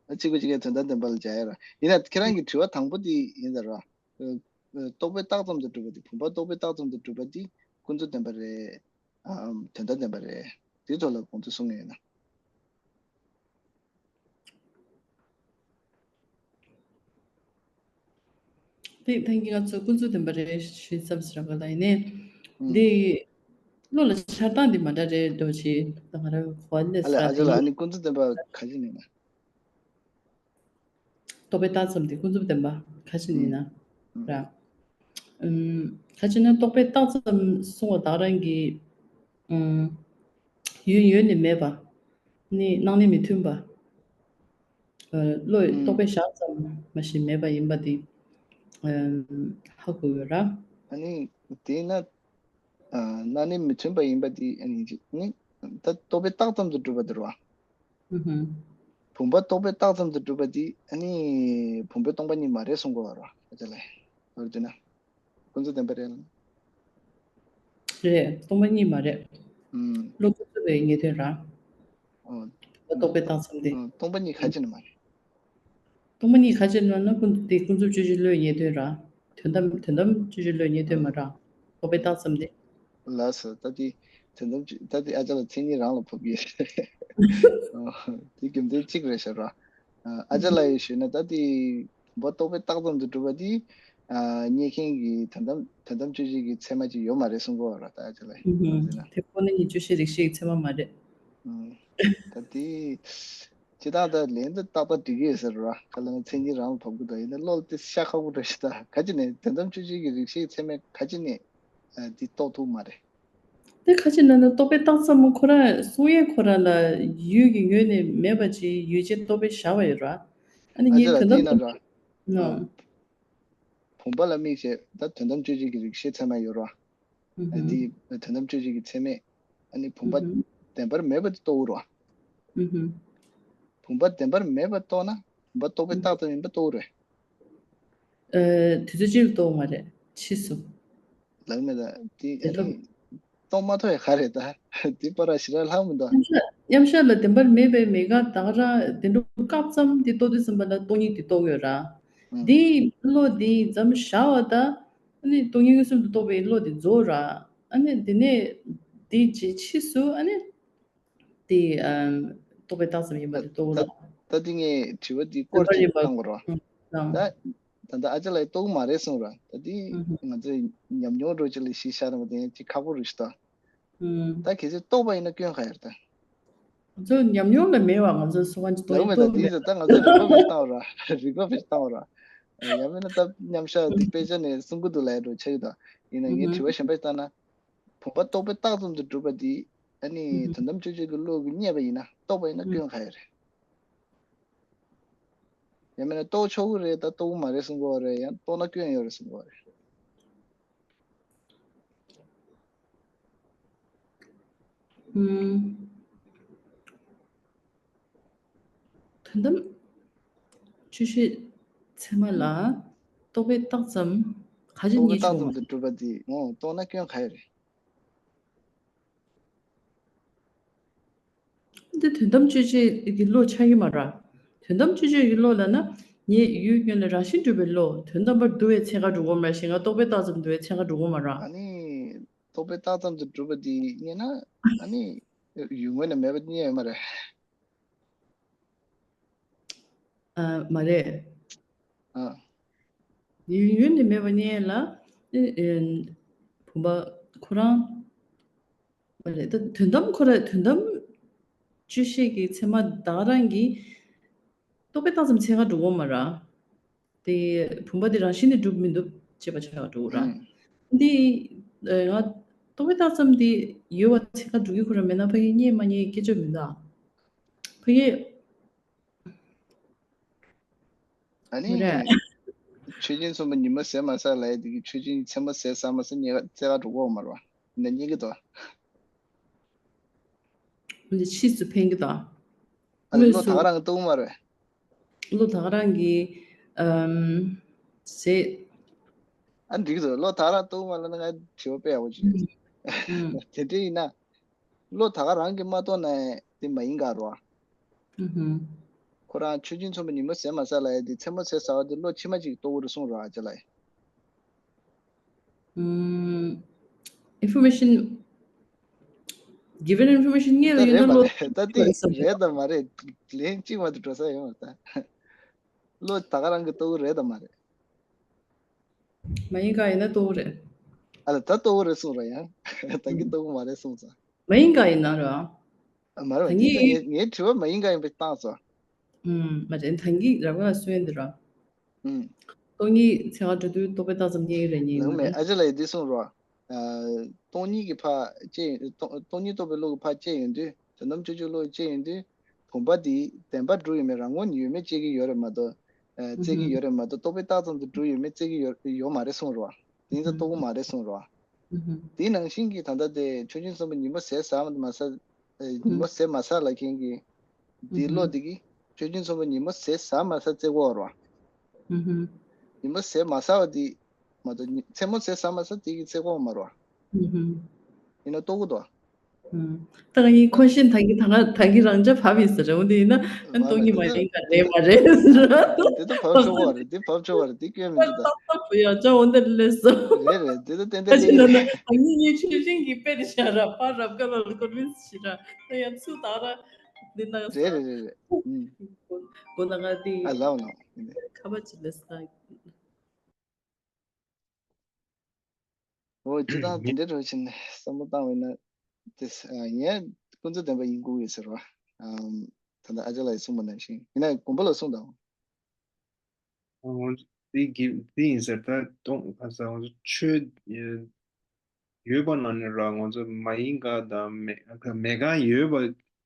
ཨ་གཅིག་པ་གཅིག་ཀའི་དོན་དམ་བདེན་པ་ལ་སྦྱར་ཡ་ར། ཡིན་ན་ཁྱེད་རང་གི་དྲི་བ་དང་པོ་དེ་ཡིན་ད་ར། ཨ་ཨ་རྟོག་པས་བཏགས་ཙམ་དུ་གྲུབ་པ་དེ། བུམ་པ་རྟོག་པས་བཏགས་ཙམ་དུ་གྲུབ་པ་དེ་ཀུན་རྫོབ་བདེན་པ་རེད། ཨམ། དོན་དམ་བདེན་པ་རེད། དེའི་ཐོག་ལ་དགོངས་ཚུལ་གསུང་ངེས་ཡིན་ན། དེ་ཐེངས་ཀྱི་ང་ཚོ་ཀུན་རྫོབ་བདེན་པ་རེད་ཞུས་ཙམ་ཞིག་རག་གི་ལ་ཡིན་ནའི། ཨུམ། འདི་བློ་ལ་འཆར་སྟངས་འདི་མ་འདྲ་རེད་འགྲོ་ཆེ། ད་ང་རང་གི་གོ་བ་ལས་ཨ་ལས་ཨ་ཅག་ལགས། ཨ་ནི་ཀུན་རྫོབ་བདེན་པ་ག་ཅི་ནས་ན། རྟོག་པས་བཏགས་ཙམ་དེ་ཀུན་རྫོབ་བདེན་པ་ག་ཅི་ནས་ན། ཨུམ། ར། ཨུམ། ཁ་ཅིག་ན་རྟོག་པས་བཏགས་ཙམ་གསུང་བ་དག་རང་གི། ཨུམ། ཡུལ་ཡོད་ནི་མེད་པ། ནི་སྣང་ནི་མི་མཐུན་པ། ཨ། བློས་ཨུམ། རྟོག་པས་བཞག་ཙམ་མ་ཞིག་མེད་པ་ཡིན་པ་དེ། ཨུམ། ཧ་གོ་ཡོད་ར། ཨ་ནི་དེས་ན། ཨ། སྣང་ནི་མི་མཐུན་པ་ཡིན་པ་དེ་ཨ་ནི་ཅི་ནི། ད་རྟོག་པས་བཏགས་ཙམ་དུ་གྲུབ་པ་དེ་རེད་བ། ཨུ་ཧུམ། བུམ་པ་རྟོག་པས་བཏགས་ཙམ་དུ་གྲུབ་པ་དེ་ཨ་ནི་བུམ་པས་སྟོང་པ་ཉིད་མ་རེད་གསུང་གི་ཡོད་རེད་བ། ཨ་ཅག་ལགས། མདོར་བསྡུས་ན། ཀུན་རྫོབ་བདེན་པ་རེད་ལ། རེད། སྟོང་པ་ཉིད་མ་རེད། ཨུམ། བློ་ཀུན་རྫོབ་པའི་ངེས་དོན་རེད། ཨོ། རྟོག་པས་བཏགས་ཙམ་དེ། ཨུམ། སྟོང་པ་ཉིད་ཁ་ཅིག་ན་མ་རེད། སྟོང་པ་ཉིད་ཁ་ཅིག་ན་ན་ཀུན་དེ་ཀུན་རྫོབ་དཔྱོད་བྱེད་བློའི་ངེས་དོན་རེད། དོན་དམ་དོན་དམ་དཔྱོད་བྱེད་བློའི་ངེས་དོན་མ་རེད། རྟོག་པས་བཏགས་ཙམ་དེ། ལགས་སོ། ད་དེ་དོན་དམ་དཔྱོད་ད་དེ་ཨ་ཅག་ལགས་མཚན་ཉིད་རང་ལ་ཕབ་ཀྱི་ཡོད། ཨོ། དེ་རྒྱུ་མཚན་གཅིག་རེད་ཤག་ར། ཨ་ཅག་ལགས་ཡིས་ཞུས་ན་ད་དེ་བུམ་པ་རྟོག་པས་བཏགས་ཙམ་དུ་གྲུབ་པ་དེ། ཨ། རྙེད་མཁན་གྱི་དོན་དམ་དོན་དམ་དཔྱོད་བྱེད་ཀྱི་ཚད་མ་ཅིག་ཡོད་མ་རེད་གསུང་གི་ཡོད་ར། ད་ཨ་ཅག་ལགས་ཡིན་ཟེར་ན། དེ་ཁོ་ན་ཉིད་དཔྱོད་བྱེད་རིགས་ཤེས་ཀྱི་ཚད་མ་མ་རེད། ཨུམ། ད་དེ། སྤྱིར་བཏང་ད་ལན་དུ་ཏག་ཏག་འགྲིག་གི་ཡོད་ཟེར་བ། ག་ལ་ན་མཚན་ཉིད་རང་ལ་བབ་གི་འདུག་ཡིན་ན་བློ་ལ་དེ་ཤ་ཁག་པོ་འདྲ་ཞིག་ད་ག་ཅི་ནས་དོན་དམ་དཔྱོད་བྱེད་ཀྱི་རིགས་ཤེས་ཚད་མས་ག་ཅི་ནས་ཨ་འདི་རྟོགས་ཐུབ་མ་རེད། དེ་ག་ཅི་ན་ན་རྟོག་པས་བཏགས་ཙམ་ཁོ་རང་གསུང་ཡས་ཁོ་རང་ལ་ཡུལ་གྱི་ངོས་ནས་མེད་པ་ཅིག་ཡུལ་ཅན་རྟོག་པས་བཞག་པ་ཡོད་ར། ཨ་ནི་ཨ་ཅག་ངས་ལགས་དོན་དེ་དམ་ཡིན་ན་ར། ནོ། བུམ་པ་ལ་དམིགས་བྱས་ད་དོན་དམ་དཔྱོད་བྱེད་ཀྱི་རིགས་ཤེས་ཚད་མ་ཡོད་ར། ཨ་འདི་དོན་དམ་དཔྱོད་བྱེད་ཀྱི་ཚད་མས་ཨ་ནི་བུམ་པ་བདེན་པར་མེད་པ་དེ་རྟོགས་རོ། བུམ་པ་བདེན་པར་མེད་པ་རྟོགས་ན་བུམ་པ་རྟོག་པས་བཏགས་ཙམ་ཡིན་པ་རྟོགས་རེད། ཨ་དུས་ཚོད་གཅིག་ལ་རྟོགས་མ་རེད། ཕྱིས་སུ། ལགས་མེད་ད་དེ་ཨ་ནི་རྟོགས་མ་ཐུབ་ཡ་ག་རེད་ད། དེ་པ་ར་ཞི་ར་ལྷག་མི་འདུག་མཉམ་གཞག་མཉམ་གཞག་ལ་བདེན་པར་མེད་པའི་མེད་དགག་ད་ག་རང་དེ་འདྲ་སྐབས་ཙམ་དེ་རྟོགས་དུས་ཙམ་པ་ལ་སྟོང་ཉིད་དེ་རྟོགས་ཡོད་ར། དེ་བློ་དེ་འཛམ་བཞག་པ་ད། ཨ་ནི་སྟོང་ཉིད་མངོན་སུམ་དུ་རྟོགས་པའི་བློ་དེ་རྫོགས་ར། ཨ་ནི་དེ་ནས་དེ་རྗེས་ཕྱིས་སུ་ཨ་ནི་དེ་ཨམ་རྟོག་པས་བཏགས་ཙམ་ཡིན་པ་དེ་རྟོགས་ར། ད་དེ་ངས་དྲི་བ་འདི་སྐོར་གཅིག་བཏང་དགོས་ར། ད་ད་ལྟ་ཨ་ཅག་ལགས་རྟོགས་མ་རེད་གསུངས་ར། ད་དེ་ང་ཚོས་ཉམས་མྱོང་འགྲོ་ཅིག་ལ་གཞི་བཞག་ར་མ་དེ་ཅིག་ཁག་པོ་རེད་ཤི་ད། ད་གལ་སྲིད་རྟོགས་པ་ཡིན་ན་སྐྱོན་ག་ཡོད་ད། ང་ཚོ་ཉམས་མྱོང་ལ་མེད་པ་ང་ཚོ་སོ་སོ་གི་ལགས་མེད་ད་རྟོགས་དེ་ཡིན་ད་ང་ཚོ་རིག་པ་བེད་བཏང་བ་ར། རིག་པ་བེད་བཏང་བ་ར། ཡང་མིན་ན་ད་མཉམ་བཞག་འདི་དཔེ་ཆ་ནས་གསུང་གི་འདུག་ལབ་ཡ་འགྲོ་ཆགས་ཀྱི་འདུག་ཡིན་ན་ངས་དྲི་བ་གཞན་པ་ཞིག་བཏང་ན། བུམ་པ་རྟོག་པས་བཏགས་ཙམ་དུ་གྲུབ་པ་འདི་ཨ་ནི་དོན་དམ་དཔྱོད་བྱེད་ཀྱི་བློ་གིས་རྙེད་པ་ཡིན་ན་རྟོགས་པ་ཡིན་ན་སྐྱོན་ག་ཡོད་རེད། ཡང་མིན་ན་རྟོགས་ཆོག་གི་རེད་ད་རྟོགས་གི་མ་རེད་གསུང་གི་ཡོད་རེད། ཡང་རྟོགས་ན་སྐྱོན་ཡོད་རེད་གསུང་གི་ཡོད་རེད། ཨུམ། དོན་དམ་དཔྱོད་བྱེད་ཚད་མ་ལ་རྟོག་པས་བཏགས་ཙམ་ག་ཅི་རྙེད་ཆོག་མ་རེད། རྟོགས་ན་སྐྱོན་ག་ཡོད་རེད། འདི་དོན་དམ་དཔྱོད་བྱེད་ཀྱི་བློ་ཆགས་ཀྱི་མ་རེད། དོན་དམ་དཔྱོད་བྱེད་ཀྱི་བློ་ལབ་ན་ངས་ཡུལ་ངོས་ལ་རང་བཞིན་གྲུབ་པའི་བློ་དོན་དམ་པར་འདུ་བའི་ཚད་ཀ་འགྲོ་གི་མ་རེད་ཞེ་ན་རྟོག་པས་བཏགས་ཙམ་འདུ་བའི་ཚད་ཀ་འགྲོ་གི་མ་རེད། ཨ་ནི་རྟོག་པས་བཏགས་ཙམ་དུ་གྲུབ་པ་འདི་རྙེད་ན་ཨ་ནི་ཡུལ་ངོས་ནས་མེད་པ་རྙེད་ཡོད་མ་རེད། ཨ་མ་རེད། ཨ་ཡུལ་ངོས་ནས་མེད་པ་རྙེད་ལ་ཨེ་ཨེ་བུམ་པ་ཁོ་རང་མ་རེད་ད། དོན་དམ་ཁོ་ར་དོན་དམ་དཔྱོད་བྱེད་ཀྱི་ཚད་མ་བདག་རང་གིས་རྟོག་པས་བཏགས་ཙམ་ཚད་ཀ་འགྲོ་གི་མ་རེད། དེ་བུམ་པ་དེ་རང་བཞིན་ནས་གྲུབ་མི་འདུག་ཅེས་པ་ཆགས་འགྲོ་གི་ར། ཨང་། འདི་ང་རྟོག་པས་བཏགས་ཙམ་དེ་ཡོད་པ་ཚད་ཀ་འགྲོ་གི་ཁོ་ར་མེད་ན་ཕ་གི་རྙེད་མ་རྙེད་སྐད་ཆ་མི་འདུག་ཕ་གི་ཨ་ནི་མ་རེད། མཆོད་སྦྱིན་མཚོན་པ་ཉི་མ་ཟད་མ་ཟད་ལབ་ཡ་དེ་གི་མཆོད་སྦྱིན་མཚན་མ་ཟད་ཟ་མ་ཟད་རྙེད་ཀ་ཚད་ཀ་འགྲོ་གི་མ་རེད་བ། ཡིན་ན་རྙེད་ཀྱི་འདུག་འདི་ཕྱིས་སུ་ཕན་གྱི་དང་། ཨ་ནི་དངོས་བློ་ད་སུ་ག་རང་གི་རྟོགས་མ་རེད། བློ་ད་ག་རང་གི་ཨམ་ཟེ། ཨ་འགྲིག་འདུག་བློ་ད་ག་རང་རྟོགས་མ་ལབ་ན་ང་དྲི་བ་དཔེ་ཡག་པོ་ཅིག་ཡོད། ཨུམ། དེ་འདྲ་ཡིན་ན་བློ་ད་ག་རང་གིས་མ་རྟོགས་ན་དེ་མ་ཡིན་ག་རོ། ཨུ་ཧུམ། ཁོ་རང་མཆོད་སྦྱིན་མཚོན་པ་ཉི་མ་ཟད་མ་ཟད་ལབ་ཡ་དེ་མཚན་མོ་ཟད་ཟ་བ་དེ་བློ་ཕྱི་མ་ཅིག་རྟོགས་ཀྱི་རེད་གསུངས་རོ་ཨ་ཅག་ལགས། ཨུམ། information given information ངེས་ད་ལ་ཡོད་རེད་ན་མ་བློ་རེད་ད་དེ་རེད་དམ་མ་རེད་ལན་གཅིག་མ་གཏོགས་འགྲོ་ས་ཡོད་མ་རེད་ད། བློ་ད་ག་རང་གི་རྟོགས་ཀྱི་རེད་དམ་མ་རེད། མ་ཡིན་ག་ཡིན་ན་རྟོགས་ཀྱི་རེད། ཨ་ལ་ད་རྟོགས་ཀྱི་རེད་གསུངས་ར་ཡང་ད་གི་རྟོགས་ཀྱི་མ་རེད་གསུངས་ཙང་། མ་ཡིན་ག་ཡིན་ན་ར། ཨ་མ་རེད་ད་ངས་ངས་ངའི་དྲི་བ་མ་ཡིན་ག་ཡིན་པའི་བཏང་སོ། ཨུམ་མ་རེད་ད་གི་ར་བ་སུ་ཡིན་འདི་ར། ཨུམ། སྟོང་ཉིད་ཚེ་གང་འགྲོ་དུས་རྟོག་པའི་རྟགས་ཙམ་རྙེད་ཀྱི་རེད་ཉིད་ནང་མེད། ཨ་ཅེ་ལགས་ཀྱིས་འདི་གསུངས་རོགས། སྟོང་ཉིད་ཀྱི་ཕར་བཅད་ཡོང་སྟོང་སྟོང་ཉིད་རྟོགས་པའི་བློ་གི་ཕར་བཅད་ཡོང་དུས། དོན་དམ་དཔྱོད་བྱེད་བློ་བཅད་ཡོང་དུས། བུམ་པ་འདི་བདེན་པར་གྲུབ་ཡོད་མེད་རང་ངོས་ནས་ཡོད་མེད་དཔྱད་ཀྱི་ཡོད་རེད་མ་གཏོགས། ཨ་བཙལ་གྱི་ཡོད་རེད་མ་གཏོགས་རྟོག་པའི་རྟགས་ཙམ་དུ་གྲུབ་ཡོད་མེད་བཙལ་གྱི་ཡོད་ཡོད་མ་རེད་གསུངས་རོགས། དེ་ཡིན་ཙང་རྟོགས་ཀྱི་མ་རེད་གསུངས་རོགས། དེ་ནང་བཞིན་གྱི་ད་ལྟ་དེ་ཆོས་ཅན་གསུམ་པོ་ཉིན་མོ་ཟས་ཟ་མ་ཟ། ཨ་ཉིན་མོ་ཟས་མ་ཟ་ལབ་མཁན་གྱི་འདིའི་བློ་འདི་གིས་ཆོས་ཅན་གསུམ་པོ་ཉིན་མོ་ཟས་ཟ་མ་ཟ་བཙལ་གྱི་ཡོད་རེད་བ། ཉིན་མོ་ཟས་མ་ཟ་བ་འདི་མ་གཏོགས་ཉི་མཚན་མོ་ཟས་ཟ་མ་ཟ་དེ་གིས་བཙལ་གྱི་ཡོད་མ་རེད་བ། ཡིན་ན་རྟོགས་ཀྱི་འདུག་བ། ད་ངའི་ཁོ་ཤེས་ད་གི་ད་ང་ད་གི་རང་ཅག་བབ་ཡིན་ཟེར་རེད། འོ་དེ་ཡིན་ན་ཨ་མ་སྟོང་ཉིད་མ་ཡིན་ད་རེད་མ་རེད་ཟེར། དེ་ད་བབ་ཆོག་པ་རེད། དེ་བབ་ཆོག་པ་རེད། དེ་སྐྱོན་མི་འདུག་ད། ཏག་ཏག་བུ་ཡང་ཅག་འོ་འདི་ལས་སོ། རེད་རེད། དེ་ད་ཏན་ཏན་ད་ཅི་ལ་ན་ད་ངི་ངི་ཆོས་ཤིང་གི་དཔེ་དེ་ཤ་ར་པ་རབ་ཀ་ལ་ལ་ཀོ་མི་ཤི་ར་ད་ཡང་ཚུ་ད་ར་འདི་ན་ས། རེད་རེད་རེད་རེད། ཨུམ། གོ་ན་ང་དེ་ཨ་ལའོ་ལའོ། ཁ་པ་ཅི་ལས་ས། འོ་སྤྱིར་བཏང་དེ་འདྲའི་འགྲོ་བཞིན་བསམ་བློ་བཏང་བས་ན། དེ་ངས་ཀུན་རྫོབ་བདེན་པ་ཡིན་དགོས་ཡོད་ཟེར་བ། ད་ལྟ་ཨ་ཅག་ལགས་ཀྱིས་གསུངས་པ་ནང་བཞིན་ཡིན་ན་དགོན་པ་ལ་གསུངས་དང་། འོ་འདི་གི་འདི་ཡིན་ཟེར། ད་གཏོང་ཁ་ས་འོ་ཆོས་ཡོད་པ་ནང་ནས་ར་ང་ཚོ་མ་ཡིན་ག་དང་མེད་མེད་ག་ཡོད་པ་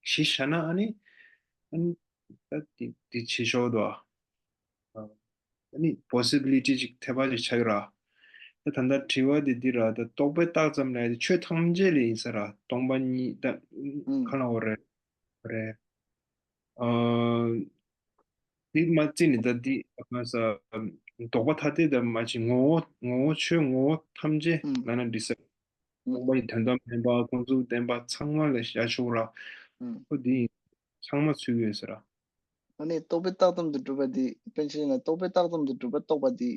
གཞི་བཞག་ན་ཨ་ནི་ཨ་ནི་ད་འདི་འདི་བྱེད་ཆོག་འདུག་ཨ་ནི་པོ་སི་བི་ལི་ཊི་ཅིག་ཐེབས་པ་ཅིག་ཆགས་ཀྱི་ར། ད་ད་ལྟ་དྲི་བ་འདི་འདི་ར། ད་རྟོག་པའི་རྟགས་ཙམ་ལས་ཆོས་ཐམས་ཅད་ལས་ཡིན་ས་ར། སྟོང་པ་ཉིད་ད་ཨུམ། ག་ལ་འོ་རེད་རེད། ཨ་འདི་མ་བརྩིས་ནས་ད་འདི་ཨ་ས་ལྡོག་པ་ཐ་དད་ད་མ་བྱེད། ངོ་བོ་ངོ་བོ་ཆོས་ངོ་བོ་ཐམས་ཅད་ཨུམ། ལ་ན་འདྲི་ས། སྟོང་པ་ཡི་དོན་དམ་བདེན་པ་ཀུན་རྫོབ་བདེན་པ་ཚང་མ་ལ་བཞག་ཆོག་ར། ཨུམ། ཨོ་འདི་ཡིན། ཚང་མ་ཚུད་ཡོད་ཟེར་ར། ཨ་ནི་རྟོག་པའི་རྟགས་ཙམ་དུ་གྲུབ་པ་འདི་དཔེར་ན་ཆ་བཞག་ན་རྟོག་པའི་རྟགས་ཙམ་དུ་གྲུབ་པ་རྟོགས་པ་འདི་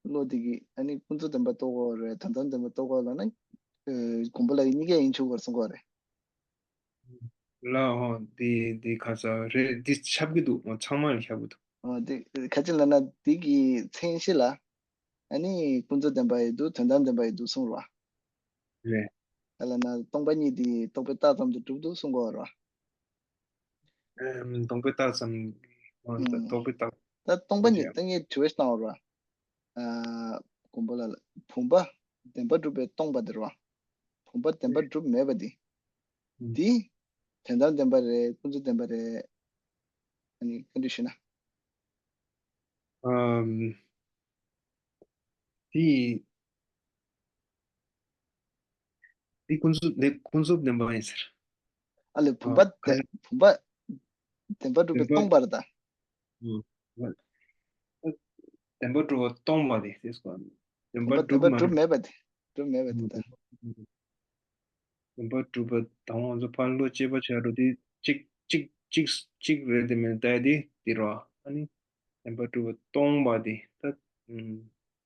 བློ་འདི་གིས་ཨ་ནི་ཀུན་རྫོབ་བདེན་པ་རྟོགས་དགོས་རེད། དོན་དམ་བདེན་པ་རྟོགས་དགོས་ལབ་ན། ཨ་དགོན་པ་ལ་གཉིས་ཀ་ཡིན་ཆོག་གི་རེད་གསུང་གི་རེད། ལ་ཧོ་འདི་འདི་ཁ་ས་རེད། འདི་ཁྱབ་ཀྱི་འདུག་ཨོ་ཚང་མ་ལ་ཁྱབ་ཀྱི་འདུག་ཨོ་འདི་ག་ཅི་ལབ་ན་འདི་གི་མཚན་གཞི་ལ་ཨ་ནི་ཀུན་རྫོབ་བདེན་པ་ཡི་འདུག་དོན་དམ་བདེན་པ་ཡི་འདུག་གསུངས་རེད་བ། རེད། ཨ་ལ་ན་སྟོང་པ་ཉིད་འདི་རྟོག་པའི་རྟགས་ཙམ་དུ་གྲུབ་འདུག་གསུང་གི་ཡོད་རེད་བ། ཨེམ། སྟོང་པའི་རྟགས་ཙམ། ཨོ་ད་ཨུམ། རྟོག་པའི་རྟགས། ད་སྟོང་པ་ཉིད་ད་ངས་དྲི་བ་ཞིག་བཏང་བ་རེད་བ། ཨ་དགོན་པ་ལ་ལ་བུམ་པ་བདེན་པར་གྲུབ་པས་སྟོང་པ་དེ་རེད་བ། བུམ་པ་བདེན་པར་གྲུབ་མེད་པ་དེ། ཨུམ། དེ་དོན་དམ་བདེན་པ་རེད། ཀུན་རྫོབ་བདེན་པ་རེད། ཨ་ནི་བཀའ་འདྲི་ཞུས་ན། ཨམ། དེ་དེ་ཀུན་རྫོབ་དེ་ཀུན་རྫོབ་བདེན་པ་ཡིན་ཟེར། ཨ་ལས་བུམ་པ་ཨ་ཁ་བུམ་པ་བདེན་པར་གྲུབ་པས་སྟོང་པ་རེད་ད། ཨུམ། བདེན་པར་གྲུབ་པ་སྟོང་པ་དེ་ཟེར་སོང་། བདེན་པར་བདེན་གྲུབ་པར་མ་གྲུབ་རེད། མེད་པ་དེ། གྲུབ་མེད་པ་དེ་ད། བདེན་པར་གྲུབ་པ་དང་ང་ཚོ་ཕར་བློ་དཔྱད་པ་བྱ་འགྲོ་དེ་གཅིག་གཅིག་གཅིག་གཅིག་རེད་དེ་མིན་ད་དེ་དེ་རོ། ཨ་ནི་བདེན་པར་གྲུབ་པ་སྟོང་པ་དེ་ད། ཨུམ།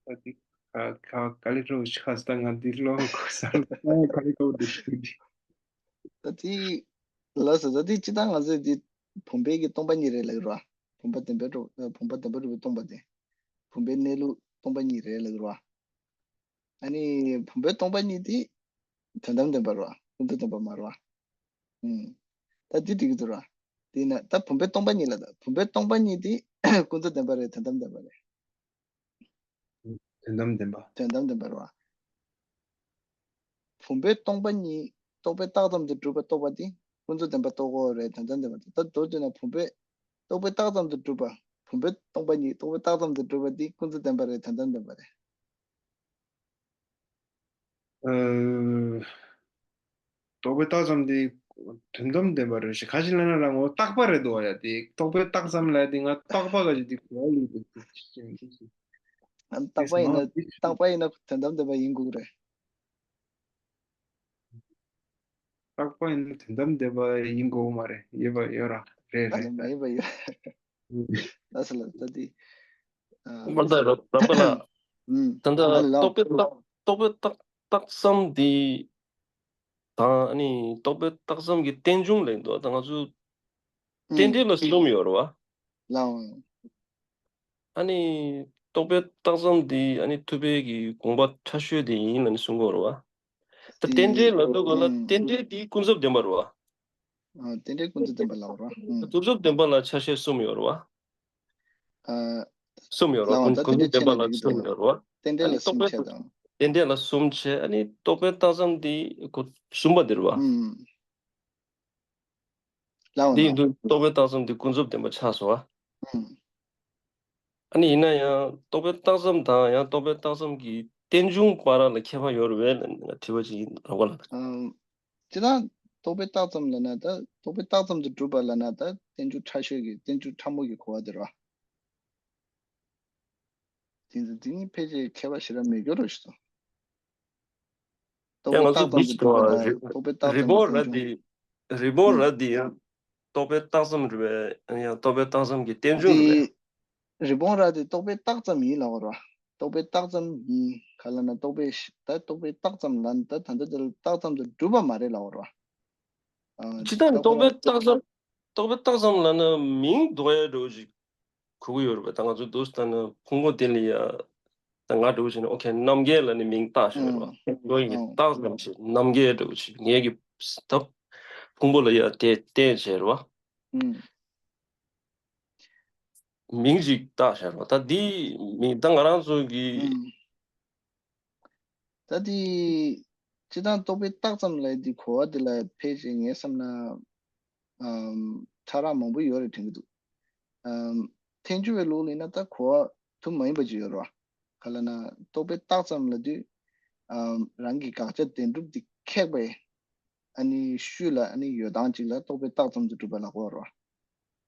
ད་དེ་ག་ག་ག་ལེ་འགྲོ་ཤག་ད་ང་འདི་ལོ་གོ་ས་ལ་ག་ལེ་གོ་འདི་ཤི་འདི། ད་དེ་ལ་ས་ད་དེ་སྤྱིར་བཏང་ང་ཚོས་དེ་བུམ་པའི་གི་སྟོང་པ་ཉིད་རེད་ལབ་རོ། བུམ་པ་བདེན་པར་གྲུབ་བུམ་པ་བདེན་པར་གྲུབ་པས་སྟོང་པ་དེ། བུམ་པའི་གནས་ལུགས་སྟོང་པ་ཉིད་རེད་ལབ་རོ། ཨ་ནི་བུམ་པའི་སྟོང་པ་ཉིད་དེ་དོན་དམ་བདེན་པ་རེད་བ། ཀུན་རྫོབ་བདེན་པ་མ་རེད་བ། ཨུམ། ད་འདི་འགྲིག་གི་འདུག་ར། དེས་ན་ད་བུམ་པའི་སྟོང་པ་ཉིད་ལ་ད་བུམ་པའི་སྟོང་པ་ཉིད་དེ་ཀུན་རྫོབ་བདེན་པ་རེད། དོན་དམ་བདེན་པ་རེད། དོན་དམ་བདེན་པ། དོན་དམ་བདེན་པ་རེད་བ། བུམ་པའི་སྟོང་པ་ཉིད་རྟོག་པའི་རྟགས་ཙམ་དུ་གྲུབ་པ་རྟོགས་པ་དེ་ཀུན་རྫོབ་བདེན་པ་རྟོགས་དགོས་རེད། དོན་དམ་བདེན་པ་རེད། ད་མདོར་བསྡུས་ན་བུམ་པའི་རྟོག་པའི་རྟགས་ཙམ་དུ་གྲུབ་པ། བུམ་པའི་སྟོང་པ་ཉིད་རྟོག་པའི་རྟགས་ཙམ་དུ་གྲུབ་པ་དེ་ཀུན་རྫོབ་བདེན་པ་རེད། དོན་དམ་བདེན་པ་རེད། ཨ། རྟོག་པའི་རྟགས་ཙམ་དེ་དོན་དམ་བདེན་པ་རེད་ཞེས་ག་ཅི་ལབ་ན་ར་ངོ་རྟག་པ་རེད་འདུག་ཡ། དེ་རྟོག་པའི་རྟགས་ཙམ་ལབ་དེ་ང་རྟག་པ་ག་ཅི་དེ་གོ་ལུགས་དེ་ཅི་ཅི་ཅི་ཅི། ཨ་རྟག་པ་ཡིན་ན་རྟག་པ་ཡིན་ན་དོན་དམ་བདེན་པ་ཡིན་དགོས་ཀྱི་རེད། རྟག་པ་ཡིན་ན་དོན་དམ་བདེན་པ་ཡིན་དགོས་མ་རེད། ཡོད་པ་ཡོད་ར་རེད་ཨ་རེད། ལ་མ་ཡིན་པ་ཡོད། ལགས་སོ་ལགས་སོ། ད་དེ་ཨ། མ་ད་རབ་རབ་པ་ལ། ཨུམ། ད་ལྟ་ཨ་ལ། རྟོག་པའི་རྟགས་རྟོག་པའི་རྟགས་རྟགས་ཙམ་དེ་དང་ཨ་ནི་རྟོག་པའི་རྟགས་ཙམ་གྱི་རྟེན་འབྱུང་ལབ་འདུག་ད་ང་ཚོ་རྟེན་འབྲེལ་ལ་གསུམ་ཡོད་རེད་བ། ལའང་། ཨ་ནི་རྟོག་པའི་རྟགས་ཙམ་དེ་ཨ་ནི་ཐུབ་པའི་གི་དགོངས་པ་ཕྲ་ཤོས་དེ་ཡིན་ལབ་ནས་གསུང་གི་ཡོད་རེད་བ། ད་རྟེན་འབྲེལ་ལབ་འདུག་ག་ལ་ཨུམ། རྟེན་འབྲེལ་དེ་ཀུན་རྫོབ་བདེན་པ་རེད་བ། ཨ་རྟེན་འབྲེལ་ཀུན་རྫོབ་བདེན་པ་ལབ་རེད་བ། ཨུམ། ཀུན་རྫོབ་བདེན་པ་ལ་ཆ་ཤས་གསུམ་ཡོད་རེད་བ། ཨ། གསུམ་ཡོད་རོ། ལའང་ད་ཀུན་རྫོབ་བདེན་པ་ལ་གསུམ་ཡོད་རོ། ཨ་ནི་རྟོག་པའི་རྟགས་ཙམ་དེ་ཀུན་རྫོབ་བདེན་པ་ལ་གསུམ་བྱས། ཨ་ནི་རྟོག་པའི་རྟགས་ཙམ་དེ་ཀོ་གསུམ་པ་དེ་རེད་བ། ཨུམ། ལའང་དེ་ཡིན་དུས་རྟོག་པའི་རྟགས་ཙམ་དེ་ཀུན་རྫོབ་བདེན་པ་ཆགས་སོང་བ། ཨུམ། ཨ་ནི་ཡིན་ན་ཡང་རྟོག་པའི་རྟགས་ཙམ་དང་ཡང་རྟོག་པའི་རྟགས་ཙམ་གྱི་རྟེན་འབྱུང་བར་ལ་ཁྱད་པར་ཡོད་རེད་པས་ལབ་ནས་ང་དྲི་བ་ཅིག་ཡིན་རོགས་པ་ལ། ཨམ། སྤྱིར་བཏང་རྟོག་པའི་རྟགས་ཙམ་ལབ་ན་ད་རྟོག་པའི་རྟགས་ཙམ་དུ་གྲུབ་པ་ལབ་ན་ད་རྟེན་འབྱུང་ཕྲ་ཤོས་ཀྱི་རྟེན་འབྱུང་ཕྲ་མོ་གི་གོ་བ་དེ་རེད་བ། དེ་ཚོ་དེ་གཉིས་ཕལ་ཆེར་ཁྱད་པར་ཞེ་དྲག་མེད་རྒྱུ་རེད་ཞུ་སོང་། རྟོག་ཡང་པའི་ང་ཚོ་རྟགས་ཙམ་དུ་གྲུབ་པ་དང་རྟོག་པའི་རྟགས་རི་ཙམ་གྱི་བོང་རྭ་རྟེན་འབྱུང་། དེ་རི་བོང་རྭ་དེ་ཡང་རྟོག་པའི་རྟགས་ཙམ་རེད་པས། ཡང་རྟོག་པའི་རྟགས་ཙམ་གྱི་རྟེན་འབྱུང་རེད་པས། དེ་རི་བོང་རྭ་དེ་རྟོག་པའི་རྟགས་ཙམ་ཡིན་ལབ་པ་རེད་བ། རྟོག་པའི་རྟགས་ཙམ་ཡིན་ག་ལབ་ན་རྟོག་པའི་ཤ་ད་རྟོག་པའི་རྟགས་ཙམ་ལབ་ན་ད་ད་ལྟ་དེ་ལ་རྟགས་ཙམ་དུ་གྲུབ་པ་མ་རེད་ལབ་པ་རེད་བ། ཨ་སྤྱིར་བཏང་ནི་རྟོག་པའི་རྟགས་ཙམ། རྟོག་པའི་རྟགས་ཙམ་ལབ་ན་མིང་འདོགས་ཡ་འདྲ་བོ་ཞིག་གོ་གི་ཡོད་རེད་པས། ད་ང་ཚོ་འདུག་སེ་ལྟ་ན་ཕུང་པོ་དེ་ལ་ཡ་ད་ང་འདྲ་བོ་ཞིག་ནི་ཨོ་ཁེ་རྣམ་རྒྱལ་ལབ་ནས་མིང་བཏགས་བཞག་ཡོད་རེད་བ། ཨང་ཕུང་པོ་ཡི་ཨང་རྟགས་ཙམ་ཞིག་རྣམ་རྒྱལ་འདྲ་བོ་ཞིག་ངེད་ཀྱི་ད་ཕུང་པོ་ལ་ཡ་དེ་བརྟེན་བྱས་རེད་བ། ཨང་། མིང་ཞིག་བཏགས་བཞག་རེད་བ། ད་འདི་མིང་ད་ང་རང་ཚོ་གི་ཨང་། ད་འདི་སྤྱིར་བཏང་རྟོག་པའི་རྟགས་ཙམ་ལབ་འདི་གོ་བ་འདི་ལ་ཕལ་ཆེར་ངས་བསམ་ན་ཨམ་ཕྲ་རགས་མང་པོ་ཡོད་རེད་དྲན་གྱི་འདུག་ཨམ་ཐལ་འགྱུར་བའི་ལུགས་ལ་ཡིན་ན་ད་གོ་བ་དུ་མ་ཡིན་པ་ཅིག་ཡོད་རེད་བ། ག་ལབ་ན་རྟོག་པའི་རྟགས་ཙམ་ལབ་དུས་ཨམ་རང་གི་དགག་བྱ་བདེན་གྲུབ་འདི་ཁེགས་པའི་ཨ་ནི་ཤུལ་ལ་ཨ་ནི་ཡོད་སྟངས་ཅིག་ལ་རྟོག་པའི་རྟགས་ཙམ་དུ་གྲུབ་པ་ལབ་ཀྱི་ཡོད་རེད་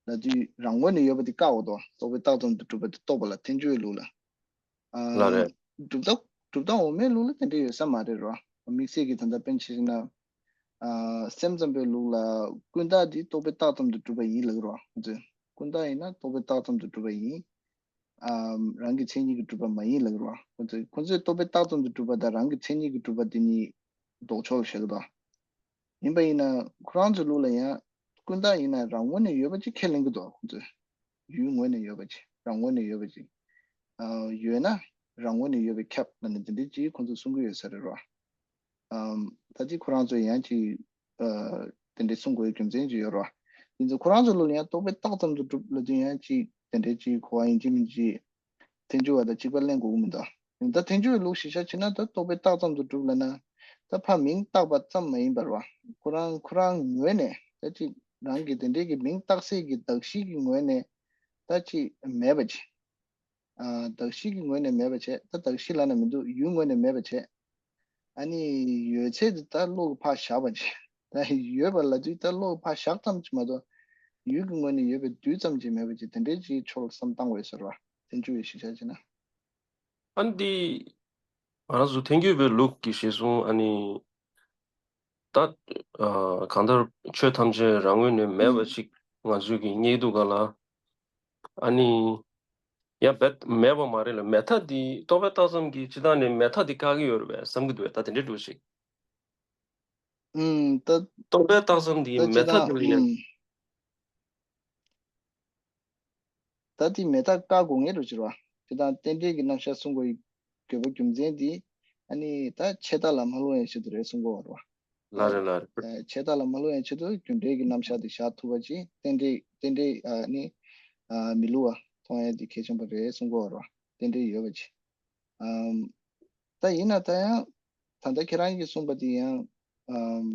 བ། ལབ་དུས་རང་ངོས་ནས་ཡོད་པ་དེ་བཀག་འོ་དོ། རྟོག་པའི་རྟགས་ཙམ་དུ་གྲུབ་པ་དེ་རྟོགས་པ་ལ་ཐལ་འགྱུར་བའི་ལུགས་ལ། ལ་ཨམ་རེད། གྲུབ་མཐའ་གྲུབ་མཐའ་འོག་མའི་ལུགས་ལ་དེ་འདྲ་ཡོད་ས་མ་རེད་རོ། དམིགས་བསལ་གྱི་ད་ལྟ་དཔེར་ན་ཆ་བཞག་ན། ཨ་སེམས་ཙམ་པའི་ལུགས་ལ་ཀུན་བརྟགས་འདི་རྟོག་པའི་རྟགས་ཙམ་དུ་གྲུབ་པ་ཡིན་ལབ་ཀྱི་རོ། ཁོ་ཚོས་ཀུན་བརྟགས་ཡིན་ན་རྟོག་པའི་རྟགས་ཙམ་དུ་གྲུབ་པ་ཡིན། ཨམ་རང་གི་མཚན་ཉིད་ཀྱིས་གྲུབ་པ་མ་ཡིན་ལབ་ཀྱི་རོ། ཁོ་ཚོས་ཁོ་ཚོས་རྟོག་པའི་རྟགས་ཙམ་དུ་གྲུབ་པ་དང་རང་གི་མཚན་ཉིད་ཀྱིས་གྲུབ་པ་དེ་གཉིས་ལྡོག་ཕྱོགས་ལ་བཞག་གི་འདུག་ཡིན་པ་ཡིན་ན་ཁོ་རང་ཚོའི་ལུགས་ལ་ཡང་ཀུན་བརྟགས་ཡིན་ན་རང་ངོས་ནས་ཡོད་པ་ཅིག་ཁས་ལེན་གྱི་འདུག་ཁོ་ཚོས། ཡུལ་ངོས་ནས་ཡོད་པ་ཅིག་རང་ངོས་ནས་ཡོད་པ་ཅིག་ཨ་ཡོད་ན་རང་ངོས་ནས་ཡོད་པས་ཁྱབ་ལབ་ནས་དེ་འདྲའི་ཅིག་ཁོ་ཚོས་གསུང་གི་ཡོད་ས་རེད་རོ། ཨམ་ད་ཅིག་ཁོ་རང་ཚོས་ཡང་ཅིག་ཨ་དེ་འདྲའི་གསུང་དགོས་རྒྱུ་མཚན་ཅིག་ཡོད་རོ། དེ་ཚོ་ཁོ་རང་ཚོའི་ལུགས་ལ་ཡང་རྟོག་པའི་རྟགས་ཙམ་དུ་གྲུབ་ལབ་དུས་ཡང་ཅིག་དེ་འདྲའི་ཅིག་གོ་བ་ཡིན་གཅིག་མིན་གཅིག་ཐལ་འགྱུར་བ་དང་གཅིག་པ་ལེན་དགོས་ཀྱི་མི་འདུག་ད་ཐལ་འགྱུར་བའི་ལུགས་གཞིར་བཞག་བྱས་ན་ད་རྟོག་པའི་རྟགས་ཙམ་དུ་གྲུབ་ལབ་ན། ད་ཕར་མིང་བཏགས་པ་ཙམ་མ་ཡིན་པར་བ། ཁོ་རང་ཁོ་རང་ངོས་ནས་ད་ཅིག་རང་གི་དེ་འདྲའི་གི་མིང་བཏགས་སའི་གི་གདགས་གཞི་གི་ངོས་ནས་ད་ཅིག་མེད་པ་ཅིག་ཨ་གདགས་གཞི་གི་ངོས་ནས་མེད་པ་བྱས། ད་གདགས་གཞི་ལབ་ན་མི་འདུག་ཡུལ་ངོས་ནས་མེད་པ་བྱས། ཨ་ནི་ཡོད་ཚད་དེ་ད་བློ་གིས་ཕར་བཞག་པ་ཅིག་ད་ཡོད་པ་ལབ་དུས་ད་བློ་གིས་ཕར་བཞག་ཙམ་ཅིག་མ་གཏོགས་ཡུལ་གྱི་ངོས་ནས་ཡོད་པའི་རྡུལ་ཙམ་ཅིག་མེད་པ་ཅིག་དེ་འདྲའི་ཅིག་ཕྱོགས་ལ་བསམ་བཏང་དགོས་ཟེར་བ། ཐལ་འགྱུར་བའི་གཞིར་བཞག་བྱས་ན། ཨ་ནི་འདི་ང་རང་ཚོ་ཐལ་འགྱུར་བའི་ལུགས་ཀྱི་གཞིར་བཟུང་ཨ་ནི་ད་ཨ་གང་ལྟར་ཆོས་ཐམས་ཅད་རང་ངོས་ནས་མེད་པ་ཨུམ་ཅིག་ང་ཚོས་ཀྱི་རྙེད་འདུག་ག་ལ། ཨ་ནི་ཡང་རྦད་མེད་པ་མ་རེད་ལ། མེད་མཐའ་འདི་རྟོག་པའི་རྟགས་ཙམ་གྱིས་ཇི་ལྟར་ནས་མེད་མཐའ་འདི་བཀག་གི་ཡོད་རེད་པས་བསམ་གྱི་འདུག་པས། ད་དེ་འདྲའི་འདྲ་བོ་ཞིག་ཨུམ། ད་རྟོག་པའི་རྟགས་ཙམ་འདི་ད་ཅི་མེད་མཐའ་ད་འདི་ལ་ཡང་ཨུམ། ད་འདི་མེད་མཐའ་བཀག་དགོས་ངེས་རུ་གྱུར་བ། ཅི་ལྟར་རྟེན་འབྲེལ་གྱི་རྣམ་གཞག་གསུང་དགོས་དགོས་པ་རྒྱུ་མཚན་འདི་ཨ་ནི་ད་ཆད་ལྟ་ལ་མ་ལྷུང་བའི་ཆེད་དུ་རེད་གསུང་གི་ཡོད་རེད་བ། ལགས་རེད་ལགས་རེད། ཨ་ཆད་ལྟ་ལ་མ་ལྷུང་བའི་ཆེད་དུ་རྒྱུ་འབྲས་ཀྱི་རྣམ་གཞག་དེ་བཞག་ཐུབ་པ་ཅིག་རྟེན་འབྲེལ་རྟེན་འབྲེལ་ཨ་ནི་ཨ་མི་བསླུ་བ་མཐོང་ཡ་དེ་གལ་ཆེན་པོ་རེད་གསུང་གི་ཡོད་རེད་བ། རྟེན་འབྲེལ་ཡོད་པ་ཅིག་ཨམ། ད་ཡིན་ན་ད་ཡང་ད་ལྟ་ཁྱེད་རང་གིས་གསུངས་པ་དེ་ཡང་ཨམ་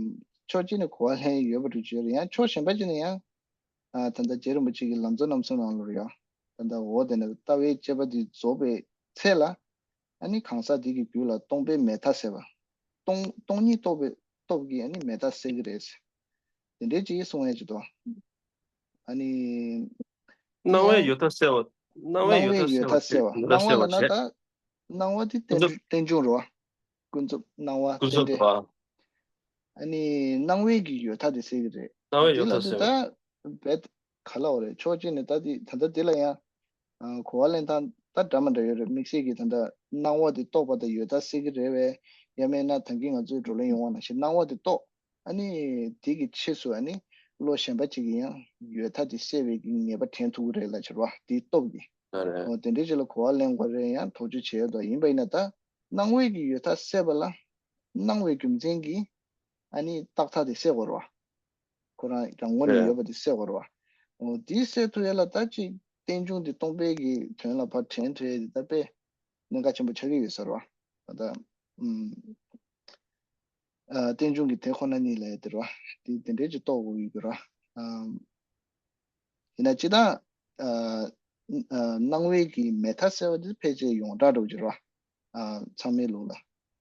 ཕྱོགས་གཅིག་ནས་གོ་བ་ལེན་ཡོད་པ་འདྲ་ཅིག་ཡོད་རེད། ཡང་ཕྱོགས་གཞན་པ་ཅིག་ནས་ཡང་ཨ་ད་ལྟ་རྗེ་རིན་པོ་ཆེ་གི་ལམ་གཙོ་རྣམ་གསུམ་ནང་ལོགས་ཡང་ད་ལྟ་འོ་དེ་ནས་ལྟ་བའི་དཔྱད་པ་དེ་རྫོགས་པའི་ཚེ་ལ་ཨ་ནི་གང་ཟག་དེ་གི་རྒྱུད་ལ་སྟོང་པའི་མེད་མཐའ་སེལ་བ། སྟོང་སྟོང་ཉིད་རྟོགས་པའི་སྟོབས་ཀྱིས་ཨ་ནི་མེད་མཐའ་སེལ་གྱི་རེད། དེ་འདྲའི་ཅིག་གསུང་ཡ་ཅིག་འདུག་ཨ་ནི་སྣང་བའི་ཡོད་མཐའ་སེལ་བ། སྣང་བའི་ཡོད་མཐའ་སེལ་བ་ཅིག་སྣང་བའི་ཡོད་མཐའ་སེལ་བ་ཅིག་སྣང་བ་ལབ་ན་ད་སྣང་བ་དེ་རྟེན་རྟེན་འབྱུང་རེད་བ། ཀུན་རྫོབ་སྣང་བ་ཀུན་རྟེན་རྫོབ་འབྲེལ། ཨ་ནི་སྣང་བའི་གི་ཡོད་མཐའ་དེ་སེལ་གྱི་རེད། སྣང་བའི་ཡོད་མཐའ་སེལ་བ་ཅིག་དེ་ལབ་དུས་ད་རྦད་ག་ལ་བ་རེད། ཕྱོགས་གཅིག་ནས་ད་དེ་ད་ལྟ་དེ་ལ་ཡང་ཨ་གོ་བ་ལེན་སྟངས་ད་འདྲ་མི་འདྲ་ཡོད་རེད། དམིགས་བསལ་གྱི་ད་ལྟ་སྣང་བ་དེ་རྟོགས་པ་དང་ཡོད་མཐའ་སེལ་གྱི་རེད་པས། ཡང་མིན་ན་ད་གིན་ང་ཚོའི་བགྲོ་གླེང་ཡོང་བ་ནང་བཞིན་སྣང་བ་དེ་རྟོགས། ཨ་ནི་དེ་གི་ཕྱིས་སུ་ཨ་ནི་བློ་གཞན་པ་ཅིག་གིས་ཡང་ཡོད་མཐའ་དེ་སེལ་བའི་གི་ངེས་པ་དྲན་ཐུབ་ཀྱི་རེད་ལབ་ཕྱིར་བ་དེའི་སྟོབས་ཀྱིས། ཨོ་དེ་འདྲའི་ཅིག་ལ་གོ་བ་ལེན་དགོས་རེད། ཡང་དོགས་གཅོད་བྱེད་ཡོད་དོ། ཡིན་པ་ཡིན་ན་ད་སྣང་བའི་གི་ཡོད་མཐའ་སེལ་བ་ལ་སྣང་བའི་རྒྱུ་མཚན་གྱིས་ཨ་ནི་རྟག་མཐའ་དེ་སེལ་དགོས་རེད་བ། ཁོ་རང་རང་ངོས་ནས་ཡོད་པ་དེ་སེལ་དགོས་རེད་བ། ཨོ་དེ་སེལ་ཐུབ་ཡ་ལ་ད་ཅིག་རྟེན་འབྱུང་འདི་སྟོང་པའི་གི་དོན་ལ་ཕར་དྲན་ཐུབ་ཡས་འདི་ད་དཔེ་གནད་འགག་ཆེན་པོ་ཆགས་ཀྱི་ཡོད་ས་རེད་བ། ད་ལྟ་ཨུམ། ཨ། རྟེན་འབྱུང་གི་དེ་ཁོ་ན་ཉིད་ལ་ཡ་དེ་རེད་བ། དེ་དེ་འདྲའི་ཅིག་རྟོགས་དགོས་ཡོད་ཀྱི་རེད་བ། ཨམ། ཡིན་ན་སྤྱིར་བཏང་། ཨ། ཨ། སྣང་བའི་གི་མེད་མཐའ་གསལ་བ་དེ་ཕལ་ཆེར་ཡོངས་གྲགས་འདྲ་བོ་ཅིག་རེད་བ། ཨ། ཚང་མའི་ལུགས་ལ།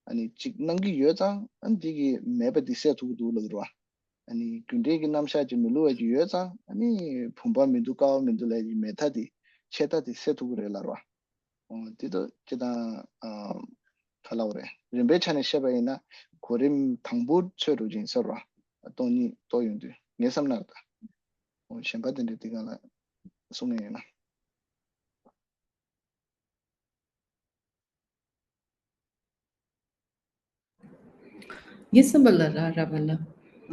ཨ་ནི་གཅིག་སྣང་གི་ཡོད་ཙང་ཨ་ནི་དེ་གི་མེད་པ་དེ་གསལ་ཐུབ་ཀྱི་འདུག་ལབ་ཀྱི་རེད་བ། ཨ་ནི་རྒྱུ་འབྲས་ཀྱི་རྣམ་གཞག་ཅིག་མི་བསླུ་བ་ཅིག་ཡོད་ཙང་ཨ་ནི་བུམ་པ་མི་འདུག་ཀ་བ་མི་འདུག་ལབ་ཀྱི་མེད་མཐའ་དེ་ཆད་མཐའ་དེ་གསལ་ཐུབ་ཀྱི་རེད་ལབ་རེད་བ། ཨོ། དེ་ཚོ་སྤྱིར་བཏང་། ཨ། ག་ལབ་དགོས་རེད། རིམ་པའི་ཆ་ནས་བཤད་པ་ཡིན་ན་གོ་རིམ་དང་པོ་ཚོད་འགྲོ་ཅིང་ཟེར་བ། སྟོང་ཉིད་རྟོགས་ཡོང་དུས་ངའི་བསམ་ན་ད། ཨོ། གཞན་པ་དེ་འདྲ་དེ་ག་ལ་གསུང་ངེས་ཡོད་ན། ངའི་བསམ་པ་ལ་ར་ར་བ་ལ།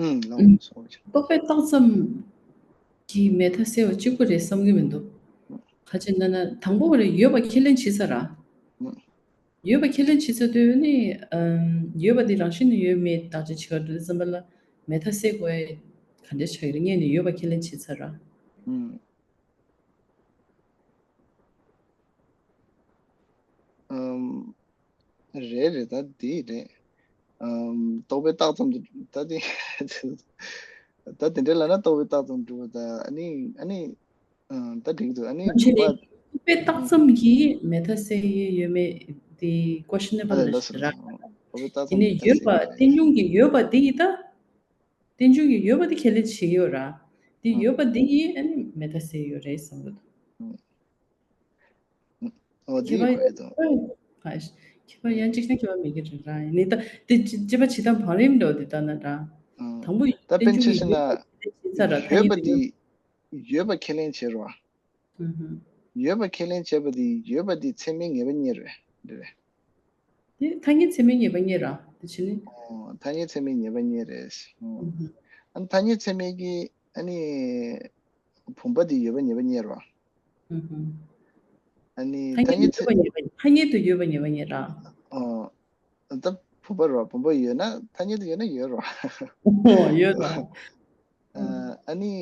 ཨུམ། ལགས་སོ། རྟོག་པས་བཏགས་ཙམ་གྱིས་མེད་མཐའ་གསལ་བ་གཅིག་པུ་རེད་བསམ་གྱི་མི་འདུག་ག་ཅི་ན་ན་དང་པོ་རེད། ཡོད་པ་ཁས་ལེན་བྱེད་ས་ར། ཡོད་པ་ཁས་ལེན་བྱེད་ས་དུས་ནི། ཨམ། ཡོད་པ་དེ་རང་བཞིན་ནས་ཡོད་མེད་བརྟག་དཔྱད་བྱེད་ག་འགྲོ་དུས་ཙམ་པ་ལ་མེད་མཐའ་གསལ་དགོས་ག་འདྲ་ཆགས་ཀྱི་རེད། ངས་ནི་ཡོད་པ་ཁས་ལེན་བྱེད་ས་ར། ཨམ། རེད་རེད། ད་དེ་རེད། ཨམ། རྟོག་པས་བཏགས་ཙམ་དུ་ད་དེ། ད་དེ་འདྲ་ལབ་ན་རྟོག་པས་བཏགས་ཙམ་གྲུབ་པ་ད་ཨ་ནི་ཨ་ནི། ཨ། ད་འགྲིག་འདུག་ཨ་ནི་ཆེ་རེད། རྟོག་པས་བཏགས་ཙམ་གྱིས་མེད་མཐའ་གསལ་ཡོད་ཡོད་མེད་དེ་ཀོ་ཤན་ནེ་བལ་ལ་ཞིག་ར། རྟོག་པས་བཏགས་ཙམ་དེ་ནས་མེད་མཐའ་ཡོད་པ་གསལ་ཡོད་རེད། རྟེན་འབྱུང་གི་ཡོད་པ་དེ་ཡིས་ད། རྟེན་འབྱུང་གི་ཡོད་པ་དེ་ཁས་ལེན་བྱེད་ཀྱི་ཡོད་ར། དེ་ཡོད་པ་དེ་ཡིས་ཨ་ནི་མེད་མཐའ་གསལ་ཡོད་རེད་བསམ་གྱི་འདུག་ཨོ། དེ་ཁྱད་པར་ཡོད་དོ། ཁྱད་པར་ཡང་གཅིག་ཀྱང་ཁྱད་པར་མེད་ཀྱི་རེད་ར། ཡིན་ནའི་ད་དེ་སྤྱི་པ་ཇི་ལྟར་བང་རིམ་འདྲ་བོ་དེ་ལྟ་ན་ར། དང་པོ་ད་རྟེན་དཔེ་འབྱུང་ཆ་བཞག་ན་གི་ཡོད་པ་དེ་ཡོད་པ་ཁས་ལེན་བྱེད་རོགས། ཡོད་པ་ཁས་ལེན་བྱས་པ་དེ་ཡོད་པ་དེ་ཚད་མའི་ངེས་པ་རྙེད་རེད། འདི་རེད། དེ་ཐ་སྙད་ཚད་མའི་ངེས་པ་རྙེད་ར། དེ་བྱས་ནས། ཨོ། ཐ་སྙད་ཚད་མའི་ངེས་པ་རྙེད་རེད། ཨོ། ཨ་ནི་ཐ་སྙད་ཚད་མའི་གི་ཨ་ནི་བུམ་པ་དེ་ཡོད་པ་ངེས་པ་རྙེད་རོགས། ཨ་ནི་ཐ་ཐ་སྙད་སྙད་ཚད། ཡོད་པ་ངེས་པ། ཐ་སྙད་དུ་ཡོད་པ་ངེས་པ་རྙེད་ར། ཨོ། ད་བུམ་པ་རོ། བུམ་པ་ཡོད་ན་ཐ་སྙད་དུ་ཡོད་ན་ཡོད་རོ། ཨོ། ཡོད་ར། ཨ་ནི་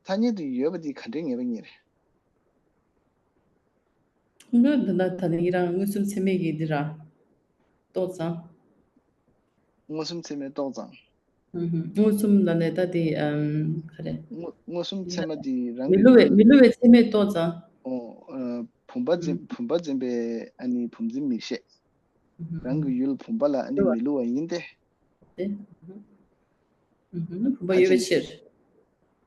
ཐ་སྙད་དུ་ཡོད་པ་དེ་ག་འདྲའི་ངེས་པ་རྙེད་རེད། ཁོང་ཁྲོ་འདི་འདྲ་ད་ནི་ཡི་རང་མངོན་སུམ་ཚད་མའི་གི་འདི་ར། ཏོག་ཙམ། མངོན་སུམ་ཚད་མའི་ཏོག་ཙམ། ཨུ་ཧུམ། མངོན་སུམ་ལ་ནས་ད་དེ་ཨམ་ག་རེ། མངོན་མངོན་སུམ་ཚད་མ་དེ་རང་མི་གི་བསླུ་བའི་མི་བསླུ་བའི་ཚད་མའི་ཏོག་ཙམ། ཨོ། ཨ། བུམ་པ་འཛིན་ཨུ། བུམ་པ་འཛིན་པའི་ཨ་ནི་བུམ་འཛིན་མིག་ཤེས། ཨུ་ཧུམ། རང་གི་ཡུལ་བུམ་པ་ལ་ཨ་ནི་བསླུ་བ། མི་བསླུ་བ་ཡིན་ཏེ། ཏེ། ཨུ་ཧུམ། ཨུ་ཧུམ། བུམ་པ་ཡོད་པའི་ཕྱིར།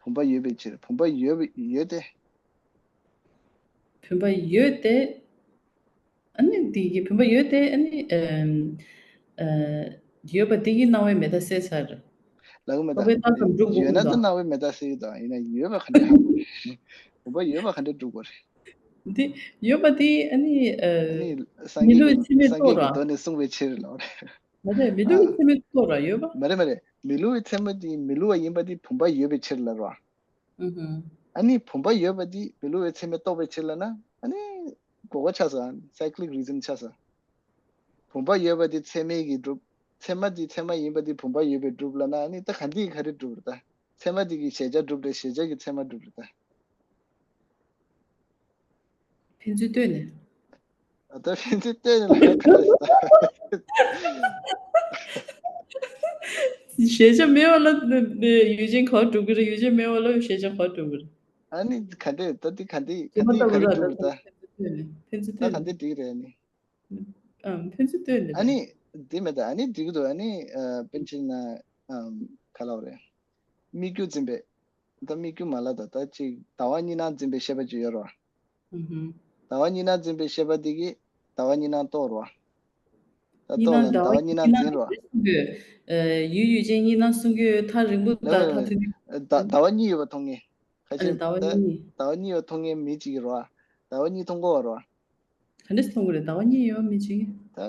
བུམ་པ་ཡོད་པའི་ཕྱིར། བུམ་པ་ཡོད་པའི་ཡོད་དེ། བུམ་པ་ཡོད་དེ། ཨ་ནི་དེ་གི་བུམ་པ་ཡོད་དེ་ཨ་ནི་ཨ་ཨ་ཡོད་པ་དེ་གི་སྣང་བའི་མེད་མཐའ་གསལ་ཚར། ལགས་མེད་ད། རྟོག་པས་བཏགས་ཙམ་སྒྲུབ་དགོས་ཡོད་ན་ཀུན་ད་ཏོ། སྣང་བའི་མེད་མཐའ་གསལ་གྱི་དང་ཡིན་ན་ཡོད་པ་ག་འདྲ་ཧ་གོ་རེད། བུམ་པ་ཡོད་པ་ག་འདྲ་སྒྲུབ་དགོས་རེད། འདི་ཡོད་པ་དེ་ཨ་ནི་ཨ་ཨ་ནི་སངས་མི་རྒྱས་བསླུ་བའི་ཀྱི་ཚད་མའི་སངས་རྒྱས་ཀྱི་རྟོགས་ར། མདོ་ནས་གསུངས་པའི་ཕྱིར་ལ། མ་རེད། མི་བསླུ་བའི་ཚད་མའི་རྟོགས་ར་ཡོད་པ། མ་རེད་མ་རེད། མི་བསླུ་བའི་ཚད་མ་དེ་མི་བསླུ་བ་ཡིན་པ་དེ་བུམ་པ་ཡོད་པའི་ཕྱིར་ལ་རོ། ཨུ་ཧུ། ཨ་ནི་བུམ་པ་ཡོད་པ་འདི་མི་བསླུ་བའི་ཚད་མས་རྟོགས་པའི་ཕྱིར་ལབ་ན་ཨ་ནི་མགོ་སྐོར་ཆགས་སོང་། ཨ་ནི་cyclic reason་ཆགས་སོང་། བུམ་པ་ཡོད་པ་འདི་ཚད་མས་ཀྱིས་གྲུབ། ཚད་མ་འདི་ཚད་མ་ཡིན་པ་འདི་བུམ་པ་ཡོད་པས་གྲུབ་ལབ་ན་ཨ་ནི་ད་ག་འདི་གིས་ག་རེ་གྲུབ་རེད་ད། ཚད་མ་འདི་གིས་གཞལ་བྱ་གྲུབ་རེད། གཞལ་བྱ་གིས་ཚད་མ་གྲུབ་རེད་ད། ཕན་ཚུན་ལྟོས་ནས། ད་ཕན་ཚུན་ལྟོས་ནས་ལབ་ན་ག་རེ་ཟེར་ད། གཞལ་བྱ་མེད་པ་ལ་ནི་ཡུལ་ཅན་ག་པར་གྲུབ་ཀྱི་རེད། ཡུལ་ཅན་མེད་པ་ལ་གཞལ་བྱ་ག་པར་གྲུབ་ཀྱི་རེད། ཨ་ནི་ག་འདྲས་ད་འདི་ག་འདི་ག་འདི་ག་རེ་གྲུབ་རེད་ད། ཕན་ཚུན་ལྟོས་ནས། ཕན་ཚུན་ལྟོས་ནས། ད་ག་འདི་འགྲིག་རེད་ཨ་ནི། ཨམ། ཕན་ཚུན་ལྟོས་ནས། ཨ་ནི་འདི་མེད་ད། ཨ་ནི་འགྲིག་གི་འདུག་ཨ་ནི་ཨ་པཎ་ཆེན་ན་ཨམ་ག་ལབ་རེད། སྨིག་རྒྱུ་འཛིན་པའི། ད་སྨིག་རྒྱུ་མ་ལབ་ད། ད་ཅིག་ཟླ་བ་གཉིས་སྣང་འཛིན་པའི་ཤེས་པ་ཅིག་ཡོད་རེད་བ། ཨུ་ཧུམ། ཟླ་བ་གཉིས་སྣང་འཛིན་པའི་ཤེས་པ་འདི་གིས་ཟླ་བ་གཉིས་སྣང་རྟོགས་རེད་བ། ད་གཉིས་རྟོགས་ལ་ཟླ་བ་གཉིས་སྣང་འཛིན་རེད་བ། གཉིས་སྣང་གསུང་གི་ཡོད། ཡུལ་ཡུལ་ཅན་གཉིས་སྣང་གསུང་གི་ཡོད། ཐག་རིང་པོ་དང་ཐག་མཐུན་གི། ཟླ་ཟླ་བ་གཉིས་ཡོད་པ་མཐོང་ངེས། ཁ་ཨ་ནི་ཤས་ཟླ་བ་ད་གཉིས། ཟླ་བ་གཉིས་ཡོད་མཐོང་ངེས་མི་གཅིག་གིས་རེད་བ། ཟླ་བ་གཉིས་མཐོང་གོ་བ་རེད་བ། ག་འདྲས་མཐོང་གི་རེད། ཟླ་བ་གཉིས་ཡོད་མི་གཅིག་གིས། ད་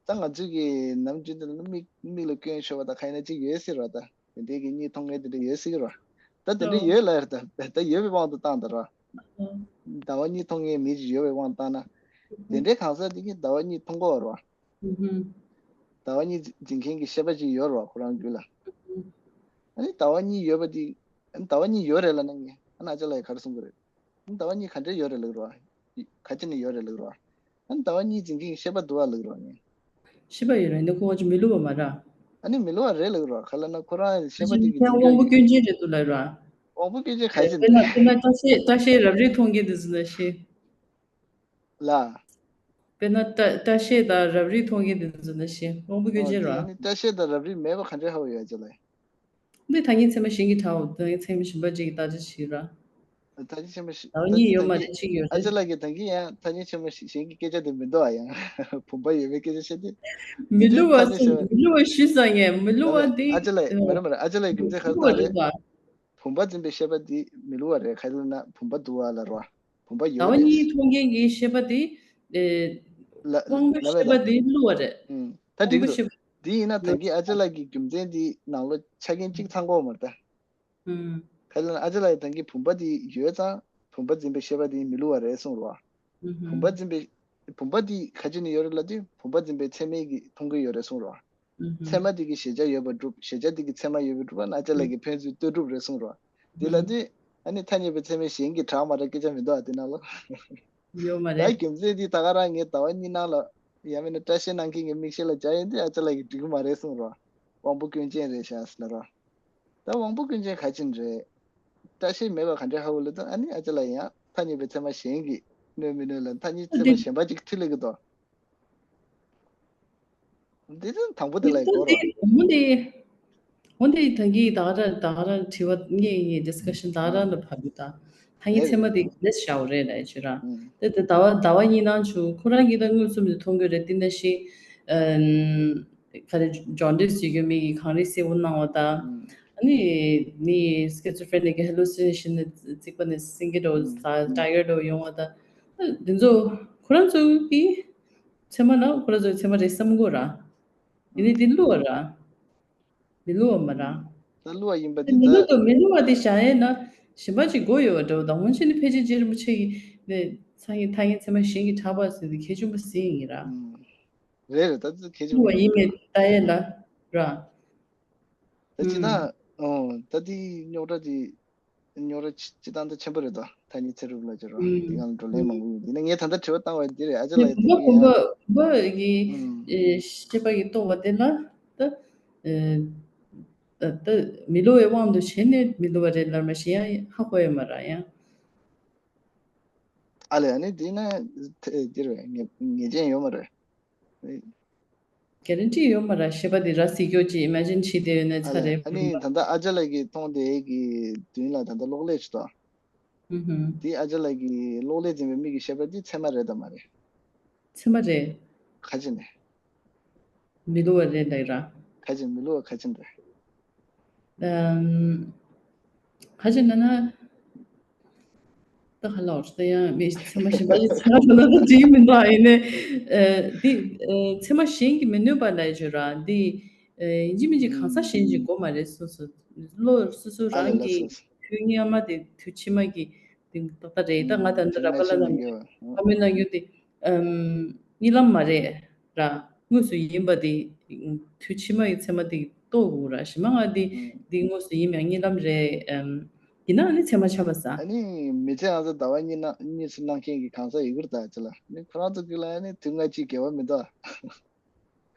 ད་ང་ཚོས་ཀྱི་ནམ་རྒྱུན་དུ་མིག་མིག་ལ་སྐྱོན་ཤོར་བ་དང་ག་ཡིན་ན་གཅིག་ཡོད་སྲིད་རེད་བ། ད་དེ་འདྲའི་གི་གཉིས་མཐོང་ངེས་དེ་འདྲ་ཡོད་སྲིད་རེད་བ། ད་དེ་འདྲ་ཨོ། ཡོད་ལ་ཡར་ད་ད་ཡོད་པའི་དབང་དུ་བཏང་ད་རེད་བ། ཨོ། ཟླ་བ་གཉིས་མཐོང་ངེས་མི་གཅིག་ཡོད་པའི་དབང་དུ་བཏང་ན། དེ་འདྲའི་གང་ཟག་དེ་གིས་ཟླ་བ་གཉིས་མཐོང་གོ་བ་རེད་བ། ཨུ་ཧུམ། ཟླ་བ་གཉིས་འཛིན་མཁན་གྱི་ཤེས་པ་ཅིག་ཡོད་རེད་བ་ཁོ་རང་རྒྱུད་ལ། ཨུ་ཧུམ། ཨ་ནི་ཟླ་བ་གཉིས་ཡོད་པ་དེ། ཨ་ནི་ཟླ་བ་གཉིས་ཡོད་རེད་ལབ་ན་ངས་ཨ་ན་ཅག་ལ་ཡ་ག་རེ་གསུང་གི་རེད། ཟླ་བ་གཉིས་ག་འདྲས་ཡོད་རེད་ལབ་རོ། ག་ཅི་ནས་ཡོད་རེད་ལབ་རོ། ཨ་ནི་ཟླ་བ་གཉིས་འཛིན་མཁན་གྱི་ཤེས་པ་འདུག་ཨ་ལབ་རོ་ངས། ཤེས་པ་ཡོད་རེད་འདི་ཁོ་ཅི་མི་བསླུ་བ་མ་ར། ཨ་ནི་མི་བསླུ་བ་རེད་ལབ་རོ། ག་ལ་ན་ཁོ་རང་ཤེས་པ་དེ་གི་འཛིན་དབང་པོ་སྐྱོན་ཅན་རེད་འདུག་ལབ་ར། དབང་པོ་སྐྱོན་ཅན་ག་ཅི་འདུག་དཔེར་ན་དཔེར་ན་བཀྲ་ཤིས་བཀྲ་ཤིས་རབ་རིབ་མཐོང་མཁན་དེ་ཚོ་ན་ཤེས། ལ། དཔེར་ན་བཀྲ་བཀྲ་ཤིས་དང་རབ་རིབ་མཐོང་མཁན་དེ་ཚོ་ན་ཤེས་དབང་པོ་སྐྱོན་ཅན་ར། ཨ་ནི་བཀྲ་ཤིས་དང་རབ་རིབ་མེད་པ་ག་འདྲས་ཧ་གོ་ཡོད་ཅེ་ལ། འདི་ཐ་སྙད་ཚད་མ་གཞན་གྱིས་བྲལ་བ་ཐ་སྙད་ཚད་མ་གཞན་པ་ཅིག་གིས་བརྟག་དཔྱད་བྱེད་ར། ད་ཅི་ཆེན་པོ་ཞིག་ད་གཉིས་ཡོད་མ་རེད་གཅིག་ཡོད་ཨ་རེད། ཅེ་ལགས་ཀྱིས་ད་གིན་ཡང་ཐ་སྙད་ཆེན་པོ་ཞིག་གཞན་གྱི་སྐད་ཆ་དེ་མི་འདུག་ཨ་ཡང་བུམ་པ་ཡོད་མེད་སྐད་ཆ་བཤད་དུས། མི་བསླུ་བ་སུ་མི་བསླུ་བ་ཞུས་ཙང་ངས་མི་བསླུ་བ་འདི། ཨ་ཅེ་ལགས་མ་རེད་མ་རེད་ཨ་ཅེ་ལགས་རྒྱུ་མཚན་ག་རེ་ད་རེད། བུམ་པ་འཛིན་པའི་ཤེས་པ་འདི་མི་བསླུ་བ་རེད་ག་རེ་ལབ་ན་བུམ་པ་འདུག་ཨ་ལ་རོ། བུམ་པ་ཡོད་རེད། ཟླ་བ་གཉིས་མཐོང་མཁན་གྱི་ཤེས་པ་དེ། ལ་དབང་པོའི་ལ་ཤེས་པ་དེ་བསླུ་བ་རེད། ད་དབང་པོའི་ཤེས་པ། འདི་ཡིན་ན་ད་གིན་ཨ་ཅེ་ལགས་ཀྱི་རྒྱུ་མཚན་འདི་ནང་ལོགས་ཆ་རྐྱེན་གཅིག་ཚང་གོ་མ་རེད་ད། ཨུམ། ག་ལ་ཨ་ཅེ་ལགས་ཡི་ད་གིན་བུམ་པ་དེ་ཡོད་ཙང་བུམ་པ་འཛིན་པའི་ཤེས་པ་དེ་མི་བསླུ་བ་རེད་གསུངས་རོ། ཨུམ། བུམ་པ་འཛིན་པའི་བུམ་པ་དེ་ག་ཅི་ནས་ཡོད་རེད་ལབ་དུས་བུམ་པ་འཛིན་པའི་ཚད་མས་ཀྱིས་མཐོང་གི་ཡོད་རེད་གསུངས་རོ། ཨུམ། ཚད་མ་དེ་གི་གཞལ་བྱ་ཡོད་པར་སྒྲུབ་གཞལ་བྱ་དེ་གི་ཚད་མ་ཡོད་པར་སྒྲུབ་པ་ན་ཨ་ཅེ་ལགས་ཀྱི་ཕན་ཚུན་ལྟོས་གྲུབ་རེད་གསུངས་རོ། དེ་ལབ་དུས་ཨ་ནི་ཐ་སྙད་པའི་ཚད་མས་གཞན་གྱིས་བྲལ་མ་རེད་སྐད་ཆ་མི་འདུག་ཨ་དེ་ནང་ལ། ཡོད་མ་ད་རེད། རྒྱུ་མཚན་དེ་ད་ག་རང་ངས་ཟླ་བ་གཉིས་ནང་ལ་ཡང་མིན་ན་བཀྲ་ཤིས་གནང་མཁན་གྱི་མིག་ཤེལ་ལ་སྦྱར་ཡིན་དུས་ཨ་ཅེ་ལགས་ཀྱིས་འགྲིག་གི་མ་རེད་གསུངས་རོ། དབང་པོ་སྐྱོན་ཅན་རེད་ཤག་ཟེར་ལ་རོ། ད་དབང་པོ་སྐྱོན་ཅན་ག་ཅི་རེད། བཀྲ་ཤིས་མེད་པ་ག་འདྲས་ཧ་གོ་ལབ་དུས་ཨ་ནི་ཨ་ཅེ་ལགས་ཡང་ཐ་སྙད་པའི་ཚད་མ་གཞན་གྱིས་གནོད་མི་གནོད་ལ་ཐ་སྙད་ཚད་མ་གཞན་པ་ཅིག་ཁྲིད་ལེ་གི་དོ། འདི་ཚོ་དང་པོ་དེ་ལ་ཡི་གོ་རོ། འདི་འོ་འདི་འོ་འདི་ད་གིན་ད་ག་ར་ད་ག་ར་དྲི་བ་ངས་ངས་ཌིས་ཀ་ཤན་ད་ག་ར་ལ་ཕབ་ཡོད་ད། ད་ངས་ཚད་མ་དེ་ལེས་བྱའོ་རེད་ལ་ཡི་ཆོས་ར། དེ་དེ་ཟླ་བ་ཟླ་བ་གཉིས་ནང་བྱུང་ཁོ་རང་གིས་ད་མངོན་སུམ་དུ་མཐོང་གི་རེད་དེ་ནས་ཤི། ག་རེ་ཇོན་ཌིས་ཡོད་མཁན་མི་གིས་གངས་རི་སེར་པོ་གནང་བ་དང་། ཨ་ནི་མི་སྐེ་ཚོ་ཧྥེ་ནི་གི་ཧེ་ལུ་སི་ནེ་ཤན་ནི་རྩིག་པ་ནས་སེང་གེ་འདྲ་བོ་ཊའི་གར་འདྲ་བོ་ཡོང་བ་དང་། འདི་ཚོ་ཁོ་རང་ཚོ་གིས་ཚད་མ་ལ་ཁོ་རང་ཚོ་ཚད་མ་རེད་བསམ་གོ་ར། ཡིན་ནི་འདི་བསླུ་བ་ར། མི་བསླུ་བ་མ་ར། ད་བསླུ་བ་ཡིན་པ་འདི་མི་བསླུ་ད། དང་མི་བསླུ་བ་དེ་བཞག་ཡས་ན་གཞན་པ་ཅིག་དགོས་ཡོད་པ་འདྲ་བོ་དང་འོན་ཆེ་ནི་ཕལ་ཆེར་རྗེ་རིན་པོ་ཆེ་གིས་ནི་ཚ་ངེ་ཐ་ངེ་ཚད་མ་གཞན་གྱིས་གྲགས་པ་ཟེར་དེ་གལ་ཆེན་པོ་ཟིན་ཡིན་ར། རེད་རེད་ད་ཚོ་ཁྱེད་ཚོ་བ་ཡིན་མེད་ལྟ་ཡས་ལ་ར། ད་ཅི་ད་ཨོ་ད་དེ་རྙོག་དྲ་དེ་རྙོག་དྲ་ཅི་ཅི་ཏང་ད་ཆེན་པོ་རེད་ད་ཐ་སྙད་ཚེ་རབས་ལ་ཅི་རོ་དེ་གང་བགྲོ་གླེང་མང་པོ་ཡོད་དེ་ནས་ངས་ད་ལྟ་དྲི་བ་བཏང་བ་དེ་རེད་ཨ་ཅག་ལགས་ཡིན་དུས་ཡང་བུམ་པ་བུམ་པ་གི་ཤེས་པ་གི་རྟོགས་པ་དེ་ལ་ད་ད་མི་བསླུ་བའི་དབང་དུ་བྱས་ནས་མི་བསླུ་བ་རེད་ལར་མ་ཤེས་ཡང་ཧ་གོ་ཡོད་མ་ར་ཡང་། ཨ་ལས་ཨ་ནི་དེ་ན་དེ་རེད་ངེས་ངེས་ཅན་ཡོད་མ་རེད། གེ་རན་ཊི་ཡོད་མ་ར་ཤེས་པ་དེ་ར་སྲིད་སྐྱོ་ཅིག་ཨི་མེ་ཇིན་བྱེད་དེ་ཡོད་ན་ཨ་ཚ་ལས་རེད་ཨ་ནི་ད་ལྟ་ཨ་ཅག་ལགས་ཀྱིས་མཐོང་དེ་གི་མདུན་ལ་ད་ལྟ་གློག་ཀླད་ཅིག་དང་དེ་ཨ་ཅག་ལགས་ཀྱིས་གློག་ཀླད་འཛིན་པའི་མི་གི་ཤེས་པ་དེ་ཚད་མ་རེད་དམ་མ་རེད། ཚད་མ་རེད། ཁ་ཅིག་ནས། མི་བསླུ་བ་རེད་ལགས་ར། ཁ་ཅིག་མི་བསླུ་བ་ཁ་ཅིག་རེད། ཨམ། ཁ་ཅིག་ན་ན། ད་ཧ་ལ་འོར་ད་ཡང་མི་ཚད་མ་གཞན་པ་ཡི་ཚད་མ་ན་ད་འགྲིག་མི་འདུག་ཨ་ཡིན་ནས། འདི་ཚད་མ་གཞན་གྱིས་མི་གནོད་པ་ལ་ཡི་བརྗོད་ར་འདི། ཡིན་གཅིག་མིན་གཅིག་གང་ཟག་གཞན་གྱིས་དགོས་མ་རེད་སོ་སོ། བློ་སོ་སོ་ཨ་ལས་རང་ལ་གི་སོ་སོ། དུས་སྔ་མ་དེ་དུས་ཕྱི་མ་གི་དེ་ཏག་ཏག་རེད་ད་ང་ད་འདི་ར་པ་ལ་ནང་གི་བཀའ་མོལ་གནང་རྒྱུ་དེ་གཉིད་ལམ་མ་རེད་ར་དངོས་སུ་ཡིན་པ་དེ་དུས་ཕྱི་མ་གི་ཚད་མ་དེ་རྟོགས་དགོས་ར་གཞི་མ་ང་དེ་དེ་དངོས་སུ་ཡིན་ཡང་གཉིད་ལམ་རེད་ཡིན་ན་ནི་ཚད་མ་ཆགས་པ་ས། ཨ་ནི་མི་ཚེ་ང་ཚོ་ཟླ་བ་གཉིས་ན་གཉིས་སུ་གནང་མཁན་གྱི་གང་ཟག་ཡི་གུར་ད་ཅི་ལ་ནི་ཁོ་རང་ཚོ་གི་ལ་ནི་དུས་སྔ་ཕྱིའི་འགལ་བ་མི་འདུག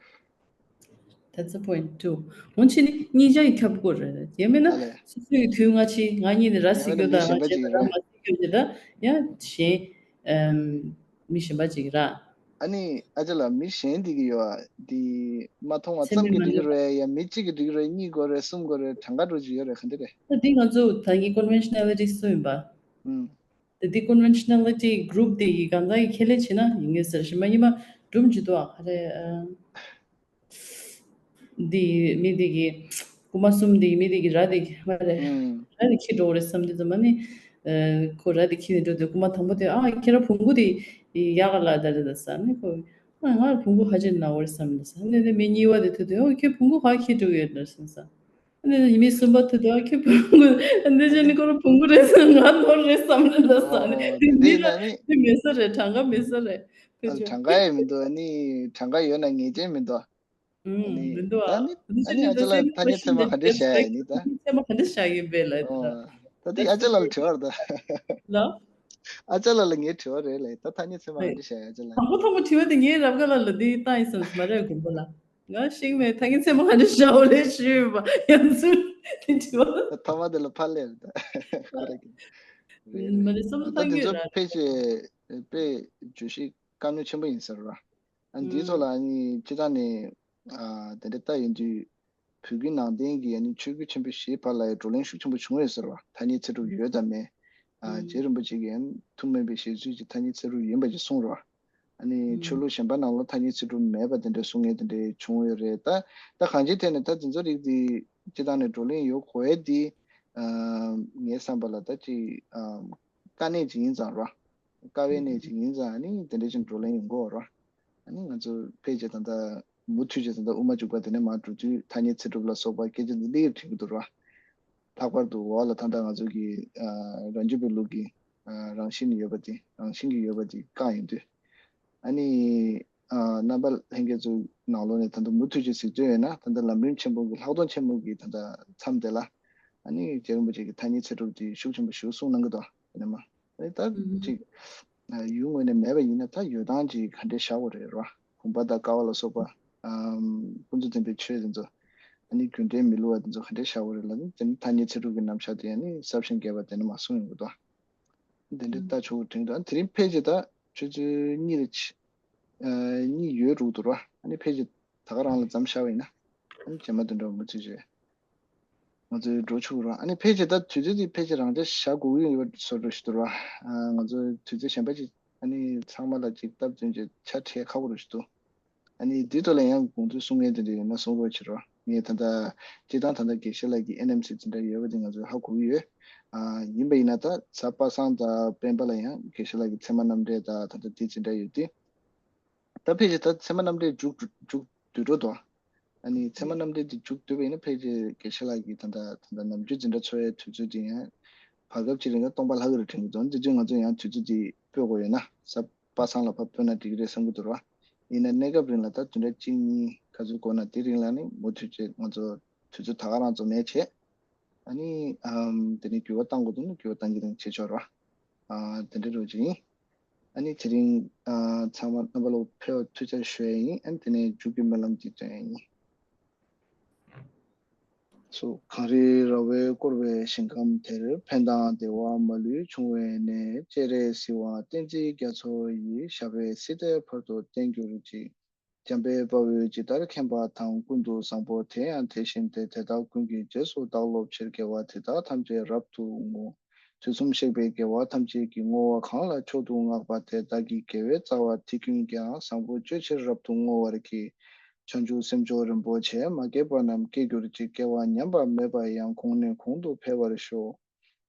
That's the point too. འོན་ཆེ་ནི་གཉིས་ཆ་ཡི་ཁྱབ་དགོས་རེད། ཡང་མིན་ན་ཨ་ལས། སོ་སོའི་དུས་སྔ་ཕྱི་ང་གཉིས་ནི་ར་སྲིད་ཡང་རྒྱུ་མིན་ན་དང་ང་གཞན་པ་གཅིག་ཅེས་ཡིན་དང་ར་མ་རེད། སྲིད་རྒྱུ་ཅེས་དང་ཡང་གཞན་ཨམ་མི་གཞན་པ་ཅིག་ར། ཨ་ནི་ཨ་ཅག་ལགས་མི་གཞན་འདི་གི་ཡོད་ཨ་འདི་མ་མཐོང་བ་ཚད་ཙམ་མི་གི་མ་འགྲིག་གི་ཡོད་རེད་ཡང་མི་གཅིག་གི་འགྲིག་གི་རེད་གཉིས་དགོས་རེད་གསུམ་དགོས་རེད་གྲངས་ཀ་འགྲོ་གི་ཡོད་རེད་ག་འདྲ་རེད། ད་འདི་ང་ཚོ་ད་གིན་conventionality སུ་ཡིན་པ། ཨུམ། དེ་conventionality group དེ་ཡི་གང་ཟག་གི་ཁས་ལེན་བྱེད་ན་ཡིན་ངེས་ཟེར་ཞིང་མ་ཉི་མ་སྒྲུང་བྱེད་དོ་ཨ་ཁ་རེ་ཨ། འདི་མི་དེ་གི་རྐུ་མ་གསུམ་དེ་མི་དེ་གི་ར་དེ་མ་རེད། ཨུམ། ར་དེ་ཁྱེར་འགྲོ་གི་རེད་བསམ་དུས་ཙམ་པ་ནི་ཨ། ཁོ་ར་དེ་ཁྱེར་ནས་འགྲོ་དུས་རྐུ་མ་དང་པོ་དེ་ཨ་ཁྱེད་ར་བོང་གུ་དེ་ཡག་ག་ལ་ད་རེད་ད་ས་ནི་ཁོ་ཨ་ང་བོང་གུ་ཧ་ཅང་ན་འོར་བསམ་ད་ས་ནི་ནི་མི་གཉིས་པ་དེ་ཐུག་དུས་ཨོ་ཁྱེད་བོང་གུ་ཧ་ཁྱེར་འགྲོ་གི་ཡོད་ད་བསམ་ས། ཨ་ནི་མི་གསུམ་པ་དེ་དག་གི་བོང་གུ་ཨ་འདི་ཅན་ནི་ཁོ་རང་བོང་གུ་རེད་ཟེར་ང་ནོར་རེད་བསམ་ནས་ལ་ས་ནས་ཨོ་འདི་དེ་མི་ལ་ན་ནི་འདི་མེད་ས་རེད་གྲངས་ཀ་མེད་ས་རེད་ཕལ་ཆེར། གྲངས་ཀ་ཡང་མི་འདུག་ཨ་ནི་གྲངས་ཀ་ཡོད་ན་ངེས་ཅན་མི་འདུག་ཨ་ནི་མི་འདུག་ཨ་ད་ནི་འདི་ཨ་ཅན་ནི་ནི་ད་ད་ལ་ད་ནི་ཚད་མ་ག་འདྲས་བཞག་ཡིན་ནི་ད་ཚད་མ་ག་འདྲས་བཞག་ཡིན་པས་ལ་ད་ཨོ་ད་དེ་ཨ་ཅག་ལ་ལ་དྲི་བར་ད་ལ། ཨ་ཅག་ལགས་ལ་ངའི་དྲི་བ་རེད་ལ། ད་ཐ་སྙད་ཚད་མ་ག་འདྲ་བཞག་ཡ། ཨ་ཅག་ལགས། དང་པོ་དང་པོ་དྲི་བ་དེ་ངས་རབ་དགའ་ལགས་ལ་འདི་བཏང་ཡིན་བསམ་མ་རེད། དགོངས་པ་ལ། ང་ཤེས་མེད། ཐ་སྙད་ཚད་མ་ག་འདྲ་བཞག་པ་རེད་ཞུས་པ་ཡང་ཚུལ་དེ་དྲི་བ། ད་ཐ་མ་དེ་ལ་ཕར་སླེབས་རེད་ད། ཁོ་རང་གི་རེད་མ་རེད། རེད་རེད། བསམ་བློ་ད་བཏང་དེ་གི་ཡོད་ཚོ་ར། ཕལ་ཆེར་དཔེ་བརྗོད་གཞི་དཀའ་གནད་ཆེན་པོ་ཡིན་ས་རེད་བ། ཨ་འདིའི་ཐོག་ལ་ཨ་ནི་སྤྱིར་བཏང་ནས་ཨ་དེ་འདྲ་ལྟ་ཡོང་དུས། བོད་བརྒྱུད་ནང་བསྟན་གྱི་ཨ་ནི་ཆོས་བརྒྱུད་ཆེན་པོ་བཞིའི་བར་ལ་ཡང་བགྲོ་གླེང་ཤུགས་ཆེན་པོ་བྱུང་ཡོད་ཟེར་བ། ཐ་སྙད་ཚད་གྲུབ་ཡོད་དམ་མེད། ཨ་རྗེ་རིན་པོ་ཆེ་གིས་ཨ་ནི་ཐུགས་སྨོན་པའི་བཞེད་ཚུལ་གྱི་ཐ་སྙད་ཚད་གྲུབ་ཡིན་པ་ཅིག་གསུངས་རེད་བ། ཨ་ནི་ཆོས་ལུགས་གཞན་པ་ནང་ལ་ཐ་སྙད་ཚད་གྲུབ་མེད་པ་དེ་འདྲ་གསུང་མཁན་དེ་འདྲ་བྱུང་ཡོད་རེད། ད་ད་གང་ཅིའི་ཐད་ནས་ད་དེ་ཚོ་རིགས་དེ་སྤྱིར་བཏང་ནས་བགྲོ་གླེང་ཡོད་དགོས་ཡས་དེ་ཨ་ངའི་བསམ་པ་ལ་ད་ཅིག་ཨ་དཀའ་གནད་ཅིག་ཡིན་ཙང་རེད་བ། དཀའ་བའི་གནད་ཅིག་ཡིན་ཙང་ཨ་ནི་དེ་འདྲ་ཅིག་བགྲོ་གླེང་ཡོང་གི་ཡོད་རེད་བ། ཨ་ནི་ང་ཚོ་ཕལ་ཆེར་ད་ལྟ་མུ་མཐུད་བྱས་ད་ལྟ་དབུ་མ་འཇུག་པ་དེ་ནས་མར་འགྲོ་དུས་ཐ་སྙད་ཚད་གྲུབ་ལ་སོགས་པ་སྐད་ཆ་འདི་འདྲ་དྲན་གྱི་འདུག་ར། ལྷག་པར་དུ་འོག་ལ་ད་ལྟ་ང་ཚོ་གི་ཨ་རང་རྒྱུད་པའི་ལུགས་ཀྱི་ཨ་རང་བཞིན་ཡོད་པ་དེ་རང་བཞིན་གྱིས་ཡོད་པ་དེ་བཀག་ཡོང་དུས། ཨ་ནི་ཨ་རྣམ་པ་ལྷན་རྒྱས་ཚོའི་ནང་ལོགས་ནས་ད་ལྟ་མུ་མཐུད་བྱས་གཟིགས་ཚུལ་ཡོད་ན། ད་ལྟ་ལམ་རིམ་ཆེན་པོ་གི་ལྷག་མཐོང་ཆེན་མོ་གི་ད་ལྟ་མཚམས་དེ་ལ་ཨ་ནི་རྗེ་རིན་པོ་ཆེ་གི་ཐ་སྙད་ཚད་གྲུབ་དེ་ཤུགས་ཆེན་པོ་ཞིག་གསུངས་གནང་གི་འདུག་དེ་ནས་མ། ཨ་ནི་ད་ཅིག་ཡུལ་ངོས་ནས་མེད་པ་ཡིན་ན་ད་ཡོད་སྟངས་ཅིག་ག་འདྲས་བཞག་དགོས་རེད་ར། བུམ་པ་དང་ཀ་བ་ལ་སོགས་པ། ཨམ། ཀུན་རྫོབ་བདེན་པའི་ཆོས་དེ་ཚོ། ཨ་ནི་རྒྱུ་འབྲས་མི་བསླུ་བ་དེ་ཚོ་ག་འདྲས་བཞག་དགོས་རེད་ལབ་ན། དེ་ནི་ཐ་སྙད་ཚད་གྲུབ་ཀྱི་རྣམ་གཞག་དེ་ཨ་ནི་ཟབ་ཞིང་རྒྱས་པ་དེ་ནི་མ་གསུངས་ཡོང་གི་འདུག་འདི་འདྲས་ལྟ་ཆོག་གི་དྲན་གྱི་འདུག་ཨ་ནི་དེ་རིང་ཕལ་ཆེར་ད་ཆུ་ཚོད་གཉིས་རེ་ཆ་ཨ་གཉིས་ཡོལ་འགྲོ་གི་འདུག་ར། ཨ་ནི་ཕལ་ཆེར་ད་ག་རང་ལ་མཚམས་བཞག་པ་ཡིན་ན། ཨ་ནི་རྗེས་མ་དེ་འདྲ་མུ་མཐུད་བྱས། ང་ཚོའི་འགྲོ་ཆོག་ར། ཨ་ནི་ཕལ་ཆེར་ད་དུས་ཚོད་འདི་ཕལ་ཆེར་རང་འཇགས་བཞག་དགོས་ཀྱི་ཡོད་པ་བཟོ་འདྲ་ཞིག་འདུག་ར། ཨ་ང་ཚོའི་དུས་ཚོད་གཞན་པ་ཅིག་ཨ་ནི་ཚང་མ་ལ་ཅིག་སྟབས་བསྟུན་བྱས་ཆ་འཕྲད་ཁག་པོ་འདྲ་ཞིག་འདུག་ཨ་ནི་འདི་ཐོག་ལ་ཡང་དགོངས་ཚུལ་གསུང་མཁན་དེ་འདྲ་ཡོད་ན་གསུང་རོགས་བྱེད་རོགས། ངས་ད་ལྟ་སྤྱིར་བཏང་ད་ལྟ་དགེ་བཤེས་ལགས་ཀྱི་ཨེན་ཨེམ་སི་དེ་འདྲ་ཡོད་པ་དེ་ང་ཚོས་ཧ་གོ་གི་ཡོད། ཨ་ཡིན་པ་ཡིན་ན་ད་གཟའ་པ་སངས་དང་སྤེན་པ་ལ་ཡང་དགེ་བཤེས་ལགས་ཀྱི་ཚད་མ་རྣམ་འགྲེལ་དང་ད་ལྟ་དེ་དེ་འདྲ་ཡོད་དེ། ད་ཕལ་ཆེར་ད་ཚད་མ་རྣམ་འགྲེལ་མཇུག་མཇུག་བསྡུ་འགྲོ་འདུག་ཨ་ནི་ཚད་མ་རྣམ་འགྲེལ་དེ་མཇུག་བསྡུས་པ་ཡིན་ན་ཕལ་ཆེར་དགེ་བཤེས་ལགས་ཀྱི་ད་ལྟ་ད་ལྟ་ནམ་རྒྱུན་འཛིན་གྲྭ་འཚོགས་ཡའི་དུས་ཚོད་དེ་ཡང་བར་སྐབས་ཅིག་རིང་ལ་སྟོང་པ་ལྷག་གི་རེད་དྲན་གྱི་འདུག་དེ་དུས་ང་ཚོ་ཡང་དུས་ཚོད་དེ་སྤོ་དགོས་ཡོད་ན་གཟའ་པ་སངས་ལ་ཕར་སྤོས་ན་འགྲིག་གི་རེད་བསམ་གྱི་འདུག་ར། ཡིན་ན་གནས་སྐབས་རིང་ལ་ད་བདུན་ཕྲག་གཅིག་གཉིས་ག་ཚོད་འགོར་ན་དེ་རིང་ལ་ནི་མུ་མཐུད་བྱས་ང་ཚོ་དུས་ཚོད་ད་ག་རང་རྩོམ་ཡས་བྱས། ཨ་ནི་ཨམ་དེ་ནས་འགྱུར་བ་གཏང་དགོས་འདུག་ན་འགྱུར་བ་གཏང་གི་རིང་བྱེད་ཆོག་ར། ཨ་དེ་འདྲ་རོ་ཅིག་ཡིན། ཨ་ནི་དེ་རིང་ཨ་ཚང་མ་རྣམ་པ་ལོ་ཕེབས་པར་ཐུགས་རྗེ་ཆེ་ཞུ་ཡས་ཡིན། ཨ་ནི་དེ་ནས་མཇུག་གི་སྨོན་ལམ་གྱི་སྟོན་ཡས་ཡིན། སོ། གངས་རི་ར་བས་བསྐོར་བའི་ཞིང་ཁམས་དེར། ཕན་དང་བདེ་བ་མ་ལུས་འབྱུང་བའི་གནས། སྤྱན་རས་གཟིགས་དབང་བསྟན་འཛིན་རྒྱ་མཚོ་ཡི། ཞབས་པད་སྲིད་མཐའི་བར་དུ་བརྟན་གྱུར་ཅིག་འཇམ་དཔལ་དཔའ་བོས་ཇི་ལྟར་མཁྱེན་པ་དང་། ཀུན་ཏུ་བཟང་པོ་དེ་ཡང་དེ་བཞིན་ཏེ། དེ་དག་ཀུན་གྱི་རྗེས་སུ་བདག་སློབ་ཕྱིར། དགེ་བ་འདི་དག་ཐམས་ཅད་རབ་ཏུ་བསྔོ། དུས་གསུམ་གཤེགས་པའི་རྒྱལ་བ་ཐམས་ཅད་ཀྱི་ངོ་བོ་གང་ལ་མཆོག་ཏུ་བསྔགས་པ་དེ། བདག་གི་དགེ་བའི་རྩ་བ་དེ་ཀུན་ཀྱང་། བཟང་པོ་སྤྱོད་ཕྱིར་རབ་ཏུ་བསྔོ་བར་བགྱི། བྱང་ཆུབ་སེམས་མཆོག་རིན་པོ་ཆེ། མ་སྐྱེས་པ་རྣམས་སྐྱེ་གྱུར་ཅིག་སྐྱེ་བ་ཉམས་པ་མེད་པ་ཡང་། གོང་ནས་གོང་དུ་འཕེལ་བར་ཤོག་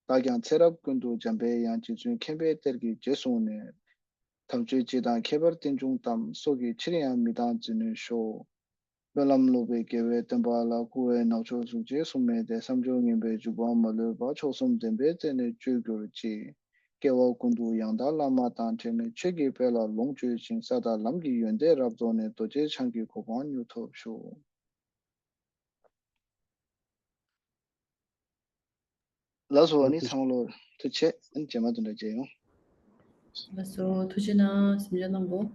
བདག་ཀྱང་ཚེ་རབས་ཀུན་ཏུ་འཇམ་པའི་དབྱངས། རྗེ་བཙུན་མཁྱེན་པའི་གཏེར་གྱི་རྗེས་བཟུང་ནས། དམ་ཆོས་སྤྱི་དང་ཁྱད་པར་རྟེན་འབྱུང་གཏམ། སྲོག་གི་ཕྱིར་ཡང་མི་གཏང་འཛིན་ནུས་ཤོག་སྨོན་ལམ་ལོག་པའི་དགེ་བའི་བསྟན་པ་ལ། བསྐུལ་བའི་ནག་ཕྱོགས་གཟུགས་ཅན་གསུམ་མེད་དེ། བསམ་སྦྱོར་ངན་པའི་འཇུག་པ་མ་ལུས་པ། མཆོག་གསུམ་བདེན་པའི་རྩེ་ནས་སྤྱོད་གྱུར་ཅིག་སྐྱེ་བ་ཀུན་ཏུ་ཡང་དག་བླ་མ་དང་འཕྲད་ནས། ཆོས་ཀྱི་དཔལ་ལ་ལོངས་སྤྱོད་ཅིང་། ས་དང་ལམ་གྱི་ཡོན་ཏན་རབ་རྫོགས་ནས། རྡོ་རྗེ་འཆང་གི་གོ་འཕང་མྱུར་ཐོབ་ཤོག་ལགས་སོ། ཨ་ནི་ཚང་མ་ལོ་ཐུགས་རྗེ་ཆེ། ཨ་ནི་རྗེས་མ་དེ་འདྲ་མཇལ་ཡོང་། ལགས་སོ། ཐུགས་རྗེ་གནང་། གཟིམ་འཇག་གནང་གོ།